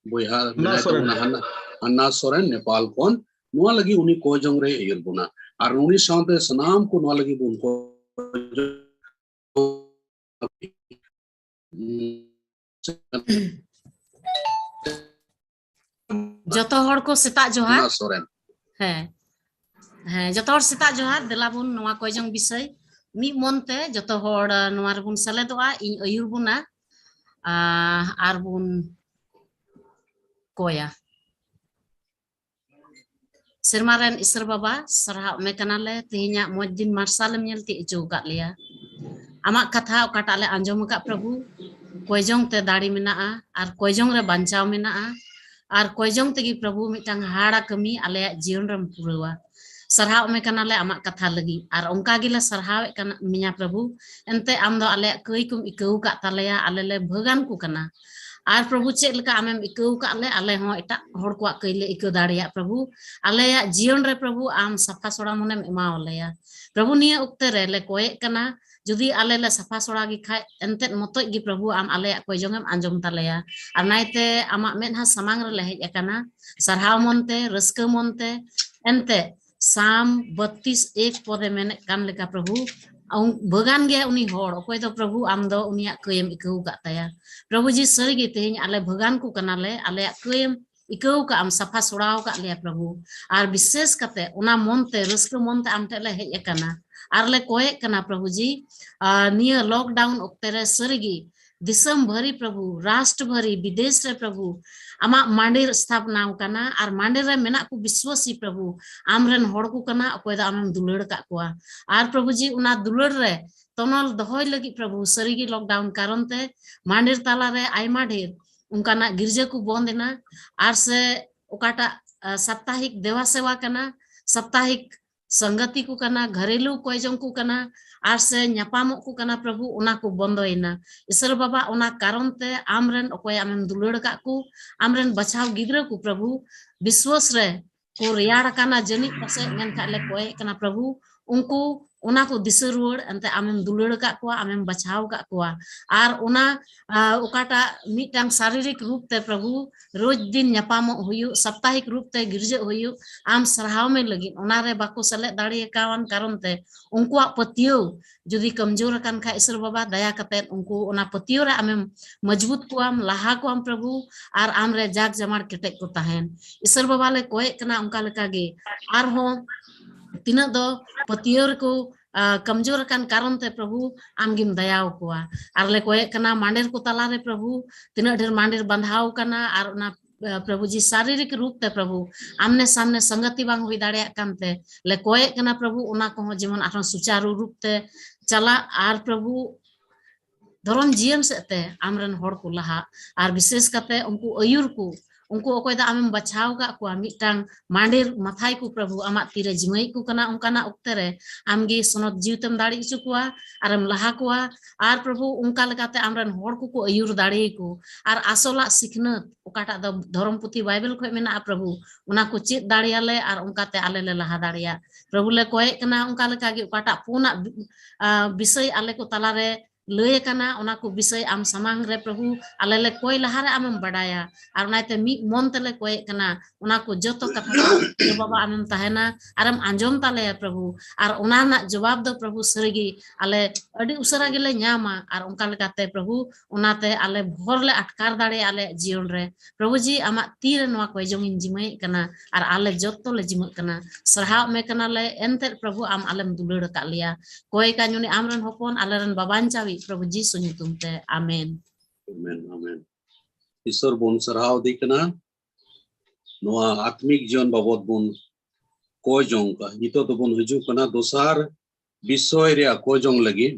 ᱵᱚᱭᱦᱟ ᱦᱟᱱᱱᱟ ᱢᱮᱱᱟᱭ ᱥᱚᱨᱮᱱ᱾ ᱛᱟᱵᱚᱱᱟ ᱦᱟᱱᱱᱟ, ᱦᱟᱱᱱᱟ ᱥᱚᱨᱮᱱ, ᱱᱮᱯᱟᱞ ᱠᱷᱚᱱ, ᱱᱚᱣᱟ ᱞᱟᱹᱜᱤᱫ ᱩᱱᱤ ᱠᱚᱭ ᱡᱚᱝ ᱨᱮ ᱟᱹᱭᱩᱨ ᱵᱚᱱᱟ ᱟᱨ ᱩᱱᱤ ᱥᱟᱶᱛᱮ ᱥᱟᱱᱟᱢ ᱠᱚ ᱱᱚᱣᱟ ᱞᱟᱹᱜᱤᱫ ᱵᱚᱱ ᱠᱚᱭ ᱡᱚᱝ᱾ ᱡᱚᱛᱚ ᱦᱚᱲ ᱠᱚ ᱥᱮᱛᱟᱜ ᱡᱚᱦᱟᱨ᱾ ᱦᱟᱱᱱᱟ ᱥᱚᱨᱮᱱ᱾ ᱦᱮᱸ, ᱦᱮᱸ, ᱡᱚᱛᱚ ᱦᱚᱲ ᱥᱮᱛᱟᱜ ᱡᱚᱦᱟᱨ᱾ ᱫᱮᱞᱟ ᱵᱚᱱ ᱱᱚᱣᱟ ᱠᱚᱭ ᱡᱚᱝ ᱵᱤᱥᱚᱭ ᱢᱤᱫ ᱢᱚᱱ ᱛᱮ ᱡᱚᱛᱚ ᱦᱚᱲ ᱱᱚᱣᱟ ᱨᱮᱵᱚᱱ ᱥᱮᱞᱮᱫᱚᱜᱼᱟ᱾ ᱤᱧ ᱟᱹᱭᱩᱨ ᱵᱚᱱᱟ, ᱟᱨ ᱵᱚᱱ ᱠᱚᱭᱟ᱾ ᱥᱮᱨᱢᱟ ᱨᱮᱱ ᱤᱥᱚᱨ ᱵᱟᱵᱟ, ᱥᱟᱨᱦᱟᱣ ᱢᱮ ᱠᱟᱱᱟᱞᱮ, ᱛᱮᱦᱮᱧᱟᱜ ᱢᱚᱡᱽ ᱫᱤᱱ ᱢᱟᱨᱥᱟᱞᱮᱢ ᱧᱮᱞ ᱛᱤ ᱦᱚᱪᱚ ᱟᱠᱟᱫ ᱞᱮᱭᱟ᱾ ᱟᱢᱟᱜ ᱠᱟᱛᱷᱟ ᱚᱠᱟᱴᱟᱜ ᱞᱮ ᱟᱸᱡᱚᱢ ᱟᱠᱟᱫ, ᱯᱨᱚᱵᱷᱩ, ᱠᱚᱭ ᱡᱚᱝ ᱛᱮ ᱫᱟᱲᱮ ᱢᱮᱱᱟᱜᱼᱟ, ᱟᱨ ᱠᱚᱭ ᱡᱚᱝ ᱨᱮ ᱵᱟᱧᱪᱟᱣ ᱢᱮᱱᱟᱜᱼᱟ, ᱟᱨ ᱠᱚᱭ ᱡᱚᱝ ᱛᱮᱜᱮ, ᱯᱨᱚᱵᱷᱩ, ᱢᱤᱫᱴᱟᱝ ᱦᱟᱦᱟᱲᱟ ᱠᱟᱹᱢᱤ ᱟᱞᱮᱭᱟᱜ ᱡᱤᱭᱚᱱ ᱨᱮᱢ ᱯᱩᱨᱟᱹᱣᱟ᱾ ᱥᱟᱨᱦᱟᱣ ᱢᱮ ᱠᱟᱱᱟᱞᱮ ᱟᱢᱟᱜ ᱠᱟᱛᱷᱟ ᱞᱟᱹᱜᱤᱫ, ᱟᱨ ᱚᱱᱠᱟ ᱜᱮᱞᱮ ᱥᱟᱨᱦᱟᱣᱮᱫ ᱠᱟᱱᱟ ᱢᱮᱭᱟ, ᱯᱨᱚᱵᱷᱩ᱾ ᱮᱱᱛᱮ ᱟᱢ ᱫᱚ ᱟᱞᱮᱭᱟᱜ ᱠᱟᱹᱭ ᱠᱚᱢ ᱤᱠᱟᱹᱣ ᱟᱠᱟᱫ ᱛᱟᱞᱮᱭᱟ, ᱟᱞᱮ ᱞᱮ ᱵᱷᱟᱹᱜᱟᱱ ᱠᱚ ᱠᱟᱱᱟ᱾ ᱟᱨ ᱯᱨᱚᱵᱷᱩ, ᱪᱮᱫ ᱞᱮᱠᱟ ᱟᱢᱮᱢ ᱤᱠᱟᱹᱣ ᱟᱠᱟᱫ ᱞᱮ, ᱟᱞᱮ ᱦᱚᱸ ᱮᱴᱟᱜ ᱦᱚᱲ ᱠᱚᱣᱟᱜ ᱠᱟᱹᱭ ᱞᱮ ᱤᱠᱟᱹᱣ ᱫᱟᱲᱮᱭᱟᱜ, ᱯᱨᱚᱵᱷᱩ᱾ ᱟᱞᱮᱭᱟᱜ ᱡᱤᱭᱚᱱ ᱨᱮ, ᱯᱨᱚᱵᱷᱩ, ᱟᱢ ᱥᱟᱯᱷᱟ ᱥᱚᱲᱟ ᱢᱚᱱᱮᱢ ᱮᱢᱟᱣᱟᱞᱮᱭᱟ᱾ ᱯᱨᱚᱵᱷᱩ, ᱱᱤᱭᱟᱹ ᱚᱠᱛᱮ ᱨᱮ ᱞᱮ ᱠᱚᱭᱮᱜ ᱠᱟᱱᱟ, ᱡᱩᱫᱤ ᱟᱞᱮ ᱞᱮ ᱥᱟᱯᱷᱟ ᱥᱚᱲᱟ ᱜᱮ ᱠᱷᱟᱡ, ᱮᱱᱛᱮᱫ ᱢᱚᱛᱚᱡ ᱜᱮ, ᱯᱨᱚᱵᱷᱩ, ᱟᱢ ᱟᱞᱮᱭᱟᱜ ᱠᱚᱭ ᱡᱚᱝ ᱮᱢ ᱟᱸᱡᱚᱢ ᱛᱟᱞᱮᱭᱟ᱾ ᱟᱨ ᱱᱟᱭᱛᱮ ᱟᱢᱟᱜ ᱢᱮᱫᱦᱟ ᱥᱟᱢᱟᱝ ᱨᱮᱞᱮ ᱦᱮᱡ ᱟᱠᱟᱱᱟ, ᱥᱟᱨᱦᱟᱣ ᱢᱚᱱᱛᱮ, ᱨᱟᱹᱥᱠᱟᱹ ᱢᱚᱱᱛᱮ᱾ ᱮᱱᱛᱮ ᱥᱟᱢ ᱵᱟᱛᱤᱥ ᱮᱠ ᱯᱚᱫᱮ ᱢᱮᱱᱮᱫ ᱠᱟᱱ ᱞᱮᱠᱟ, ᱯᱨᱚᱵᱷᱩ, ᱵᱷᱟᱹᱜᱟᱱ ᱜᱮᱭᱟ ᱩᱱᱤ ᱦᱚᱲ, ᱚᱠᱚᱭ ᱫᱚ, ᱯᱨᱚᱵᱷᱩ, ᱟᱢ ᱫᱚ ᱩᱱᱤᱭᱟᱜ ᱠᱟᱹᱭᱮᱢ ᱤᱠᱟᱹᱣ ᱟᱠᱟᱫ ᱛᱟᱭᱟ᱾ ᱯᱨᱚᱵᱷᱩ ᱡᱤ, ᱥᱟᱹᱨᱤᱜᱮ ᱛᱮᱦᱮᱧ ᱟᱞᱮ ᱵᱷᱟᱹᱜᱟᱱ ᱠᱚ ᱠᱟᱱᱟᱞᱮ, ᱟᱞᱮᱭᱟᱜ ᱠᱟᱹᱭᱮᱢ ᱤᱠᱟᱹᱣ ᱟᱠᱟᱫ, ᱟᱢ ᱥᱟᱯᱷᱟ ᱥᱚᱲᱟᱣ ᱟᱠᱟᱫ ᱞᱮᱭᱟ, ᱯᱨᱚᱵᱷᱩ᱾ ᱟᱨ ᱵᱤᱥᱮᱥ ᱠᱟᱛᱮ ᱚᱱᱟ ᱢᱚᱱᱛᱮ, ᱨᱟᱹᱥᱠᱟᱹ ᱢᱚᱱᱛᱮ ᱟᱢ ᱴᱷᱮᱱ ᱞᱮ ᱦᱮᱡ ᱟᱠᱟᱱᱟ᱾ ᱟᱨ ᱞᱮ ᱠᱚᱭᱮᱜ ᱠᱟᱱᱟ, ᱯᱨᱚᱵᱷᱩ ᱡᱤ, ᱟᱨ ᱱᱤᱭᱟᱹ ᱞᱚᱠᱰᱟᱣᱩᱱ ᱚᱠᱛᱮ ᱨᱮ ᱥᱟᱹᱨᱤᱜᱮ ᱫᱤᱥᱚᱢ ᱵᱷᱟᱹᱨᱤ, ᱯᱨᱚᱵᱷᱩ, ᱨᱟᱥᱴᱨ ᱵᱷᱟᱹᱨᱤ, ᱵᱤᱫᱮᱥ ᱨᱮ, ᱯᱨᱚᱵᱷᱩ, ᱟᱢᱟᱜ ᱢᱟᱸᱰᱮᱨ ᱥᱛᱷᱟᱯᱱᱟ ᱟᱠᱟᱱᱟ᱾ ᱟᱨ ᱢᱟᱸᱰᱮ ᱨᱮ ᱢᱮᱱᱟᱜ ᱠᱚ ᱵᱤᱥᱣᱟᱥᱤ, ᱯᱨᱚᱵᱷᱩ, ᱟᱢᱨᱮᱱ ᱦᱚᱲ ᱠᱚ ᱠᱟᱱᱟ, ᱚᱠᱚᱭ ᱫᱚ ᱟᱢᱮᱢ ᱫᱩᱞᱟᱹᱲ ᱟᱠᱟᱫ ᱠᱚᱣᱟ᱾ ᱟᱨ ᱯᱨᱚᱵᱷᱩ ᱡᱤ, ᱚᱱᱟ ᱫᱩᱞᱟᱹᱲ ᱨᱮ ᱛᱚᱱᱚᱞ ᱫᱚᱦᱚᱭ ᱞᱟᱹᱜᱤᱫ, ᱯᱨᱚᱵᱷᱩ, ᱥᱟᱹᱨᱤᱜᱮ ᱞᱚᱠᱰᱟᱣᱩᱱ ᱠᱟᱨᱚᱱ ᱛᱮ ᱢᱟᱸᱰᱮᱨ ᱛᱟᱞᱟᱨᱮ ᱟᱭᱢᱟ ᱰᱷᱮᱨ ᱚᱱᱠᱟᱱᱟᱜ ᱜᱤᱨᱡᱟᱹ ᱠᱚ ᱵᱚᱱᱫ ᱮᱱᱟ᱾ ᱟᱨ ᱥᱮ ᱚᱠᱟᱴᱟᱜ, ᱟ, ᱥᱟᱯᱛᱟᱦᱤᱠ ᱫᱮᱣᱟ ᱥᱮᱣᱟ ᱠᱟᱱᱟ, ᱥᱟᱯᱛᱟᱦᱤᱠ ᱥᱚᱝᱜᱚᱛᱤ ᱠᱚ ᱠᱟᱱᱟ, ᱜᱷᱟᱨᱮᱞᱩ ᱠᱚᱭ ᱡᱚᱝ ᱠᱚ ᱠᱟᱱᱟ, ᱟᱨ ᱥᱮ ᱧᱟᱯᱟᱢᱚᱜ ᱠᱚ ᱠᱟᱱᱟ, ᱯᱨᱚᱵᱷᱩ, ᱚᱱᱟ ᱠᱚ ᱵᱚᱱᱫᱚᱭᱮᱱᱟ᱾ ᱤᱥᱚᱨ ᱵᱟᱵᱟ, ᱚᱱᱟ ᱠᱟᱨᱚᱱ ᱛᱮ ᱟᱢᱨᱮᱱ ᱚᱠᱚᱭ ᱟᱢᱮᱢ ᱫᱩᱞᱟᱹᱲ ᱟᱠᱟᱫ ᱠᱚ, ᱟᱢᱨᱮᱱ ᱵᱟᱪᱷᱟᱣ ᱜᱤᱫᱽᱨᱟᱹ ᱠᱚ, ᱯᱨᱚᱵᱷᱩ, ᱵᱤᱥᱣᱟᱥ ᱨᱮ ᱠᱚ ᱨᱮᱭᱟᱲ ᱟᱠᱟᱱᱟ ᱡᱟᱹᱱᱤᱡ ᱯᱟᱥᱮᱡ, ᱢᱮᱱᱠᱷᱟᱱ ᱞᱮ ᱠᱚᱭᱮᱜ ᱠᱟᱱᱟ, ᱯᱨᱚᱵᱷᱩ, ᱩᱱᱠᱩ ᱚᱱᱟ ᱠᱚ ᱫᱤᱥᱟᱹ ᱨᱩᱣᱟᱹᱲ, ᱮᱱᱛᱮ ᱟᱢᱮᱢ ᱫᱩᱞᱟᱹᱲ ᱟᱠᱟᱫ ᱠᱚᱣᱟ, ᱟᱢᱮᱢ ᱵᱟᱪᱷᱟᱣ ᱟᱠᱟᱫ ᱠᱚᱣᱟ᱾ ᱟᱨ ᱚᱱᱟ, ᱟ, ᱚᱠᱟᱴᱟᱜ ᱢᱤᱫᱴᱟᱝ ᱥᱟᱨᱤᱨᱤᱠ ᱨᱩᱯ ᱛᱮ, ᱯᱨᱚᱵᱷᱩ, ᱨᱳᱡᱽ ᱫᱤᱱ ᱧᱟᱯᱟᱢᱚᱜ ᱦᱩᱭᱩᱜ, ᱥᱟᱯᱛᱟᱦᱤᱠ ᱨᱩᱯ ᱛᱮ ᱜᱤᱨᱡᱟᱹᱜ ᱦᱩᱭᱩᱜ, ᱟᱢ ᱥᱟᱨᱦᱟᱣ ᱢᱮ ᱞᱟᱹᱜᱤᱫ, ᱚᱱᱟᱨᱮ ᱵᱟᱠᱚ ᱥᱮᱞᱮᱫ ᱫᱟᱲᱮ ᱟᱠᱟᱣᱟᱱ ᱠᱟᱨᱚᱱ ᱛᱮ ᱩᱱᱠᱩᱣᱟᱜ ᱯᱟᱹᱛᱭᱟᱹᱣ ᱡᱩᱫᱤ ᱠᱚᱢᱡᱳᱨ ᱟᱠᱟᱱ ᱠᱷᱟᱡ, ᱤᱥᱚᱨ ᱵᱟᱵᱟ, ᱫᱟᱭᱟ ᱠᱟᱛᱮᱫ ᱩᱱᱠᱩ ᱚᱱᱟ ᱯᱟᱹᱛᱭᱟᱹᱣ ᱨᱮ ᱟᱢᱮᱢ ᱢᱚᱡᱽᱵᱩᱛ ᱠᱚᱣᱟᱢ, ᱞᱟᱦᱟ ᱠᱚᱣᱟᱢ, ᱯᱨᱚᱵᱷᱩ, ᱟᱨ ᱟᱢᱨᱮ ᱡᱟᱠ ᱡᱟᱢᱟᱲ ᱠᱮᱴᱮᱡ ᱠᱚ ᱛᱟᱦᱮᱱ᱾ ᱤᱥᱚᱨ ᱵᱟᱵᱟ, ᱞᱮ ᱠᱚᱭᱮᱜ ᱠᱟᱱᱟ ᱚᱱᱠᱟ ᱞᱮᱠᱟᱜᱮ ᱟᱨᱦᱚᱸ ᱛᱤᱱᱟᱹᱜ ᱫᱚ ᱯᱟᱹᱛᱭᱟᱹᱣ ᱨᱮᱠᱚ ᱠᱚᱢᱡᱳᱨ ᱟᱠᱟᱱ ᱠᱟᱨᱚᱱ ᱛᱮ ᱯᱨᱚᱵᱷᱩ ᱟᱢ ᱜᱮᱢ ᱫᱟᱭᱟ ᱟᱠᱚᱣᱟ᱾ ᱟᱨ ᱞᱮ ᱠᱚᱭᱮᱜ ᱠᱟᱱᱟ ᱢᱟᱸᱰᱮᱨ ᱠᱚ ᱛᱟᱞᱟᱨᱮ ᱯᱨᱚᱵᱷᱩ ᱛᱤᱱᱟᱹᱜ ᱰᱷᱮᱨ ᱢᱟᱸᱰᱮᱨ ᱵᱟᱸᱫᱷᱟᱣ ᱠᱟᱱᱟ, ᱟᱨ ᱚᱱᱟ ᱯᱨᱚᱵᱷᱩ ᱡᱤ ᱥᱟᱨᱤᱨᱤᱠ ᱨᱩᱯ ᱛᱮ ᱯᱨᱚᱵᱷᱩ ᱟᱢᱱᱮ ᱥᱟᱢᱱᱮ ᱥᱚᱝᱜᱟᱛᱤ ᱵᱟᱝ ᱦᱩᱭ ᱫᱟᱲᱮᱭᱟᱜ ᱠᱟᱱᱛᱮ ᱞᱮ ᱠᱚᱭᱮᱜ ᱠᱟᱱᱟ ᱯᱨᱚᱵᱷᱩ, ᱚᱱᱟ ᱠᱚᱦᱚᱸ ᱡᱮᱢᱚᱱ ᱟᱨᱦᱚᱸ ᱥᱩᱪᱟᱨᱩ ᱨᱩᱯ ᱛᱮ ᱪᱟᱞᱟᱜ, ᱟᱨ ᱯᱨᱚᱵᱷᱩ ᱫᱷᱚᱨᱚᱢ ᱡᱤᱭᱚᱱ ᱥᱮᱫ ᱛᱮ ᱟᱢᱨᱮᱱ ᱦᱚᱲ ᱠᱚ ᱞᱟᱦᱟᱜ, ᱟᱨ ᱵᱤᱥᱮᱥ ᱠᱟᱛᱮ ᱩᱱᱠᱩ ᱟᱹᱭᱩᱨ ᱠᱚ, ᱩᱱᱠᱩ ᱚᱠᱚᱭ ᱫᱚ ᱟᱢᱮᱢ ᱵᱟᱪᱷᱟᱣ ᱟᱠᱟᱫ ᱠᱚᱣᱟ, ᱢᱤᱫᱴᱟᱝ ᱢᱟᱸᱰᱮᱨ ᱢᱟᱛᱷᱟᱭ ᱠᱚ ᱯᱨᱚᱵᱷᱩ ᱟᱢᱟᱜ ᱛᱤᱨᱮ ᱡᱤᱢᱟᱹᱭᱮᱫ ᱠᱚ ᱠᱟᱱᱟ, ᱚᱱᱠᱟᱱᱟᱜ ᱚᱠᱛᱮ ᱨᱮ ᱟᱢᱜᱮ ᱥᱚᱱᱚᱛ ᱡᱤᱣᱤ ᱛᱮᱢ ᱫᱟᱲᱮ ᱦᱚᱪᱚ ᱠᱚᱣᱟ ᱟᱨᱮᱢ ᱞᱟᱦᱟ ᱠᱚᱣᱟ᱾ ᱟᱨ ᱯᱨᱚᱵᱷᱩ ᱚᱱᱠᱟ ᱞᱮᱠᱟᱛᱮ ᱟᱢᱨᱮᱱ ᱦᱚᱲ ᱠᱚᱠᱚ ᱟᱹᱭᱩᱨ ᱫᱟᱲᱮᱭᱟᱠᱚ, ᱟᱨ ᱟᱥᱚᱞᱟᱜ ᱥᱤᱠᱷᱱᱟᱹᱛ ᱚᱠᱟᱴᱟᱜ ᱫᱚ ᱫᱷᱚᱨᱚᱢ ᱯᱩᱛᱷᱤ ᱵᱟᱭᱵᱮᱞ ᱠᱷᱚᱱ ᱢᱮᱱᱟᱜᱼᱟ ᱯᱨᱚᱵᱷᱩ, ᱚᱱᱟ ᱠᱚ ᱪᱮᱫ ᱫᱟᱲᱮᱭᱟᱞᱮ ᱟᱨ ᱚᱱᱠᱟᱛᱮ ᱟᱞᱮ ᱞᱮ ᱞᱟᱦᱟ ᱫᱟᱲᱮᱭᱟᱜ᱾ ᱯᱨᱚᱵᱷᱩ ᱞᱮ ᱠᱚᱭᱮᱜ ᱠᱟᱱᱟ ᱚᱱᱠᱟ ᱞᱮᱠᱟᱜᱮ ᱚᱠᱟᱴᱟᱜ ᱯᱩᱱᱟᱜ ᱵᱤ-, ᱟ, ᱵᱤᱥᱚᱭ ᱟᱞᱮ ᱠᱚ ᱛᱟᱞᱟᱨᱮ ᱞᱟᱹᱭ ᱟᱠᱟᱱᱟ, ᱚᱱᱟ ᱠᱚ ᱵᱤᱥᱚᱭ ᱟᱢ ᱥᱟᱢᱟᱝ ᱨᱮ ᱯᱨᱚᱵᱷᱩ ᱟᱞᱮ ᱞᱮ ᱠᱚᱭ ᱞᱟᱦᱟᱨᱮ ᱟᱢᱮᱢ ᱵᱟᱰᱟᱭᱟ, ᱟᱨ ᱚᱱᱟᱛᱮ ᱢᱤᱫ ᱢᱚᱱ ᱛᱮᱞᱮ ᱠᱚᱭᱮᱜ ᱠᱟᱱᱟ᱾ ᱚᱱᱟ ᱠᱚ ᱡᱚᱛᱚ ᱠᱟᱛᱷᱟ ᱠᱚ ᱟᱢ ᱵᱟᱵᱟ ᱟᱢᱮᱢ ᱛᱟᱦᱮᱱᱟ ᱟᱨᱮᱢ ᱟᱸᱡᱚᱢ ᱛᱟᱞᱮᱭᱟ ᱯᱨᱚᱵᱷᱩ, ᱟᱨ ᱚᱱᱟ ᱨᱮᱱᱟᱜ ᱡᱚᱵᱟᱵ ᱫᱚ ᱯᱨᱚᱵᱷᱩ ᱥᱟᱹᱨᱤᱜᱮ ᱟᱞᱮ ᱟᱹᱰᱤ ᱩᱥᱟᱹᱨᱟ ᱜᱮᱞᱮ ᱧᱟᱢᱟ, ᱟᱨ ᱚᱱᱠᱟ ᱞᱮᱠᱟᱛᱮ ᱯᱨᱚᱵᱷᱩ ᱚᱱᱟᱛᱮ ᱟᱞᱮ ᱵᱷᱚᱨ ᱞᱮ ᱟᱴᱠᱟᱨ ᱫᱟᱲᱮᱭᱟᱜᱼᱟ ᱟᱞᱮᱭᱟᱜ ᱡᱤᱭᱚᱱ ᱨᱮ᱾ ᱯᱨᱚᱵᱷᱩ ᱡᱤ, ᱟᱢᱟᱜ ᱛᱤ ᱨᱮ ᱱᱚᱣᱟ ᱠᱚᱭ ᱡᱚᱝ ᱤᱧ ᱡᱤᱢᱟᱹᱭᱮᱫ ᱠᱟᱱᱟ, ᱟᱨ ᱟᱞᱮ ᱡᱚᱛᱚ ᱞᱮ ᱡᱤᱢᱟᱹᱜ ᱠᱟᱱᱟ᱾ ᱥᱟᱨᱦᱟᱣ ᱢᱮ ᱠᱟᱱᱟᱞᱮ, ᱮᱱᱛᱮᱫ ᱯᱨᱚᱵᱷᱩ ᱟᱢ ᱟᱞᱮᱢ ᱫᱩᱞᱟᱹᱲ ᱟᱠᱟᱫ ᱞᱮᱭᱟ᱾ ᱠᱚᱭ ᱠᱟᱹᱧ ᱩᱱᱤ ᱟᱢᱨᱮᱱ ᱦᱚᱯᱚᱱ, ᱟᱞᱮᱨᱮᱱ ᱵᱟᱵᱟᱧᱪᱟᱣᱤᱡ ᱯᱨᱚᱵᱷᱩ ᱡᱤᱥᱩ ᱧᱩᱛᱩᱢ ᱛᱮ, ᱟᱢᱮᱱ᱾ ᱟᱢᱮᱱ, ᱟᱢᱮᱱ᱾ ᱤᱥᱚᱨ ᱵᱚᱱ ᱥᱟᱨᱦᱟᱣ ᱫᱮ ᱠᱟᱱᱟ᱾ ᱱᱚᱣᱟ ᱟᱛᱢᱤᱠ ᱡᱤᱭᱚᱱ ᱵᱟᱵᱚᱛ ᱵᱚᱱ ᱠᱚᱭ ᱡᱚᱝ ᱠᱟᱱᱟ᱾ ᱱᱤᱛᱚᱜ ᱫᱚᱵᱚᱱ ᱦᱤᱡᱩᱜ ᱠᱟᱱᱟ ᱫᱚᱥᱟᱨ ᱵᱤᱥᱚᱭ ᱨᱮᱭᱟᱜ ᱠᱚᱭ ᱡᱚᱝ ᱞᱟᱹᱜᱤᱫ,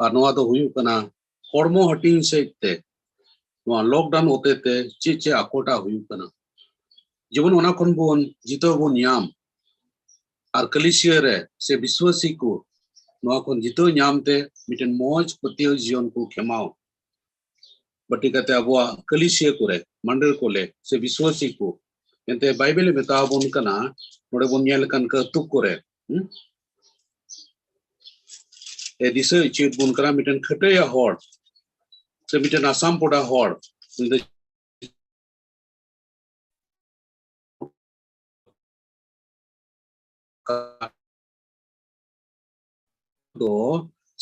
ᱟᱨ ᱱᱚᱣᱟ ᱫᱚ ᱦᱩᱭᱩᱜ ᱠᱟᱱᱟ ᱦᱚᱲᱢᱚ ᱦᱟᱹᱴᱤᱧ ᱥᱮᱫ ᱛᱮ ᱱᱚᱣᱟ lockdown ᱦᱚᱛᱮ ᱛᱮ ᱪᱮᱫ ᱪᱮᱫ ᱟᱠᱚᱴᱟᱜ ᱦᱩᱭᱩᱜ ᱠᱟᱱᱟ᱾ ᱡᱮᱢᱚᱱ ᱚᱱᱟ ᱠᱷᱚᱱ ᱵᱚᱱ ᱡᱤᱛᱟᱹᱣ ᱵᱚᱱ ᱧᱟᱢ, ᱟᱨ ᱠᱟᱹᱞᱤᱥᱤᱭᱟᱹ ᱨᱮ ᱥᱮ ᱵᱤᱥᱣᱟᱹᱥᱤ ᱠᱚ ᱱᱚᱣᱟ ᱠᱷᱚᱱ ᱡᱤᱛᱟᱹᱣ ᱧᱟᱢ ᱛᱮ ᱢᱤᱫᱴᱮᱱ ᱢᱚᱡᱽ ᱯᱟᱹᱛᱭᱟᱹᱣ ᱡᱤᱭᱚᱱ ᱠᱚ ᱠᱷᱮᱢᱟᱣ᱾ ᱵᱟᱹᱴᱤ ᱠᱟᱛᱮ ᱟᱵᱚᱣᱟᱜ ᱠᱟᱹᱞᱤᱥᱤᱭᱟᱹ ᱠᱚᱨᱮ, ᱢᱟᱹᱱᱰᱟᱹᱨ ᱠᱚᱞᱮ ᱥᱮ ᱵᱤᱥᱣᱟᱹᱥᱤ ᱠᱚ, ᱮᱱᱛᱮ ᱵᱟᱭᱵᱮᱞ ᱮ ᱢᱮᱛᱟ ᱵᱚᱱ ᱠᱟᱱᱟ, ᱱᱚᱰᱮ ᱵᱚᱱ ᱧᱮᱞ ᱠᱟᱱ ᱠᱟᱹᱛᱩᱠ ᱠᱚᱨᱮ, ᱦᱩᱸ? ᱮ ᱫᱤᱥᱟᱹ ᱦᱚᱪᱚᱭᱮᱫ ᱵᱚᱱ ᱠᱟᱱᱟ, ᱢᱤᱫᱴᱮᱱ ᱠᱷᱟᱹᱴᱟᱹᱭᱟ ᱦᱚᱲ ᱥᱮ ᱢᱤᱫᱴᱮᱱ ᱟᱥᱟᱢ ᱯᱚᱰᱟ ᱦᱚᱲ, ᱩᱱᱤ ᱫᱚ ᱫᱚ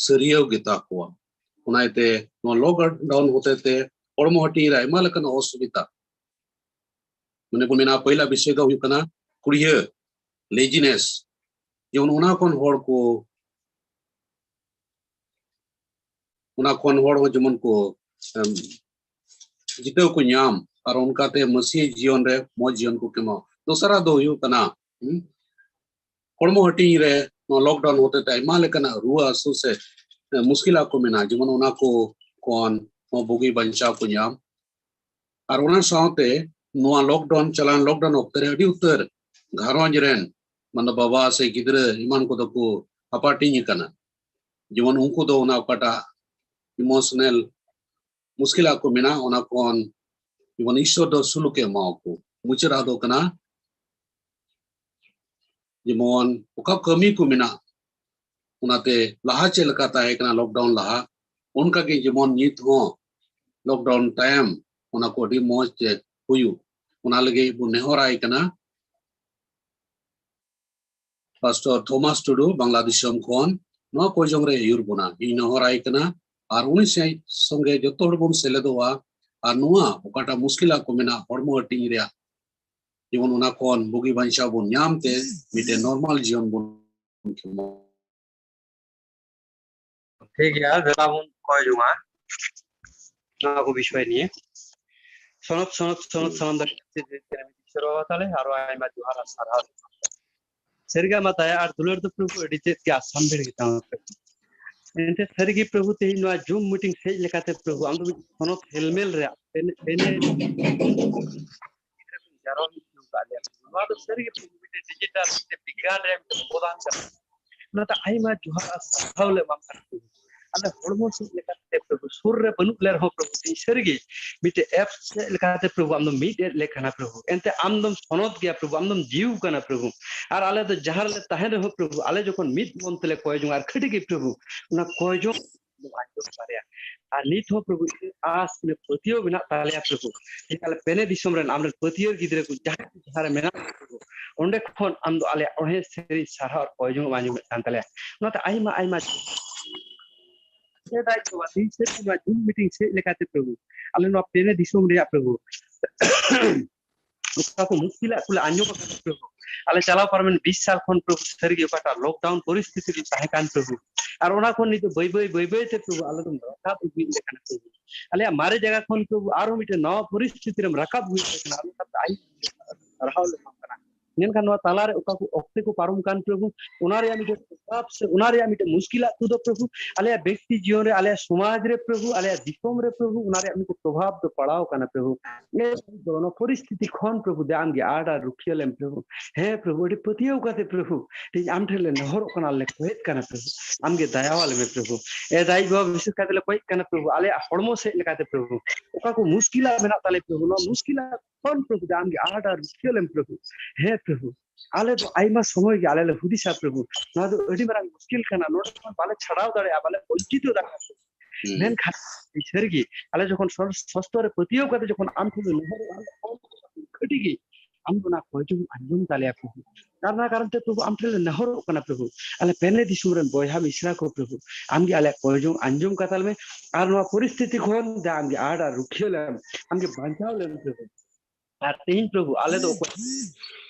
ᱥᱟᱹᱨᱭᱟᱹᱣ ᱜᱮᱛᱟ ᱠᱚᱣᱟ᱾ ᱚᱱᱟ ᱤᱭᱟᱹᱛᱮ ᱱᱚᱣᱟ lockdown ᱦᱚᱛᱮ ᱛᱮ ᱦᱚᱲᱢᱚ ᱦᱟᱹᱴᱤᱧ ᱨᱮ ᱟᱭᱢᱟ ᱞᱮᱠᱟᱱ ᱚᱥᱩᱵᱤᱫᱷᱟ, ᱢᱟᱱᱮ ᱵᱚᱱ ᱢᱮᱱᱟ, ᱯᱚᱭᱞᱟ ᱵᱤᱥᱚᱭ ᱫᱚ ᱦᱩᱭᱩᱜ ᱠᱟᱱᱟ ᱠᱩᱲᱭᱟᱹ, laziness, ᱡᱮᱢᱚᱱ ᱚᱱᱟ ᱠᱷᱚᱱ ᱦᱚᱲ ᱠᱚ ᱚᱱᱟ ᱠᱷᱚᱱ ᱦᱚᱲ ᱦᱚᱸ ᱡᱮᱢᱚᱱ ᱠᱚ, ᱮᱢ, ᱡᱤᱛᱟᱹᱣ ᱠᱚ ᱧᱟᱢ ᱟᱨ ᱚᱱᱠᱟᱛᱮ ᱢᱟᱹᱥᱤᱭᱟᱹ ᱡᱤᱭᱚᱱ ᱨᱮ ᱢᱚᱡᱽ ᱡᱤᱭᱚᱱ ᱠᱚ ᱠᱷᱮᱢᱟᱣ᱾ ᱫᱚᱥᱟᱨᱟᱜ ᱫᱚ ᱦᱩᱭᱩᱜ ᱠᱟᱱᱟ, ᱦᱩᱸ, ᱦᱚᱲᱢᱚ ᱦᱟᱹᱴᱤᱧ ᱨᱮ ᱱᱚᱣᱟ lockdown ᱦᱚᱛᱮᱛᱮ ᱟᱭᱢᱟ ᱞᱮᱠᱟᱱᱟᱜ ᱨᱩᱣᱟᱹ ᱦᱟᱹᱥᱩ ᱥᱮ, ᱮ, ᱢᱩᱥᱠᱤᱞᱟᱜ ᱠᱚ ᱢᱮᱱᱟᱜᱼᱟ, ᱡᱮᱢᱚᱱ ᱚᱱᱟ ᱠᱚ ᱠᱷᱚᱱ ᱦᱚᱸ ᱵᱩᱜᱤ ᱵᱟᱧᱪᱟᱣ ᱠᱚ ᱧᱟᱢ᱾ ᱟᱨ ᱚᱱᱟ ᱥᱟᱶᱛᱮ ᱱᱚᱣᱟ lockdown, ᱪᱟᱞᱟᱣᱮᱱ lockdown ᱚᱠᱛᱮ ᱨᱮ ᱟᱹᱰᱤ ᱩᱛᱟᱹᱨ ᱜᱷᱟᱨᱚᱸᱡᱽ ᱨᱮᱱ, ᱢᱟᱱᱮ ᱵᱟᱵᱟ ᱥᱮ ᱜᱤᱫᱽᱨᱟᱹ ᱮᱢᱟᱱ ᱠᱚᱫᱚ ᱠᱚ ᱦᱟᱯᱟᱴᱤᱧ ᱟᱠᱟᱱᱟ᱾ ᱡᱮᱢᱚᱱ ᱩᱱᱠᱩ ᱫᱚ ᱚᱱᱟ ᱚᱠᱟᱴᱟᱜ emotional ᱢᱩᱥᱠᱤᱞᱟᱜ ᱠᱚ ᱢᱮᱱᱟᱜᱼᱟ, ᱚᱱᱟ ᱠᱷᱚᱱ ᱡᱮᱢᱚᱱ ᱤᱥᱥᱚᱨ ᱫᱚ ᱥᱩᱞᱩᱠᱮ ᱮᱢᱟᱣᱟᱠᱚ᱾ ᱢᱩᱪᱟᱹᱫ ᱟᱜ ᱫᱚ ᱠᱟᱱᱟ ᱡᱮᱢᱚᱱ ᱚᱠᱟ ᱠᱟᱹᱢᱤ ᱠᱚ ᱢᱮᱱᱟᱜ, ᱚᱱᱟᱛᱮ ᱞᱟᱦᱟ ᱪᱮᱫ ᱞᱮᱠᱟ ᱛᱟᱦᱮᱸ ᱠᱟᱱᱟ lockdown ᱞᱟᱦᱟ, ᱚᱱᱠᱟᱜᱮ ᱡᱮᱢᱚᱱ ᱱᱤᱛ ᱦᱚᱸ lockdown ᱛᱟᱭᱚᱢ ᱚᱱᱟ ᱠᱚ ᱟᱹᱰᱤ ᱢᱚᱡᱽ ᱛᱮ ᱦᱩᱭᱩᱜ, ᱚᱱᱟ ᱞᱟᱹᱜᱤᱫ ᱵᱚᱱ ᱱᱮᱦᱚᱨᱟᱭ ᱠᱟᱱᱟ᱾ ᱯᱟᱥᱴᱚᱨ ᱛᱷᱚᱢᱟᱥ ᱴᱩᱰᱩ, ᱵᱟᱝᱞᱟ ᱫᱤᱥᱚᱢ ᱠᱷᱚᱱ, ᱱᱚᱣᱟ ᱠᱚᱭᱡᱚᱝ ᱨᱮ ᱟᱹᱭᱩᱨ ᱵᱚᱱᱟ᱾ ᱤᱧ ᱱᱮᱦᱚᱨᱟᱭ ᱠᱟᱱᱟ ᱟᱨ ᱩᱱᱤ ᱥᱮ-, ᱥᱚᱸᱜᱮ ᱡᱚᱛᱚ ᱦᱚᱲ ᱵᱚᱱ ᱥᱮᱞᱮᱫᱚᱜᱼᱟ ᱟᱨ ᱱᱚᱣᱟ ᱚᱠᱟᱴᱟᱜ ᱢᱩᱥᱠᱤᱞᱟᱜ ᱠᱚ ᱢᱮᱱᱟᱜ ᱦᱚᱲᱢᱚ ᱦᱟᱹᱴᱤᱧ ᱨᱮᱭᱟᱜ, ᱡᱮᱢᱚᱱ ᱚᱱᱟ ᱠᱷᱚᱱ ᱵᱩᱜᱤ ᱵᱟᱧᱪᱟᱣ ᱵᱚᱱ ᱧᱟᱢ ᱛᱮ ᱢᱤᱫᱴᱮᱱ normal ᱡᱤᱭᱚᱱ ᱵᱚᱱ ᱠᱷᱮᱢᱟᱣ᱾ ᱴᱷᱤᱠ ᱜᱮᱭᱟ, ᱫᱮᱞᱟ ᱵᱚᱱ ᱠᱚᱭ ᱡᱚᱝᱟ ᱱᱚᱣᱟ ᱠᱚ ᱵᱤᱥᱚᱭ ᱱᱤᱭᱮ᱾ ᱥᱚᱱᱚᱛ ᱥᱚᱱᱚᱛ ᱥᱚᱱᱚᱛ ᱥᱟᱱᱟᱢ ᱫᱟᱲᱮ ᱥᱮᱨᱣᱟ ᱛᱟᱞᱮ ᱟᱨᱚ ᱟᱭᱢᱟ ᱡᱚᱦᱟᱨ ᱟᱨ ᱥᱟᱨᱦᱟᱣ᱾ ᱥᱟᱹᱨᱤᱜᱮ ᱟᱢᱟᱜ ᱫᱟᱭᱟ ᱟᱨ ᱫᱩᱞᱟᱹᱲ ᱫᱚ ᱯᱨᱚᱵᱷᱩ ᱟᱹᱰᱤ ᱛᱮᱫ ᱜᱮ ᱟᱥᱟᱢ ᱵᱷᱤᱲ ᱜᱮᱛᱟᱢᱟ ᱯᱨᱚᱵᱷᱩ᱾ ᱮᱱᱛᱮ ᱥᱟᱹᱨᱤᱜᱮ ᱯᱨᱚᱵᱷᱩ ᱛᱮᱦᱮᱧ ᱱᱚᱣᱟ ᱡᱩᱢ ᱢᱤᱴᱤᱝ ᱥᱮᱡ ᱞᱮᱠᱟᱛᱮ ᱯᱨᱚᱵᱷᱩ ᱟᱢ ᱫᱚ ᱢᱤᱫ ᱥᱚᱱᱚᱛ ᱦᱮᱞᱢᱮᱞ ᱨᱮᱭᱟᱜ ᱯᱮᱱᱮ-, ᱯᱮᱱᱮ-, ᱜᱤᱫᱽᱨᱟᱹ ᱠᱚ ᱡᱟᱨᱣᱟ ᱦᱚᱪᱚ ᱟᱠᱟᱫ ᱞᱮᱭᱟ᱾ ᱱᱚᱣᱟ ᱫᱚ ᱥᱟᱹᱨᱤᱜᱮ ᱯᱨᱚᱵᱷᱩ ᱢᱤᱫᱴᱮᱱ ᱰᱤᱡᱤᱴᱟᱞ ᱢᱤᱫᱴᱮᱱ ᱵᱤᱜᱽᱜᱟᱱ ᱨᱮᱭᱟᱜ ᱢᱤᱫᱴᱮᱱ ᱚᱵᱚᱫᱟᱱ ᱠᱟᱱᱟ᱾ ᱚᱱᱟᱛᱮ ᱟᱭᱢᱟ ᱡᱚᱦᱟᱨ ᱟᱨ ᱥᱟᱨᱦᱟᱣ ᱞᱮ ᱮᱢᱟᱢ ᱠᱟᱱᱟ ᱯᱨᱚᱵᱷᱩ᱾ ᱟᱞᱮ ᱦᱚᱲᱢᱚ ᱥᱮᱫ ᱞᱮᱠᱟᱛᱮ ᱯᱨᱚᱵᱷᱩ ᱥᱩᱨ ᱨᱮ ᱵᱟᱹᱱᱩᱜ ᱞᱮ ᱨᱮᱦᱚᱸ ᱯᱨᱚᱵᱷᱩ ᱛᱮᱦᱮᱧ ᱥᱟᱹᱨᱤᱜᱮ ᱢᱤᱫᱴᱮᱱ ᱮᱯᱥ ᱥᱮᱫ ᱞᱮᱠᱟᱛᱮ ᱯᱨᱚᱵᱷᱩ ᱟᱢ ᱫᱚᱢ ᱢᱤᱫ ᱮᱫ ᱞᱮ ᱠᱟᱱᱟ ᱯᱨᱚᱵᱷᱩ᱾ ᱮᱱᱛᱮ ᱟᱢ ᱫᱚᱢ ᱥᱚᱱᱚᱛ ᱜᱮᱭᱟ ᱯᱨᱚᱵᱷᱩ, ᱟᱢ ᱫᱚᱢ ᱡᱤᱣᱤ ᱠᱟᱱᱟ ᱯᱨᱚᱵᱷᱩ᱾ ᱟᱨ ᱟᱞᱮ ᱫᱚ ᱡᱟᱦᱟᱸ ᱨᱮᱞᱮ ᱛᱟᱦᱮᱱ ᱨᱮᱦᱚᱸ ᱯᱨᱚᱵᱷᱩ, ᱟᱞᱮ ᱡᱚᱠᱷᱚᱱ ᱢᱤᱫ ᱢᱚᱱ ᱛᱮᱞᱮ ᱠᱚᱭ ᱡᱚᱝᱟ ᱟᱨ ᱠᱷᱟᱹᱴᱤ ᱜᱮ ᱯᱨᱚᱵᱷᱩ ᱚᱱᱟ ᱠᱚᱭ ᱡᱚᱝ ᱟᱸᱡᱚᱢ ᱫᱟᱲᱮᱭᱟᱜᱼᱟ᱾ ᱟᱨ ᱱᱤᱛ ᱦᱚᱸ ᱯᱨᱚᱵᱷᱩ ᱤᱧ ᱟᱥ ᱤᱧ ᱯᱟᱹᱛᱭᱟᱹᱣ ᱢᱮᱱᱟᱜ ᱛᱟᱞᱮᱭᱟ ᱯᱨᱚᱵᱷᱩ, ᱡᱮ ᱟᱞᱮ ᱯᱮᱱᱮ ᱫᱤᱥᱚᱢ ᱨᱮᱱ ᱟᱢᱨᱮᱱ ᱯᱟᱹᱛᱭᱟᱹᱣ ᱜᱤᱫᱽᱨᱟᱹ ᱠᱚ ᱡᱟᱦᱟᱸ ᱠᱚ ᱡᱟᱦᱟᱸ ᱨᱮ ᱢᱮᱱᱟᱜ ᱠᱚᱣᱟ ᱯᱨᱚᱵᱷᱩ, ᱚᱸᱰᱮ ᱠᱷᱚᱱ ᱟᱢ ᱫᱚ ᱟᱞᱮᱭᱟᱜ ᱚᱦᱮ ᱥᱮᱨᱮᱧ ᱥᱟᱨᱦᱟᱣ ᱟᱨ ᱠᱚᱭ ᱡᱚᱝ ᱟᱸᱡᱚᱢᱮᱫ ᱠᱟᱱ ᱛᱟᱞᱮᱭᱟ᱾ ᱚᱱᱟᱛᱮ ᱟᱭᱢᱟ ᱟᱭᱢᱟ ᱥᱮᱫᱟᱭ ᱠᱚ ᱛᱤᱦᱤᱧ ᱥᱮᱫ ᱱᱚᱣᱟ ᱡᱩᱢ ᱢᱤᱴᱤᱝ ᱥᱮᱫ ᱞᱮᱠᱟᱛᱮ ᱯᱨᱚᱵᱷᱩ, ᱟᱞᱮ ᱱᱚᱣᱟ ᱯᱮᱱᱮ ᱫᱤᱥᱚᱢ ᱨᱮᱭᱟᱜ ᱯᱨᱚᱵᱷᱩ ᱚᱠᱟ ᱠᱚ ᱢᱩᱥᱠᱤᱞᱟᱜ ᱠᱚᱞᱮ ᱟᱸᱡᱚᱢ ᱟᱠᱟᱫᱟ ᱯᱨᱚᱵᱷᱩ, ᱟᱞᱮ ᱪᱟᱞᱟᱣ ᱯᱟᱨᱚᱢᱮᱱ ᱵᱤᱥ ᱥᱟᱞ ᱠᱷᱚᱱ ᱯᱨᱚᱵᱷᱩ ᱥᱟᱹᱨᱤᱜᱮ ᱚᱠᱟᱴᱟᱜ lockdown ᱯᱚᱨᱤᱥᱛᱷᱤᱛᱤ ᱨᱮ ᱛᱟᱦᱮᱸ ᱠᱟᱱ ᱯᱨᱚᱵᱷᱩ, ᱟᱨ ᱚᱱᱟ ᱠᱷᱚᱱ ᱱᱤᱛᱚᱜ ᱵᱟᱹᱭ ᱵᱟᱹᱭ ᱵᱟᱹᱭ ᱵᱟᱹᱭ ᱛᱮ ᱯᱨᱚᱵᱷᱩ ᱟᱞᱮ ᱫᱚᱢ ᱨᱟᱠᱟᱵ ᱟᱹᱜᱩᱭᱮᱫ ᱞᱮ ᱠᱟᱱᱟ ᱯᱨᱚᱵᱷᱩ᱾ ᱟᱞᱮᱭᱟᱜ ᱢᱟᱨᱮ ᱡᱟᱭᱜᱟ ᱠᱷᱚᱱ ᱯᱨᱚᱵᱷᱩ ᱟᱨᱦᱚᱸ ᱢᱤᱫᱴᱮᱱ ᱱᱟᱣᱟ ᱯᱚᱨᱤᱥᱛᱷᱤᱛᱤ ᱨᱮᱢ ᱨᱟᱠᱟᱵ ᱟᱹᱜᱩᱭᱮᱫ ᱞᱮ ᱠᱟᱱᱟ, ᱟᱞᱮ ᱥᱟᱶᱛᱮ ᱟᱭᱩᱵ ᱥᱟᱨᱦᱟᱣ ᱞᱮ ᱮᱢᱟᱢ ᱠᱟᱱᱟ᱾ ᱢᱮᱱᱠᱷᱟᱱ ᱱᱚᱣᱟ ᱛᱟᱞᱟᱨᱮ ᱚᱠᱟ ᱠᱚ ᱚᱠᱛᱮ ᱠᱚ ᱯᱟᱨᱚᱢ ᱠᱟᱱ ᱯᱨᱚᱵᱷᱩ, ᱚᱱᱟ ᱨᱮᱭᱟᱜ ᱢᱤᱫᱴᱮᱱ ᱯᱨᱚᱵᱷᱟᱵ ᱥᱮ ᱚᱱᱟ ᱨᱮᱭᱟᱜ ᱢᱤᱫᱴᱮᱱ ᱢᱩᱥᱠᱤᱞᱟᱜ ᱠᱚᱫᱚ ᱯᱨᱚᱵᱷᱩ ᱟᱞᱮᱭᱟᱜ ᱵᱮᱠᱛᱤ ᱡᱤᱭᱚᱱ ᱨᱮ, ᱟᱞᱮᱭᱟᱜ ᱥᱚᱢᱟᱡᱽ ᱨᱮ ᱯᱨᱚᱵᱷᱩ, ᱟᱞᱮᱭᱟᱜ ᱫᱤᱥᱚᱢ ᱨᱮ ᱯᱨᱚᱵᱷᱩ, ᱚᱱᱟ ᱨᱮᱭᱟᱜ ᱢᱤᱫᱴᱮᱱ ᱯᱨᱚᱵᱷᱟᱵ ᱫᱚ ᱯᱟᱲᱟᱣ ᱠᱟᱱᱟ ᱯᱨᱚᱵᱷᱩ᱾ ᱱᱚᱣᱟ ᱯᱚᱨᱤᱥᱛᱷᱤᱛᱤ ᱠᱷᱚᱱ ᱯᱨᱚᱵᱷᱩ ᱫᱮ ᱟᱢᱜᱮ ᱟᱲ ᱟᱨ ᱨᱩᱠᱷᱤᱭᱟᱹ ᱞᱮᱢ ᱯᱨᱚᱵᱷᱩ᱾ ᱦᱮᱸ ᱯᱨᱚᱵᱷᱩ, ᱟᱹᱰᱤ ᱯᱟᱹᱛᱭᱟᱹᱣ ᱠᱟᱛᱮ ᱯᱨᱚᱵᱷᱩ ᱛᱮᱦᱮᱧ ᱟᱢ ᱴᱷᱮᱱ ᱞᱮ ᱱᱮᱦᱚᱨᱚᱜ ᱠᱟᱱᱟ, ᱞᱮ ᱠᱚᱭᱮᱫ ᱠᱟᱱᱟ ᱯᱨᱚᱵᱷᱩ, ᱟᱢᱜᱮ ᱫᱟᱭᱟᱣᱟᱞᱮ ᱢᱮ ᱯᱨᱚᱵᱷᱩ᱾ ᱮ ᱫᱟᱭᱤᱡ ᱵᱟᱵᱟ, ᱵᱤᱥᱮᱥ ᱠᱟᱭᱛᱮ ᱞᱮ ᱠᱚᱭᱮᱫ ᱠᱟᱱᱟ ᱯᱨᱚᱵᱷᱩ, ᱟᱞᱮᱭᱟᱜ ᱦᱚᱲᱢᱚ ᱥᱮᱫ ᱞᱮᱠᱟᱛᱮ ᱯᱨᱚᱵᱷᱩ ᱚᱠᱟ ᱠᱚ ᱢᱩᱥᱠᱤᱞᱟᱜ ᱢᱮᱱᱟᱜ ᱛᱟᱞᱮ ᱯᱨᱚᱵᱷᱩ, ᱱᱚᱣᱟ ᱢᱩᱥᱠᱤᱞᱟᱜ ᱠᱷᱚᱱ ᱯᱨᱚᱵᱷᱩ ᱫᱮ ᱟᱢᱜᱮ ᱟᱲ ᱟᱨ ᱨᱩᱠᱷᱤᱭᱟᱹ ᱞᱮᱢ ᱯᱨᱚᱵᱷᱩ᱾ ᱦᱮᱸ ᱯᱨᱚᱵᱷᱩ, ᱟᱞᱮ ᱫᱚ ᱟᱭᱢᱟ ᱥᱚᱢᱚᱭ ᱜᱮ ᱟᱞᱮ ᱞᱮ ᱦᱩᱫᱤᱥᱟ ᱯᱨᱚᱵᱷᱩ, ᱱᱚᱣᱟ ᱫᱚ ᱟᱹᱰᱤ ᱢᱟᱨᱟᱝ ᱢᱩᱥᱠᱤᱞ ᱠᱟᱱᱟ, ᱱᱚᱰᱮ ᱠᱷᱚᱱ ᱵᱟᱞᱮ ᱪᱷᱟᱰᱟᱣ ᱫᱟᱲᱮᱭᱟᱜᱼᱟ, ᱵᱟᱞᱮ ᱵᱚᱧᱪᱤᱛᱚ ᱫᱟᱲᱮᱭᱟᱜᱼᱟ᱾ ᱦᱩᱸ᱾ ᱢᱮᱱᱠᱷᱟᱱ ᱥᱟᱹᱨᱤᱜᱮ ᱟᱞᱮ ᱡᱚᱠᱷᱚᱱ ᱥᱚ-, ᱥᱚᱥᱛᱚ ᱨᱮ ᱯᱟᱹᱛᱭᱟᱹᱣ ᱠᱟᱛᱮ ᱡᱚᱠᱷᱚᱱ ᱟᱢ ᱴᱷᱮᱱ ᱞᱮ ᱱᱮᱦᱚᱨᱚᱜᱼᱟ, ᱟᱞᱮ ᱠᱷᱟᱹᱴᱤ ᱜᱮ ᱟᱢ ᱫᱚ ᱚᱱᱟ ᱠᱚᱭ ᱡᱚᱝ ᱟᱸᱡᱚᱢ ᱛᱟᱞᱮᱭᱟ ᱯᱨᱚᱵᱷᱩ᱾ ᱟᱨ ᱚᱱᱟ ᱠᱟᱨᱚᱱ ᱛᱮ ᱯᱨᱚᱵᱷᱩ ᱟᱢ ᱴᱷᱮᱱ ᱞᱮ ᱱᱮᱦᱚᱨᱚᱜ ᱠᱟᱱᱟ ᱯᱨᱚᱵᱷᱩ, ᱟᱞᱮ ᱯᱮᱱᱮ ᱫᱤᱥᱚᱢ ᱨᱮᱱ ᱵᱚᱭᱦᱟ ᱢᱤᱥᱨᱟ ᱠᱚ ᱯᱨᱚᱵᱷᱩ, ᱟᱢᱜᱮ ᱟᱞᱮᱭᱟᱜ ᱠᱚᱭ ᱡᱚᱝ ᱟᱸᱡᱚᱢ ᱠᱟᱛᱟ ᱞᱮᱢᱮ, ᱟᱨ ᱱᱚᱣᱟ ᱯᱚᱨᱤᱥᱛᱷᱤᱛᱤ ᱠᱷᱚᱱ ᱫᱮ ᱟᱢᱜᱮ ᱟᱲ ᱟᱨ ᱨᱩᱠᱷᱤᱭᱟᱹ ᱞᱮᱢ, ᱟᱢᱜᱮ ᱵᱟᱧᱪᱟᱣ ᱞᱮᱢ ᱯᱨᱚᱵᱷᱩ᱾ ᱟᱨ ᱛᱮᱦᱮᱧ ᱯᱨᱚᱵᱷᱩ ᱟᱞᱮ ᱫᱚ ᱚᱠᱚᱭ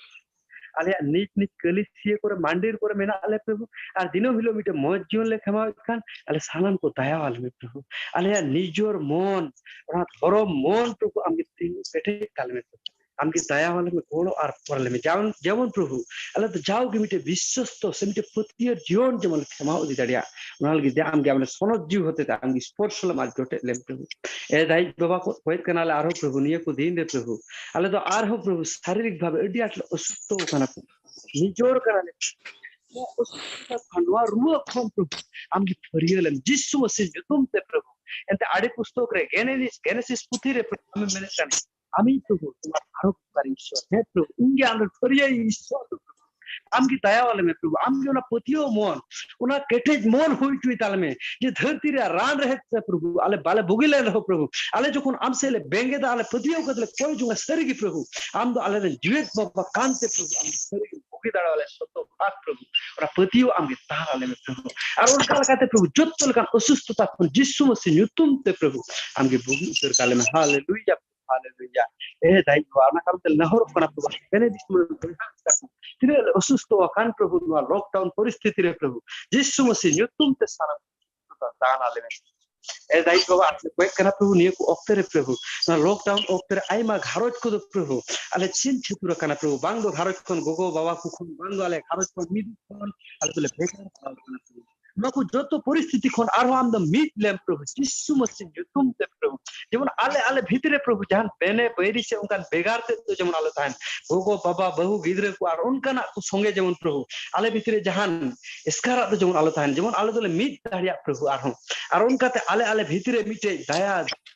ᱟᱞᱮᱭᱟᱜ ᱱᱤᱡ ᱱᱤᱡ ᱠᱟᱹᱞᱤᱥᱤᱭᱟᱹ ᱠᱚᱨᱮ ᱢᱟᱱᱰᱤᱨ ᱠᱚᱨᱮ ᱢᱮᱱᱟᱜ ᱞᱮ ᱯᱨᱚᱵᱷᱩ, ᱟᱨ ᱫᱤᱱᱟᱹᱢ ᱦᱤᱞᱳᱜ ᱢᱤᱫᱴᱮᱱ ᱢᱚᱡᱽ ᱡᱤᱭᱚᱱ ᱞᱮ ᱠᱷᱮᱢᱟᱣᱮᱫ ᱠᱷᱟᱱ ᱟᱞᱮ ᱥᱟᱱᱟᱢ ᱠᱚ ᱫᱟᱭᱟᱣᱟᱞᱮ ᱢᱮ ᱯᱨᱚᱵᱷᱩ᱾ ᱟᱞᱮᱭᱟᱜ ᱱᱤᱡᱚᱨ ᱢᱚᱱ, ᱚᱱᱟ ᱫᱷᱚᱨᱚᱢ ᱢᱚᱱ ᱯᱨᱚᱵᱷᱩ ᱟᱢᱜᱮ ᱛᱤᱸᱜᱩ ᱠᱮᱴᱮᱡ ᱛᱟᱞᱮ ᱢᱮ ᱯᱨᱚᱵᱷᱩ᱾ ᱟᱢᱜᱮ ᱫᱟᱭᱟᱣᱟᱞᱮ ᱢᱮ, ᱜᱚᱲᱚ ᱟᱨ ᱯᱚᱨ ᱞᱮ ᱢᱮ᱾ ᱡᱮᱢᱚᱱ, ᱡᱮᱢᱚᱱ ᱯᱨᱚᱵᱷᱩ ᱟᱞᱮ ᱫᱚ ᱡᱟᱣᱜᱮ ᱢᱤᱫᱴᱮᱱ ᱵᱤᱥᱥᱚᱥᱛᱚ ᱥᱮ ᱢᱤᱫᱴᱮᱱ ᱯᱟᱹᱛᱭᱟᱹᱣ ᱡᱤᱭᱚᱱ ᱡᱮᱢᱚᱱ ᱞᱮ ᱠᱷᱮᱢᱟᱣ ᱤᱫᱤ ᱫᱟᱲᱮᱭᱟᱜ, ᱚᱱᱟ ᱞᱟᱹᱜᱤᱫ ᱫᱮ ᱟᱢᱜᱮ ᱟᱢᱞᱮ ᱥᱚᱱᱚᱛ ᱡᱤᱣᱤ ᱦᱚᱛᱮᱛᱮ ᱟᱢᱜᱮ ᱥᱯᱚᱨᱥᱚ ᱞᱮᱢ ᱟᱨ ᱡᱚᱴᱮᱫ ᱞᱮᱢ ᱯᱨᱚᱵᱷᱩ᱾ ᱮ ᱫᱟᱭᱤᱡ ᱵᱟᱵᱟ ᱠᱚ ᱠᱚᱭᱮᱫ ᱠᱟᱱᱟᱞᱮ ᱟᱨᱦᱚᱸ ᱯᱨᱚᱵᱷᱩ, ᱱᱤᱭᱟᱹ ᱠᱚ ᱫᱤᱱ ᱨᱮ ᱯᱨᱚᱵᱷᱩ ᱟᱞᱮ ᱫᱚ ᱟᱨᱦᱚᱸ ᱯᱨᱚᱵᱷᱩ ᱥᱟᱨᱤᱨᱤᱠ ᱵᱷᱟᱵᱮ ᱟᱹᱰᱤ ᱟᱸᱴ ᱞᱮ ᱚᱥᱩᱥᱛᱷᱚ ᱠᱟᱱᱟ ᱯᱨᱚᱵᱷᱩ᱾ ᱱᱤᱡᱚᱨ ᱠᱟᱱᱟᱞᱮ᱾ ᱱᱚᱣᱟ ᱚᱥᱩᱥᱛᱷᱚ ᱠᱷᱚᱱ, ᱱᱚᱣᱟ ᱨᱩᱣᱟᱹ ᱠᱷᱚᱱ ᱯᱨᱚᱵᱷᱩ ᱟᱢᱜᱮ ᱯᱷᱟᱹᱨᱭᱟᱹ ᱞᱮᱢ ᱡᱤᱥᱩ ᱢᱟᱥᱤ ᱧᱩᱛᱩᱢ ᱛᱮ ᱯᱨᱚᱵᱷᱩ᱾ ᱮᱱᱛᱮ ᱟᱹᱰᱤ ᱯᱩᱥᱛᱚᱠ ᱨᱮ ᱜᱮᱱᱮᱥᱤᱥ, ᱜᱮᱱᱮᱥᱤᱥ ᱯᱩᱛᱷᱤ ᱨᱮ ᱯᱨᱚᱵᱷᱩ ᱟᱢᱮᱢ ᱢᱮᱱᱮᱫ ᱠᱟᱱ, ᱟᱢᱤᱧ ᱯᱨᱚᱵᱷᱩ ᱛᱳᱢᱟᱨ ᱯᱟᱨᱳᱯᱚᱠᱟᱨ ᱤᱥᱥᱚᱨ᱾ ᱦᱮᱸ ᱯᱨᱚᱵᱷᱩ, ᱤᱧ ᱜᱮ ᱟᱢᱨᱮᱱ ᱯᱷᱟᱹᱨᱭᱟᱹ ᱤᱥᱥᱚᱨ ᱫᱚ ᱯᱨᱚᱵᱷᱩ᱾ ᱟᱢ ᱜᱮ ᱫᱟᱭᱟᱣᱟᱞᱮ ᱢᱮ ᱯᱨᱚᱵᱷᱩ, ᱟᱢ ᱜᱮ ᱚᱱᱟ ᱯᱟᱹᱛᱭᱟᱹᱣ ᱢᱚᱱ, ᱚᱱᱟ ᱠᱮᱴᱮᱡ ᱢᱚᱱ ᱦᱩᱭ ᱦᱚᱪᱚᱭ ᱛᱟᱞᱮ ᱢᱮ, ᱡᱮ ᱫᱷᱟᱹᱨᱛᱤ ᱨᱮ ᱨᱟᱱ ᱨᱮᱦᱮᱫ ᱛᱮ ᱯᱨᱚᱵᱷᱩ ᱟᱞᱮ ᱵᱟᱞᱮ ᱵᱩᱜᱤ ᱞᱮᱱ ᱨᱮᱦᱚᱸ ᱯᱨᱚᱵᱷᱩ, ᱟᱞᱮ ᱡᱚᱠᱷᱚᱱ ᱟᱢ ᱥᱮᱫ ᱞᱮ ᱵᱮᱸᱜᱮᱫᱟ, ᱟᱞᱮ ᱯᱟᱹᱛᱭᱟᱹᱣ ᱠᱟᱛᱮ ᱞᱮ ᱠᱚᱭ ᱡᱚᱝᱟ ᱥᱟᱹᱨᱤ ᱜᱮ ᱯᱨᱚᱵᱷᱩ, ᱟᱢ ᱫᱚ ᱟᱞᱮ ᱨᱮᱱ ᱡᱤᱣᱮᱫ ᱵᱟᱵᱟ ᱠᱟᱱᱛᱮ ᱯᱨᱚᱵᱷᱩ, ᱟᱢ ᱫᱚ ᱥᱟᱹᱨᱤ ᱜᱮ ᱵᱩᱜᱤ ᱫᱟᱲᱮ ᱟᱞᱮ ᱥᱚᱛᱚ ᱵᱷᱟᱜᱽ ᱯᱨᱚᱵᱷᱩ᱾ ᱚᱱᱟ ᱯᱟᱹᱛᱭᱟᱹᱣ ᱟᱢ ᱜᱮ ᱛᱟᱦᱮᱸ ᱟᱞᱮ ᱢᱮ ᱯᱨᱚᱵᱷᱩ᱾ ᱟᱨ ᱚᱱᱠᱟ ᱞᱮᱠᱟᱛᱮ ᱯᱨᱚᱵᱷᱩ ᱡᱚᱛᱚ ᱞᱮᱠᱟᱱ ᱚᱥᱩᱥᱛᱷᱚᱛᱟ ᱠᱷᱚᱱ ᱡᱤᱥᱩ ᱢᱟᱥᱤ ᱧᱩᱛᱩᱢ ᱛᱮ ᱯᱨᱚᱵᱷᱩ ᱟᱢ ᱜᱮ ᱵᱩᱜᱤ ᱩᱛᱟᱹᱨ ᱠᱟᱞᱮ ᱢᱮ᱾ ᱦᱟᱞᱮᱞᱩᱭᱟ᱾ ᱦᱟᱞᱮᱞᱩᱭᱟ᱾ ᱮ ᱫᱟᱭᱤ ᱵᱟᱵᱟ, ᱚᱱᱟ ᱠᱟᱨᱚᱱ ᱛᱮ ᱱᱮᱦᱚᱨᱚᱜ ᱠᱟᱱᱟ ᱯᱨᱚᱵᱷᱩ, ᱵᱮᱱᱮ ᱫᱤᱥᱚᱢ ᱨᱮ ᱵᱚᱭᱦᱟ ᱢᱤᱥᱨᱟ ᱠᱚ ᱛᱤᱱᱟᱹᱜ ᱞᱮ ᱚᱥᱩᱥᱛᱷᱚ ᱟᱠᱟᱱ ᱯᱨᱚᱵᱷᱩ, ᱱᱚᱣᱟ ᱞᱚᱠᱰᱟᱣᱩᱱ ᱯᱚᱨᱤᱥᱛᱷᱤᱛᱤ ᱨᱮ ᱯᱨᱚᱵᱷᱩ, ᱡᱤᱥᱩ ᱢᱟᱥᱤ ᱧᱩᱛᱩᱢ ᱛᱮ ᱥᱟᱱᱟᱢ ᱫᱟᱱ ᱟᱞᱮ ᱢᱮ᱾ ᱮ ᱫᱟᱭᱤ ᱵᱟᱵᱟ, ᱟᱞᱮ ᱠᱚᱭᱮᱜ ᱠᱟᱱᱟ ᱯᱨᱚᱵᱷᱩ, ᱱᱤᱭᱟᱹ ᱠᱚ ᱚᱠᱛᱮ ᱨᱮ ᱯᱨᱚᱵᱷᱩ, ᱱᱚᱣᱟ ᱞᱚᱠᱰᱟᱣᱩᱱ ᱚᱠᱛᱮ ᱨᱮ ᱟᱭᱢᱟ ᱜᱷᱟᱨᱚᱸᱡᱽ ᱠᱚᱫᱚ ᱯᱨᱚᱵᱷᱩ ᱟᱞᱮ ᱪᱤᱱ ᱪᱷᱟᱹᱛᱩᱨ ᱟᱠᱟᱱᱟ ᱯᱨᱚᱵᱷᱩ, ᱵᱟᱝ ᱫᱚ ᱜᱷᱟᱨᱚᱸᱡᱽ ᱠᱷᱚᱱ ᱜᱚᱜᱚ ᱵᱟᱵᱟ ᱠᱚ ᱠᱷᱚᱱ, ᱵᱟᱝ ᱫᱚ ᱟᱞᱮ ᱜᱷᱟᱨᱚᱸᱡᱽ ᱠᱷᱚᱱ ᱢᱤᱫ ᱠᱷᱚᱱ ᱟᱞᱮ ᱫᱚᱞᱮ ᱵᱷᱮᱜᱟᱨ ᱪᱟᱞᱟᱣ ᱠᱟᱱᱟ ᱯᱨᱚᱵᱷᱩ᱾ ᱱᱚᱣᱟ ᱠᱚ ᱡᱚᱛᱚ ᱯᱚᱨᱤᱥᱛᱷᱤᱛᱤ ᱠᱷᱚᱱ ᱟᱨᱦᱚᱸ ᱟᱢ ᱫᱚ ᱢᱤᱫ ᱞᱮᱢ ᱯᱨᱚᱵᱷᱩ, ᱡᱤᱥᱩ ᱢᱟᱥᱤ ᱧᱩᱛᱩᱢ ᱛᱮ ᱯᱨᱚᱵᱷᱩ᱾ ᱡᱮᱢᱚᱱ ᱟᱞᱮ, ᱟᱞᱮ ᱵᱷᱤᱛᱨᱤ ᱨᱮ ᱯᱨᱚᱵᱷᱩ ᱡᱟᱦᱟᱱ ᱵᱮᱱᱮ ᱵᱟᱹᱭᱨᱤ ᱥᱮ ᱚᱱᱠᱟᱱ ᱵᱷᱮᱜᱟᱨ ᱛᱮᱫ ᱫᱚ ᱡᱮᱢᱚᱱ ᱟᱞᱚ ᱛᱟᱦᱮᱱ, ᱜᱚᱜᱚ ᱵᱟᱵᱟ ᱵᱟᱹᱦᱩ ᱜᱤᱫᱽᱨᱟᱹ ᱠᱚ ᱟᱨ ᱚᱱᱠᱟᱱᱟᱜ ᱠᱚ ᱥᱚᱸᱜᱮ ᱡᱮᱢᱚᱱ ᱯᱨᱚᱵᱷᱩ ᱟᱞᱮ ᱵᱷᱤᱛᱨᱤ ᱨᱮ ᱡᱟᱦᱟᱱ ᱮᱥᱠᱟᱨᱟᱜ ᱫᱚ ᱡᱮᱢᱚᱱ ᱟᱞᱚ ᱛᱟᱦᱮᱱ, ᱡᱮᱢᱚᱱ ᱟᱞᱮ ᱫᱚᱞᱮ ᱢᱤᱫ ᱫᱟᱲᱮᱭᱟᱜ ᱯᱨᱚᱵᱷᱩ ᱟᱨᱦᱚᱸ᱾ ᱟᱨ ᱚᱱᱠᱟᱛᱮ ᱟᱞᱮ, ᱟᱞᱮ ᱵᱷᱤᱛᱨᱤ ᱨᱮ ᱢᱤᱫᱴᱮᱡ ᱫᱟᱭᱟ,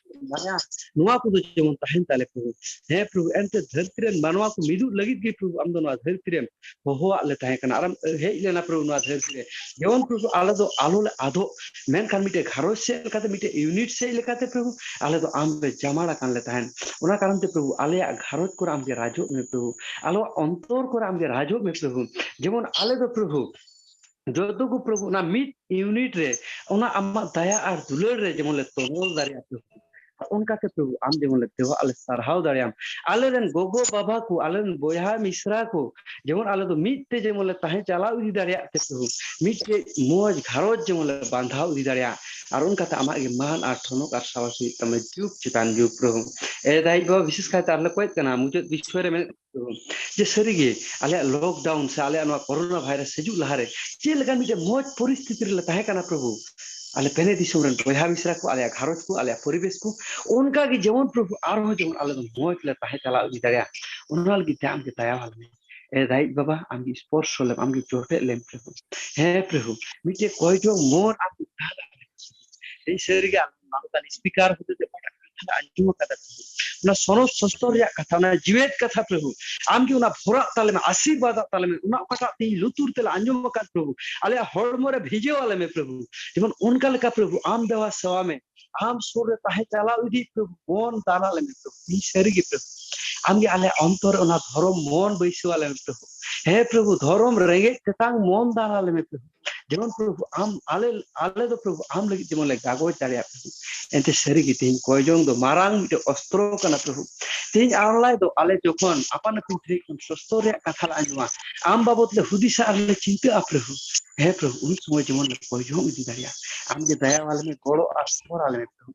ᱢᱟᱭᱟ, ᱱᱚᱣᱟ ᱠᱚᱫᱚ ᱡᱮᱢᱚᱱ ᱛᱟᱦᱮᱱ ᱛᱟᱞᱮ ᱯᱨᱚᱵᱷᱩ᱾ ᱦᱮᱸ ᱯᱨᱚᱵᱷᱩ, ᱮᱱᱛᱮ ᱫᱷᱟᱹᱨᱛᱤ ᱨᱮᱱ ᱢᱟᱱᱣᱟ ᱠᱚ ᱢᱤᱫᱚᱜ ᱞᱟᱹᱜᱤᱫ ᱜᱮ ᱯᱨᱚᱵᱷᱩ ᱟᱢ ᱫᱚ ᱱᱚᱣᱟ ᱫᱷᱟᱹᱨᱛᱤ ᱨᱮᱢ ᱦᱚᱦᱚᱣᱟᱜ ᱞᱮ ᱛᱟᱦᱮᱸ ᱠᱟᱱᱟ, ᱟᱨᱮᱢ ᱦᱮᱡ ᱞᱮᱱᱟ ᱯᱨᱚᱵᱷᱩ ᱱᱚᱣᱟ ᱫᱷᱟᱹᱨᱛᱤ ᱨᱮ᱾ ᱡᱮᱢᱚᱱ ᱯᱨᱚᱵᱷᱩ ᱟᱞᱮ ᱫᱚ ᱟᱞᱚ ᱞᱮ ᱟᱫᱚᱜ, ᱢᱮᱱᱠᱷᱟᱱ ᱢᱤᱫᱴᱮᱡ ᱜᱷᱟᱨᱚᱸᱡᱽ ᱥᱮᱫ ᱞᱮᱠᱟᱛᱮ, ᱢᱤᱫᱴᱮᱡ ᱤᱭᱩᱱᱤᱴ ᱥᱮᱫ ᱞᱮᱠᱟᱛᱮ ᱯᱨᱚᱵᱷᱩ ᱟᱞᱮ ᱫᱚ ᱟᱢ ᱨᱮ ᱡᱟᱢᱟᱲ ᱟᱠᱟᱱ ᱞᱮ ᱛᱟᱦᱮᱱ᱾ ᱚᱱᱟ ᱠᱟᱨᱚᱱ ᱛᱮ ᱯᱨᱚᱵᱷᱩ ᱟᱞᱮᱭᱟᱜ ᱜᱷᱟᱨᱚᱸᱡᱽ ᱠᱚᱨᱮ ᱟᱢ ᱜᱮ ᱨᱟᱡᱚᱜ ᱢᱮ ᱯᱨᱚᱵᱷᱩ, ᱟᱞᱮᱭᱟᱜ ᱚᱱᱛᱚᱨ ᱠᱚᱨᱮ ᱟᱢ ᱜᱮ ᱨᱟᱡᱚᱜ ᱢᱮ ᱯᱨᱚᱵᱷᱩ᱾ ᱡᱮᱢᱚᱱ ᱟᱞᱮ ᱫᱚ ᱯᱨᱚᱵᱷᱩ ᱡᱚᱛᱚ ᱠᱚ ᱯᱨᱚᱵᱷᱩ ᱚᱱᱟ ᱢᱤᱫ ᱤᱭᱩᱱᱤᱴ ᱨᱮ ᱚᱱᱟ ᱟᱢᱟᱜ ᱫᱟᱭᱟ ᱟᱨ ᱫᱩᱞᱟᱹᱲ ᱨᱮ ᱡᱮᱢᱚᱱ ᱞᱮ ᱛᱚᱞ ᱫᱟᱲᱮᱭᱟᱜ ᱯᱨᱚᱵᱷᱩ᱾ ᱚᱱᱠᱟᱛᱮ ᱯᱨᱚᱵᱷᱩ ᱟᱢ ᱡᱮᱢᱚᱱ ᱞᱮ ᱫᱮᱵᱟᱜ ᱞᱮ ᱥᱟᱨᱦᱟᱣ ᱫᱟᱲᱮᱭᱟᱢ, ᱟᱞᱮ ᱨᱮᱱ ᱜᱚᱜᱚ ᱵᱟᱵᱟ ᱠᱚ, ᱟᱞᱮ ᱨᱮᱱ ᱵᱚᱭᱦᱟ ᱢᱤᱥᱨᱟ ᱠᱚ ᱡᱮᱢᱚᱱ ᱟᱞᱮ ᱫᱚ ᱢᱤᱫ ᱛᱮ ᱡᱮᱢᱚᱱ ᱞᱮ ᱛᱟᱦᱮᱸ ᱪᱟᱞᱟᱣ ᱤᱫᱤ ᱫᱟᱲᱮᱭᱟᱜ ᱛᱮ ᱯᱨᱚᱵᱷᱩ, ᱢᱤᱫᱴᱮᱡ ᱢᱚᱡᱽ ᱜᱷᱟᱨᱚᱸᱡᱽ ᱡᱮᱢᱚᱱ ᱞᱮ ᱵᱟᱸᱫᱷᱟᱣ ᱤᱫᱤ ᱫᱟᱲᱮᱭᱟᱜ, ᱟᱨ ᱚᱱᱠᱟᱛᱮ ᱟᱢᱟᱜ ᱜᱮ ᱢᱟᱱ ᱟᱨ ᱴᱷᱚᱱᱚᱠ ᱟᱨ ᱥᱟᱵᱟᱥ ᱦᱩᱭᱩᱜ ᱛᱟᱢᱟ ᱡᱩᱜᱽ ᱪᱮᱛᱟᱱ ᱡᱩᱜᱽ ᱯᱨᱚᱵᱷᱩ᱾ ᱮ ᱫᱟᱭᱤ ᱵᱟᱵᱟ, ᱵᱤᱥᱮᱥ ᱠᱟᱭᱛᱮ ᱟᱨᱞᱮ ᱠᱚᱭᱮᱫ ᱠᱟᱱᱟ ᱢᱩᱪᱟᱹᱫ ᱵᱤᱥᱚᱭ ᱨᱮ ᱢᱮᱱ ᱯᱨᱚᱵᱷᱩ, ᱡᱮ ᱥᱟᱹᱨᱤᱜᱮ ᱟᱞᱮᱭᱟᱜ ᱞᱚᱠᱰᱟᱣᱩᱱ ᱥᱮ ᱟᱞᱮᱭᱟᱜ ᱱᱚᱣᱟ ᱠᱚᱨᱳᱱᱟ ᱵᱷᱟᱭᱨᱟᱥ ᱦᱤᱡᱩᱜ ᱞᱟᱦᱟᱨᱮ ᱪᱮᱫ ᱞᱮᱠᱟᱱ ᱢᱤᱫᱴᱮᱱ ᱢᱚᱡᱽ ᱯᱚᱨᱤᱥᱛᱷᱤᱛᱤ ᱨᱮᱞᱮ ᱛᱟᱦᱮᱸ ᱠᱟᱱᱟ ᱯᱨᱚᱵᱷᱩ, ᱟᱞᱮ ᱯᱮᱱᱮ ᱫᱤᱥᱚᱢ ᱨᱮᱱ ᱵᱚᱭᱦᱟ ᱢᱤᱥᱨᱟ ᱠᱚ, ᱟᱞᱮᱭᱟᱜ ᱜᱷᱟᱨᱚᱸᱡᱽ ᱠᱚ, ᱟᱞᱮᱭᱟᱜ ᱯᱚᱨᱤᱵᱮᱥ ᱠᱚ, ᱚᱱᱠᱟ ᱜᱮ ᱡᱮᱢᱚᱱ ᱯᱨᱚᱵᱷᱩ ᱟᱨᱦᱚᱸ ᱡᱮᱢᱚᱱ ᱟᱞᱮ ᱫᱚ ᱢᱚᱡᱽ ᱞᱮ ᱛᱟᱦᱮᱸ ᱪᱟᱞᱟᱣ ᱤᱫᱤ ᱫᱟᱲᱮᱭᱟᱜ, ᱚᱱᱟ ᱞᱟᱹᱜᱤᱫ ᱛᱮ ᱟᱢ ᱜᱮ ᱫᱟᱭᱟ ᱟᱞᱮ ᱢᱮ᱾ ᱮ ᱫᱟᱭᱤᱡ ᱵᱟᱵᱟ, ᱟᱢ ᱜᱮ ᱥᱯᱚᱨᱥᱚ ᱞᱮᱢ, ᱟᱢ ᱜᱮ ᱡᱚᱴᱮᱫ ᱞᱮᱢ ᱯᱨᱚᱵᱷᱩ᱾ ᱦᱮᱸ ᱯᱨᱚᱵᱷᱩ, ᱢᱤᱫᱴᱮᱡ ᱠᱚᱭ ᱡᱚᱝ ᱢᱚᱱ ᱟᱢ ᱜᱮ ᱫᱟᱱ ᱟᱞᱮ ᱢᱮ᱾ ᱤᱧ ᱥᱟᱹᱨᱤᱜᱮ ᱟᱞᱮ ᱢᱟᱱᱚᱛᱟᱱ ᱥᱯᱤᱠᱟᱨ ᱦᱚᱛᱮᱛᱮ ᱚᱠᱟᱴᱟᱜ ᱠᱟᱛᱷᱟ ᱞᱮ ᱟᱸᱡᱚᱢ ᱟᱠᱟᱫᱟ ᱯᱨᱚᱵᱷᱩ, ᱚᱱᱟ ᱥᱚᱱᱚᱛ ᱥᱚᱥᱛᱚᱨ ᱨᱮᱭᱟᱜ ᱠᱟᱛᱷᱟ, ᱚᱱᱟ ᱡᱤᱣᱮᱫ ᱠᱟᱛᱷᱟ ᱯᱨᱚᱵᱷᱩ, ᱟᱢ ᱜᱮ ᱚᱱᱟ ᱵᱷᱚᱨᱟᱜ ᱛᱟᱞᱮ ᱢᱮ, ᱟᱥᱤᱨᱵᱟᱫᱟᱜ ᱛᱟᱞᱮ ᱢᱮ, ᱚᱱᱟ ᱚᱠᱟᱴᱟᱜ ᱛᱮᱦᱮᱧ ᱞᱩᱛᱩᱨ ᱛᱮᱞᱮ ᱟᱸᱡᱚᱢ ᱟᱠᱟᱫ ᱯᱨᱚᱵᱷᱩ, ᱟᱞᱮᱭᱟᱜ ᱦᱚᱲᱢᱚ ᱨᱮ ᱵᱷᱤᱡᱟᱹᱣ ᱟᱞᱮ ᱢᱮ ᱯᱨᱚᱵᱷᱩ, ᱡᱮᱢᱚᱱ ᱚᱱᱠᱟ ᱞᱮᱠᱟ ᱯᱨᱚᱵᱷᱩ ᱟᱢ ᱫᱮᱵᱟ ᱥᱮᱵᱟ ᱢᱮ, ᱟᱢ ᱥᱩᱨ ᱨᱮ ᱛᱟᱦᱮᱸ ᱪᱟᱞᱟᱣ ᱤᱫᱤ ᱯᱨᱚᱵᱷᱩ, ᱢᱚᱱ ᱫᱟᱱ ᱟᱞᱮ ᱢᱮ ᱯᱨᱚᱵᱷᱩ, ᱤᱧ ᱥᱟᱹᱨᱤ ᱜᱮ ᱯᱨᱚᱵᱷᱩ, ᱟᱢ ᱜᱮ ᱟᱞᱮ ᱚᱱᱛᱚᱨ ᱨᱮ ᱚᱱᱟ ᱫᱷᱚᱨᱚᱢ ᱢᱚᱱ ᱵᱟᱹᱭᱥᱟᱹᱣ ᱟᱞᱮ ᱢᱮ ᱯᱨᱚᱵᱷᱩ᱾ ᱦᱮᱸ ᱯᱨᱚᱵᱷᱩ, ᱫᱷᱚᱨᱚᱢ ᱨᱮᱸᱜᱮᱡ ᱛᱮᱛᱟᱝ ᱢᱚᱱ ᱫᱟᱱ ᱟᱞᱮ ᱢᱮ ᱯᱨᱚᱵᱷᱩ, ᱡᱮᱢᱚᱱ ᱯᱨᱚᱵᱷᱩ ᱟᱢ ᱟᱞᱮ ᱟᱞᱮ ᱫᱚ ᱯᱨᱚᱵᱷᱩ ᱟᱢ ᱞᱟᱹᱜᱤᱫ ᱡᱮᱢᱚᱱ ᱞᱮ ᱜᱟᱜᱚᱡ ᱫᱟᱲᱮᱭᱟᱜ ᱯᱨᱚᱵᱷᱩ᱾ ᱮᱱᱛᱮ ᱥᱟᱹᱨᱤ ᱜᱮ ᱛᱮᱦᱮᱧ ᱠᱚᱭᱡᱚᱝ ᱫᱚ ᱢᱟᱨᱟᱝ ᱢᱤᱫᱴᱮᱱ ᱚᱥᱛᱨᱚ ᱠᱟᱱᱟ ᱯᱨᱚᱵᱷᱩ᱾ ᱛᱮᱦᱮᱧ ᱟᱞᱮ ᱫᱚ ᱟᱞᱮ ᱡᱚᱠᱷᱚᱱ ᱟᱯᱟᱱ ᱟᱹᱯᱤᱱ ᱛᱮᱦᱮᱧ ᱠᱷᱚᱱ ᱥᱚᱥᱛᱚ ᱨᱮᱭᱟᱜ ᱠᱟᱛᱷᱟ ᱞᱮ ᱟᱸᱡᱚᱢᱟ, ᱟᱢ ᱵᱟᱵᱚᱫ ᱞᱮ ᱦᱩᱫᱤᱥᱟ ᱟᱨ ᱞᱮ ᱪᱤᱱᱛᱟᱹᱜᱼᱟ ᱯᱨᱚᱵᱷᱩ, ᱦᱮᱸ ᱯᱨᱚᱵᱷᱩ, ᱩᱱ ᱥᱚᱢᱚᱭ ᱡᱮᱢᱚᱱ ᱞᱮ ᱠᱚᱭᱡᱚᱝ ᱤᱫᱤ ᱫᱟᱲᱮᱭᱟᱜᱼᱟ᱾ ᱟᱢ ᱜᱮ ᱫᱟᱭᱟ ᱟᱞᱮ ᱢᱮ, ᱜᱚᱲᱚ ᱟᱨ ᱥᱚᱵᱚᱨ ᱟᱞᱮ ᱢᱮ ᱯᱨᱚᱵᱷᱩ᱾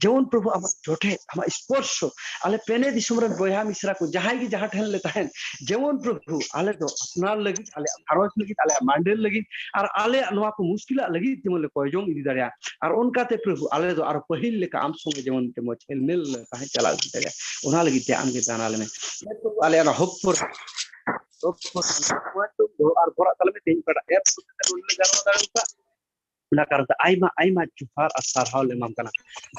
ᱡᱮᱢᱚᱱ ᱯᱨᱚᱵᱷᱩ ᱟᱢᱟᱜ ᱡᱚᱴᱮᱫ, ᱟᱢᱟᱜ ᱥᱯᱚᱨᱥᱚ, ᱟᱞᱮ ᱯᱮᱱᱮ ᱫᱤᱥᱚᱢ ᱨᱮᱱ ᱵᱚᱭᱦᱟ ᱢᱤᱥᱨᱟ ᱠᱚ ᱡᱟᱦᱟᱸᱭ ᱜᱮ ᱡᱟᱦᱟᱸ ᱴᱷᱮᱱ ᱞᱮ ᱛᱟᱦᱮᱱ, ᱡᱮᱢᱚᱱ ᱯᱨᱚᱵᱷᱩ ᱟᱞᱮ ᱫᱚ ᱟᱯᱱᱟᱨ ᱞᱟᱹᱜᱤᱫ, ᱟᱞᱮᱭᱟᱜ ᱜᱷᱟᱨᱚᱸᱡᱽ ᱞᱟᱹᱜᱤᱫ, ᱟᱞᱮᱭᱟᱜ ᱢᱟᱹᱰᱟᱹᱨ ᱞᱟᱹᱜᱤᱫ ᱟᱨ ᱟᱞᱮᱭᱟᱜ ᱱᱚᱣᱟ ᱠᱚ ᱢᱩᱥᱠᱤᱞᱟᱜ ᱞᱟᱹᱜᱤᱫ ᱡᱮᱢᱚᱱ ᱞᱮ ᱠᱚᱭᱡᱚᱝ ᱤᱫᱤ ᱫᱟᱲᱮᱭᱟᱜ, ᱟᱨ ᱚᱱᱠᱟᱛᱮ ᱯᱨᱚᱵᱷᱩ ᱟᱞᱮ ᱫᱚ ᱟᱨᱚ ᱯᱟᱹᱦᱤᱞ ᱞᱮᱠᱟ ᱟᱢ ᱥᱚᱸᱜᱮ ᱡᱮᱢᱚᱱ ᱢᱤᱫᱴᱮᱱ ᱢᱚᱡᱽ ᱦᱮᱞᱢᱮᱞ ᱞᱮ ᱛᱟᱦᱮᱸ ᱪᱟᱞᱟᱣ ᱤᱫᱤ ᱫᱟᱲᱮᱭᱟᱜ, ᱚᱱᱟ ᱞᱟᱹᱜᱤᱫ ᱛᱮ ᱟᱢᱜᱮ ᱫᱟᱱ ᱟᱞᱮ ᱢᱮ᱾ ᱦᱮᱸ ᱯᱨᱚᱵᱷᱩ, ᱟᱞᱮᱭᱟᱜ ᱚᱱᱟ ᱦᱚᱠ ᱯᱚᱨ ᱦᱚᱠ ᱯᱚᱨ ᱱᱚᱣᱟ ᱫᱚ ᱜᱚᱲᱚ ᱟᱨ ᱜᱚᱲᱚ ᱛᱟᱞᱮ ᱢᱮ᱾ ᱛᱮᱦᱮᱧ ᱚᱠᱟᱴᱟᱜ ᱮᱯ ᱥᱩᱵᱤᱫᱷᱟ ᱱᱚᱰᱮ ᱞᱮ ᱜᱟᱞᱢᱟᱨᱟᱣ ᱫᱟᱲᱮ ᱠᱟᱜ, ᱚᱱᱟ ᱠᱟᱨᱚᱱ ᱛᱮ ᱟᱭᱢᱟ ᱟᱭᱢᱟ ᱡᱚᱦᱟᱨ ᱟᱨ ᱥᱟᱨᱦᱟᱣ ᱞᱮ ᱮᱢᱟᱢ ᱠᱟᱱᱟ᱾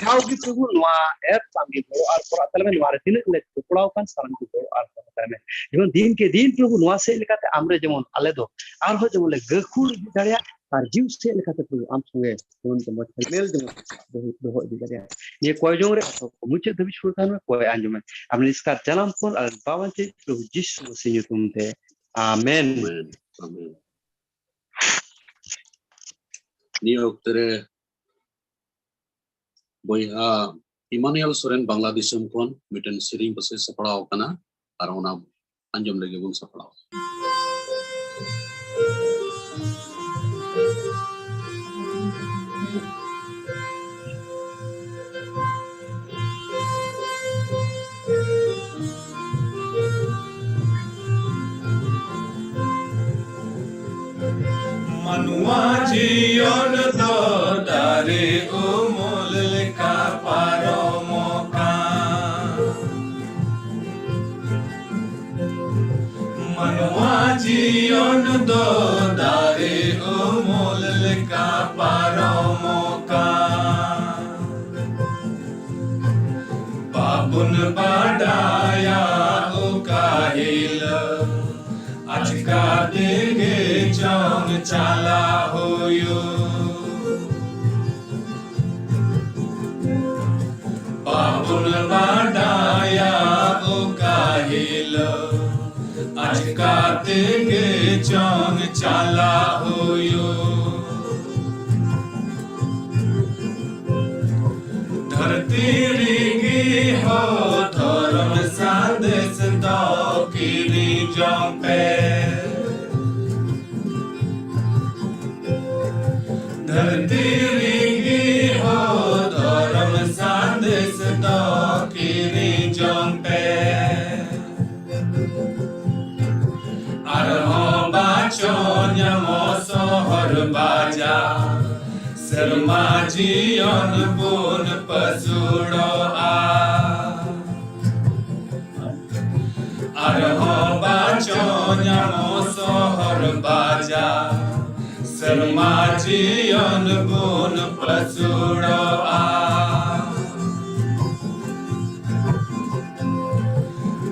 ᱡᱟᱣᱜᱮ ᱯᱨᱚᱵᱷᱩ ᱱᱚᱣᱟ ᱮᱯ ᱟᱢᱜᱮ ᱜᱚᱲᱚ ᱟᱨ ᱜᱚᱲᱚ ᱛᱟᱞᱮ ᱢᱮ, ᱱᱚᱣᱟ ᱨᱮ ᱛᱤᱱᱟᱹᱜ ᱞᱮ ᱡᱚᱯᱲᱟᱣ ᱠᱟᱱ ᱥᱟᱱᱟᱢ ᱠᱚ ᱜᱚᱲᱚ ᱟᱨ ᱜᱚᱲᱚ ᱛᱟᱞᱮ ᱢᱮ᱾ ᱡᱮᱢᱚᱱ ᱫᱤᱱ ᱠᱮ ᱫᱤᱱ ᱯᱨᱚᱵᱷᱩ ᱱᱚᱣᱟ ᱥᱮᱫ ᱞᱮᱠᱟᱛᱮ ᱟᱢᱨᱮ ᱡᱮᱢᱚᱱ ᱟᱞᱮ ᱫᱚ ᱟᱨᱦᱚᱸ ᱡᱮᱢᱚᱱ ᱞᱮ ᱜᱟᱹᱠᱷᱩᱲ ᱤᱫᱤ ᱫᱟᱲᱮᱭᱟᱜ ᱟᱨ ᱡᱤᱣ ᱥᱮᱫ ᱞᱮᱠᱟᱛᱮ ᱯᱨᱚᱵᱷᱩ ᱟᱢ ᱥᱚᱸᱜᱮ ᱡᱮᱢᱚᱱ ᱠᱚ ᱢᱚᱡᱽ ᱢᱮᱞ ᱡᱮᱢᱚᱱ ᱫᱚᱦᱚ ᱫᱚᱦᱚ ᱤᱫᱤ ᱫᱟᱲᱮᱭᱟᱜ᱾ ᱱᱤᱭᱟᱹ ᱠᱚᱭ ᱡᱚᱝ ᱨᱮ ᱢᱩᱪᱟᱹᱫ ᱫᱷᱟᱹᱵᱤᱡ ᱥᱩᱨ ᱛᱟᱦᱮᱱ ᱢᱮ, ᱠᱚᱭ ᱟᱸᱡᱚᱢ ᱢᱮ᱾ ᱟᱢ ᱱᱤᱥᱠᱟᱨ ᱡᱟᱱᱟᱢ ᱠᱷᱚᱱ ᱟᱨ ᱵᱟᱵᱟᱧ ᱪᱮᱫ ᱯᱨᱚᱵᱷᱩ ᱡᱤᱥᱩ ᱢᱟᱹᱥᱤ ᱧᱩᱛᱩᱢ ᱛᱮ, ᱟᱢᱮᱱ᱾ ᱟᱢᱮᱱ, ᱟᱢᱮᱱ᱾ ᱱᱤᱭᱟᱹ ᱚᱠᱛᱮ ᱨᱮ ᱵᱚᱭᱦᱟ ᱤᱢᱟᱱᱩᱭᱮᱞ ᱥᱚᱨᱮᱱ ᱵᱟᱝᱞᱟ ᱫᱤᱥᱚᱢ ᱠᱷᱚᱱ ᱢᱤᱫᱴᱮᱱ ᱥᱮᱨᱮᱧ ᱯᱟᱥᱮ ᱥᱟᱯᱲᱟᱣ ᱟᱠᱟᱱᱟ, ᱟᱨ ᱚᱱᱟ ᱟᱸᱡᱚᱢ ᱞᱟᱹᱜᱤᱫ ᱵᱚᱱ ᱥᱟᱯᱲᱟᱣ᱾ ᱢᱟᱱᱣᱟ ᱡᱤᱭᱚᱱ ᱫᱚ ᱫᱟᱨᱮ ᱩᱢᱩᱞ ᱞᱮᱠᱟ ᱯᱟᱨᱚᱢᱚᱜ ᱠᱟᱱ᱾ ᱢᱟᱱᱣᱟ ᱡᱤᱭᱚᱱ ᱫᱚ ᱫᱟᱨᱮ ᱩᱢᱩᱞ ᱞᱮᱠᱟ ᱯᱟᱨᱚᱢᱚᱜ ᱠᱟᱱ᱾ ᱵᱟᱵᱚᱱ ᱵᱟᱰᱟᱭᱟ ᱚᱠᱟ ᱦᱤᱞᱳᱜ ᱟᱪᱠᱟ ᱛᱮᱜᱮ ᱪᱚᱝ ᱪᱟᱞᱟᱜ ᱦᱩᱭᱩᱜ᱾ ᱵᱟᱵᱚᱱ ᱵᱟᱰᱟᱭᱟ ᱚᱠᱟ ᱦᱤᱞᱳᱜ ᱟᱪᱠᱟ ᱛᱮᱜᱮ ᱪᱚᱝ ᱪᱟᱞᱟᱜ ᱦᱩᱭᱩᱜ᱾ ᱦᱚᱸ ᱫᱷᱚᱨᱚᱢ ᱥᱟᱸᱫᱮᱥ ᱫᱚ ᱠᱤᱨᱤᱧ ᱡᱚᱝ ᱯᱮ᱾ ᱫᱷᱟᱹᱨᱛᱤ ᱨᱤᱜᱤ ᱦᱚᱸ ᱫᱷᱚᱨᱚᱢ ᱥᱟᱸᱫᱮᱥ ᱫᱚ ᱠᱤᱨᱤᱧ ᱡᱚᱝ ᱯᱮ᱾ ᱟᱨᱦᱚᱸ ᱵᱟᱪᱚ ᱧᱟᱢᱚᱜ ᱥᱚᱦᱚᱨ ᱵᱟᱡᱟᱨ, ᱥᱮᱨᱢᱟ ᱡᱤᱭᱚᱱ ᱵᱚᱱ ᱯᱟᱹᱥᱩᱲᱚᱜᱼᱟ᱾ ᱟᱨᱦᱚᱸ ᱵᱟᱪᱚ ᱧᱟᱢᱚᱜ ᱥᱚᱦᱚᱨ ᱵᱟᱡᱟᱨ, ᱥᱮᱨᱢᱟ ᱡᱤᱭᱚᱱ ᱵᱚᱱ ᱯᱟᱹᱥᱩᱲᱚᱜᱼᱟ᱾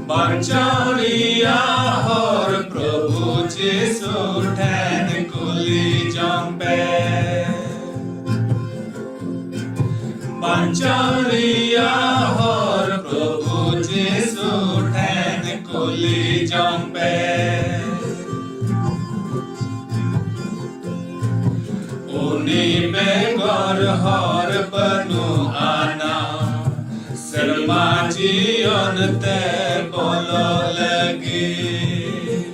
ᱵᱟᱧᱪᱟᱣ ᱨᱮᱭᱟᱜ ᱦᱚᱨ ᱯᱨᱚᱵᱷᱩ ᱡᱤᱥᱩ ᱴᱷᱮᱱ ᱠᱩᱞᱤ ᱡᱚᱝ ᱯᱮ᱾ ᱵᱟᱧᱪᱟᱣ ᱨᱮᱭᱟᱜ ᱦᱚᱨ ᱯᱨᱚᱵᱷᱩ ᱡᱤᱥᱩ ᱴᱷᱮᱱ ᱠᱩᱞᱤ ᱡᱚᱝ ᱯᱮ᱾ ᱩᱱᱤ ᱵᱮᱜᱚᱨ ᱦᱚᱨ ᱵᱟᱹᱱᱩᱜ ᱟᱱᱟ ᱥᱮᱨᱢᱟ ᱡᱤᱭᱚᱱ ᱛᱮ ᱵᱚᱞᱚ ᱞᱟᱹᱜᱤᱫ᱾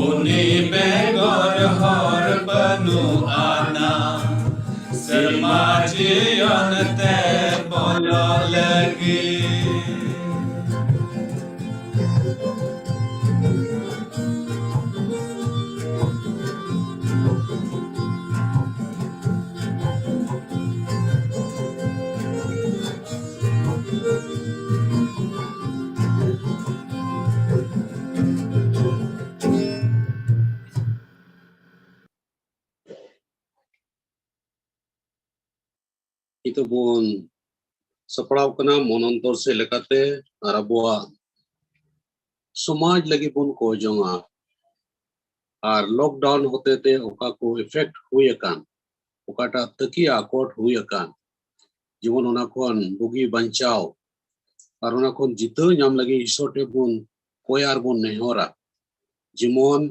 ᱩᱱᱤ ᱵᱮᱜᱚᱨ ᱦᱚᱨ ᱵᱟᱹᱱᱩᱜ ᱟᱱᱟ ᱥᱮᱨᱢᱟ ᱡᱤᱭᱚᱱ ᱛᱮ ᱵᱚᱞᱚ ᱞᱟᱹᱜᱤᱫ᱾ ᱱᱤᱛᱚᱜ ᱵᱚᱱ ᱥᱟᱯᱲᱟᱣ ᱠᱟᱱᱟ ᱢᱚᱱᱚᱱᱛᱚᱨ ᱥᱮᱫ ᱞᱮᱠᱟᱛᱮ ᱟᱨ ᱟᱵᱚᱣᱟᱜ ᱥᱚᱢᱟᱡᱽ ᱞᱟᱹᱜᱤᱫ ᱵᱚᱱ ᱠᱚᱭ ᱡᱚᱝᱟ᱾ ᱟᱨ lockdown ᱦᱚᱛᱮᱛᱮ ᱚᱠᱟ ᱠᱚ effect ᱦᱩᱭ ᱟᱠᱟᱱ, ᱚᱠᱟᱴᱟᱜ ᱛᱟᱹᱠᱤᱭᱟ ᱟᱠᱚᱴ ᱦᱩᱭ ᱟᱠᱟᱱ, ᱡᱮᱢᱚᱱ ᱚᱱᱟ ᱠᱷᱚᱱ ᱵᱩᱜᱤ ᱵᱟᱧᱪᱟᱣ ᱟᱨ ᱚᱱᱟ ᱠᱷᱚᱱ ᱡᱤᱛᱟᱹᱣ ᱧᱟᱢ ᱞᱟᱹᱜᱤᱫ ᱤᱥᱚᱨ ᱴᱷᱮᱱ ᱵᱚᱱ ᱠᱚᱭᱟ ᱟᱨ ᱵᱚᱱ ᱱᱮᱦᱚᱨᱟ᱾ ᱡᱮᱢᱚᱱ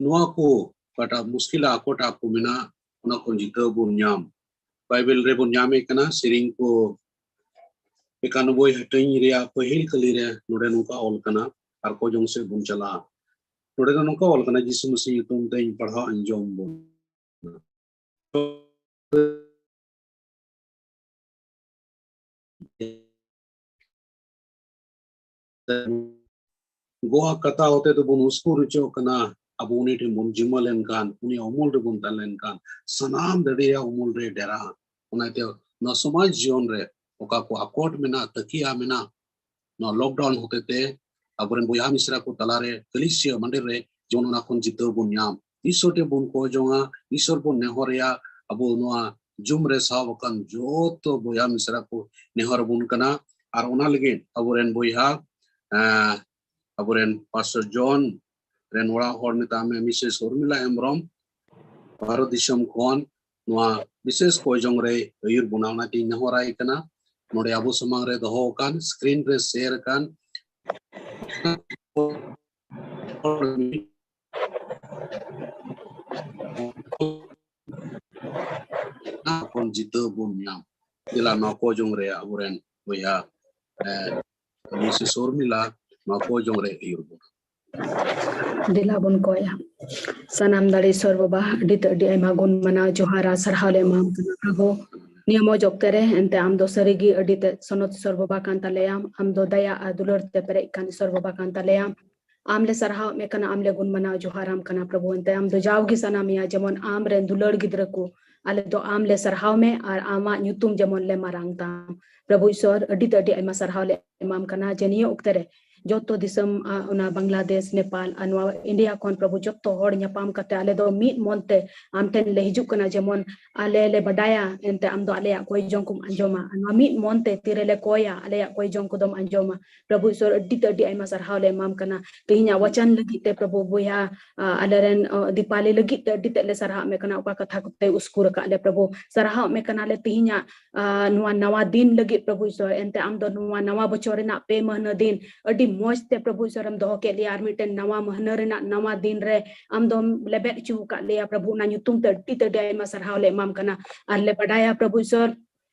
ᱱᱚᱣᱟ ᱠᱚ ᱚᱠᱟᱴᱟᱜ ᱢᱩᱥᱠᱤᱞ ᱟᱠᱚᱴ ᱠᱚ ᱢᱮᱱᱟᱜ, ᱚᱱᱟ ᱠᱷᱚᱱ ᱡᱤᱛᱟᱹᱣ ᱵᱚᱱ ᱧᱟᱢ᱾ ᱵᱟᱭᱵᱮᱞ ᱨᱮᱵᱚᱱ ᱧᱟᱢᱮ ᱠᱟᱱᱟ, ᱥᱮᱨᱮᱧ ᱠᱚ ᱮᱠᱟᱱᱚᱵᱵᱳᱭ ᱦᱟᱹᱴᱤᱧ ᱨᱮᱭᱟᱜ ᱯᱟᱹᱦᱤᱞ ᱠᱟᱹᱞᱤ ᱨᱮ ᱱᱚᱰᱮ ᱱᱚᱝᱠᱟ ᱚᱞ ᱠᱟᱱᱟ, ᱟᱨ ᱠᱚ ᱡᱚᱝ ᱥᱮᱫ ᱵᱚᱱ ᱪᱟᱞᱟᱜᱼᱟ᱾ ᱱᱚᱰᱮ ᱫᱚ ᱱᱚᱝᱠᱟ ᱚᱞ ᱠᱟᱱᱟ, ᱡᱤᱥᱩ ᱢᱟᱹᱥᱤ ᱧᱩᱛᱩᱢ ᱛᱮᱧ ᱯᱟᱲᱦᱟᱣ ᱟᱸᱡᱚᱢ ᱵᱚᱱ᱾ ᱜᱚᱣᱟ ᱠᱟᱛᱷᱟ ᱦᱚᱛᱮ ᱛᱮᱵᱚᱱ ᱩᱥᱠᱩᱨ ᱦᱚᱪᱚᱜ ᱠᱟᱱᱟ᱾ ᱟᱵᱚ ᱩᱱᱤ ᱴᱷᱮᱱ ᱵᱚᱱ ᱡᱤᱢᱟᱹ ᱞᱮᱱᱠᱷᱟᱱ, ᱩᱱᱤᱭᱟᱜ ᱩᱢᱩᱞ ᱨᱮᱵᱚᱱ ᱛᱟᱦᱮᱸ ᱞᱮᱱᱠᱷᱟᱱ, ᱥᱟᱱᱟᱢ ᱫᱟᱲᱮᱭᱟᱜ ᱩᱢᱩᱞ ᱨᱮ ᱰᱮᱨᱟ᱾ ᱚᱱᱟᱛᱮ ᱱᱚᱣᱟ ᱥᱚᱢᱟᱡᱽ ᱡᱤᱭᱚᱱ ᱨᱮ ᱚᱠᱟ ᱠᱚ ᱟᱠᱚᱴ ᱢᱮᱱᱟᱜ, ᱛᱟᱹᱠᱤᱭᱟ ᱢᱮᱱᱟᱜ, ᱱᱚᱣᱟ lockdown ᱦᱚᱛᱮ ᱛᱮ ᱟᱵᱚᱨᱮᱱ ᱵᱚᱭᱦᱟ ᱢᱤᱥᱨᱟ ᱠᱚ ᱛᱟᱞᱟᱨᱮ ᱠᱟᱹᱞᱤᱥᱤᱭᱟᱹ ᱢᱟᱸᱰᱮᱨ ᱨᱮ ᱡᱮᱢᱚᱱ ᱚᱱᱟ ᱠᱷᱚᱱ ᱡᱤᱛᱟᱹᱣ ᱵᱚᱱ ᱧᱟᱢ, ᱤᱥᱚᱨ ᱴᱷᱮᱱ ᱵᱚᱱ ᱠᱚᱭ ᱡᱚᱝᱟ, ᱤᱥᱚᱨ ᱵᱚᱱ ᱱᱮᱦᱚᱨᱮᱭᱟ᱾ ᱟᱵᱚ ᱱᱚᱣᱟ Zoom ᱨᱮ ᱥᱟᱵ ᱟᱠᱟᱱ ᱡᱚᱛᱚ ᱵᱚᱭᱦᱟ ᱢᱤᱥᱨᱟ ᱠᱚ ᱱᱮᱦᱚᱨ ᱟᱵᱚᱱ ᱠᱟᱱᱟ᱾ ᱟᱨ ᱚᱱᱟ ᱞᱟᱹᱜᱤᱫ ᱟᱵᱚᱨᱮᱱ ᱵᱚᱭᱦᱟ, ᱮᱸ, ᱟᱵᱚᱨᱮᱱ ᱯᱟᱥᱴᱚᱨ ᱡᱚᱱ ᱨᱮᱱ ᱚᱲᱟᱜ ᱦᱚᱲ ᱢᱮᱛᱟᱜ ᱢᱮ, ᱢᱤᱥᱮᱥ ᱩᱨᱢᱤᱞᱟ ᱦᱮᱢᱵᱨᱚᱢ, ᱵᱷᱟᱨᱚᱛ ᱫᱤᱥᱚᱢ ᱠᱷᱚᱱ ᱱᱚᱣᱟ ᱵᱤᱥᱮᱥ ᱠᱚᱭ ᱡᱚᱝ ᱨᱮ ᱟᱹᱭᱩᱨ ᱵᱚᱱᱟ, ᱚᱱᱟᱛᱤᱧ ᱱᱮᱦᱚᱨᱟᱭ ᱠᱟᱱᱟ᱾ ᱱᱚᱰᱮ ᱟᱵᱚ ᱥᱟᱢᱟᱝ ᱨᱮ ᱫᱚᱦᱚ ᱟᱠᱟᱱ, screen ᱨᱮ share ᱟᱠᱟᱱ ᱠᱷᱚᱱ ᱡᱤᱛᱟᱹᱣ ᱵᱚᱱ ᱧᱟᱢ᱾ ᱫᱮᱞᱟ ᱱᱚᱣᱟ ᱠᱚ ᱡᱚᱝ ᱨᱮ ᱟᱵᱚᱨᱮᱱ ᱵᱚᱭᱦᱟ, ᱮ, ᱢᱤᱥᱮᱥ ᱩᱨᱢᱤᱞᱟ ᱱᱚᱣᱟ ᱠᱚ ᱡᱚᱝ ᱨᱮ ᱟᱹᱭᱩᱨ ᱵᱚᱱᱟ᱾ ᱫᱮᱞᱟ ᱵᱚᱱ ᱠᱚᱭᱟ᱾ ᱥᱟᱱᱟᱢ ᱫᱟᱲᱮ ᱤᱥᱚᱨ ᱵᱟᱵᱟ, ᱟᱹᱰᱤ ᱛᱮ ᱟᱹᱰᱤ ᱟᱭᱢᱟ ᱜᱩᱱ ᱢᱟᱱᱟᱣ ᱡᱚᱦᱟᱨ ᱟᱨ ᱥᱟᱨᱦᱟᱣ ᱞᱮ ᱮᱢᱟᱢ ᱠᱟᱱᱟ ᱯᱨᱚᱵᱷᱩ᱾ ᱱᱤᱭᱟᱹ ᱢᱚᱡᱽ ᱚᱠᱛᱮ ᱨᱮ ᱮᱱᱛᱮ ᱟᱢ ᱫᱚ ᱥᱟᱹᱨᱤ ᱜᱮ ᱟᱹᱰᱤ ᱛᱮ ᱥᱚᱱᱚᱛ ᱤᱥᱚᱨ ᱵᱟᱵᱟ ᱠᱟᱱ ᱛᱟᱞᱮᱭᱟᱢ, ᱟᱢ ᱫᱚ ᱫᱟᱭᱟ ᱟᱨ ᱫᱩᱞᱟᱹᱲ ᱛᱮ ᱯᱮᱨᱮᱡ ᱠᱟᱱ ᱤᱥᱚᱨ ᱵᱟᱵᱟ ᱠᱟᱱ ᱛᱟᱞᱮᱭᱟᱢ᱾ ᱟᱢ ᱞᱮ ᱥᱟᱨᱦᱟᱣ ᱢᱮ ᱠᱟᱱᱟ, ᱟᱢ ᱞᱮ ᱜᱩᱱ ᱢᱟᱱᱟᱣ ᱡᱚᱦᱟᱨᱟᱢ ᱠᱟᱱᱟ ᱯᱨᱚᱵᱷᱩ᱾ ᱮᱱᱛᱮ ᱟᱢ ᱫᱚ ᱡᱟᱣᱜᱮ ᱥᱟᱱᱟᱢᱮᱭᱟ, ᱡᱮᱢᱚᱱ ᱟᱢ ᱨᱮᱱ ᱫᱩᱞᱟᱹᱲ ᱜᱤᱫᱽᱨᱟᱹ ᱠᱚ ᱟᱞᱮ ᱫᱚ ᱟᱢ ᱞᱮ ᱥᱟᱨᱦᱟᱣ ᱢᱮ ᱟᱨ ᱟᱢᱟᱜ ᱧᱩᱛᱩᱢ ᱡᱮᱢᱚᱱ ᱞᱮ ᱢᱟᱨᱟᱝ ᱛᱟᱢ᱾ ᱯᱨᱚᱵᱷᱩ ᱤᱥᱚᱨ, ᱟᱹᱰᱤ ᱛᱮ ᱟᱹᱰᱤ ᱟᱭᱢᱟ ᱥᱟᱨᱦᱟᱣ ᱞᱮ ᱮᱢᱟᱢ ᱠᱟᱱᱟ ᱡᱮ ᱱᱤᱭᱟᱹ ᱚᱠᱛᱮ ᱨᱮ ᱡᱚᱛᱚ ᱫᱤᱥᱚᱢ, ᱟ, ᱚᱱᱟ ᱵᱟᱝᱞᱟᱫᱮᱥ, ᱱᱮᱯᱟᱞ ᱟᱨ ᱱᱚᱣᱟ ᱤᱱᱰᱤᱭᱟ ᱠᱷᱚᱱ ᱯᱨᱚᱵᱷᱩ ᱡᱚᱛᱚ ᱦᱚᱲ ᱧᱟᱯᱟᱢ ᱠᱟᱛᱮ ᱟᱞᱮ ᱫᱚ ᱢᱤᱫ ᱢᱚᱱ ᱛᱮ ᱟᱢ ᱴᱷᱮᱱ ᱞᱮ ᱦᱤᱡᱩᱜ ᱠᱟᱱᱟ, ᱡᱮᱢᱚᱱ ᱟᱞᱮ ᱞᱮ ᱵᱟᱰᱟᱭᱟ ᱮᱱᱛᱮ ᱟᱢ ᱫᱚ ᱟᱞᱮᱭᱟᱜ ᱠᱚᱭ ᱡᱚᱝ ᱠᱚᱢ ᱟᱸᱡᱚᱢᱟ᱾ ᱟᱨ ᱱᱚᱣᱟ ᱢᱤᱫ ᱢᱚᱱ ᱛᱮ ᱛᱤᱨᱮᱞᱮ ᱠᱚᱭᱟ, ᱟᱞᱮᱭᱟᱜ ᱠᱚᱭ ᱡᱚᱝ ᱠᱚᱫᱚᱢ ᱟᱸᱡᱚᱢᱟ᱾ ᱯᱨᱚᱵᱷᱩ ᱤᱥᱚᱨ, ᱟᱹᱰᱤ ᱛᱮ ᱟᱹᱰᱤ ᱟᱭᱢᱟ ᱥᱟᱨᱦᱟᱣ ᱞᱮ ᱮᱢᱟᱢ ᱠᱟᱱᱟ ᱛᱮᱦᱮᱧᱟᱜ ᱣᱟᱪᱟᱱ ᱞᱟᱹᱜᱤᱫ ᱛᱮ ᱯᱨᱚᱵᱷᱩ ᱵᱚᱭᱦᱟ, ᱟ, ᱟᱞᱮᱨᱮᱱ, ᱟ, ᱫᱤᱯᱟᱞᱤ ᱞᱟᱹᱜᱤᱫ ᱛᱮ ᱟᱹᱰᱤ ᱛᱮ ᱞᱮ ᱥᱟᱨᱦᱟᱣ ᱢᱮ ᱠᱟᱱᱟ, ᱚᱠᱟ ᱠᱟᱛᱷᱟ ᱠᱚᱛᱮ ᱩᱥᱠᱩᱨ ᱟᱠᱟᱫ ᱞᱮ ᱯᱨᱚᱵᱷᱩ᱾ ᱥᱟᱨᱦᱟᱣ ᱢᱮ ᱠᱟᱱᱟᱞᱮ ᱛᱮᱦᱮᱧᱟᱜ, ᱟ, ᱱᱚᱣᱟ ᱱᱟᱣᱟ ᱫᱤᱱ ᱞᱟᱹᱜᱤᱫ ᱯᱨᱚᱵᱷᱩ ᱤᱥᱚᱨ, ᱮᱱᱛᱮ ᱟᱢ ᱫᱚ ᱱᱚᱣᱟ ᱱᱟᱣᱟ ᱵᱚᱪᱷᱚᱨ ᱨᱮᱱᱟᱜ ᱯᱮ ᱢᱟᱹᱦᱱᱟᱹ ᱫᱤᱱ ᱟᱹᱰᱤ ᱢᱚᱸᱡᱽ ᱛᱮ ᱯᱨᱚᱵᱷᱩ ᱤᱥᱚᱨ ᱮᱢ ᱫᱚᱦᱚ ᱠᱮᱫ ᱞᱮᱭᱟ, ᱟᱨ ᱢᱤᱫᱴᱮᱱ ᱱᱟᱣᱟ ᱢᱟᱹᱦᱱᱟᱹ ᱨᱮᱱᱟᱜ ᱱᱟᱣᱟ ᱫᱤᱱ ᱨᱮ ᱟᱢ ᱫᱚᱢ ᱞᱮᱵᱮᱫ ᱦᱚᱪᱚ ᱟᱠᱟᱫ ᱞᱮᱭᱟ ᱯᱨᱚᱵᱷᱩ᱾ ᱚᱱᱟ ᱧᱩᱛᱩᱢ ᱛᱮ ᱟᱹᱰᱤ ᱛᱮ ᱟᱹᱰᱤ ᱟᱭᱢᱟ ᱥᱟᱨᱦᱟᱣ ᱞᱮ ᱮᱢᱟᱢ ᱠᱟᱱᱟ᱾ ᱟᱨ ᱞᱮ ᱵᱟᱰᱟᱭᱟ ᱯᱨᱚᱵᱷᱩ ᱤᱥᱚᱨ,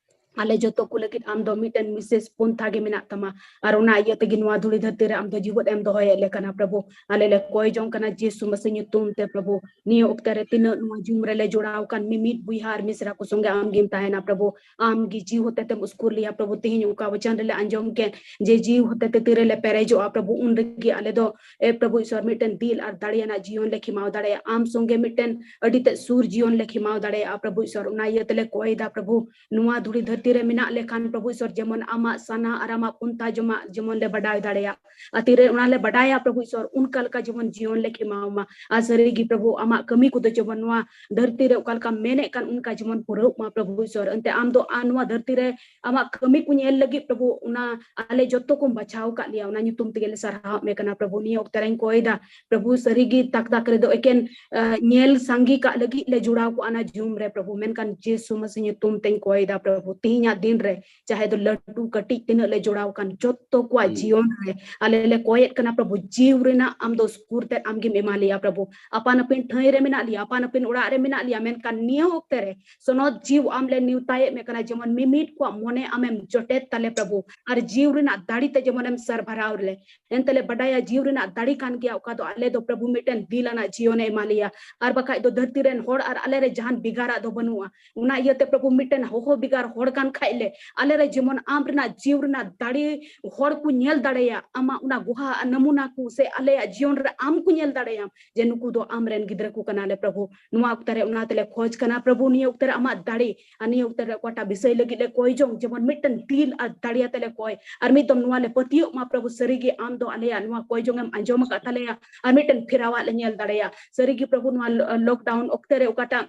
ᱟᱞᱮ ᱡᱚᱛᱚ ᱠᱚ ᱞᱟᱹᱜᱤᱫ ᱟᱢ ᱫᱚ ᱢᱤᱫᱴᱮᱱ ᱵᱤᱥᱮᱥ ᱯᱚᱱᱛᱷᱟ ᱜᱮ ᱢᱮᱱᱟᱜ ᱛᱟᱢᱟ, ᱟᱨ ᱚᱱᱟ ᱤᱭᱟᱹ ᱛᱮᱜᱮ ᱱᱚᱣᱟ ᱫᱷᱩᱲᱤ ᱫᱷᱟᱹᱨᱛᱤ ᱨᱮ ᱟᱢ ᱫᱚ ᱡᱤᱣᱮᱫ ᱮᱢ ᱫᱚᱦᱚᱭᱮᱫ ᱞᱮ ᱠᱟᱱᱟ ᱯᱨᱚᱵᱷᱩ᱾ ᱟᱞᱮ ᱞᱮ ᱠᱚᱭ ᱡᱚᱝ ᱠᱟᱱᱟ ᱡᱤᱥᱩ ᱢᱟᱥᱤ ᱧᱩᱛᱩᱢ ᱛᱮ ᱯᱨᱚᱵᱷᱩ᱾ ᱱᱤᱭᱟᱹ ᱚᱠᱛᱮ ᱨᱮ ᱛᱤᱱᱟᱹᱜ ᱱᱚᱣᱟ ᱡᱩᱢ ᱨᱮᱞᱮ ᱡᱚᱲᱟᱣ ᱠᱟᱱ ᱢᱤᱢᱤᱫ ᱵᱚᱭᱦᱟ ᱟᱨ ᱢᱤᱥᱨᱟ ᱠᱚ ᱥᱚᱸᱜᱮ ᱟᱢ ᱜᱮᱢ ᱛᱟᱦᱮᱱᱟ ᱯᱨᱚᱵᱷᱩ᱾ ᱟᱢ ᱜᱮ ᱡᱤᱣᱤ ᱦᱚᱛᱮ ᱛᱮᱢ ᱩᱥᱠᱩᱨ ᱞᱮᱭᱟ ᱯᱨᱚᱵᱷᱩ᱾ ᱛᱤᱦᱤᱧ ᱚᱠᱟ ᱵᱚᱪᱚᱱ ᱨᱮᱞᱮ ᱟᱸᱡᱚᱢ ᱠᱮᱫ ᱡᱮ ᱡᱤᱣᱤ ᱦᱚᱛᱮ ᱛᱮ ᱛᱤᱨᱮ ᱞᱮ ᱯᱮᱨᱮᱡᱚᱜᱼᱟ ᱯᱨᱚᱵᱷᱩ, ᱩᱱ ᱨᱮᱜᱮ ᱟᱞᱮ ᱫᱚ ᱮ ᱯᱨᱚᱵᱷᱩ ᱤᱥᱚᱨ ᱢᱤᱫᱴᱮᱱ ᱫᱤᱞ ᱟᱨ ᱫᱟᱲᱮᱭᱟᱱᱟᱜ ᱡᱤᱭᱚᱱ ᱞᱮ ᱠᱷᱮᱢᱟᱣ ᱫᱟᱲᱮᱭᱟᱜᱼᱟ᱾ ᱟᱢ ᱥᱚᱸᱜᱮ ᱢᱤᱫᱴᱮᱱ ᱟᱹᱰᱤ ᱛᱮᱫ ᱥᱩᱨ ᱡᱤᱭᱚᱱ ᱞᱮ ᱠᱷᱮᱢᱟᱣ ᱫᱟᱲᱮᱭᱟᱜᱼᱟ ᱯᱨᱚᱵᱷᱩ ᱤᱥᱚᱨ᱾ ᱚᱱᱟ ᱤᱭᱟᱹ ᱛᱮᱞᱮ ᱠᱚᱭ ᱮᱫᱟ ᱯᱨᱚᱵᱷᱩ, ᱱᱚᱣᱟ ᱫᱷᱩᱲᱤ ᱫᱷᱟᱹᱨᱛᱤ ᱨᱮ ᱢᱮᱱᱟᱜ ᱞᱮᱠᱷᱟᱱ ᱯᱨᱚᱵᱷᱩ ᱤᱥᱚᱨ ᱡᱮᱢᱚᱱ ᱟᱢᱟᱜ ᱥᱟᱱᱟ ᱟᱨ ᱟᱢᱟᱜ ᱯᱚᱱᱛᱷᱟ ᱡᱚᱢᱟᱜ ᱡᱮᱢᱚᱱ ᱞᱮ ᱵᱟᱰᱟᱭ ᱫᱟᱲᱮᱭᱟᱜ, ᱟᱨ ᱛᱤᱨᱮ ᱚᱱᱟ ᱞᱮ ᱵᱟᱰᱟᱭᱟ ᱯᱨᱚᱵᱷᱩ ᱤᱥᱚᱨ, ᱚᱱᱠᱟ ᱞᱮᱠᱟ ᱡᱮᱢᱚᱱ ᱡᱤᱭᱚᱱ ᱞᱮ ᱠᱷᱮᱢᱟᱣ ᱢᱟ᱾ ᱟᱨ ᱥᱟᱹᱨᱤ ᱜᱮ ᱯᱨᱚᱵᱷᱩ, ᱟᱢᱟᱜ ᱠᱟᱹᱢᱤ ᱠᱚᱫᱚ ᱡᱮᱢᱚᱱ ᱱᱚᱣᱟ ᱫᱷᱟᱹᱨᱛᱤ ᱨᱮ ᱚᱠᱟ ᱞᱮᱠᱟᱢ ᱢᱮᱱᱮᱫ ᱠᱟᱱ ᱚᱱᱠᱟ ᱡᱮᱢᱚᱱ ᱯᱩᱨᱟᱹᱜ ᱢᱟ ᱯᱨᱚᱵᱷᱩ ᱤᱥᱚᱨ᱾ ᱮᱱᱛᱮ ᱟᱢ ᱫᱚ ᱟᱨ ᱱᱚᱣᱟ ᱫᱷᱟᱹᱨᱛᱤ ᱨᱮ ᱟᱢᱟᱜ ᱠᱟᱹᱢᱤ ᱠᱚ ᱧᱮᱞ ᱞᱟᱹᱜᱤᱫ ᱯᱨᱚᱵᱷᱩ ᱚᱱᱟ ᱟᱞᱮ ᱡᱚᱛᱚ ᱠᱚᱢ ᱵᱟᱪᱷᱟᱣ ᱟᱠᱟᱫ ᱞᱮᱭᱟ, ᱚᱱᱟ ᱧᱩᱛᱩᱢ ᱛᱮᱜᱮ ᱞᱮ ᱥᱟᱨᱦᱟᱣ ᱢᱮ ᱠᱟᱱᱟ ᱯᱨᱚᱵᱷᱩ᱾ ᱱᱤᱭᱟᱹ ᱚᱠᱛᱮ ᱨᱮᱧ ᱠᱚᱭ ᱮᱫᱟ ᱯᱨᱚᱵᱷᱩ, ᱥᱟᱹᱨᱤ ᱜᱮ ᱛᱟᱠ ᱛᱟᱠ ᱨᱮᱫᱚ ᱮᱠᱮᱱ ᱧᱮᱞ ᱥᱟᱸᱜᱮ ᱠᱟᱜ ᱞᱟᱹᱜᱤᱫ ᱞᱮ ᱡᱚᱲᱟᱣ ᱠᱚᱜᱼᱟ ᱚᱱᱟ ᱡᱩᱢ ᱨᱮ ᱯᱨᱚᱵᱷᱩ, ᱢᱮᱱᱠᱷᱟᱱ ᱡᱤᱥᱩ ᱢᱟᱥᱤ ᱧᱩᱛᱩᱢ ᱛᱮᱧ ᱠᱚᱭ ᱮᱫᱟ ᱯᱨᱚᱵᱷᱩ, ᱛᱮᱦᱮᱧᱟᱜ ᱫᱤᱱ ᱨᱮ ᱪᱟᱦᱮ ᱫᱚ ᱞᱟᱹᱴᱩ ᱠᱟᱹᱴᱤᱡ ᱛᱤᱱᱟᱹᱜ ᱞᱮ ᱡᱚᱲᱟᱣ ᱠᱟᱱ ᱡᱚᱛᱚ ᱠᱚᱣᱟᱜ ᱡᱤᱭᱚᱱ ᱨᱮ ᱟᱞᱮ ᱞᱮ ᱠᱚᱭᱮᱫ ᱠᱟᱱᱟ ᱯᱨᱚᱵᱷᱩ, ᱡᱤᱣ ᱨᱮᱱᱟᱜ ᱟᱢ ᱫᱚ ᱥᱩᱨ ᱛᱮ ᱟᱢ ᱜᱮᱢ ᱮᱢᱟ ᱞᱮᱭᱟ ᱯᱨᱚᱵᱷᱩ᱾ ᱟᱯᱟᱱ ᱟᱹᱯᱤᱱ ᱴᱷᱟᱹᱭ ᱨᱮ ᱢᱮᱱᱟᱜ ᱞᱮᱭᱟ, ᱟᱯᱟᱱ ᱟᱹᱯᱤᱱ ᱚᱲᱟᱜ ᱨᱮ ᱢᱮᱱᱟᱜ ᱞᱮᱭᱟ, ᱢᱮᱱᱠᱷᱟᱱ ᱱᱤᱭᱟᱹ ᱚᱠᱛᱮ ᱨᱮ ᱥᱚᱱᱚᱛ ᱡᱤᱣ ᱟᱢ ᱞᱮ ᱱᱮᱣᱛᱟᱭᱮᱫ ᱢᱮ ᱠᱟᱱᱟ, ᱡᱮᱢᱚᱱ ᱢᱤᱢᱤᱫ ᱠᱚᱣᱟᱜ ᱢᱚᱱᱮ ᱟᱢᱮᱢ ᱡᱚᱴᱮᱫ ᱛᱟᱞᱮ ᱯᱨᱚᱵᱷᱩ, ᱟᱨ ᱡᱤᱣ ᱨᱮᱱᱟᱜ ᱫᱟᱲᱮ ᱛᱮ ᱡᱮᱢᱚᱱ ᱮᱢ ᱥᱟᱨᱵᱷᱟᱨᱟᱣ ᱞᱮ᱾ ᱮᱱᱛᱮ ᱞᱮ ᱵᱟᱰᱟᱭᱟ ᱡᱤᱣ ᱨᱮᱱᱟᱜ ᱫᱟᱲᱮ ᱠᱟᱱ ᱜᱮᱭᱟ ᱚᱠᱟ ᱫᱚ ᱟᱞᱮ ᱫᱚ ᱯᱨᱚᱵᱷᱩ ᱢᱤᱫᱴᱮᱱ ᱫᱤᱞ ᱟᱱᱟᱜ ᱡᱤᱭᱚᱱᱮ ᱮᱢᱟ ᱞᱮᱭᱟ, ᱟᱨ ᱵᱟᱠᱷᱟᱡ ᱫᱚ ᱫᱷᱟᱹᱨᱛᱤ ᱨᱮᱱ ᱦᱚᱲ ᱟᱨ ᱟᱞᱮ ᱨᱮ ᱡᱟᱦᱟᱱ ᱵᱷᱮᱜᱟᱨᱟᱜ ᱫᱚ ᱵᱟᱹᱱᱩᱜᱼᱟ᱾ ᱚᱱᱟ ᱤᱭᱟᱹᱛᱮ ᱯᱨᱚᱵᱷᱩ ᱢᱤᱫᱴᱮᱱ ᱦᱚᱦᱚ ᱵᱷᱮᱜᱟᱨ ᱦᱚᱲ ᱠᱟᱱ ᱠᱷᱟᱡ ᱞᱮ, ᱟᱞᱮ ᱨᱮ ᱡᱮᱢᱚᱱ ᱟᱢ ᱨᱮᱱᱟᱜ ᱡᱤᱣ ᱨᱮᱱᱟᱜ ᱫᱟᱲᱮ ᱦᱚᱲ ᱠᱚ ᱧᱮᱞ ᱫᱟᱲᱮᱭᱟᱜ, ᱟᱢᱟᱜ ᱚᱱᱟ ᱜᱚᱦᱟ ᱟᱨ ᱱᱟᱢᱩᱱᱟ ᱠᱚ ᱥᱮ ᱟᱞᱮᱭᱟᱜ ᱡᱤᱭᱚᱱ ᱨᱮ ᱟᱢ ᱠᱚ ᱧᱮᱞ ᱫᱟᱲᱮᱭᱟᱢ ᱡᱮ ᱱᱩᱠᱩ ᱫᱚ ᱟᱢ ᱨᱮᱱ ᱜᱤᱫᱽᱨᱟᱹ ᱠᱚ ᱠᱟᱱᱟ ᱞᱮ ᱯᱨᱚᱵᱷᱩ᱾ ᱱᱚᱣᱟ ᱚᱠᱛᱮ ᱨᱮ ᱚᱱᱟ ᱛᱮᱞᱮ ᱠᱷᱚᱡᱽ ᱠᱟᱱᱟ ᱯᱨᱚᱵᱷᱩ, ᱱᱤᱭᱟᱹ ᱚᱠᱛᱮ ᱨᱮ ᱟᱢᱟᱜ ᱫᱟᱲᱮ ᱟᱨ ᱱᱤᱭᱟᱹ ᱚᱠᱛᱮ ᱨᱮ ᱚᱠᱟᱴᱟᱜ ᱵᱤᱥᱚᱭ ᱞᱟᱹᱜᱤᱫ ᱞᱮ ᱠᱚᱭ ᱡᱚᱝ, ᱡᱮᱢᱚᱱ ᱢᱤᱫᱴᱮᱱ ᱫᱤᱞ ᱟᱨ ᱫᱟᱲᱮ ᱟᱛᱮ ᱞᱮ ᱠᱚᱭ, ᱟᱨ ᱢᱤᱫ ᱫᱚᱢ ᱱᱚᱣᱟ ᱞᱮ ᱯᱟᱹᱛᱭᱟᱹᱜ ᱢᱟ ᱯᱨᱚᱵᱷᱩ, ᱥᱟᱹᱨᱤ ᱜᱮ ᱟᱢ ᱫᱚ ᱟᱞᱮᱭᱟᱜ ᱱᱚᱣᱟ ᱠᱚᱭ ᱡᱚᱝ ᱮᱢ ᱟᱸᱡᱚᱢ ᱟᱠᱟᱫ ᱛᱟᱞᱮᱭᱟ, ᱟᱨ ᱢᱤᱫᱴᱮᱱ ᱯᱷᱮᱨᱟᱣᱟᱜ ᱞᱮ ᱧᱮᱞ ᱫᱟᱲᱮᱭᱟᱜ᱾ ᱥᱟᱹᱨᱤ ᱜᱮ ᱯᱨᱚᱵᱷᱩ, ᱱᱚᱣᱟ ᱞᱚ-, lockdown ᱚᱠᱛᱮ ᱨᱮ ᱚᱠᱟᱴᱟᱜ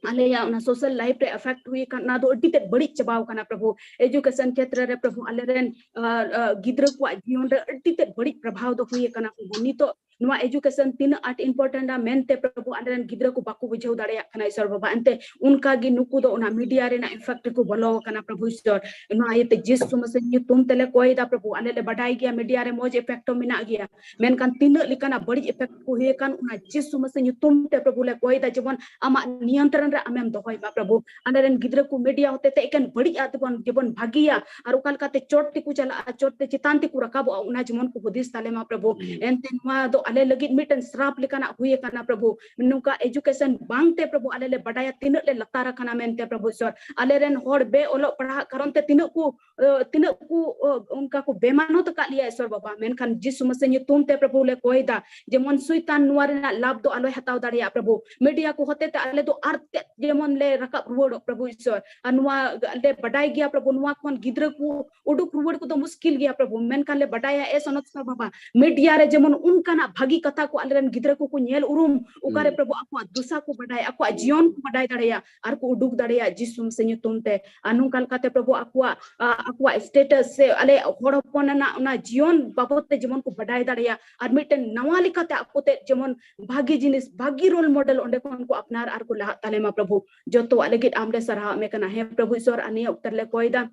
ᱟᱞᱮᱭᱟᱜ ᱚᱱᱟ social life ᱨᱮ effect ᱦᱩᱭ ᱟᱠᱟᱱ, ᱚᱱᱟ ᱫᱚ ᱟᱹᱰᱤ ᱛᱮᱫ ᱵᱟᱹᱲᱤᱡ ᱪᱟᱵᱟᱣ ᱟᱠᱟᱱᱟ ᱯᱨᱚᱵᱷᱩ᱾ Education ᱠᱷᱮᱛᱨᱮ ᱨᱮ ᱯᱨᱚᱵᱷᱩ, ᱟᱞᱮᱨᱮᱱ, ᱟ, ᱟ, ᱜᱤᱫᱽᱨᱟᱹ ᱠᱚᱣᱟᱜ ᱡᱤᱭᱚᱱ ᱨᱮ ᱟᱹᱰᱤ ᱛᱮᱫ ᱵᱟᱹᱲᱤᱡ ᱯᱨᱚᱵᱷᱟᱣ ᱫᱚ ᱦᱩᱭ ᱟᱠᱟᱱᱟ ᱯᱨᱚᱵᱷᱩ᱾ ᱱᱤᱛᱚᱜ ᱱᱚᱣᱟ education ᱛᱤᱱᱟᱹᱜ ᱟᱸᱴ important ᱟ ᱢᱮᱱᱛᱮ ᱯᱨᱚᱵᱷᱩ ᱟᱞᱮᱨᱮᱱ ᱜᱤᱫᱽᱨᱟᱹ ᱠᱚ ᱵᱟᱠᱚ ᱵᱩᱡᱷᱟᱹᱣ ᱫᱟᱲᱮᱭᱟᱜ ᱠᱟᱱᱟ ᱤᱥᱚᱨ ᱵᱟᱵᱟ᱾ ᱮᱱᱛᱮ ᱚᱱᱠᱟ ᱜᱮ ᱱᱩᱠᱩ ᱫᱚ ᱚᱱᱟ media ᱨᱮᱱᱟᱜ effect ᱨᱮᱠᱚ ᱵᱚᱞᱚ ᱟᱠᱟᱱᱟ ᱯᱨᱚᱵᱷᱩ ᱤᱥᱚᱨ᱾ ᱱᱚᱣᱟ ᱤᱭᱟᱹᱛᱮ ᱡᱤᱥᱩ ᱢᱟᱥᱤ ᱧᱩᱛᱩᱢ ᱛᱮᱞᱮ ᱠᱚᱭ ᱫᱟ ᱯᱨᱚᱵᱷᱩ, ᱟᱞᱮ ᱞᱮ ᱵᱟᱰᱟᱭ ᱜᱮᱭᱟ media ᱨᱮ ᱢᱚᱡᱽ effect ᱦᱚᱸ ᱢᱮᱱᱟᱜ ᱜᱮᱭᱟ, ᱢᱮᱱᱠᱷᱟᱱ ᱛᱤᱱᱟᱹᱜ ᱞᱮᱠᱟᱱᱟᱜ ᱵᱟᱹᱲᱤᱡ effect ᱠᱚ ᱦᱩᱭ ᱟᱠᱟᱱ, ᱚᱱᱟ ᱡᱤᱥᱩ ᱢᱟᱥᱤ ᱧᱩᱛᱩᱢ ᱛᱮ ᱯᱨᱚᱵᱷᱩ ᱞᱮ ᱠᱚᱭ ᱫᱟ, ᱡᱮᱢᱚᱱ ᱟᱢᱟᱜ ᱱᱤᱭᱚᱱᱛᱨᱚᱱ ᱨᱮ ᱟᱢᱮᱢ ᱫᱚᱦᱚᱭ ᱢᱟ ᱯᱨᱚᱵᱷᱩ᱾ ᱟᱞᱮᱨᱮᱱ ᱜᱤᱫᱽᱨᱟᱹ ᱠᱚ media ᱦᱚᱛᱮ ᱛᱮ ᱮᱠᱮᱱ ᱵᱟᱹᱲᱤᱡ ᱟᱜ ᱛᱮᱵᱚᱱ ᱡᱮᱵᱚᱱ ᱵᱷᱟᱹᱜᱤᱭᱟ, ᱟᱨ ᱚᱠᱟ ᱞᱮᱠᱟᱛᱮ ᱪᱚᱴ ᱛᱮᱠᱚ ᱪᱟᱞᱟᱜᱼᱟ, ᱪᱚᱴ ᱛᱮ ᱪᱮᱛᱟᱱ ᱛᱮᱠᱚ ᱨᱟᱠᱟᱵᱚᱜᱼᱟ, ᱚᱱᱟ ᱡᱮᱢᱚᱱ ᱠᱚ ᱦᱩᱫᱤᱥ ᱛᱟᱞᱮ ᱢᱟ ᱯᱨᱚᱵᱷᱩ᱾ ᱮᱱᱛᱮ ᱱᱚᱣᱟ ᱫᱚ ᱟᱞᱮ ᱞᱟᱹᱜᱤᱫ ᱢᱤᱫᱴᱮᱱ ᱥᱨᱟᱯ ᱞᱮᱠᱟᱱᱟᱜ ᱦᱩᱭ ᱟᱠᱟᱱᱟ ᱯᱨᱚᱵᱷᱩ᱾ ᱱᱚᱝᱠᱟ education ᱵᱟᱝᱛᱮ ᱯᱨᱚᱵᱷᱩ ᱟᱞᱮ ᱞᱮ ᱵᱟᱰᱟᱭᱟ ᱛᱤᱱᱟᱹᱜ ᱞᱮ ᱞᱟᱛᱟᱨ ᱟᱠᱟᱱᱟ ᱢᱮᱱᱛᱮ ᱯᱨᱚᱵᱷᱩ ᱤᱥᱚᱨ᱾ ᱟᱞᱮᱨᱮᱱ ᱦᱚᱲ ᱵᱮ ᱚᱞᱚᱜ ᱯᱟᱲᱦᱟᱜ ᱠᱟᱨᱚᱱ ᱛᱮ ᱛᱤᱱᱟᱹᱜ ᱠᱚ ᱟᱹ, ᱛᱤᱱᱟᱹᱜ ᱠᱚ, ᱟᱹ, ᱚᱱᱠᱟ ᱠᱚ ᱵᱮᱢᱟᱱᱚᱛ ᱟᱠᱟᱫ ᱞᱮᱭᱟ ᱤᱥᱚᱨ ᱵᱟᱵᱟ, ᱢᱮᱱᱠᱷᱟᱱ ᱡᱤᱥᱩ ᱢᱟᱥᱤ ᱧᱩᱛᱩᱢ ᱛᱮ ᱯᱨᱚᱵᱷᱩ ᱞᱮ ᱠᱚᱭ ᱫᱟ, ᱡᱮᱢᱚᱱ ᱥᱚᱭᱛᱟᱱ ᱱᱚᱣᱟ ᱨᱮᱱᱟᱜ ᱞᱟᱵᱷ ᱫᱚ ᱟᱞᱚᱭ ᱦᱟᱛᱟᱣ ᱫᱟᱲᱮᱭᱟᱜ ᱯᱨᱚᱵᱷᱩ᱾ media ᱠᱚ ᱦᱚᱛᱮ ᱛᱮ ᱟᱞᱮ ᱫᱚ ᱟᱨ ᱛᱮᱫ ᱡᱮᱢᱚᱱ ᱞᱮ ᱨᱟᱠᱟᱵ ᱨᱩᱣᱟᱹᱲᱚᱜ ᱯᱨᱚᱵᱷᱩ ᱤᱥᱚᱨ᱾ ᱟᱨ ᱱᱚᱣᱟ ᱞᱮ ᱵᱟᱰᱟᱭ ᱜᱮᱭᱟ ᱯᱨᱚᱵᱷᱩ, ᱱᱚᱣᱟ ᱠᱷᱚᱱ ᱜᱤᱫᱽᱨᱟᱹ ᱠᱚ ᱩᱰᱩᱠ ᱨᱩᱣᱟᱹᱲ ᱠᱚᱫᱚ ᱢᱩᱥᱠᱤᱞ ᱜᱮᱭᱟ ᱯᱨᱚᱵᱷᱩ, ᱢᱮᱱᱠᱷᱟᱱ ᱞᱮ ᱵᱟᱰᱟᱭᱟ ᱮ ᱥᱚᱱᱚᱛ ᱥᱟᱨ ᱵᱟᱵᱟ, media ᱨᱮ ᱡᱮᱢᱚᱱ ᱚᱱᱠᱟᱱᱟᱜ ᱵᱷᱟᱹᱜᱤ ᱠᱟᱛᱷᱟ ᱠᱚ ᱟᱞᱮᱨᱮᱱ ᱜᱤᱫᱽᱨᱟᱹ ᱠᱚᱠᱚ ᱧᱮᱞ ᱩᱨᱩᱢ, ᱚᱠᱟᱨᱮ ᱯᱨᱚᱵᱷᱩ ᱟᱠᱚᱣᱟᱜ ᱫᱚᱥᱟ ᱠᱚ ᱵᱟᱰᱟᱭ, ᱟᱠᱚᱣᱟᱜ ᱡᱤᱭᱚᱱ ᱠᱚ ᱵᱟᱰᱟᱭ ᱫᱟᱲᱮᱭᱟᱜᱼᱟ ᱟᱨ ᱠᱚ ᱩᱰᱩᱠ ᱫᱟᱲᱮᱭᱟᱜᱼᱟ ᱡᱤᱥᱩ ᱢᱟᱥᱤ ᱧᱩᱛᱩᱢ ᱛᱮ᱾ ᱟᱨ ᱱᱚᱝᱠᱟ ᱞᱮᱠᱟᱛᱮ ᱯᱨᱚᱵᱷᱩ ᱟᱠᱚᱣᱟᱜ, ᱟ, ᱟᱠᱚᱣᱟᱜ status ᱥᱮ ᱟᱞᱮ ᱦᱚᱲ ᱦᱚᱯᱚᱱ ᱨᱮᱱᱟᱜ ᱚᱱᱟ ᱡᱤᱭᱚᱱ ᱵᱟᱵᱚᱫ ᱛᱮ ᱡᱮᱢᱚᱱ ᱠᱚ ᱵᱟᱰᱟᱭ ᱫᱟᱲᱮᱭᱟᱜᱼᱟ, ᱟᱨ ᱢᱤᱫᱴᱮᱱ ᱱᱟᱣᱟ ᱞᱮᱠᱟᱛᱮ ᱟᱠᱚ ᱛᱮ ᱡᱮᱢᱚᱱ ᱵᱷᱟᱹᱜᱤ ᱡᱤᱱᱤᱥ, ᱵᱷᱟᱹᱜᱤ role model ᱚᱸᱰᱮ ᱠᱷᱚᱱ ᱠᱚ ᱟᱯᱱᱟᱨ ᱟᱨ ᱠᱚ ᱞᱟᱦᱟᱜ ᱛᱟᱞᱮ ᱢᱟ ᱯᱨᱚᱵᱷᱩ᱾ ᱡᱚᱛᱚᱣᱟᱜ ᱞᱟᱹᱜᱤᱫ ᱟᱢ ᱞᱮ ᱥᱟᱨᱦᱟᱣ ᱮᱢ ᱠᱟᱱᱟ ᱦᱮᱸ ᱯᱨᱚᱵᱷᱩ ᱤᱥᱚᱨ᱾ ᱟᱨ ᱱᱤᱭᱟᱹ ᱚᱠᱛᱚ ᱨᱮᱞᱮ ᱠᱚᱭ ᱫᱟ,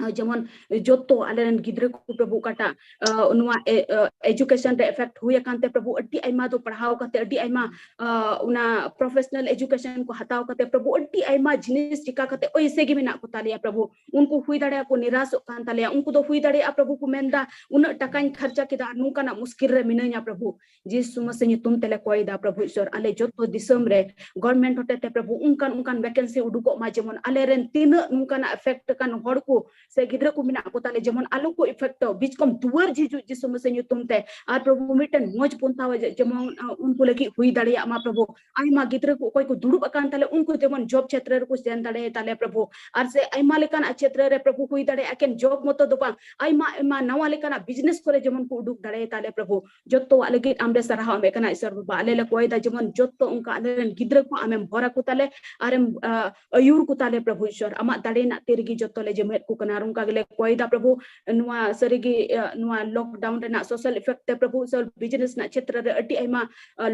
ᱟᱨ ᱡᱮᱢᱚᱱ ᱡᱚᱛᱚ ᱟᱞᱮᱨᱮᱱ ᱜᱤᱫᱽᱨᱟᱹ ᱠᱚ ᱯᱨᱚᱵᱷᱩ ᱚᱠᱟᱴᱟᱜ, ᱟᱹ, ᱱᱚᱣᱟ ᱮ-, ᱟᱹ, education ᱨᱮ effect ᱦᱩᱭ ᱟᱠᱟᱱ ᱛᱮ ᱯᱨᱚᱵᱷᱩ ᱟᱹᱰᱤ ᱟᱭᱢᱟ ᱫᱚ ᱯᱟᱲᱦᱟᱣ ᱠᱟᱛᱮ ᱟᱹᱰᱤ ᱟᱭᱢᱟ, ᱟᱹ, ᱚᱱᱟ professional education ᱠᱚ ᱦᱟᱛᱟᱣ ᱠᱟᱛᱮ ᱯᱨᱚᱵᱷᱩ ᱟᱹᱰᱤ ᱟᱭᱢᱟ ᱡᱤᱱᱤᱥ ᱪᱤᱠᱟ ᱠᱟᱛᱮ ᱳᱭᱥᱮ ᱜᱮ ᱢᱮᱱᱟᱜ ᱠᱚ ᱛᱟᱞᱮᱭᱟ ᱯᱨᱚᱵᱷᱩ᱾ ᱩᱱᱠᱩ ᱦᱩᱭ ᱫᱟᱲᱮᱭᱟᱜᱼᱟ ᱠᱚ ᱱᱤᱨᱟᱥᱚᱜ ᱠᱟᱱ ᱛᱟᱞᱮᱭᱟ, ᱩᱱᱠᱩ ᱫᱚ ᱦᱩᱭ ᱫᱟᱲᱮᱭᱟᱜᱼᱟ ᱯᱨᱚᱵᱷᱩ ᱠᱚ ᱢᱮᱱᱫᱟ ᱩᱱᱟᱹᱜ ᱴᱟᱠᱟᱧ ᱠᱷᱟᱨᱪᱟ ᱠᱮᱫᱟ ᱟᱨ ᱱᱚᱝᱠᱟᱱᱟᱜ ᱢᱩᱥᱠᱤᱞ ᱨᱮ ᱢᱤᱱᱟᱹᱧᱟ ᱯᱨᱚᱵᱷᱩ᱾ ᱡᱤᱥᱩ ᱢᱟᱥᱤ ᱧᱩᱛᱩᱢ ᱛᱮᱞᱮ ᱠᱚᱭ ᱫᱟ ᱯᱨᱚᱵᱷᱩ ᱤᱥᱚᱨ, ᱟᱞᱮ ᱡᱚᱛᱚ ᱫᱤᱥᱚᱢ ᱨᱮ government ᱦᱚᱛᱮ ᱛᱮ ᱯᱨᱚᱵᱷᱩ ᱚᱱᱠᱟᱱ ᱚᱱᱠᱟᱱ vacancy ᱩᱰᱩᱠᱚᱜ ᱢᱟ, ᱡᱮᱢᱚᱱ ᱟᱞᱮᱨᱮᱱ ᱛᱤᱱᱟᱹᱜ ᱱᱚᱝᱠᱟᱱᱟᱜ effect ᱟᱠᱟᱱ ᱦᱚᱲ ᱠᱚ ᱥᱮ ᱜᱤᱫᱽᱨᱟᱹ ᱠᱚ ᱢᱮᱱᱟᱜ ᱠᱚ ᱛᱟᱞᱮ ᱡᱮᱢᱚᱱ ᱟᱞᱚ ᱠᱚ effect ᱚᱜ, ᱵᱤᱪᱠᱚᱢ ᱫᱩᱣᱟᱹᱨ ᱡᱷᱤᱡᱩᱜ ᱡᱤᱥᱩ ᱢᱟᱥᱤ ᱧᱩᱛᱩᱢ ᱛᱮ᱾ ᱟᱨ ᱯᱨᱚᱵᱷᱩ ᱢᱤᱫᱴᱮᱱ ᱢᱚᱡᱽ ᱯᱚᱱᱛᱷᱟ ᱡᱮ-, ᱡᱮᱢᱚᱱ, ᱟᱸ, ᱩᱱᱠᱩ ᱞᱟᱹᱜᱤᱫ ᱦᱩᱭ ᱫᱟᱲᱮᱭᱟᱜ ᱢᱟ ᱯᱨᱚᱵᱷᱩ᱾ ᱟᱭᱢᱟ ᱜᱤᱫᱽᱨᱟᱹ ᱠᱚ ᱚᱠᱚᱭ ᱠᱚ ᱫᱩᱲᱩᱵ ᱟᱠᱟᱱ ᱛᱟᱞᱮ ᱩᱱᱠᱩ ᱡᱮᱢᱚᱱ job ᱪᱷᱮᱛᱨᱚ ᱨᱮᱠᱚ ᱥᱮᱱ ᱫᱟᱲᱮᱭᱟᱜ ᱛᱟᱞᱮ ᱯᱨᱚᱵᱷᱩ᱾ ᱟᱨ ᱥᱮ ᱟᱭᱢᱟ ᱞᱮᱠᱟᱱᱟᱜ ᱪᱷᱮᱛᱨᱚ ᱨᱮ ᱯᱨᱚᱵᱷᱩ ᱦᱩᱭ ᱫᱟᱲᱮᱭᱟᱜᱼᱟ, ᱮᱠᱮᱱ job ᱢᱚᱛᱚ ᱫᱚ ᱵᱟᱝ, ᱟᱭᱢᱟ ᱟᱭᱢᱟ ᱱᱟᱣᱟ ᱞᱮᱠᱟᱱᱟᱜ business ᱠᱚᱨᱮ ᱡᱮᱢᱚᱱ ᱠᱚ ᱩᱰᱩᱠ ᱫᱟᱲᱮᱭᱟᱜ ᱛᱟᱞᱮ ᱯᱨᱚᱵᱷᱩ᱾ ᱡᱚᱛᱚᱣᱟᱜ ᱞᱟᱹᱜᱤᱫ ᱟᱢ ᱞᱮ ᱥᱟᱨᱦᱟᱣ ᱮᱢ ᱠᱟᱱᱟ ᱤᱥᱚᱨ ᱵᱟᱵᱟ᱾ ᱟᱞᱮ ᱞᱮ ᱠᱚᱭ ᱫᱟ ᱡᱮᱢᱚᱱ ᱡᱚᱛᱚ ᱚᱱᱠᱟ ᱟᱞᱮᱨᱮᱱ ᱜᱤᱫᱽᱨᱟᱹ ᱠᱚ ᱟᱢᱮᱢ ᱵᱷᱚᱨ ᱟᱠᱚ ᱛᱟᱞᱮ ᱟᱨᱮᱢ, ᱟᱸ, ᱟᱹᱭᱩᱨ ᱠᱚ ᱛᱟᱞᱮ ᱯᱨᱚᱵᱷᱩ ᱤᱥᱚᱨ᱾ ᱟᱢᱟᱜ ᱫᱟᱲᱮ ᱨᱮᱱᱟᱜ ᱛᱤ ᱨᱮᱜᱮ ᱡᱚᱛᱚ ᱞᱮ ᱡᱮᱢᱮᱫ ᱠᱚ ᱠᱟᱱᱟ᱾ ᱟᱨ ᱚᱱᱠᱟ ᱜᱮᱞᱮ ᱠᱚᱭ ᱫᱟ ᱯᱨᱚᱵᱷᱩ, ᱱᱚᱣᱟ ᱥᱟᱹᱨᱤᱜᱮ ᱱᱚᱣᱟ ᱞᱚᱠᱰᱟᱣᱩᱱ ᱨᱮᱱᱟᱜ ᱥᱳᱥᱟᱞ ᱤᱯᱷᱮᱠᱴ ᱛᱮ ᱯᱨᱚᱵᱷᱩ ᱤᱥᱚᱨ ᱵᱤᱡᱽᱱᱮᱥ ᱨᱮᱱᱟᱜ ᱠᱷᱮᱛᱨᱮ ᱨᱮ ᱟᱹᱰᱤ ᱟᱭᱢᱟ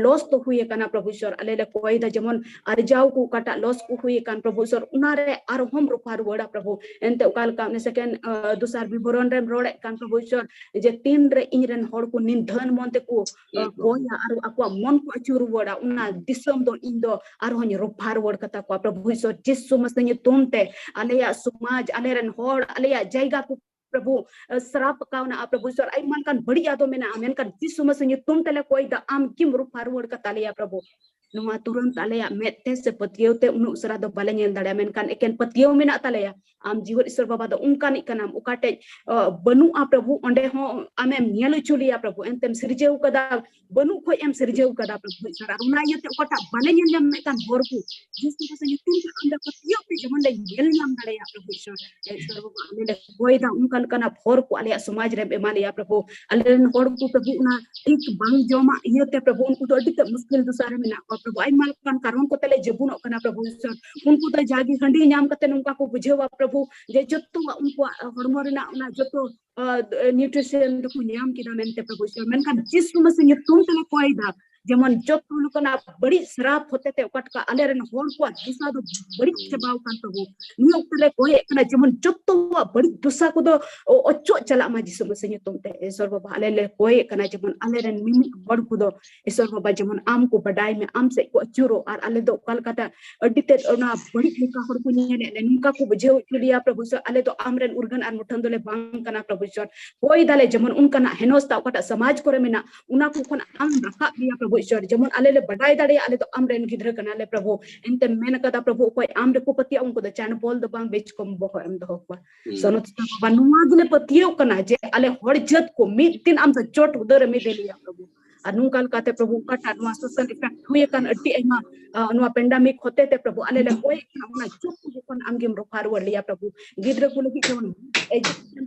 ᱞᱚᱥ ᱫᱚ ᱦᱩᱭ ᱟᱠᱟᱱᱟ ᱯᱨᱚᱵᱷᱩ ᱤᱥᱚᱨ᱾ ᱟᱞᱮ ᱞᱮ ᱠᱚᱭ ᱫᱟ ᱡᱮᱢᱚᱱ ᱟᱨᱡᱟᱣ ᱠᱚ ᱚᱠᱟᱴᱟᱜ ᱞᱚᱥ ᱠᱚ ᱦᱩᱭ ᱟᱠᱟᱱ ᱯᱨᱚᱵᱷᱩ ᱤᱥᱚᱨ, ᱚᱱᱟ ᱨᱮ ᱟᱨᱦᱚᱸᱢ ᱨᱚᱯᱷᱟ ᱨᱩᱣᱟᱹᱲᱟ ᱯᱨᱚᱵᱷᱩ᱾ ᱮᱱᱛᱮ ᱚᱠᱟ ᱞᱮᱠᱟ ᱚᱱᱮ ᱥᱮᱠᱮᱱᱰ ᱫᱚᱥᱟᱨ ᱵᱤᱵᱚᱨᱚᱱ ᱨᱮᱢ ᱨᱚᱲᱮᱫ ᱠᱟᱱ ᱯᱨᱚᱵᱷᱩ ᱤᱥᱚᱨ, ᱡᱮ ᱛᱤᱱ ᱨᱮ ᱤᱧ ᱨᱮᱱ ᱦᱚᱲ ᱠᱚ ᱱᱤᱫᱷᱟᱹᱱ ᱢᱚᱱ ᱛᱮᱠᱚ ᱠᱚᱭᱟ ᱟᱨ ᱟᱠᱚᱣᱟᱜ ᱢᱚᱱ ᱠᱚ ᱟᱹᱪᱩᱨ ᱨᱩᱣᱟᱹᱲᱟ, ᱚᱱᱟ ᱫᱤᱥᱚᱢ ᱫᱚ ᱤᱧ ᱫᱚ ᱟᱨᱦᱚᱸᱧ ᱨᱚᱯᱷᱟ ᱨᱩᱣᱟᱹᱲ ᱠᱟᱛᱟ ᱠᱚᱣᱟ ᱯᱨᱚᱵᱷᱩ ᱤᱥᱚᱨ᱾ ᱡᱤᱥᱩ ᱢᱟᱥᱤ ᱧᱩᱛᱩᱢ ᱛᱮ ᱟᱞᱮᱭᱟᱜ ᱥᱚᱢᱟᱡᱽ, ᱟᱞᱮ ᱨᱮᱱ ᱦᱚᱲ, ᱟᱞᱮᱭᱟᱜ ᱡᱟᱭᱜᱟ ᱠᱚ ᱯᱨᱚᱵᱷᱩ ᱥᱨᱟᱯ ᱠᱟᱣᱱᱟ ᱯᱨᱚᱵᱷᱩ ᱤᱥᱚᱨ, ᱟᱭᱢᱟ ᱞᱮᱠᱟᱱ ᱵᱟᱹᱲᱤᱡ ᱟᱫᱚ ᱢᱮᱱᱟᱜᱼᱟ, ᱢᱮᱱᱠᱷᱟᱱ ᱡᱤᱥᱩ ᱢᱟᱥᱤ ᱧᱩᱛᱩᱢ ᱛᱮᱞᱮ ᱠᱚᱭ ᱫᱟ, ᱟᱢ ᱜᱮᱢ ᱨᱚᱯᱷᱟ ᱨᱩᱣᱟᱹᱲ ᱠᱟᱛᱟ ᱞᱮᱭᱟ ᱯᱨᱚᱵᱷᱩ᱾ ᱱᱚᱣᱟ ᱛᱩᱨᱟᱹᱱᱛ ᱟᱞᱮᱭᱟᱜ ᱢᱮᱫ ᱛᱮ ᱥᱮ ᱯᱟᱹᱛᱭᱟᱹᱣ ᱛᱮ ᱩᱱᱟᱹᱜ ᱩᱥᱟᱹᱨᱟ ᱫᱚ ᱵᱟᱞᱮ ᱧᱮᱞ ᱫᱟᱲᱮᱭᱟᱜᱼᱟ, ᱢᱮᱱᱠᱷᱟᱱ ᱮᱠᱮᱱ ᱯᱟᱹᱛᱭᱟᱹᱣ ᱢᱮᱱᱟᱜ ᱛᱟᱞᱮᱭᱟ᱾ ᱟᱢ ᱡᱤᱣᱮᱫ ᱤᱥᱚᱨ ᱵᱟᱵᱟ ᱫᱚ ᱚᱱᱠᱟᱱᱤᱡ ᱠᱟᱱᱟᱢ, ᱚᱠᱟᱴᱮᱡ ᱵᱟᱹᱱᱩᱜᱼᱟ ᱯᱨᱚᱵᱷᱩ, ᱚᱸᱰᱮ ᱦᱚᱸ ᱟᱢᱮᱢ ᱧᱮᱞ ᱦᱚᱪᱚ ᱞᱮᱭᱟ ᱯᱨᱚᱵᱷᱩ᱾ ᱮᱱᱛᱮᱢ ᱥᱤᱨᱡᱟᱹᱣ ᱠᱟᱫᱟ, ᱵᱟᱹᱱᱩᱜ ᱠᱷᱚᱡ ᱮᱢ ᱥᱤᱨᱡᱟᱹᱣ ᱠᱟᱫᱟ ᱯᱨᱚᱵᱷᱩ ᱤᱥᱚᱨ᱾ ᱟᱨ ᱚᱱᱟ ᱤᱭᱟᱹᱛᱮ ᱚᱠᱟᱴᱟᱜ ᱵᱟᱞᱮ ᱧᱮᱞ ᱧᱟᱢᱮᱫ ᱠᱟᱱ ᱦᱚᱨ ᱠᱚ ᱡᱤᱥᱩ ᱢᱟᱥᱤ ᱧᱩᱛᱩᱢ ᱛᱮ ᱟᱢ ᱞᱮ ᱯᱟᱹᱛᱭᱟᱹᱣ ᱛᱮ ᱡᱮᱢᱚᱱ ᱞᱮ ᱧᱮᱞ ᱧᱟᱢ ᱫᱟᱲᱮᱭᱟᱜ ᱯᱨᱚᱵᱷᱩ ᱤᱥᱚᱨ᱾ ᱤᱥᱚᱨ ᱵᱟᱵᱟ, ᱟᱞᱮ ᱞᱮ ᱠᱚᱭ ᱫᱟ ᱚᱱᱠᱟ ᱞᱮᱠᱟᱱᱟᱜ ᱦᱚᱨ ᱠᱚ ᱟᱞᱮᱭᱟᱜ ᱥᱚᱢᱟᱡᱽ ᱨᱮᱢ ᱮᱢᱟ ᱞᱮᱭᱟ ᱯᱨᱚᱵᱷᱩ᱾ ᱟᱞᱮ ᱨᱮᱱ ᱦᱚᱲ ᱠᱚ ᱯᱨᱚᱵᱷᱩ ᱚᱱᱟ ᱴᱷᱤᱠ ᱵᱟᱝ ᱡᱚᱢᱟᱜ ᱤᱭᱟᱹᱛᱮ ᱯᱨᱚᱵᱷᱩ ᱩᱱᱠᱩ ᱫᱚ ᱟᱹᱰᱤ ᱛᱮᱫ ᱢᱩᱥᱠᱤᱞ ᱫᱚᱥᱟ ᱨᱮ ᱢᱮᱱᱟᱜ ᱠᱚᱣᱟ ᱯᱨᱚᱵᱷᱩ᱾ ᱟᱭᱢᱟ ᱞᱮᱠᱟᱱ ᱠᱟᱨᱚᱱ ᱠᱚᱛᱮ ᱞᱮ ᱡᱟᱹᱵᱩᱱᱚᱜ ᱠᱟᱱᱟ ᱯᱨᱚᱵᱷᱩ ᱤᱥᱚᱨ᱾ ᱩᱱᱠᱩ ᱫᱚ ᱡᱟᱜᱮ ᱦᱟᱺᱰᱤ ᱧᱟᱢ ᱠᱟᱛᱮ ᱱᱚᱝᱠᱟ ᱠᱚ ᱵᱩᱡᱷᱟᱹᱣᱟ ᱯᱨᱚᱵᱷᱩ ᱡᱮ ᱡᱚᱛᱚᱣᱟᱜ ᱩᱱᱠᱩᱣᱟᱜ ᱦᱚᱲᱢᱚ ᱨᱮᱱᱟᱜ ᱚᱱᱟ ᱡᱚᱛᱚ ᱱᱤᱭᱩᱴᱨᱤᱥᱚᱱ ᱫᱚᱠᱚ ᱧᱟᱢ ᱠᱮᱫᱟ ᱢᱮᱱᱛᱮ ᱯᱨᱚᱵᱷᱩ ᱤᱥᱚᱨ᱾ ᱢᱮᱱᱠᱷᱟᱱ ᱡᱤᱥᱩ ᱢᱟᱥᱤ ᱧᱩᱛᱩᱢ ᱛᱮᱞᱮ ᱠᱚᱭ ᱫᱟ ᱡᱮᱢᱚᱱ ᱡᱚᱛᱚ ᱞᱮᱠᱟᱱᱟᱜ ᱵᱟᱹᱲᱤᱡ ᱥᱨᱟᱯ ᱦᱚᱛᱮᱛᱮ ᱚᱠᱟᱴᱟᱜ ᱟᱞᱮ ᱨᱮᱱ ᱦᱚᱲ ᱠᱚᱣᱟᱜ ᱫᱤᱥᱟ ᱫᱚ ᱵᱟᱹᱲᱤᱡ ᱪᱟᱵᱟᱣ ᱟᱠᱟᱱ ᱛᱟᱵᱚ᱾ ᱱᱤᱭᱟᱹ ᱚᱠᱛᱚ ᱞᱮ ᱠᱚᱭᱮᱫ ᱠᱟᱱᱟ ᱡᱮᱢᱚᱱ ᱡᱚᱛᱚᱣᱟᱜ ᱵᱟᱹᱲᱤᱡ ᱫᱚᱥᱟ ᱠᱚᱫᱚ ᱚ-, ᱚᱪᱚᱜ ᱪᱟᱞᱟᱜ ᱢᱟ ᱡᱤᱥᱩ ᱢᱟᱥᱤ ᱧᱩᱛᱩᱢ ᱛᱮ᱾ ᱤᱥᱚᱨ ᱵᱟᱵᱟ, ᱟᱞᱮ ᱞᱮ ᱠᱚᱭᱮᱫ ᱠᱟᱱᱟ ᱡᱮᱢᱚᱱ ᱟᱞᱮ ᱨᱮᱱ ᱢᱤᱢᱤᱫ ᱦᱚᱲ ᱠᱚᱫᱚ ᱤᱥᱚᱨ ᱵᱟᱵᱟ ᱡᱮᱢᱚᱱ ᱟᱢ ᱠᱚ ᱵᱟᱰᱟᱭ ᱢᱮ, ᱟᱢ ᱥᱮᱫ ᱠᱚ ᱟᱹᱪᱩᱨᱚᱜ, ᱟᱨ ᱟᱞᱮ ᱫᱚ ᱚᱠᱟ ᱞᱮᱠᱟᱛᱮ ᱟᱹᱰᱤ ᱛᱮᱫ ᱚᱱᱟ ᱵᱟᱹᱲᱤᱡ ᱞᱮᱠᱟ ᱦᱚᱲ ᱠᱚ ᱧᱮᱞᱮᱫ ᱞᱮ, ᱱᱚᱝᱠᱟ ᱠᱚ ᱵᱩᱡᱷᱟᱹᱣ ᱦᱚᱪᱚ ᱞᱮᱭᱟ ᱯᱨᱚᱵᱷᱩ ᱤᱥᱚᱨ, ᱟᱞᱮ ᱫᱚ ᱟᱢ ᱨᱮᱱ ᱩᱨᱜᱟᱹᱱ ᱟᱨ ᱢᱩᱴᱷᱟᱹᱱ ᱫᱚᱞᱮ ᱵᱟᱝ ᱠᱟᱱᱟ ᱯᱨᱚᱵᱷᱩ ᱤᱥᱚᱨ᱾ ᱠᱚᱭ ᱫᱟᱞᱮ ᱡᱮᱢᱚᱱ ᱚᱱᱠᱟᱱᱟᱜ ᱦᱮᱱᱚᱥᱛᱟ ᱚᱠᱟᱴᱟᱜ ᱥᱚᱢᱟᱡᱽ ᱠᱚᱨᱮ ᱢᱮᱱᱟᱜ, ᱚᱱᱟ ᱠᱚ ᱠᱷᱚᱱ ᱟᱢ ᱨᱟᱠᱟᱵ ᱞᱮᱭᱟ ᱯᱨᱚᱵᱷᱩ ᱤᱥᱚᱨ, ᱡᱮᱢᱚᱱ ᱟᱞᱮ ᱞᱮ ᱵᱟᱰᱟᱭ ᱫᱟᱲᱮᱭᱟᱜᱼᱟ ᱟᱞᱮ ᱫᱚ ᱟᱢ ᱨᱮᱱ ᱜᱤᱫᱽᱨᱟᱹ ᱠᱟᱱᱟᱞᱮ ᱯᱨᱚᱵᱷᱩ᱾ ᱮᱱᱛᱮᱢ ᱢᱮᱱ ᱠᱟᱫᱟ ᱯᱨᱚᱵᱷᱩ, ᱚᱠᱚᱭ ᱟᱢ ᱨᱮᱠᱚ ᱯᱟᱹᱛᱭᱟᱹᱜᱼᱟ ᱩᱱᱠᱩ ᱫᱚ ᱪᱟᱱᱰ ᱵᱚᱞ ᱫᱚ ᱵᱟᱝ ᱵᱮᱪᱠᱚᱢ ᱵᱚᱦᱚᱜ ᱮᱢ ᱫᱚᱦᱚ ᱠᱚᱣᱟ᱾ ᱥᱚᱱᱚᱛ ᱵᱟᱵᱟ, ᱱᱚᱣᱟ ᱜᱮᱞᱮ ᱯᱟᱹᱛᱭᱟᱹᱣ ᱠᱟᱱᱟ ᱡᱮ ᱟᱞᱮ ᱦᱚᱲ ᱡᱟᱹᱛ ᱠᱚ ᱢᱤᱫ ᱫᱤᱱ ᱟᱢ ᱫᱚ ᱪᱚᱴ ᱦᱩᱫᱟᱹᱨ ᱮᱢ ᱤᱫᱤ ᱞᱮᱭᱟ ᱯᱨᱚᱵᱷᱩ᱾ ᱟᱨ ᱱᱚᱝᱠᱟ ᱞᱮᱠᱟᱛᱮ ᱯᱨᱚᱵᱷᱩ ᱚᱠᱟᱴᱟᱜ ᱱᱚᱣᱟ social effect ᱦᱩᱭ ᱟᱠᱟᱱ ᱟᱹᱰᱤ ᱟᱭᱢᱟ, ᱟᱸ, ᱱᱚᱣᱟ pandemic ᱦᱚᱛᱮ ᱛᱮ ᱯᱨᱚᱵᱷᱩ ᱟᱞᱮ ᱞᱮ ᱠᱚᱭᱮᱜ ᱠᱟᱱᱟ, ᱚᱱᱟ ᱡᱚᱛᱚ ᱡᱚᱠᱷᱚᱱ ᱟᱢᱜᱮᱢ ᱨᱚᱯᱷᱟ ᱨᱩᱣᱟᱹᱲ ᱞᱮᱭᱟ ᱯᱨᱚᱵᱷᱩ᱾ ᱜᱤᱫᱽᱨᱟᱹ ᱠᱚ ᱞᱟᱹᱜᱤᱫ ᱡᱮᱢᱚᱱ education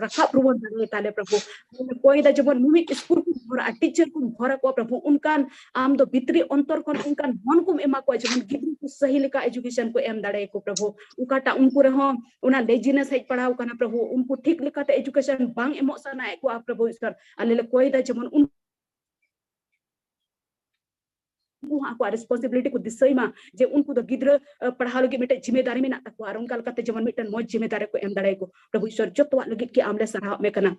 ᱨᱟᱠᱟᱵ ᱨᱩᱣᱟᱹᱲ ᱫᱟᱲᱮᱭᱟᱛᱟ ᱞᱮ ᱯᱨᱚᱵᱷᱩ᱾ ᱟᱞᱮ ᱞᱮ ᱠᱚᱭ ᱫᱟ ᱡᱮᱢᱚᱱ ᱢᱤᱢᱤᱫ ᱥᱠᱩᱞ ᱠᱚ ᱵᱷᱚᱨᱟᱜᱼᱟ, teacher ᱠᱚ ᱵᱷᱚᱨᱟ ᱠᱚᱣᱟ ᱯᱨᱚᱵᱷᱩ, ᱚᱱᱠᱟᱱ ᱟᱢ ᱫᱚ ᱵᱷᱤᱛᱨᱤ ᱚᱱᱛᱚᱨ ᱠᱷᱚᱱ ᱚᱱᱠᱟᱱ ᱢᱚᱱ ᱠᱚᱢ ᱮᱢᱟ ᱠᱚᱣᱟ ᱡᱮᱢᱚᱱ ᱜᱤᱫᱽᱨᱟᱹ ᱠᱚ ᱥᱟᱹᱦᱤ ᱞᱮᱠᱟ education ᱠᱚ ᱮᱢ ᱫᱟᱲᱮᱭᱟᱠᱚ ᱯᱨᱚᱵᱷᱩ᱾ ᱚᱠᱟᱴᱟᱜ ᱩᱱᱠᱩ ᱨᱮᱦᱚᱸ ᱚᱱᱟ laziness ᱦᱮᱡ ᱯᱟᱲᱟᱣ ᱠᱟᱱᱟ ᱯᱨᱚᱵᱷᱩ, ᱩᱱᱠᱩ ᱴᱷᱤᱠ ᱞᱮᱠᱟᱛᱮ education ᱵᱟᱝ ᱮᱢᱚᱜ ᱥᱟᱱᱟᱭᱮᱫ ᱠᱚᱣᱟ ᱯᱨᱚᱵᱷᱩ ᱤᱥᱚᱨ᱾ ᱟᱞᱮ ᱞᱮ ᱠᱚᱭ ᱫᱟ ᱡᱮᱢᱚᱱ ᱩᱱ- ᱩᱱᱠᱩ ᱦᱚᱸ ᱟᱠᱚᱣᱟᱜ responsibility ᱠᱚ ᱫᱤᱥᱟᱹᱭ ᱢᱟ ᱡᱮ ᱩᱱᱠᱩ ᱫᱚ ᱜᱤᱫᱽᱨᱟᱹ, ᱟᱸ, ᱯᱟᱲᱦᱟᱣ ᱞᱟᱹᱜᱤᱫ ᱢᱤᱫᱴᱮᱱ ᱡᱤᱢᱮᱫᱟᱨᱤ ᱢᱮᱱᱟᱜ ᱛᱟᱠᱚᱣᱟ ᱟᱨ ᱚᱱᱠᱟ ᱞᱮᱠᱟᱛᱮ ᱡᱮᱢᱚᱱ ᱢᱤᱫᱴᱮᱱ ᱢᱚᱡᱽ ᱡᱤᱢᱮᱫᱟᱨᱤ ᱠᱚ ᱮᱢ ᱫᱟᱲᱮᱭᱟᱠᱚ᱾ ᱯᱨᱚᱵᱷᱩ ᱤᱥᱚᱨ, ᱡᱚᱛᱚᱣᱟᱜ ᱞᱟᱹᱜᱤᱫ ᱜᱮ ᱟᱢ ᱞᱮ ᱥᱟᱨᱦᱟᱣ ᱢᱮ ᱠᱟᱱᱟ᱾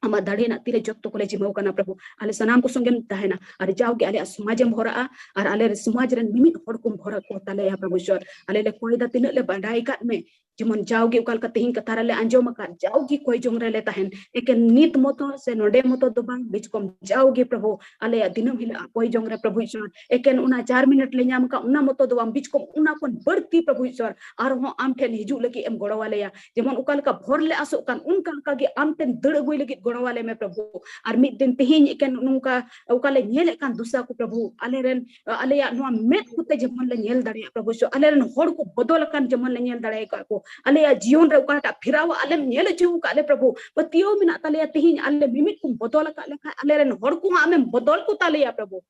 ᱟᱢᱟᱜ ᱫᱟᱲᱮ ᱨᱮᱱᱟᱜ ᱛᱤᱨᱮ ᱡᱚᱛᱚ ᱠᱚᱞᱮ ᱡᱤᱢᱟᱹᱣ ᱠᱟᱱᱟ ᱯᱨᱚᱵᱷᱩ᱾ ᱟᱞᱮ ᱥᱟᱱᱟᱢ ᱠᱚ ᱥᱚᱸᱜᱮᱢ ᱛᱟᱦᱮᱱᱟ ᱟᱨ ᱡᱟᱣᱜᱮ ᱟᱞᱮᱭᱟᱜ ᱥᱚᱢᱟᱡᱮᱢ ᱦᱚᱨᱟᱜᱼᱟ ᱟᱨ ᱟᱞᱮ ᱥᱚᱢᱟᱡᱽ ᱨᱮᱱ ᱢᱤᱢᱤᱫ ᱦᱚᱲ ᱠᱚᱢ ᱦᱚᱨᱟ ᱠᱚ ᱛᱟᱞᱮᱭᱟ ᱯᱨᱚᱵᱷᱩ ᱤᱥᱚᱨ᱾ ᱟᱞᱮ ᱞᱮ ᱠᱚᱭ ᱫᱟ ᱛᱤᱱᱟᱹᱜ ᱞᱮ ᱵᱟᱰᱟᱭ ᱟᱠᱟᱫ ᱢᱮ, ᱡᱮᱢᱚᱱ ᱡᱟᱣᱜᱮ ᱚᱠᱟ ᱞᱮᱠᱟ ᱛᱮᱦᱮᱧ ᱠᱟᱛᱷᱟ ᱨᱮᱞᱮ ᱟᱸᱡᱚᱢ ᱟᱠᱟᱫ, ᱡᱟᱣᱜᱮ ᱠᱚᱭ ᱡᱚᱝ ᱨᱮᱞᱮ ᱛᱟᱦᱮᱱ, ᱮᱠᱮᱱ ᱱᱤᱛ ᱢᱚᱛᱚ ᱥᱮ ᱱᱚᱰᱮ ᱢᱚᱛᱚ ᱫᱚ ᱵᱟᱝ, ᱵᱤᱪᱠᱚᱢ ᱡᱟᱣᱜᱮ ᱯᱨᱚᱵᱷᱩ ᱟᱞᱮᱭᱟᱜ ᱫᱤᱱᱟᱹᱢ ᱦᱤᱞᱳᱜ ᱠᱚᱭ ᱡᱚᱝ ᱨᱮ ᱯᱨᱚᱵᱷᱩ ᱤᱥᱚᱨ, ᱮᱠᱮᱱ ᱚᱱᱟ ᱪᱟᱨ ᱢᱤᱱᱤᱴ ᱞᱮ ᱧᱟᱢ ᱟᱠᱟᱫ ᱚᱱᱟ ᱢᱚᱛᱚ ᱫᱚ ᱵᱟᱝ, ᱵᱤᱪᱠᱚᱢ ᱚᱱᱟ ᱠᱷᱚᱱ ᱵᱟᱹᱲᱛᱤ ᱯᱨᱚᱵᱷᱩ ᱤᱥᱚᱨ ᱟᱨᱦᱚᱸ ᱟᱢ ᱴᱷᱮᱱ ᱦᱤᱡᱩᱜ ᱞᱟᱹᱜᱤᱫ ᱮᱢ ᱜᱚᱲᱚ ᱟᱞᱮᱭᱟ᱾ ᱡᱮᱢᱚᱱ ᱚᱠᱟ ᱞᱮᱠᱟ ᱵᱷᱚᱨ ᱞᱮ ᱟᱥᱚᱜ ᱠᱟᱱ ᱚᱱᱠᱟ ᱞᱮᱠᱟ ᱜᱮ ᱟᱢ ᱴᱷᱮᱱ ᱫᱟᱹᱲ ᱟᱹᱜᱩᱭ ᱞᱟᱹᱜᱤᱫ ᱜᱚᱲᱚ ᱟᱞᱮ ᱢᱮ ᱯᱨᱚᱵᱷᱩ᱾ ᱟᱨ ᱢᱤᱫ ᱫᱤᱱ ᱛᱮᱦᱮᱧ ᱮᱠᱮᱱ ᱱᱚᱝᱠᱟ ᱚᱠᱟ ᱞᱮ ᱧᱮᱞᱮᱫ ᱠᱟᱱ ᱫᱩᱥᱟ ᱠᱚ ᱯᱨᱚᱵᱷᱩ, ᱟᱞᱮ ᱨᱮᱱ ᱟᱞᱮᱭᱟᱜ ᱱᱚᱣᱟ ᱢᱮᱫ ᱠᱚᱛᱮ ᱡᱮᱢᱚᱱ ᱞᱮ ᱧᱮᱞ ᱫᱟᱲᱮᱭᱟᱜᱼᱟ ᱯᱨᱚᱵᱷᱩ ᱤᱥᱚᱨ, ᱟᱞᱮ ᱨᱮᱱ ᱦᱚᱲ ᱠᱚ ᱵᱚᱫᱚᱞ ᱟᱠᱟᱱ ᱡᱮᱢᱚᱱ ᱞᱮ ᱧᱮᱞ ᱫᱟᱲᱮ ᱟᱠᱟᱫ ᱠᱚ, ᱟᱞᱮᱭᱟᱜ ᱡᱤᱭᱚᱱ ᱨᱮ ᱚᱠᱟᱴᱟᱜ ᱯᱷᱮᱨᱟᱣ ᱟᱞᱮᱢ ᱧᱮᱞ ᱦᱚᱪᱚ ᱟᱠᱟᱫ ᱞᱮ ᱯᱨᱚᱵᱷᱩ, ᱯᱟᱹᱛᱭᱟᱹᱣ ᱢᱮᱱᱟᱜ ᱛᱟᱞᱮᱭᱟ ᱛᱮᱦᱮᱧ ᱟᱞᱮ ᱢᱤᱢᱤᱫ ᱠᱚᱢ ᱵᱚᱫᱚᱞ ᱟᱠᱟᱫ ᱞᱮᱠᱷᱟᱱ ᱟᱞᱮ ᱨᱮᱱ ᱦᱚᱲ ᱠᱚᱦᱚᱸ ᱟᱢᱮᱢ ᱵᱚᱫᱚᱞ ᱠᱚ ᱛᱟᱞᱮᱭᱟ ᱯᱨᱚᱵᱷᱩ᱾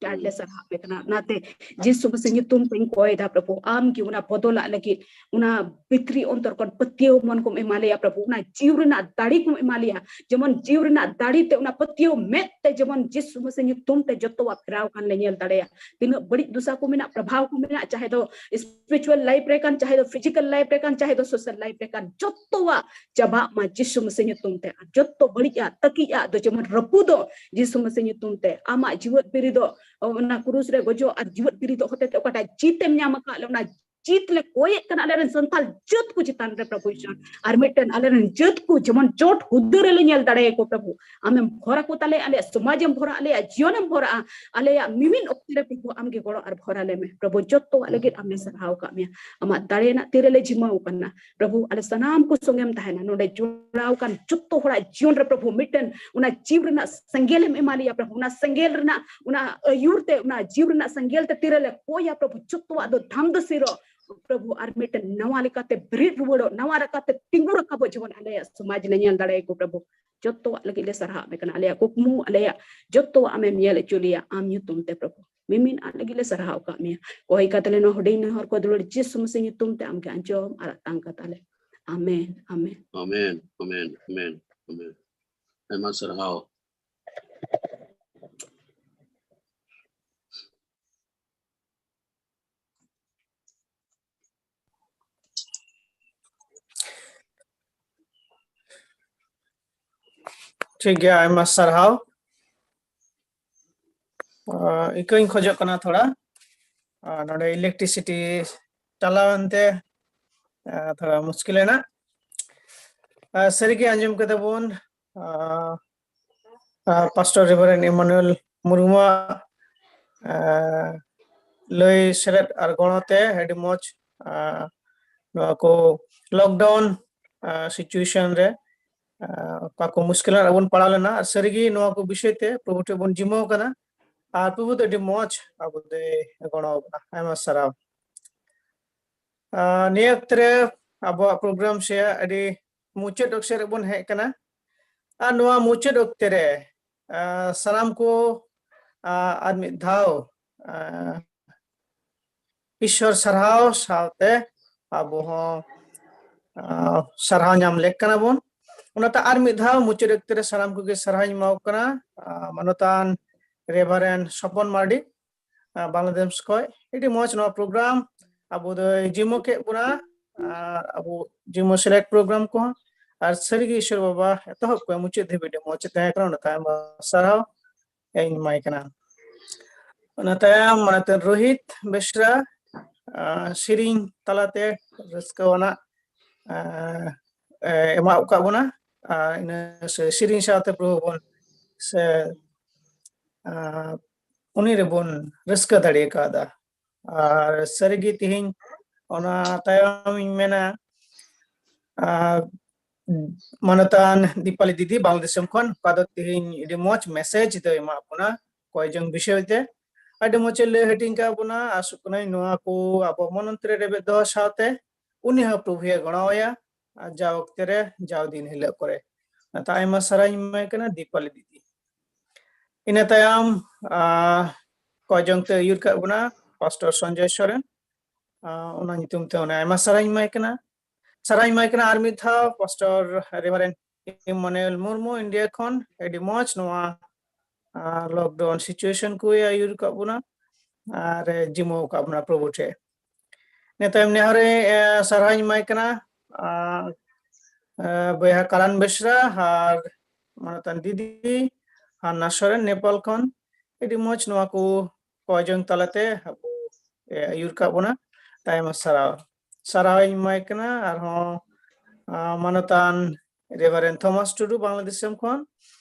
ᱟᱹᱰᱤ ᱞᱮ ᱥᱟᱨᱦᱟᱣ ᱯᱮ ᱠᱟᱱᱟ᱾ ᱚᱱᱟᱛᱮ ᱡᱤᱥᱩ ᱢᱟᱥᱤ ᱧᱩᱛᱩᱢ ᱛᱮᱧ ᱠᱚᱭ ᱮᱫᱟ ᱯᱨᱚᱵᱷᱩ, ᱟᱢ ᱜᱮ ᱚᱱᱟ ᱵᱚᱫᱚᱞᱟᱜ ᱞᱟᱹᱜᱤᱫ ᱚᱱᱟ ᱵᱷᱤᱛᱨᱤ ᱚᱱᱛᱚᱨ ᱠᱷᱚᱱ ᱯᱟᱹᱛᱭᱟᱹᱣ ᱢᱚᱱ ᱠᱚᱢ ᱮᱢᱟ ᱞᱮᱭᱟ ᱯᱨᱚᱵᱷᱩ, ᱚᱱᱟ ᱡᱤᱣᱤ ᱨᱮᱱᱟᱜ ᱫᱟᱲᱮ ᱠᱚᱢ ᱮᱢᱟ ᱞᱮᱭᱟ, ᱡᱮᱢᱚᱱ ᱡᱤᱣᱤ ᱨᱮᱱᱟᱜ ᱫᱟᱲᱮ ᱛᱮ ᱚᱱᱟ ᱯᱟᱹᱛᱭᱟᱹᱣ ᱢᱮᱫ ᱛᱮ ᱡᱮᱢᱚᱱ ᱡᱤᱥᱩ ᱢᱟᱥᱤ ᱧᱩᱛᱩᱢ ᱛᱮ ᱡᱚᱛᱚᱣᱟᱜ ᱯᱷᱮᱨᱟᱣ ᱠᱟᱱ ᱞᱮ ᱧᱮᱞ ᱫᱟᱲᱮᱭᱟᱜ᱾ ᱛᱤᱱᱟᱹᱜ ᱵᱟᱹᱲᱤᱡ ᱫᱚᱥᱟ ᱠᱚ ᱢᱮᱱᱟᱜ, ᱯᱨᱚᱵᱷᱟᱣ ᱠᱚ ᱢᱮᱱᱟᱜ, ᱪᱟᱦᱮ ᱫᱚ spiritual life ᱨᱮ ᱠᱟᱱ, ᱪᱟᱦᱮ ᱫᱚ physical life ᱨᱮ ᱠᱟᱱ, ᱪᱟᱦᱮ ᱫᱚ social life ᱨᱮ ᱠᱟᱱ, ᱡᱚᱛᱚᱣᱟᱜ ᱪᱟᱵᱟᱜ ᱢᱟ ᱡᱤᱥᱩ ᱢᱟᱥᱤ ᱧᱩᱛᱩᱢ ᱛᱮ᱾ ᱟᱨ ᱡᱚᱛᱚ ᱵᱟᱹᱲᱤᱡᱟᱜ, ᱛᱟᱹᱠᱤᱡᱟᱜ ᱫᱚ ᱡᱮᱢᱚᱱ ᱨᱟᱹᱯᱩᱫᱚᱜ ᱡᱤᱥᱩ ᱢᱟᱥᱤ ᱧᱩᱛᱩᱢ ᱛᱮ᱾ ᱟᱢᱟᱜ ᱡᱤᱣᱮᱫ ᱵᱤᱨᱤᱫᱚᱜ, ᱚᱱᱟ ᱠᱨᱩᱥ ᱨᱮ ᱜᱚᱡᱚᱜ ᱟᱨ ᱡᱤᱣᱮᱫ ᱵᱤᱨᱤᱫᱚᱜ ᱦᱚᱛᱮ ᱛᱮ ᱚᱠᱟᱴᱟᱜ ᱡᱤᱛᱮᱢ ᱧᱟᱢ ᱟᱠᱟᱫ ᱞᱮ, ᱚᱱᱟ ᱪᱤᱛ ᱞᱮ ᱠᱚᱭᱮᱫ ᱠᱟᱱᱟ ᱟᱞᱮᱨᱮᱱ ᱥᱟᱱᱛᱟᱲ ᱡᱟᱹᱛ ᱠᱚ ᱪᱮᱛᱟᱱ ᱨᱮ ᱯᱨᱚᱵᱷᱩ ᱤᱥᱚᱨ᱾ ᱟᱨ ᱢᱤᱫᱴᱮᱱ ᱟᱞᱮᱨᱮᱱ ᱡᱟᱹᱛ ᱠᱚ ᱡᱮᱢᱚᱱ ᱪᱚᱴ ᱦᱩᱫᱟᱹ ᱨᱮᱞᱮ ᱧᱮᱞ ᱫᱟᱲᱮᱭᱟᱠᱚ ᱯᱨᱚᱵᱷᱩ᱾ ᱟᱢᱮᱢ ᱵᱷᱚᱨ ᱟᱠᱚ ᱛᱟᱞᱮᱭᱟ, ᱟᱞᱮᱭᱟᱜ ᱥᱚᱢᱟᱡᱽ ᱮᱢ ᱵᱷᱚᱨᱟ, ᱟᱞᱮᱭᱟᱜ ᱡᱤᱭᱚᱱ ᱮᱢ ᱵᱷᱚᱨᱟᱜᱼᱟ, ᱟᱞᱮᱭᱟᱜ ᱢᱤᱢᱤᱫ ᱚᱠᱛᱮ ᱨᱮ ᱯᱨᱚᱵᱷᱩ ᱟᱢᱜᱮ ᱜᱚᱲᱚ ᱟᱨ ᱵᱷᱚᱨᱟ ᱞᱮᱢᱮ᱾ ᱯᱨᱚᱵᱷᱩ ᱡᱚᱛᱚᱣᱟᱜ ᱞᱟᱹᱜᱤᱫ ᱟᱢ ᱞᱮ ᱥᱟᱨᱦᱟᱣ ᱟᱠᱟᱫ ᱢᱮᱭᱟ᱾ ᱟᱢᱟᱜ ᱫᱟᱲᱮ ᱨᱮᱱᱟᱜ ᱛᱤ ᱨᱮᱞᱮ ᱡᱤᱢᱟᱹᱣ ᱟᱠᱟᱱᱟ᱾ ᱯᱨᱚᱵᱷᱩ ᱟᱞᱮ ᱥᱟᱱᱟᱢ ᱠᱚ ᱥᱚᱸᱜᱮᱢ ᱛᱟᱦᱮᱱᱟ᱾ ᱱᱚᱰᱮ ᱡᱚᱲᱟᱣ ᱟᱠᱟᱱ ᱡᱚᱛᱚ ᱦᱚᱲᱟᱜ ᱡᱤᱭᱚᱱ ᱨᱮ ᱯᱨᱚᱵᱷᱩ ᱢᱤᱫᱴᱮᱱ ᱚᱱᱟ ᱡᱤᱣᱤ ᱨᱮᱱᱟᱜ ᱥᱮᱸᱜᱮᱞ ᱮᱢ ᱮᱢᱟ ᱞᱮᱭᱟ ᱯᱨᱚᱵᱷᱩ᱾ ᱚᱱᱟ ᱥᱮᱸᱜᱮᱞ ᱨᱮᱱᱟᱜ ᱚᱱᱟ ᱟᱹᱭᱩᱨ ᱛᱮ ᱚᱱᱟ ᱡᱤᱣᱤ ᱨᱮᱱᱟᱜ ᱥᱮᱸᱜᱮᱞ ᱛᱮ ᱛᱤ ᱨᱮᱞᱮ ᱠᱚᱭᱟ ᱯᱨᱚᱵᱷᱩ᱾ ᱡᱚᱛᱚᱣᱟᱜ ᱫᱚ ᱫᱷᱟᱢ ᱫᱚ ᱥᱤᱨᱚ ᱯᱨᱚᱵᱷᱩ ᱟᱨ ᱢᱤᱫᱴᱮᱱ ᱱᱟᱣᱟ ᱞᱮᱠᱟᱛᱮ ᱵᱮᱨᱮᱫ ᱨᱩᱣᱟᱹᱲᱚᱜ, ᱱᱟᱣᱟ ᱞᱮᱠᱟᱛᱮ ᱛᱤᱸᱜᱩ ᱨᱟᱠᱟᱵᱚᱜ ᱡᱮᱢᱚᱱ ᱟᱞᱮᱭᱟᱜ ᱥᱚᱢᱟᱡᱽ ᱞᱮ ᱧᱮᱞ ᱫᱟᱲᱮᱭᱟᱠᱚ ᱯᱨᱚᱵᱷᱩ᱾ ᱡᱚᱛᱚᱣᱟᱜ ᱞᱟᱹᱜᱤᱫ ᱞᱮ ᱥᱟᱨᱦᱟᱣ ᱢᱮ ᱠᱟᱱᱟ᱾ ᱟᱞᱮᱭᱟᱜ ᱠᱩᱠᱢᱩ, ᱟᱞᱮᱭᱟᱜ ᱡᱚᱛᱚᱣᱟᱜ ᱟᱢᱮᱢ ᱧᱮᱞ ᱦᱚᱪᱚ ᱞᱮᱭᱟ ᱟᱢ ᱧᱩᱛᱩᱢ ᱛᱮ ᱯᱨᱚᱵᱷᱩ᱾ ᱢᱤᱢᱤᱫ ᱟᱜ ᱞᱟᱹᱜᱤᱫ ᱞᱮ ᱥᱟᱨᱦᱟᱣ ᱟᱠᱟᱫ ᱢᱮᱭᱟ᱾ ᱠᱚᱭ ᱠᱟᱛᱮ ᱞᱮ ᱱᱚᱣᱟ ᱦᱩᱰᱤᱧ ᱱᱮᱦᱚᱨ ᱠᱚ ᱫᱩᱞᱟᱹᱲ ᱡᱤᱥᱩ ᱢᱟᱥᱤ ᱧᱩᱛᱩᱢ ᱛᱮ ᱟᱢᱜᱮ ᱟᱸᱡᱚᱢ ᱟᱨ ᱟᱛᱟᱝ ᱠᱟᱛᱟᱞᱮ᱾ ᱟᱢᱮᱱ, ᱟᱢᱮᱱ᱾ ᱟᱢᱮᱱ, ᱟᱢᱮᱱ, ᱟᱢᱮᱱ, ᱟᱢᱮᱱ᱾ ᱟᱭᱢᱟ ᱥᱟᱨᱦᱟᱣ᱾ ᱴᱷᱤᱠ ᱜᱮᱭᱟ, ᱟᱭᱢᱟ ᱥᱟᱨᱦᱟᱣ᱾ ᱟᱸ, ᱤᱠᱟᱹᱧ ᱠᱷᱚᱡᱚᱜ ᱠᱟᱱᱟ ᱛᱷᱚᱲᱟ᱾ ᱟᱸ, ᱱᱚᱰᱮ electricity ᱪᱟᱞᱟᱣ ᱮᱱᱛᱮ, ᱟᱸ, ᱛᱷᱚᱲᱟ ᱢᱩᱥᱠᱤᱞ ᱮᱱᱟ᱾ ᱟᱸ, ᱥᱟᱹᱨᱤᱜᱮ ᱟᱸᱡᱚᱢ ᱠᱮᱫᱟ ᱵᱚᱱ, ᱟᱸ, ᱟᱸ, Pastor Reverend Emmanuel ᱢᱩᱨᱢᱩᱣᱟᱜ, ᱟᱸ, ᱞᱟᱹᱭ ᱥᱮᱞᱮᱫ ᱟᱨ ᱜᱚᱲᱚ ᱛᱮ ᱟᱹᱰᱤ ᱢᱚᱡᱽ, ᱟᱸ, ᱱᱚᱣᱟ ᱠᱚ lockdown, ᱟᱸ, situation ᱨᱮ, ᱟᱸ, ᱚᱠᱟ ᱠᱚ ᱢᱩᱥᱠᱤᱞ ᱨᱮ ᱵᱚᱱ ᱯᱟᱲᱟᱣ ᱞᱮᱱᱟ, ᱟᱨ ᱥᱟᱹᱨᱤᱜᱮ ᱱᱚᱣᱟ ᱠᱚ ᱵᱤᱥᱚᱭ ᱛᱮ ᱯᱨᱚᱵᱷᱩ ᱴᱷᱮᱱ ᱵᱚᱱ ᱡᱤᱢᱟᱹᱣ ᱠᱟᱱᱟ, ᱟᱨ ᱯᱨᱚᱵᱷᱩ ᱫᱚ ᱟᱹᱰᱤ ᱢᱚᱡᱽ ᱟᱵᱚ ᱫᱚᱭ ᱜᱚᱲᱚ ᱟᱵᱚᱱᱟ᱾ ᱟᱭᱢᱟ ᱥᱟᱨᱦᱟᱣ᱾ ᱟᱸ, ᱱᱤᱭᱟᱹ ᱚᱠᱛᱮ ᱨᱮ ᱟᱵᱚᱣᱟᱜ program ᱥᱮ ᱟᱹᱰᱤ ᱢᱩᱪᱟᱹᱫ ᱚᱠᱛᱮ ᱨᱮᱵᱚᱱ ᱦᱮᱡ ᱠᱟᱱᱟ, ᱟᱨ ᱱᱚᱣᱟ ᱢᱩᱪᱟᱹᱫ ᱚᱠᱛᱮ ᱨᱮ, ᱟᱸ, ᱥᱟᱱᱟᱢ ᱠᱚ, ᱟᱸ, ᱟᱨ ᱢᱤᱫ ᱫᱷᱟᱣ, ᱟᱸ, ᱤᱥᱚᱨ ᱥᱟᱨᱦᱟᱣ ᱥᱟᱶᱛᱮ ᱟᱵᱚ ᱦᱚᱸ, ᱟᱸ, ᱥᱟᱨᱦᱟᱣ ᱧᱟᱢ ᱞᱮᱠ ᱠᱟᱱᱟ ᱵᱚᱱ᱾ ᱚᱱᱟᱛᱮ ᱟᱨ ᱢᱤᱫ ᱫᱷᱟᱣ ᱢᱩᱪᱟᱹᱫ ᱚᱠᱛᱮ ᱨᱮ ᱥᱟᱱᱟᱢ ᱠᱚᱜᱮ ᱥᱟᱨᱦᱟᱣ ᱤᱧ ᱮᱢᱟ ᱠᱚ ᱠᱟᱱᱟ, ᱟᱸ, ᱢᱟᱱᱚᱛᱟᱱ Reverend ᱥᱚᱯᱚᱱ ᱢᱟᱨᱰᱤ, ᱟᱸ, ᱵᱟᱝᱞᱟᱫᱮᱥ ᱠᱷᱚᱡ᱾ ᱟᱹᱰᱤ ᱢᱚᱡᱽ ᱱᱚᱣᱟ program ᱟᱵᱚ ᱫᱚᱭ ᱡᱤᱢᱟᱹ ᱠᱮᱫ ᱵᱚᱱᱟ, ᱟᱨ ᱟᱵᱚ ᱡᱤᱢᱟᱹ select program ᱠᱚᱦᱚᱸ, ᱟᱨ ᱥᱟᱹᱨᱤᱜᱮ ᱤᱥᱚᱨ ᱵᱟᱵᱟ ᱮᱛᱚᱦᱚᱵ ᱠᱷᱚᱱ ᱢᱩᱪᱟᱹᱫ ᱫᱷᱟᱹᱵᱤᱡ ᱟᱹᱰᱤ ᱢᱚᱡᱽ ᱮ ᱛᱟᱦᱮᱸ ᱠᱟᱱᱟ, ᱚᱱᱟ ᱛᱟᱭᱚᱢ ᱥᱟᱨᱦᱟᱣ ᱤᱧ ᱮᱢᱟᱭ ᱠᱟᱱᱟ᱾ ᱚᱱᱟ ᱛᱟᱭᱚᱢ ᱢᱟᱱᱚᱛᱟᱱ ᱨᱳᱦᱤᱛ ᱵᱮᱥᱨᱟ, ᱥᱮᱨᱮᱧ ᱛᱟᱞᱟᱛᱮ ᱨᱟᱹᱥᱠᱟᱹᱣᱟᱱᱟᱜ ᱮᱢᱟ ᱟᱠᱟᱫ ᱵᱚᱱᱟ᱾ ᱟᱨ ᱤᱱᱟᱹ ᱥᱮ ᱥᱮᱨᱮᱧ ᱥᱟᱶᱛᱮ ᱯᱨᱚᱵᱷᱩ ᱵᱚᱱ ᱥᱮ ᱩᱱᱤ ᱨᱮᱵᱚᱱ ᱨᱟᱹᱥᱠᱟᱹ ᱫᱟᱲᱮ ᱠᱟᱣᱫᱟ᱾ ᱟᱨ ᱥᱟᱹᱨᱤᱜᱮ ᱛᱮᱦᱮᱧ ᱚᱱᱟ ᱛᱟᱭᱚᱢ ᱤᱧ ᱢᱮᱱᱟ, ᱢᱟᱱᱚᱛᱟᱱ ᱫᱤᱯᱟᱞᱤ ᱫᱤᱫᱤ ᱵᱟᱝᱞᱟᱫᱮᱥ ᱫᱤᱥᱚᱢ ᱠᱷᱚᱱ, ᱚᱠᱟ ᱫᱚ ᱛᱮᱦᱮᱧ ᱟᱹᱰᱤ ᱢᱚᱸᱡᱽ ᱢᱮᱥᱮᱡᱽ ᱫᱚᱭ ᱮᱢᱟᱜ ᱵᱚᱱᱟ ᱠᱚᱭ ᱡᱚᱝ ᱵᱤᱥᱚᱭ ᱛᱮ᱾ ᱟᱹᱰᱤ ᱢᱚᱸᱡᱽ ᱮ ᱞᱟᱹᱭ ᱦᱟᱹᱴᱤᱧ ᱠᱟᱜ ᱵᱚᱱᱟ᱾ ᱟᱥᱚᱜ ᱠᱟᱹᱱᱟᱹᱧ ᱱᱚᱣᱟ ᱠᱚ ᱟᱵᱚ ᱢᱚᱱᱚᱱᱛ ᱨᱮ ᱨᱮᱵᱮᱫ ᱫᱚᱦᱚ ᱥᱟᱶᱛᱮ ᱩᱱᱤ ᱦᱚᱸ ᱯᱨᱚᱵᱷᱩᱭ ᱜᱚᱲᱚ ᱟᱭᱟ, ᱟᱨ ᱡᱟ ᱚᱠᱛᱮ ᱨᱮ, ᱡᱟᱣ ᱫᱤᱱ ᱦᱤᱞᱳᱜ ᱠᱚᱨᱮ᱾ ᱚᱱᱟᱛᱮ ᱟᱭᱢᱟ ᱥᱟᱨᱦᱟᱣ ᱤᱧ ᱮᱢᱟᱭ ᱠᱟᱱᱟ ᱫᱤᱯᱟᱞᱤ ᱫᱤᱫᱤ᱾ ᱤᱱᱟᱹ ᱛᱟᱭᱚᱢ ᱠᱚᱭ ᱡᱚᱝ ᱛᱮ ᱟᱹᱭᱩᱨ ᱠᱟᱜ ᱵᱚᱱᱟ ᱯᱟᱥᱴᱚᱨ ᱥᱚᱧᱡᱚᱭ ᱥᱚᱨᱮᱱ᱾ ᱚᱱᱟ ᱧᱩᱛᱩᱢ ᱛᱮ ᱚᱱᱮ ᱟᱭᱢᱟ ᱥᱟᱨᱦᱟᱣ ᱤᱧ ᱮᱢᱟᱭ ᱠᱟᱱᱟ᱾ ᱥᱟᱨᱦᱟᱣ ᱤᱧ ᱮᱢᱟᱭ ᱠᱟᱱᱟ ᱟᱨ ᱢᱤᱫ ᱫᱷᱟᱣ ᱯᱟᱥᱴᱚᱨ ᱨᱮᱵᱷᱟᱨᱮᱱᱰ ᱤᱢᱟᱱᱩᱭᱮᱞ ᱢᱩᱨᱢᱩ, ᱤᱱᱰᱤᱭᱟ ᱠᱷᱚᱱ᱾ ᱟᱹᱰᱤ ᱢᱚᱸᱡᱽ ᱱᱚᱣᱟ ᱞᱚᱠᱰᱟᱣᱩᱱ ᱥᱤᱪᱩᱭᱮᱥᱚᱱ ᱠᱚᱭ ᱟᱹᱭᱩᱨ ᱠᱟᱜ ᱵᱚᱱᱟ ᱟᱨ ᱡᱤᱢᱟᱹᱣ ᱠᱟᱜ ᱵᱚᱱᱟ ᱯᱨᱚᱵᱷᱩ ᱴᱷᱮᱱ᱾ ᱤᱱᱟᱹ ᱛᱟᱭᱚᱢ ᱱᱮᱦᱚᱨᱮ ᱥᱟᱨᱦᱟᱣ ᱤᱧ ᱮᱢᱟᱭ ᱠᱟᱱᱟ ᱵᱚᱭᱦᱟ ᱠᱟᱨᱟᱱ ᱵᱮᱥᱨᱟ ᱟᱨ ᱢᱟᱱᱚᱛᱟᱱ ᱫᱤᱫᱤ ᱦᱟᱱᱱᱟ ᱥᱚᱨᱮᱱ ᱱᱮᱯᱟᱞ ᱠᱷᱚᱱ᱾ ᱟᱹᱰᱤ ᱢᱚᱸᱡᱽ ᱱᱚᱣᱟ ᱠᱚ ᱠᱚᱭ ᱡᱚᱝ ᱛᱟᱞᱟᱛᱮ ᱟᱵᱚ ᱟᱹᱭᱩᱨ ᱠᱟᱜ ᱵᱚᱱᱟ᱾ ᱟᱭᱢᱟ ᱥᱟᱨᱦᱟᱣ᱾ ᱥᱟᱨᱦᱟᱣ ᱤᱧ ᱮᱢᱟᱭ ᱠᱟᱱᱟ ᱟᱨᱦᱚᱸ ᱢᱟᱱᱚᱛᱟᱱ ᱨᱮᱵᱷᱟᱨᱮᱱᱰ ᱛᱷᱚᱢᱟᱥ ᱴᱩᱰᱩ ᱵᱟᱝᱞᱟᱫᱮᱥ ᱫᱤᱥᱚᱢ ᱠᱷᱚᱱ᱾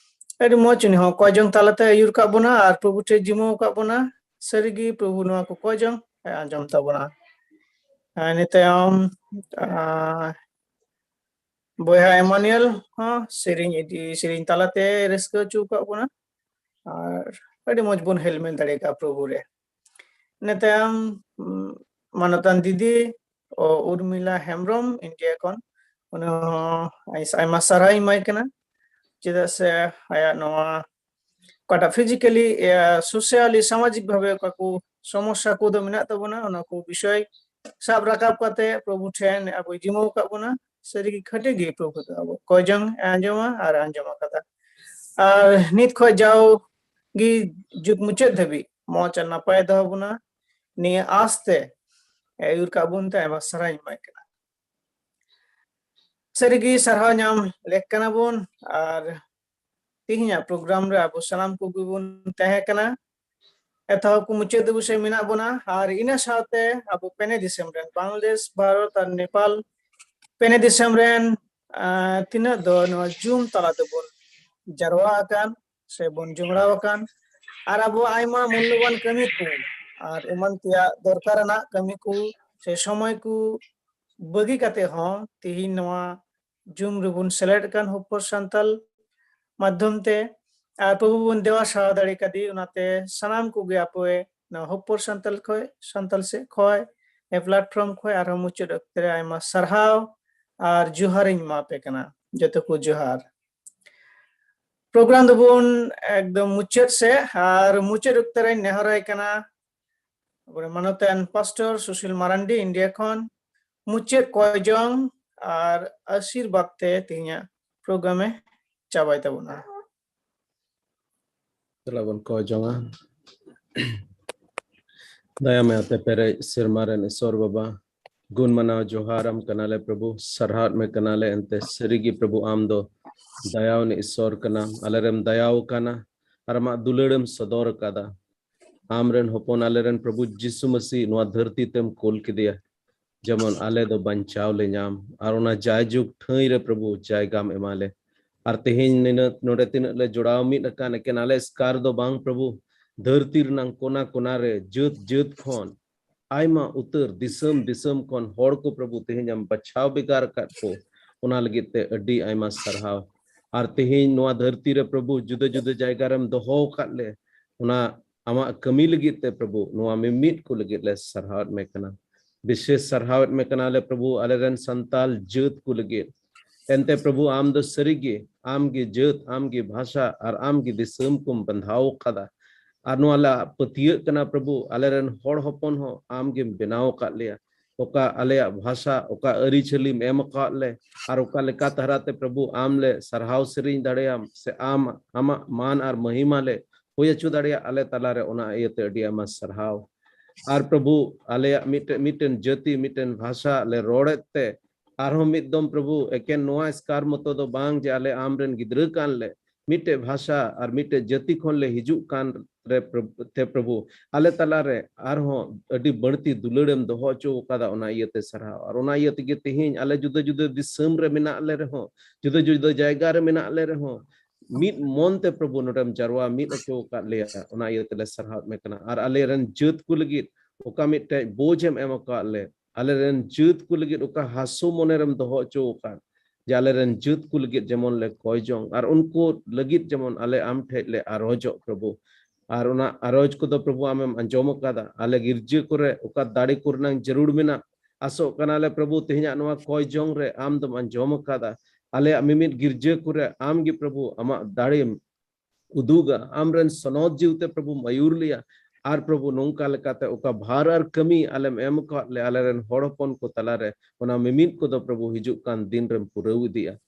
ᱟᱹᱰᱤ ᱢᱚᱸᱡᱽ, ᱩᱱᱤ ᱦᱚᱸ ᱠᱚᱭ ᱡᱚᱝ ᱛᱟᱞᱟᱛᱮ ᱟᱹᱭᱩᱨ ᱠᱟᱜ ᱵᱚᱱᱟ ᱟᱨ ᱯᱨᱚᱵᱷᱩ ᱴᱷᱮᱱ ᱡᱤᱢᱟᱹᱣ ᱠᱟᱜ ᱵᱚᱱᱟ᱾ ᱥᱟᱹᱨᱤᱜᱮ ᱯᱨᱚᱵᱷᱩ ᱱᱚᱣᱟ ᱠᱚ ᱠᱚᱭ ᱡᱚᱝ ᱮ ᱟᱸᱡᱚᱢ ᱛᱟᱵᱚᱱᱟ᱾ ᱤᱱᱟᱹ ᱛᱟᱭᱚᱢ ᱵᱚᱭᱦᱟ ᱮᱢᱟᱱᱩᱭᱮᱞ ᱦᱚᱸ ᱥᱮᱨᱮᱧ ᱤᱫᱤ, ᱥᱮᱨᱮᱧ ᱛᱟᱞᱟᱛᱮ ᱨᱟᱹᱥᱠᱟᱹ ᱦᱚᱪᱚ ᱟᱠᱟᱫ ᱵᱚᱱᱟ᱾ ᱟᱨ ᱟᱹᱰᱤ ᱢᱚᱸᱡᱽ ᱵᱚᱱ ᱦᱮᱞᱢᱮᱞ ᱫᱟᱲᱮ ᱠᱟᱜᱼᱟ ᱯᱨᱚᱵᱷᱩ ᱨᱮ᱾ ᱤᱱᱟᱹ ᱛᱟᱭᱚᱢ ᱢᱟᱱᱚᱛᱟᱱ ᱫᱤᱫᱤ ᱩᱨᱢᱤᱞᱟ ᱦᱮᱢᱵᱨᱚᱢ, ᱤᱱᱰᱤᱭᱟ ᱠᱷᱚᱱ᱾ ᱩᱱᱤ ᱦᱚᱸ ᱟᱭᱢᱟ ᱥᱟᱨᱦᱟᱣ ᱤᱧ ᱮᱢᱟᱭ ᱠᱟᱱᱟ, ᱪᱮᱫᱟᱜ ᱥᱮ ᱟᱭᱟᱜ ᱱᱚᱣᱟ ᱚᱠᱟᱴᱟᱜ ᱯᱷᱤᱡᱤᱠᱮᱞᱤ, ᱥᱳᱥᱤᱭᱟᱞᱤ, ᱥᱟᱢᱟᱡᱤᱠ ᱵᱷᱟᱵᱮ ᱚᱠᱟ ᱠᱚ ᱥᱚᱢᱚᱥᱥᱟ ᱠᱚᱫᱚ ᱢᱮᱱᱟᱜ ᱛᱟᱵᱚᱱᱟ, ᱚᱱᱟ ᱠᱚ ᱵᱤᱥᱚᱭ ᱥᱟᱵ ᱨᱟᱠᱟᱵ ᱠᱟᱛᱮ ᱯᱨᱚᱵᱷᱩ ᱴᱷᱮᱱ ᱟᱵᱚᱭ ᱡᱤᱢᱟᱹᱣ ᱟᱠᱟᱫ ᱵᱚᱱᱟ᱾ ᱥᱟᱹᱨᱤᱜᱮ ᱠᱷᱟᱹᱴᱤ ᱜᱮ ᱯᱨᱚᱵᱷᱩ ᱫᱚ ᱟᱵᱚ ᱠᱚᱭ ᱡᱚᱝ ᱮ ᱟᱸᱡᱚᱢᱟ ᱟᱨ ᱟᱸᱡᱚᱢ ᱟᱠᱟᱫᱟ᱾ ᱟᱨ ᱱᱤᱛ ᱠᱷᱚᱱ ᱡᱟᱣ ᱜᱮ ᱡᱩᱜᱽ ᱢᱩᱪᱟᱹᱫ ᱫᱷᱟᱹᱵᱤᱡ ᱢᱚᱸᱡᱽ ᱟᱨ ᱱᱟᱯᱟᱭ ᱫᱚᱦᱚ ᱵᱚᱱᱟ, ᱱᱤᱭᱟᱹ ᱟᱸᱥ ᱛᱮ ᱟᱹᱭᱩᱨ ᱠᱟᱜ ᱵᱚᱱ ᱛᱮ ᱟᱭᱢᱟ ᱥᱟᱨᱦᱟᱣ ᱤᱧ ᱮᱢᱟᱭ ᱠᱟᱱᱟ᱾ ᱥᱟᱹᱨᱤᱜᱮ ᱥᱟᱨᱦᱟᱣ ᱧᱟᱢ ᱞᱮᱠ ᱠᱟᱱᱟ ᱵᱚᱱ᱾ ᱟᱨ ᱛᱮᱦᱮᱧᱟᱜ ᱯᱨᱳᱜᱨᱟᱢ ᱨᱮ ᱟᱵᱚ ᱥᱟᱱᱟᱢ ᱠᱚᱜᱮ ᱵᱚᱱ ᱛᱟᱦᱮᱸ ᱠᱟᱱᱟ᱾ ᱮᱛᱚᱦᱚᱵ ᱠᱚ ᱢᱩᱪᱟᱹᱫ ᱫᱷᱟᱹᱵᱤᱡ ᱥᱮ ᱢᱮᱱᱟᱜ ᱵᱚᱱᱟ, ᱟᱨ ᱤᱱᱟᱹ ᱥᱟᱶᱛᱮ ᱟᱵᱚ ᱯᱮᱱᱮ ᱫᱤᱥᱚᱢ ᱨᱮᱱ, ᱵᱟᱝᱞᱟᱫᱮᱥ, ᱵᱷᱟᱨᱚᱛ ᱟᱨ ᱱᱮᱯᱟᱞ ᱯᱮᱱᱮ ᱫᱤᱥᱚᱢ ᱨᱮᱱ, ᱟᱨ ᱛᱤᱱᱟᱹᱜ ᱫᱚ ᱱᱚᱣᱟ ᱡᱩᱢ ᱛᱟᱞᱟ ᱛᱮᱵᱚᱱ ᱡᱟᱨᱣᱟ ᱟᱠᱟᱱ ᱥᱮ ᱵᱚᱱ ᱡᱚᱢᱲᱟᱣ ᱟᱠᱟᱱ, ᱟᱨ ᱟᱵᱚᱣᱟᱜ ᱟᱭᱢᱟ ᱢᱩᱞᱞᱚᱵᱟᱱ ᱠᱟᱹᱢᱤ ᱠᱚ ᱟᱨ ᱮᱢᱟᱱ ᱛᱮᱭᱟᱜ ᱫᱚᱨᱠᱟᱨ ᱟᱱᱟᱜ ᱠᱟᱹᱢᱤ ᱠᱚ ᱥᱮ ᱥᱚᱢᱚᱭ ᱠᱚ ᱵᱟᱹᱜᱤ ᱠᱟᱛᱮ ᱦᱚᱸ ᱛᱮᱦᱮᱧ ᱱᱚᱣᱟ ᱡᱩᱢ ᱨᱮᱵᱚᱱ ᱥᱮᱞᱮᱫ ᱠᱟᱱ ᱦᱚᱯᱚᱨ ᱥᱟᱱᱛᱟᱞ ᱢᱟᱫᱽᱫᱷᱚᱢ ᱛᱮ, ᱟᱨ ᱯᱨᱚᱵᱷᱩ ᱵᱚᱱ ᱫᱮᱣᱟ ᱥᱮᱣᱟ ᱫᱟᱲᱮ ᱠᱟᱫᱮ, ᱚᱱᱟᱛᱮ ᱥᱟᱱᱟᱢ ᱠᱚᱜᱮ ᱟᱯᱮ ᱱᱚᱣᱟ ᱦᱚᱯᱚᱨ ᱥᱟᱱᱛᱟᱞ ᱠᱷᱚᱡ, ᱥᱟᱱᱛᱟᱞ ᱥᱮᱫ ᱠᱷᱚᱡ, ᱱᱤᱭᱟᱹ platform ᱠᱷᱚᱡ ᱟᱨᱦᱚᱸ ᱢᱩᱪᱟᱹᱫ ᱚᱠᱛᱮ ᱨᱮ ᱟᱭᱢᱟ ᱥᱟᱨᱦᱟᱣ ᱟᱨ ᱡᱚᱦᱟᱨᱤᱧ ᱮᱢᱟ ᱯᱮ ᱠᱟᱱᱟ᱾ ᱡᱚᱛᱚ ᱠᱚ ᱡᱚᱦᱟᱨ᱾ ᱯᱨᱳᱜᱨᱟᱢ ᱫᱚᱵᱚᱱ ᱮᱠᱫᱚᱢ ᱢᱩᱪᱟᱹᱫ ᱥᱮᱫ, ᱟᱨ ᱢᱩᱪᱟᱹᱫ ᱚᱠᱛᱮ ᱨᱮᱧ ᱱᱮᱦᱚᱨᱟᱭ ᱠᱟᱱᱟ ᱟᱵᱚᱨᱮᱱ ᱢᱟᱱᱚᱛᱟᱱ ᱯᱟᱥᱴᱚᱨ ᱥᱩᱥᱤᱞ ᱢᱟᱨᱟᱱᱰᱤ, ᱤᱱᱰᱤᱭᱟ ᱠᱷᱚᱱ, ᱢᱩᱪᱟᱹᱫ ᱠᱚᱭ ᱡᱚᱝ ᱟᱨ ᱟᱥᱤᱨᱵᱟᱫᱽ ᱛᱮ ᱛᱮᱦᱮᱧᱟᱜ ᱯᱨᱳᱜᱨᱟᱢ ᱮ ᱪᱟᱵᱟᱭ ᱛᱟᱵᱚᱱᱟ᱾ ᱫᱮᱞᱟ ᱵᱚᱱ ᱠᱚᱭ ᱡᱚᱝᱟ᱾ ᱫᱟᱭᱟ ᱢᱟᱭᱟᱛᱮ ᱯᱮᱨᱮᱡ ᱥᱮᱨᱢᱟ ᱨᱮᱱ ᱤᱥᱚᱨ ᱵᱟᱵᱟ, ᱜᱩᱱ ᱢᱟᱱᱟᱣ ᱡᱚᱦᱟᱨᱟᱢ ᱠᱟᱱᱟᱞᱮ ᱯᱨᱚᱵᱷᱩ, ᱥᱟᱨᱦᱟᱣᱮᱫ ᱢᱮ ᱠᱟᱱᱟᱞᱮ᱾ ᱮᱱᱛᱮ ᱥᱟᱹᱨᱤᱜᱮ ᱯᱨᱚᱵᱷᱩ, ᱟᱢ ᱫᱚ ᱫᱟᱭᱟᱣᱟᱱ ᱤᱥᱚᱨ ᱠᱟᱱᱟᱢ, ᱟᱞᱮᱨᱮᱢ ᱫᱟᱭᱟᱣ ᱠᱟᱱᱟ ᱟᱨ ᱟᱢᱟᱜ ᱫᱩᱞᱟᱹᱲᱮᱢ ᱥᱚᱫᱚᱨ ᱟᱠᱟᱫᱟ᱾ ᱟᱢᱨᱮᱱ ᱦᱚᱯᱚᱱ ᱟᱞᱮᱨᱮᱱ ᱯᱨᱚᱵᱷᱩ ᱡᱤᱥᱩ ᱢᱟᱹᱥᱤ ᱱᱚᱣᱟ ᱫᱷᱟᱹᱨᱛᱤ ᱛᱮᱢ ᱠᱳᱞ ᱠᱮᱫᱮᱭᱟ, ᱡᱮᱢᱚᱱ ᱟᱞᱮ ᱫᱚ ᱵᱟᱧᱪᱟᱣ ᱞᱮ ᱧᱟᱢ, ᱟᱨ ᱚᱱᱟ ᱡᱟᱭᱡᱩᱜᱽ ᱴᱷᱟᱹᱭ ᱨᱮ ᱯᱨᱚᱵᱷᱩ ᱡᱟᱭᱜᱟᱢ ᱮᱢᱟ ᱞᱮ᱾ ᱟᱨ ᱛᱮᱦᱮᱧ ᱱᱤᱱᱟᱹᱜ, ᱱᱚᱰᱮ ᱛᱤᱱᱟᱹᱜ ᱞᱮ ᱡᱚᱲᱟᱣ ᱢᱤᱫ ᱟᱠᱟᱱ, ᱮᱠᱮᱱ ᱟᱞᱮ ᱮᱥᱠᱟᱨ ᱫᱚ ᱵᱟᱝ ᱯᱨᱚᱵᱷᱩ, ᱫᱷᱟᱹᱨᱛᱤ ᱨᱮᱱᱟᱝ ᱠᱚᱱᱟ ᱠᱚᱱᱟ ᱨᱮ, ᱡᱟᱹᱛ ᱡᱟᱹᱛ ᱠᱷᱚᱱ, ᱟᱭᱢᱟ ᱩᱛᱟᱹᱨ ᱫᱤᱥᱚᱢ ᱫᱤᱥᱚᱢ ᱠᱷᱚᱱ ᱦᱚᱲ ᱠᱚ ᱯᱨᱚᱵᱷᱩ ᱛᱮᱦᱮᱧ ᱮᱢ ᱵᱟᱪᱷᱟᱣ ᱵᱷᱮᱜᱟᱨ ᱟᱠᱟᱫ ᱠᱚ, ᱚᱱᱟ ᱞᱟᱹᱜᱤᱫ ᱛᱮ ᱟᱹᱰᱤ ᱟᱭᱢᱟ ᱥᱟᱨᱦᱟᱣ᱾ ᱟᱨ ᱛᱮᱦᱮᱧ ᱱᱚᱣᱟ ᱫᱷᱟᱹᱨᱛᱤ ᱨᱮ ᱯᱨᱚᱵᱷᱩ ᱡᱩᱫᱟᱹ ᱡᱩᱫᱟᱹ ᱡᱟᱭᱜᱟ ᱨᱮᱢ ᱫᱚᱦᱚ ᱟᱠᱟᱫ ᱞᱮ, ᱚᱱᱟ ᱟᱢᱟᱜ ᱠᱟᱹᱢᱤ ᱞᱟᱹᱜᱤᱫ ᱛᱮ ᱯᱨᱚᱵᱷᱩ ᱱᱚᱣᱟ ᱢᱤᱢᱤᱫ ᱠᱚ ᱞᱟᱹᱜᱤᱫ ᱞᱮ ᱥᱟᱨᱦᱟᱣᱮᱫ ᱢᱮ ᱠᱟᱱᱟ᱾ ᱵᱤᱥᱮᱥ ᱥᱟᱨᱦᱟᱣᱮᱫ ᱢᱮ ᱠᱟᱱᱟᱞᱮ ᱯᱨᱚᱵᱷᱩ, ᱟᱞᱮᱨᱮᱱ ᱥᱟᱱᱛᱟᱞ ᱡᱟᱹᱛ ᱠᱚ ᱞᱟᱹᱜᱤᱫ᱾ ᱮᱱᱛᱮ ᱯᱨᱚᱵᱷᱩ, ᱟᱢ ᱫᱚ ᱥᱟᱹᱨᱤᱜᱮ, ᱟᱢ ᱜᱮ ᱡᱟᱹᱛ, ᱟᱢ ᱜᱮ ᱵᱷᱟᱥᱟ ᱟᱨ ᱟᱢ ᱜᱮ ᱫᱤᱥᱚᱢ ᱠᱚᱢ ᱵᱟᱸᱫᱷᱟᱣ ᱟᱠᱟᱫᱟ᱾ ᱟᱨ ᱱᱚᱣᱟ ᱞᱮ ᱯᱟᱹᱛᱭᱟᱹᱜ ᱠᱟᱱᱟ ᱯᱨᱚᱵᱷᱩ, ᱟᱞᱮᱨᱮᱱ ᱦᱚᱲ ᱦᱚᱯᱚᱱ ᱦᱚᱸ ᱟᱢ ᱜᱮᱢ ᱵᱮᱱᱟᱣ ᱟᱠᱟᱫ ᱞᱮᱭᱟ᱾ ᱚᱠᱟ ᱟᱞᱮᱭᱟᱜ ᱵᱷᱟᱥᱟ, ᱚᱠᱟ ᱟᱹᱨᱤᱪᱟᱹᱞᱤᱢ ᱮᱢ ᱟᱠᱟᱫ ᱞᱮ, ᱟᱨ ᱚᱠᱟ ᱞᱮᱠᱟ ᱫᱷᱟᱨᱟᱛᱮ ᱯᱨᱚᱵᱷᱩ ᱟᱢ ᱞᱮ ᱥᱟᱨᱦᱟᱣ ᱥᱮᱨᱮᱧ ᱫᱟᱲᱮᱭᱟᱢ, ᱥᱮ ᱟᱢ, ᱟᱢᱟᱜ ᱢᱟᱱ ᱟᱨ ᱢᱚᱦᱤᱢᱟ ᱞᱮ ᱦᱩᱭ ᱦᱚᱪᱚ ᱫᱟᱲᱮᱭᱟᱜ ᱟᱞᱮ ᱛᱟᱞᱟᱨᱮ, ᱚᱱᱟ ᱤᱭᱟᱹᱛᱮ ᱟᱹᱰᱤ ᱟᱭᱢᱟ ᱥᱟᱨᱦᱟᱣ᱾ ᱟᱨ ᱯᱨᱚᱵᱷᱩ, ᱟᱞᱮᱭᱟᱜ ᱢᱤᱫᱴᱮᱱ, ᱢᱤᱫᱴᱮᱱ ᱡᱟᱹᱛᱤ, ᱢᱤᱫᱴᱮᱱ ᱵᱷᱟᱥᱟ ᱞᱮ ᱨᱚᱲᱮᱫ ᱛᱮ, ᱟᱨᱦᱚᱸ ᱢᱤᱫ ᱫᱚᱢ ᱯᱨᱚᱵᱷᱩ, ᱮᱠᱮᱱ ᱱᱚᱣᱟ ᱮᱥᱠᱟᱨ ᱢᱚᱛᱚ ᱫᱚ ᱵᱟᱝ ᱡᱮ ᱟᱞᱮ ᱟᱢᱨᱮᱱ ᱜᱤᱫᱽᱨᱟᱹ ᱠᱟᱱ ᱞᱮ, ᱢᱤᱫᱴᱮᱡ ᱵᱷᱟᱥᱟ ᱟᱨ ᱢᱤᱫᱴᱮᱡ ᱡᱟᱹᱛᱤ ᱠᱷᱚᱱ ᱞᱮ ᱦᱤᱡᱩᱜ ᱠᱟᱱ ᱨᱮ ᱯᱨᱚ-, ᱛᱮ ᱯᱨᱚᱵᱷᱩ, ᱟᱞᱮ ᱛᱟᱞᱟᱨᱮ ᱟᱨᱦᱚᱸ ᱟᱹᱰᱤ ᱵᱟᱹᱲᱛᱤ ᱫᱩᱞᱟᱹᱲᱮᱢ ᱫᱚᱦᱚ ᱦᱚᱪᱚ ᱟᱠᱟᱫᱟ, ᱚᱱᱟ ᱤᱭᱟᱹᱛᱮ ᱥᱟᱨᱦᱟᱣ᱾ ᱟᱨ ᱚᱱᱟ ᱤᱭᱟᱹ ᱛᱮᱜᱮ ᱛᱮᱦᱮᱧ ᱟᱞᱮ ᱡᱩᱫᱟᱹ ᱡᱩᱫᱟᱹ ᱫᱤᱥᱚᱢ ᱨᱮ ᱢᱮᱱᱟᱜ ᱞᱮ ᱨᱮᱦᱚᱸ, ᱡᱩᱫᱟᱹ ᱡᱩᱫᱟᱹ ᱡᱟᱭᱜᱟ ᱨᱮ ᱢᱮᱱᱟᱜ ᱞᱮ ᱨᱮᱦᱚᱸ, ᱢᱤᱫ ᱢᱚᱱ ᱛᱮ ᱯᱨᱚᱵᱷᱩ ᱱᱚᱰᱮᱢ ᱡᱟᱨᱣᱟ ᱢᱤᱫ ᱦᱚᱪᱚ ᱟᱠᱟᱫ ᱞᱮᱭᱟ, ᱚᱱᱟ ᱤᱭᱟᱹ ᱛᱮᱞᱮ ᱥᱟᱨᱦᱟᱣᱮᱫ ᱢᱮ ᱠᱟᱱᱟ᱾ ᱟᱨ ᱟᱞᱮᱨᱮᱱ ᱡᱟᱹᱛ ᱠᱚ ᱞᱟᱹᱜᱤᱫ ᱚᱠᱟ ᱢᱤᱫᱴᱮᱡ ᱵᱳᱡᱽ ᱮᱢ ᱮᱢ ᱟᱠᱟᱫ ᱞᱮ, ᱟᱞᱮᱨᱮᱱ ᱡᱟᱹᱛ ᱠᱚ ᱞᱟᱹᱜᱤᱫ ᱚᱠᱟ ᱦᱟᱹᱥᱩ ᱢᱚᱱᱮᱨᱮᱢ ᱫᱚᱦᱚ ᱦᱚᱪᱚ ᱟᱠᱟᱫ, ᱡᱮ ᱟᱞᱮᱨᱮᱱ ᱡᱟᱹᱛ ᱠᱚ ᱞᱟᱹᱜᱤᱫ ᱡᱮᱢᱚᱱ ᱞᱮ ᱠᱚᱭ ᱡᱚᱝ, ᱟᱨ ᱩᱱᱠᱩ ᱞᱟᱹᱜᱤᱫ ᱡᱮᱢᱚᱱ ᱟᱞᱮ ᱟᱢ ᱴᱷᱮᱡ ᱞᱮ ᱟᱨᱚᱡᱚᱜ ᱯᱨᱚᱵᱷᱩ᱾ ᱟᱨ ᱚᱱᱟ ᱟᱨᱚᱡ ᱠᱚᱫᱚ ᱯᱨᱚᱵᱷᱩ ᱟᱢᱮᱢ ᱟᱸᱡᱚᱢ ᱟᱠᱟᱫᱟ᱾ ᱟᱞᱮ ᱜᱤᱨᱡᱟᱹ ᱠᱚᱨᱮ ᱚᱠᱟ ᱫᱟᱲᱮ ᱠᱚᱨᱮᱱᱟᱝ ᱡᱟᱹᱨᱩᱲ ᱢᱮᱱᱟᱜ, ᱟᱥᱚᱜ ᱠᱟᱱᱟᱞᱮ ᱯᱨᱚᱵᱷᱩ, ᱛᱮᱦᱮᱧᱟᱜ ᱱᱚᱣᱟ ᱠᱚᱭ ᱡᱚᱝ ᱨᱮ ᱟᱢ ᱫᱚᱢ ᱟᱸᱡᱚᱢ ᱟᱠᱟᱫᱟ᱾ ᱟᱞᱮᱭᱟᱜ ᱢᱤᱢᱤᱫ ᱜᱤᱨᱡᱟᱹ ᱠᱚᱨᱮ ᱟᱢ ᱜᱮ ᱯᱨᱚᱵᱷᱩ ᱟᱢᱟᱜ ᱫᱟᱲᱮᱢ ᱩᱫᱩᱜᱟ, ᱟᱢᱨᱮᱱ ᱥᱚᱱᱚᱛ ᱡᱤᱣᱤᱛᱮ ᱯᱨᱚᱵᱷᱩᱢ ᱟᱹᱭᱩᱨ ᱞᱮᱭᱟ᱾ ᱟᱨ ᱯᱨᱚᱵᱷᱩ, ᱱᱚᱝᱠᱟ ᱞᱮᱠᱟᱛᱮ ᱚᱠᱟ ᱵᱷᱟᱨ ᱟᱨ ᱠᱟᱹᱢᱤ ᱟᱞᱮᱢ ᱮᱢ ᱟᱠᱟᱫ ᱞᱮ ᱟᱞᱮᱨᱮᱱ ᱦᱚᱲ ᱦᱚᱯᱚᱱ ᱠᱚ ᱛᱟᱞᱟᱨᱮ, ᱚᱱᱟ ᱢᱤᱢᱤᱫ ᱠᱚᱫᱚ ᱯᱨᱚᱵᱷᱩ ᱦᱤᱡᱩᱜ ᱠᱟᱱ ᱫᱤᱱ ᱨᱮᱢ ᱯᱩᱨᱟᱹᱣ ᱤᱫᱤᱜᱼᱟ᱾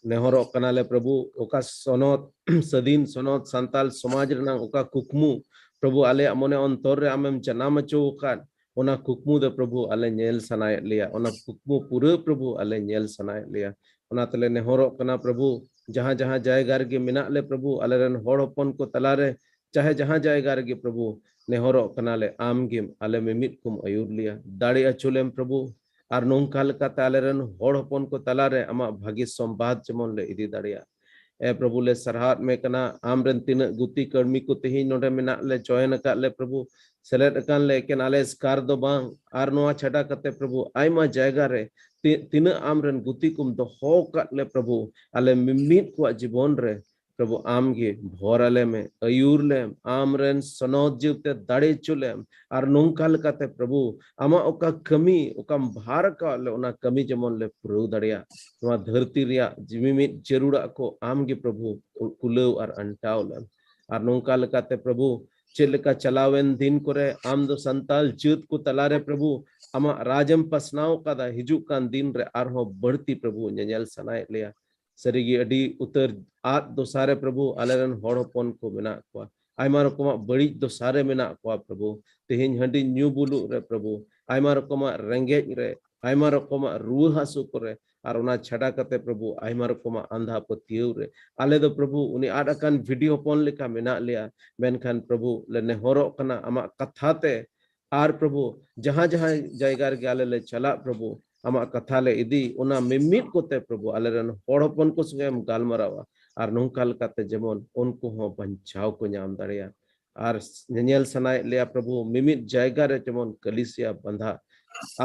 ᱱᱮᱦᱚᱨᱚᱜ ᱠᱟᱱᱟᱞᱮ ᱯᱨᱚᱵᱷᱩ, ᱚᱠᱟ ᱥᱚᱱᱚᱛ, ᱥᱟᱹᱫᱷᱤᱱ ᱥᱚᱱᱚᱛ ᱥᱟᱱᱛᱟᱞ ᱥᱚᱢᱟᱡᱽ ᱨᱮᱱᱟᱜ ᱚᱠᱟ ᱠᱩᱠᱢᱩ ᱯᱨᱚᱵᱷᱩ ᱟᱞᱮᱭᱟᱜ ᱢᱚᱱᱮ ᱚᱱᱛᱚᱨ ᱨᱮ ᱟᱢᱮᱢ ᱡᱟᱱᱟᱢ ᱦᱚᱪᱚ ᱟᱠᱟᱫ, ᱚᱱᱟ ᱠᱩᱠᱢᱩ ᱫᱚ ᱯᱨᱚᱵᱷᱩ ᱟᱞᱮ ᱧᱮᱞ ᱥᱟᱱᱟᱭᱮᱫ ᱞᱮᱭᱟ, ᱚᱱᱟ ᱠᱩᱠᱢᱩ ᱯᱩᱨᱟᱹ ᱯᱨᱚᱵᱷᱩ ᱟᱞᱮ ᱧᱮᱞ ᱥᱟᱱᱟᱭᱮᱫ ᱞᱮᱭᱟ᱾ ᱚᱱᱟ ᱛᱮᱞᱮ ᱱᱮᱦᱚᱨᱚᱜ ᱠᱟᱱᱟ ᱯᱨᱚᱵᱷᱩ, ᱡᱟᱦᱟᱸ ᱡᱟᱦᱟᱸ ᱡᱟᱭᱜᱟ ᱨᱮᱜᱮ ᱢᱮᱱᱟᱜ ᱞᱮ ᱯᱨᱚᱵᱷᱩ, ᱟᱞᱮᱨᱮᱱ ᱦᱚᱲ ᱦᱚᱯᱚᱱ ᱠᱚ ᱛᱟᱞᱟᱨᱮ ᱪᱟᱦᱮ ᱡᱟᱦᱟᱸ ᱡᱟᱭᱜᱟ ᱨᱮᱜᱮ ᱯᱨᱚᱵᱷᱩ, ᱱᱮᱦᱚᱨᱚᱜ ᱠᱟᱱᱟᱞᱮ, ᱟᱢ ᱜᱮᱢ ᱟᱞᱮ ᱢᱤᱢᱤᱫ ᱠᱚᱢ ᱟᱹᱭᱩᱨ ᱞᱮᱭᱟ, ᱫᱟᱲᱮ ᱟᱹᱪᱩ ᱞᱮᱢ ᱯᱨᱚᱵᱷᱩ᱾ ᱟᱨ ᱱᱚᱝᱠᱟ ᱞᱮᱠᱟᱛᱮ ᱟᱞᱮᱨᱮᱱ ᱦᱚᱲ ᱦᱚᱯᱚᱱ ᱠᱚ ᱛᱟᱞᱟᱨᱮ ᱟᱢᱟᱜ ᱵᱷᱟᱹᱜᱤ ᱥᱚᱢᱵᱟᱫ ᱡᱮᱢᱚᱱ ᱞᱮ ᱤᱫᱤ ᱫᱟᱲᱮᱭᱟᱜ᱾ ᱮ ᱯᱨᱚᱵᱷᱩ, ᱞᱮ ᱥᱟᱨᱦᱟᱣᱮᱫ ᱢᱮ ᱠᱟᱱᱟ, ᱟᱢᱨᱮᱱ ᱛᱤᱱᱟᱹᱜ ᱜᱩᱛᱤ ᱠᱟᱹᱲᱢᱤ ᱠᱚ ᱛᱮᱦᱮᱧ ᱱᱚᱰᱮ ᱢᱮᱱᱟᱜ ᱞᱮ, join ᱟᱠᱟᱫ ᱞᱮ ᱯᱨᱚᱵᱷᱩ, ᱥᱮᱞᱮᱫ ᱟᱠᱟᱱ ᱞᱮ, ᱮᱠᱮᱱ ᱟᱞᱮ ᱮᱥᱠᱟᱨ ᱫᱚ ᱵᱟᱝ, ᱟᱨ ᱱᱚᱣᱟ ᱪᱷᱟᱰᱟ ᱠᱟᱛᱮ ᱯᱨᱚᱵᱷᱩ ᱟᱭᱢᱟ ᱡᱟᱭᱜᱟ ᱨᱮ ᱛᱤ-, ᱛᱤᱱᱟᱹᱜ ᱟᱢᱨᱮᱱ ᱜᱩᱛᱤ ᱠᱚᱢ ᱫᱚᱦᱚ ᱟᱠᱟᱫ ᱞᱮ ᱯᱨᱚᱵᱷᱩ, ᱟᱞᱮ ᱢᱤᱢᱤᱫ ᱠᱚᱣᱟᱜ ᱡᱤᱵᱚᱱ ᱨᱮ ᱯᱨᱚᱵᱷᱩ ᱟᱢ ᱜᱮ ᱵᱷᱚᱨ ᱟᱞᱮ ᱢᱮ, ᱟᱹᱭᱩᱨ ᱞᱮᱢ, ᱟᱢᱨᱮᱱ ᱥᱚᱱᱚᱛ ᱡᱤᱣᱤᱛᱮ ᱫᱟᱲᱮ ᱦᱚᱪᱚ ᱞᱮᱢ, ᱟᱨ ᱱᱚᱝᱠᱟ ᱞᱮᱠᱟᱛᱮ ᱯᱨᱚᱵᱷᱩ ᱟᱢᱟᱜ ᱚᱠᱟ ᱠᱟᱹᱢᱤ, ᱚᱠᱟᱢ ᱵᱷᱟᱨ ᱟᱠᱟᱫ ᱞᱮ, ᱚᱱᱟ ᱠᱟᱹᱢᱤ ᱡᱮᱢᱚᱱ ᱞᱮ ᱯᱩᱨᱟᱹᱣ ᱫᱟᱲᱮᱭᱟᱜ᱾ ᱱᱚᱣᱟ ᱫᱷᱟᱹᱨᱛᱤ ᱨᱮᱭᱟᱜ ᱡᱤᱣᱤ ᱢᱤᱫ ᱡᱟᱹᱨᱩᱲᱟᱜ ᱠᱚ ᱟᱢ ᱜᱮ ᱯᱨᱚᱵᱷᱩ ᱠᱩᱞᱟᱹᱣ ᱟᱨ ᱟᱱᱴᱟᱣ ᱞᱮᱢ᱾ ᱟᱨ ᱱᱚᱝᱠᱟ ᱞᱮᱠᱟᱛᱮ ᱯᱨᱚᱵᱷᱩ, ᱪᱮᱫ ᱞᱮᱠᱟ ᱪᱟᱞᱟᱣᱮᱱ ᱫᱤᱱ ᱠᱚᱨᱮ ᱟᱢ ᱫᱚ ᱥᱟᱱᱛᱟᱞ ᱡᱟᱹᱛ ᱠᱚ ᱛᱟᱞᱟᱨᱮ ᱯᱨᱚᱵᱷᱩ ᱟᱢᱟᱜ ᱨᱟᱡᱽ ᱮᱢ ᱯᱟᱥᱱᱟᱣ ᱠᱟᱫᱟ, ᱦᱤᱡᱩᱜ ᱠᱟᱱ ᱫᱤᱱ ᱨᱮ ᱟᱨᱦᱚᱸ ᱵᱟᱹᱲᱛᱤ ᱯᱨᱚᱵᱷᱩ ᱧᱮᱧᱮᱞ ᱥᱟᱱᱟᱭᱮᱫ ᱞᱮᱭᱟ᱾ ᱥᱟᱹᱨᱤᱜᱮ ᱟᱹᱰᱤ ᱩᱛᱟᱹᱨ ᱟᱫ ᱫᱚᱥᱟ ᱨᱮ ᱯᱨᱚᱵᱷᱩ ᱟᱞᱮᱨᱮᱱ ᱦᱚᱲ ᱦᱚᱯᱚᱱ ᱠᱚ ᱢᱮᱱᱟᱜ ᱠᱚᱣᱟ, ᱟᱭᱢᱟ ᱨᱚᱠᱚᱢᱟᱜ ᱵᱟᱹᱲᱤᱡ ᱫᱚᱥᱟ ᱨᱮ ᱢᱮᱱᱟᱜ ᱠᱚᱣᱟ ᱯᱨᱚᱵᱷᱩ᱾ ᱛᱮᱦᱮᱧ ᱦᱟᱺᱰᱤ ᱧᱩ ᱵᱩᱞᱩᱜ ᱨᱮ ᱯᱨᱚᱵᱷᱩ, ᱟᱭᱢᱟ ᱨᱚᱠᱚᱢᱟᱜ ᱨᱮᱸᱜᱮᱡ ᱨᱮ, ᱟᱭᱢᱟ ᱨᱚᱠᱚᱢᱟᱜ ᱨᱩᱣᱟᱹ ᱦᱟᱹᱥᱩ ᱠᱚᱨᱮ, ᱟᱨ ᱚᱱᱟ ᱪᱷᱟᱰᱟ ᱠᱟᱛᱮ ᱯᱨᱚᱵᱷᱩ ᱟᱭᱢᱟ ᱨᱚᱠᱚᱢᱟᱜ ᱟᱸᱫᱷᱟ ᱯᱟᱹᱛᱭᱟᱹᱣ ᱨᱮ ᱟᱞᱮ ᱫᱚ ᱯᱨᱚᱵᱷᱩ ᱩᱱᱤ ᱟᱫ ᱟᱠᱟᱱ ᱵᱷᱤᱰᱤ ᱦᱚᱯᱚᱱ ᱞᱮᱠᱟ ᱢᱮᱱᱟᱜ ᱞᱮᱭᱟ᱾ ᱢᱮᱱᱠᱷᱟᱱ ᱯᱨᱚᱵᱷᱩ ᱞᱮ ᱱᱮᱦᱚᱨᱚᱜ ᱠᱟᱱᱟ ᱟᱢᱟᱜ ᱠᱟᱛᱷᱟ ᱛᱮ, ᱟᱨ ᱯᱨᱚᱵᱷᱩ ᱡᱟᱦᱟᱸ ᱡᱟᱦᱟᱸ ᱡᱟᱭᱜᱟ ᱨᱮᱜᱮ ᱟᱞᱮ ᱞᱮ ᱪᱟᱞᱟᱜ ᱯᱨᱚᱵᱷᱩ ᱟᱢᱟᱜ ᱠᱟᱛᱷᱟ ᱞᱮ ᱤᱫᱤ, ᱚᱱᱟ ᱢᱤᱢᱤᱫ ᱠᱚᱛᱮ ᱯᱨᱚᱵᱷᱩ ᱟᱞᱮᱨᱮᱱ ᱦᱚᱲ ᱦᱚᱯᱚᱱ ᱠᱚ ᱥᱚᱸᱜᱮ ᱮᱢ ᱜᱟᱞᱢᱟᱨᱟᱣᱟ, ᱟᱨ ᱱᱚᱝᱠᱟ ᱞᱮᱠᱟᱛᱮ ᱡᱮᱢᱚᱱ ᱩᱱᱠᱩ ᱦᱚᱸ ᱵᱟᱧᱪᱟᱣ ᱠᱚ ᱧᱟᱢ ᱫᱟᱲᱮᱭᱟᱜ᱾ ᱟᱨ ᱧᱮᱧᱮᱞ ᱥᱟᱱᱟᱭᱮᱫ ᱞᱮᱭᱟ ᱯᱨᱚᱵᱷᱩ ᱢᱤᱢᱤᱫ ᱡᱟᱭᱜᱟ ᱨᱮ ᱡᱮᱢᱚᱱ ᱠᱟᱹᱞᱤᱥᱤᱭᱟ ᱵᱟᱸᱫᱷᱟ,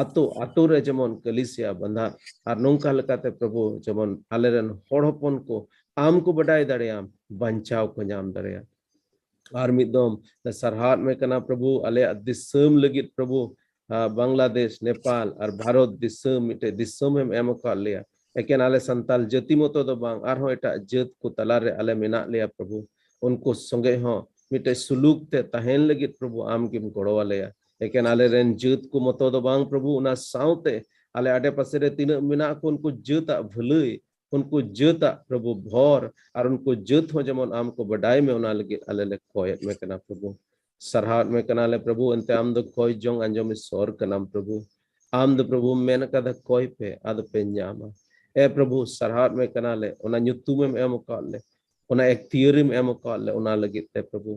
ᱟᱛᱳ ᱟᱛᱳ ᱨᱮ ᱡᱮᱢᱚᱱ ᱠᱟᱹᱞᱤᱥᱤᱭᱟ ᱵᱟᱸᱫᱷᱟ, ᱟᱨ ᱱᱚᱝᱠᱟ ᱞᱮᱠᱟᱛᱮ ᱯᱨᱚᱵᱷᱩ ᱡᱮᱢᱚᱱ ᱟᱞᱮᱨᱮᱱ ᱦᱚᱲ ᱦᱚᱯᱚᱱ ᱠᱚ ᱟᱢ ᱠᱚ ᱵᱟᱰᱟᱭ ᱫᱟᱲᱮᱭᱟᱢ, ᱵᱟᱧᱪᱟᱣ ᱠᱚ ᱧᱟᱢ ᱫᱟᱲᱮᱭᱟᱜ᱾ ᱟᱨ ᱢᱤᱫ ᱫᱚᱢ ᱞᱮ ᱥᱟᱨᱦᱟᱣᱮᱫ ᱢᱮ ᱠᱟᱱᱟ ᱯᱨᱚᱵᱷᱩ, ᱟᱞᱮᱭᱟᱜ ᱫᱤᱥᱚᱢ ᱞᱟᱹᱜᱤᱫ ᱯᱨᱚᱵᱷᱩ, ᱟᱨ ᱵᱟᱝᱞᱟᱫᱮᱥ, ᱱᱮᱯᱟᱞ ᱟᱨ ᱵᱷᱟᱨᱚᱛ ᱫᱤᱥᱚᱢ ᱢᱤᱫᱴᱮᱡ ᱫᱤᱥᱚᱢ ᱮᱢ ᱮᱢ ᱟᱠᱟᱫ ᱞᱮᱭᱟ᱾ ᱮᱠᱮᱱ ᱟᱞᱮ ᱥᱟᱱᱛᱟᱞ ᱡᱟᱹᱛᱤ ᱢᱚᱛᱚ ᱫᱚ ᱵᱟᱝ, ᱟᱨᱦᱚᱸ ᱮᱴᱟᱜ ᱡᱟᱹᱛ ᱠᱚ ᱛᱟᱞᱟᱨᱮ ᱟᱞᱮ ᱢᱮᱱᱟᱜ ᱞᱮᱭᱟ ᱯᱨᱚᱵᱷᱩ᱾ ᱩᱱᱠᱩ ᱥᱚᱸᱜᱮ ᱦᱚᱸ ᱢᱤᱫᱴᱮᱡ ᱥᱩᱞᱩᱠ ᱛᱮ ᱛᱟᱦᱮᱱ ᱞᱟᱹᱜᱤᱫ ᱯᱨᱚᱵᱷᱩ ᱟᱢ ᱜᱮᱢ ᱜᱚᱲᱚ ᱟᱞᱮᱭᱟ᱾ ᱮᱠᱮᱱ ᱟᱞᱮᱨᱮᱱ ᱡᱟᱹᱛ ᱠᱚ ᱢᱚᱛᱚ ᱫᱚ ᱵᱟᱝ ᱯᱨᱚᱵᱷᱩ, ᱚᱱᱟ ᱥᱟᱶᱛᱮ ᱟᱞᱮ ᱟᱰᱮ ᱯᱟᱥᱮ ᱨᱮ ᱛᱤᱱᱟᱹᱜ ᱢᱮᱱᱟᱜ ᱠᱚ ᱩᱱᱠᱩ ᱡᱟᱹᱛᱟᱜ ᱵᱷᱟᱹᱞᱟᱹᱭ, ᱩᱱᱠᱩ ᱡᱟᱹᱛᱟᱜ ᱯᱨᱚᱵᱷᱩ ᱵᱷᱚᱨ, ᱟᱨ ᱩᱱᱠᱩ ᱡᱟᱹᱛ ᱦᱚᱸ ᱡᱮᱢᱚᱱ ᱟᱢ ᱠᱚ ᱵᱟᱰᱟᱭ ᱢᱮ, ᱚᱱᱟ ᱞᱟᱹᱜᱤᱫ ᱟᱞᱮ ᱞᱮ ᱠᱚᱭᱮᱫ ᱢᱮ ᱠᱟᱱᱟ ᱯᱨᱚᱵᱷᱩ᱾ ᱥᱟᱨᱦᱟᱣᱮᱫ ᱢᱮ ᱠᱟᱱᱟᱞᱮ ᱯᱨᱚᱵᱷᱩ, ᱮᱱᱛᱮ ᱟᱢ ᱫᱚ ᱠᱚᱭ ᱡᱚᱝ ᱟᱸᱡᱚᱢ ᱤᱥᱚᱨ ᱠᱟᱱᱟᱢ ᱯᱨᱚᱵᱷᱩ᱾ ᱟᱢ ᱫᱚ ᱯᱨᱚᱵᱷᱩᱢ ᱢᱮᱱ ᱟᱠᱟᱫᱟ, ᱠᱚᱭ ᱯᱮ ᱟᱫᱚ ᱯᱮ ᱧᱟᱢᱟ᱾ ᱮ ᱯᱨᱚᱵᱷᱩ, ᱥᱟᱨᱦᱟᱣᱮᱫ ᱢᱮ ᱠᱟᱱᱟᱞᱮ, ᱚᱱᱟ ᱧᱩᱛᱩᱢᱮᱢ ᱮᱢ ᱟᱠᱟᱫ ᱞᱮ, ᱚᱱᱟ ᱮᱠᱛᱤᱭᱟᱹᱨᱮᱢ ᱮᱢ ᱟᱠᱟᱫ ᱞᱮ, ᱚᱱᱟ ᱞᱟᱹᱜᱤᱫ ᱛᱮ ᱯᱨᱚᱵᱷᱩ᱾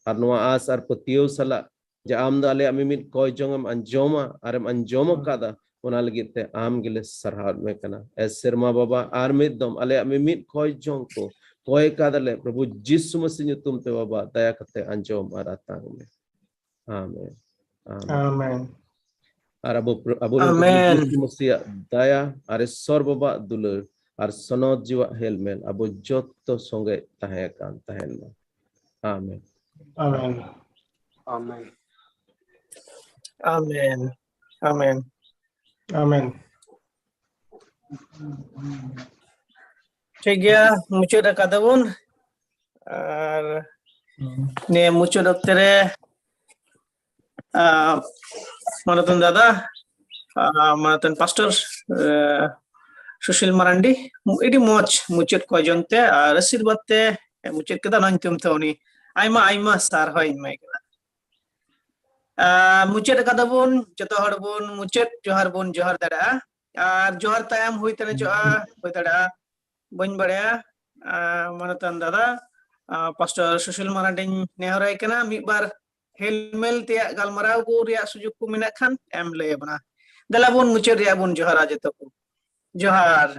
ᱟᱨ ᱱᱚᱣᱟ ᱟᱸᱥ ᱟᱨ ᱯᱟᱹᱛᱭᱟᱹᱣ ᱥᱟᱞᱟᱜ ᱡᱮ ᱟᱢ ᱫᱚ ᱟᱞᱮᱭᱟᱜ ᱢᱤᱢᱤᱫ ᱠᱚᱭ ᱡᱚᱝ ᱮᱢ ᱟᱸᱡᱚᱢᱟ ᱟᱨᱮᱢ ᱟᱸᱡᱚᱢ ᱟᱠᱟᱫᱟ, ᱚᱱᱟ ᱞᱟᱹᱜᱤᱫ ᱛᱮ ᱟᱢ ᱜᱮᱞᱮ ᱥᱟᱨᱦᱟᱣᱮᱫ ᱢᱮ ᱠᱟᱱᱟ᱾ ᱮ ᱥᱮᱨᱢᱟ ᱵᱟᱵᱟ, ᱟᱨ ᱢᱤᱫ ᱫᱚᱢ ᱟᱞᱮᱭᱟᱜ ᱢᱤᱢᱤᱫ ᱠᱚᱭ ᱡᱚᱝ ᱠᱚ ᱠᱚᱭ ᱠᱟᱫᱟᱞᱮ ᱯᱨᱚᱵᱷᱩ ᱡᱤᱥᱩ ᱢᱟᱥᱤ ᱧᱩᱛᱩᱢ ᱛᱮ ᱵᱟᱵᱟ, ᱫᱟᱭᱟ ᱠᱟᱛᱮ ᱟᱸᱡᱚᱢ ᱟᱨ ᱟᱛᱟᱝ ᱢᱮ᱾ ᱟᱢᱮᱱ᱾ ᱟᱢᱮᱱ᱾ ᱟᱢᱮᱱ᱾ ᱟᱨ ᱟᱵᱚ ᱯᱨᱚ-, ᱟᱵᱚᱨᱮᱱ ᱯᱨᱚᱵᱷᱩ ᱟᱢᱮᱱ᱾ ᱡᱤᱥᱩ ᱢᱟᱥᱤᱭᱟᱜ ᱫᱟᱭᱟ ᱟᱨ ᱤᱥᱚᱨ ᱵᱟᱵᱟᱜ ᱫᱩᱞᱟᱹᱲ ᱟᱨ ᱥᱚᱱᱚᱛ ᱡᱤᱣᱟᱜ ᱦᱮᱞᱢᱮᱞ ᱟᱵᱚ ᱡᱚᱛᱚ ᱥᱚᱸᱜᱮ ᱛᱟᱦᱮᱸ ᱠᱟᱱ ᱛᱟᱦᱮᱱ ᱢᱟ᱾ ᱟᱢᱮᱱ᱾ ᱟᱢᱮᱱ᱾ ᱟᱢᱮᱱ᱾ ᱟᱢᱮᱱ᱾ ᱟᱢᱮᱱ᱾ ᱟᱢᱮᱱ᱾ ᱴᱷᱤᱠ ᱜᱮᱭᱟ, ᱢᱩᱪᱟᱹᱫ ᱟᱠᱟᱫᱟᱵᱚᱱ᱾ ᱟᱨ ᱱᱤᱭᱟᱹ ᱢᱩᱪᱟᱹᱫ ᱚᱠᱛᱮ ᱨᱮ, ᱟᱨ ᱢᱟᱱᱚᱛᱟᱱ ᱫᱟᱫᱟ, ᱟᱨ ᱢᱟᱱᱚᱛᱟᱱ ᱯᱟᱥᱴᱚᱨ, ᱟᱨ ᱥᱩᱥᱤᱞ ᱢᱟᱨᱟᱱᱰᱤ, ᱟᱹᱰᱤ ᱢᱚᱡᱽ ᱢᱩᱪᱟᱹᱫ ᱠᱚ ᱡᱚᱱ ᱛᱮ ᱟᱨ ᱟᱥᱤᱨᱵᱟᱫᱽ ᱛᱮ ᱢᱩᱪᱟᱹᱫ ᱠᱮᱫᱟ᱾ ᱚᱱᱟ ᱧᱩᱛᱩᱢ ᱛᱮ ᱩᱱᱤ ᱟᱭᱢᱟ ᱟᱭᱢᱟ ᱥᱟᱨᱦᱟᱣ ᱤᱧ ᱮᱢᱟᱭ ᱠᱟᱱᱟ᱾ ᱟᱨ ᱢᱩᱪᱟᱹᱫ ᱟᱠᱟᱫᱟ ᱵᱚᱱ, ᱡᱚᱛᱚ ᱦᱚᱲ ᱵᱚᱱ ᱢᱩᱪᱟᱹᱫ ᱡᱚᱦᱟᱨ ᱵᱚᱱ ᱡᱚᱦᱟᱨ ᱫᱟᱲᱮᱭᱟᱜᱼᱟ᱾ ᱟᱨ ᱡᱚᱦᱟᱨ ᱛᱟᱭᱚᱢ ᱦᱩᱭ ᱛᱟᱱᱮ ᱪᱚᱜᱼᱟ, ᱦᱩᱭ ᱫᱟᱲᱮᱭᱟᱜᱼᱟ, ᱵᱟᱹᱧ ᱵᱟᱲᱟᱭᱟ᱾ ᱟᱨ ᱢᱟᱱᱚᱛᱟᱱ ᱫᱟᱫᱟ, ᱟᱨ ᱯᱟᱥᱴᱚᱨ ᱥᱩᱥᱤᱞ ᱢᱟᱨᱟᱱᱰᱤᱧ ᱱᱮᱦᱚᱨᱟᱭ ᱠᱟᱱᱟ, ᱢᱤᱫ ᱵᱟᱨ ᱦᱮᱞᱢᱮᱞ ᱛᱮᱭᱟᱜ ᱜᱟᱞᱢᱟᱨᱟᱣ ᱠᱚ ᱨᱮᱭᱟᱜ ᱥᱩᱡᱩᱜ ᱠᱚ ᱢᱮᱱᱟᱜ ᱠᱷᱟᱱ ᱮᱢ ᱞᱟᱹᱭ ᱟᱵᱚᱱᱟ᱾ ᱫᱮᱞᱟ ᱵᱚᱱ ᱢᱩᱪᱟᱹᱫ ᱨᱮᱭᱟᱜ ᱵᱚᱱ ᱡᱚᱦᱟᱨᱟ ᱡᱚᱛᱚ ᱠᱚ᱾ ᱡᱚᱦᱟᱨ᱾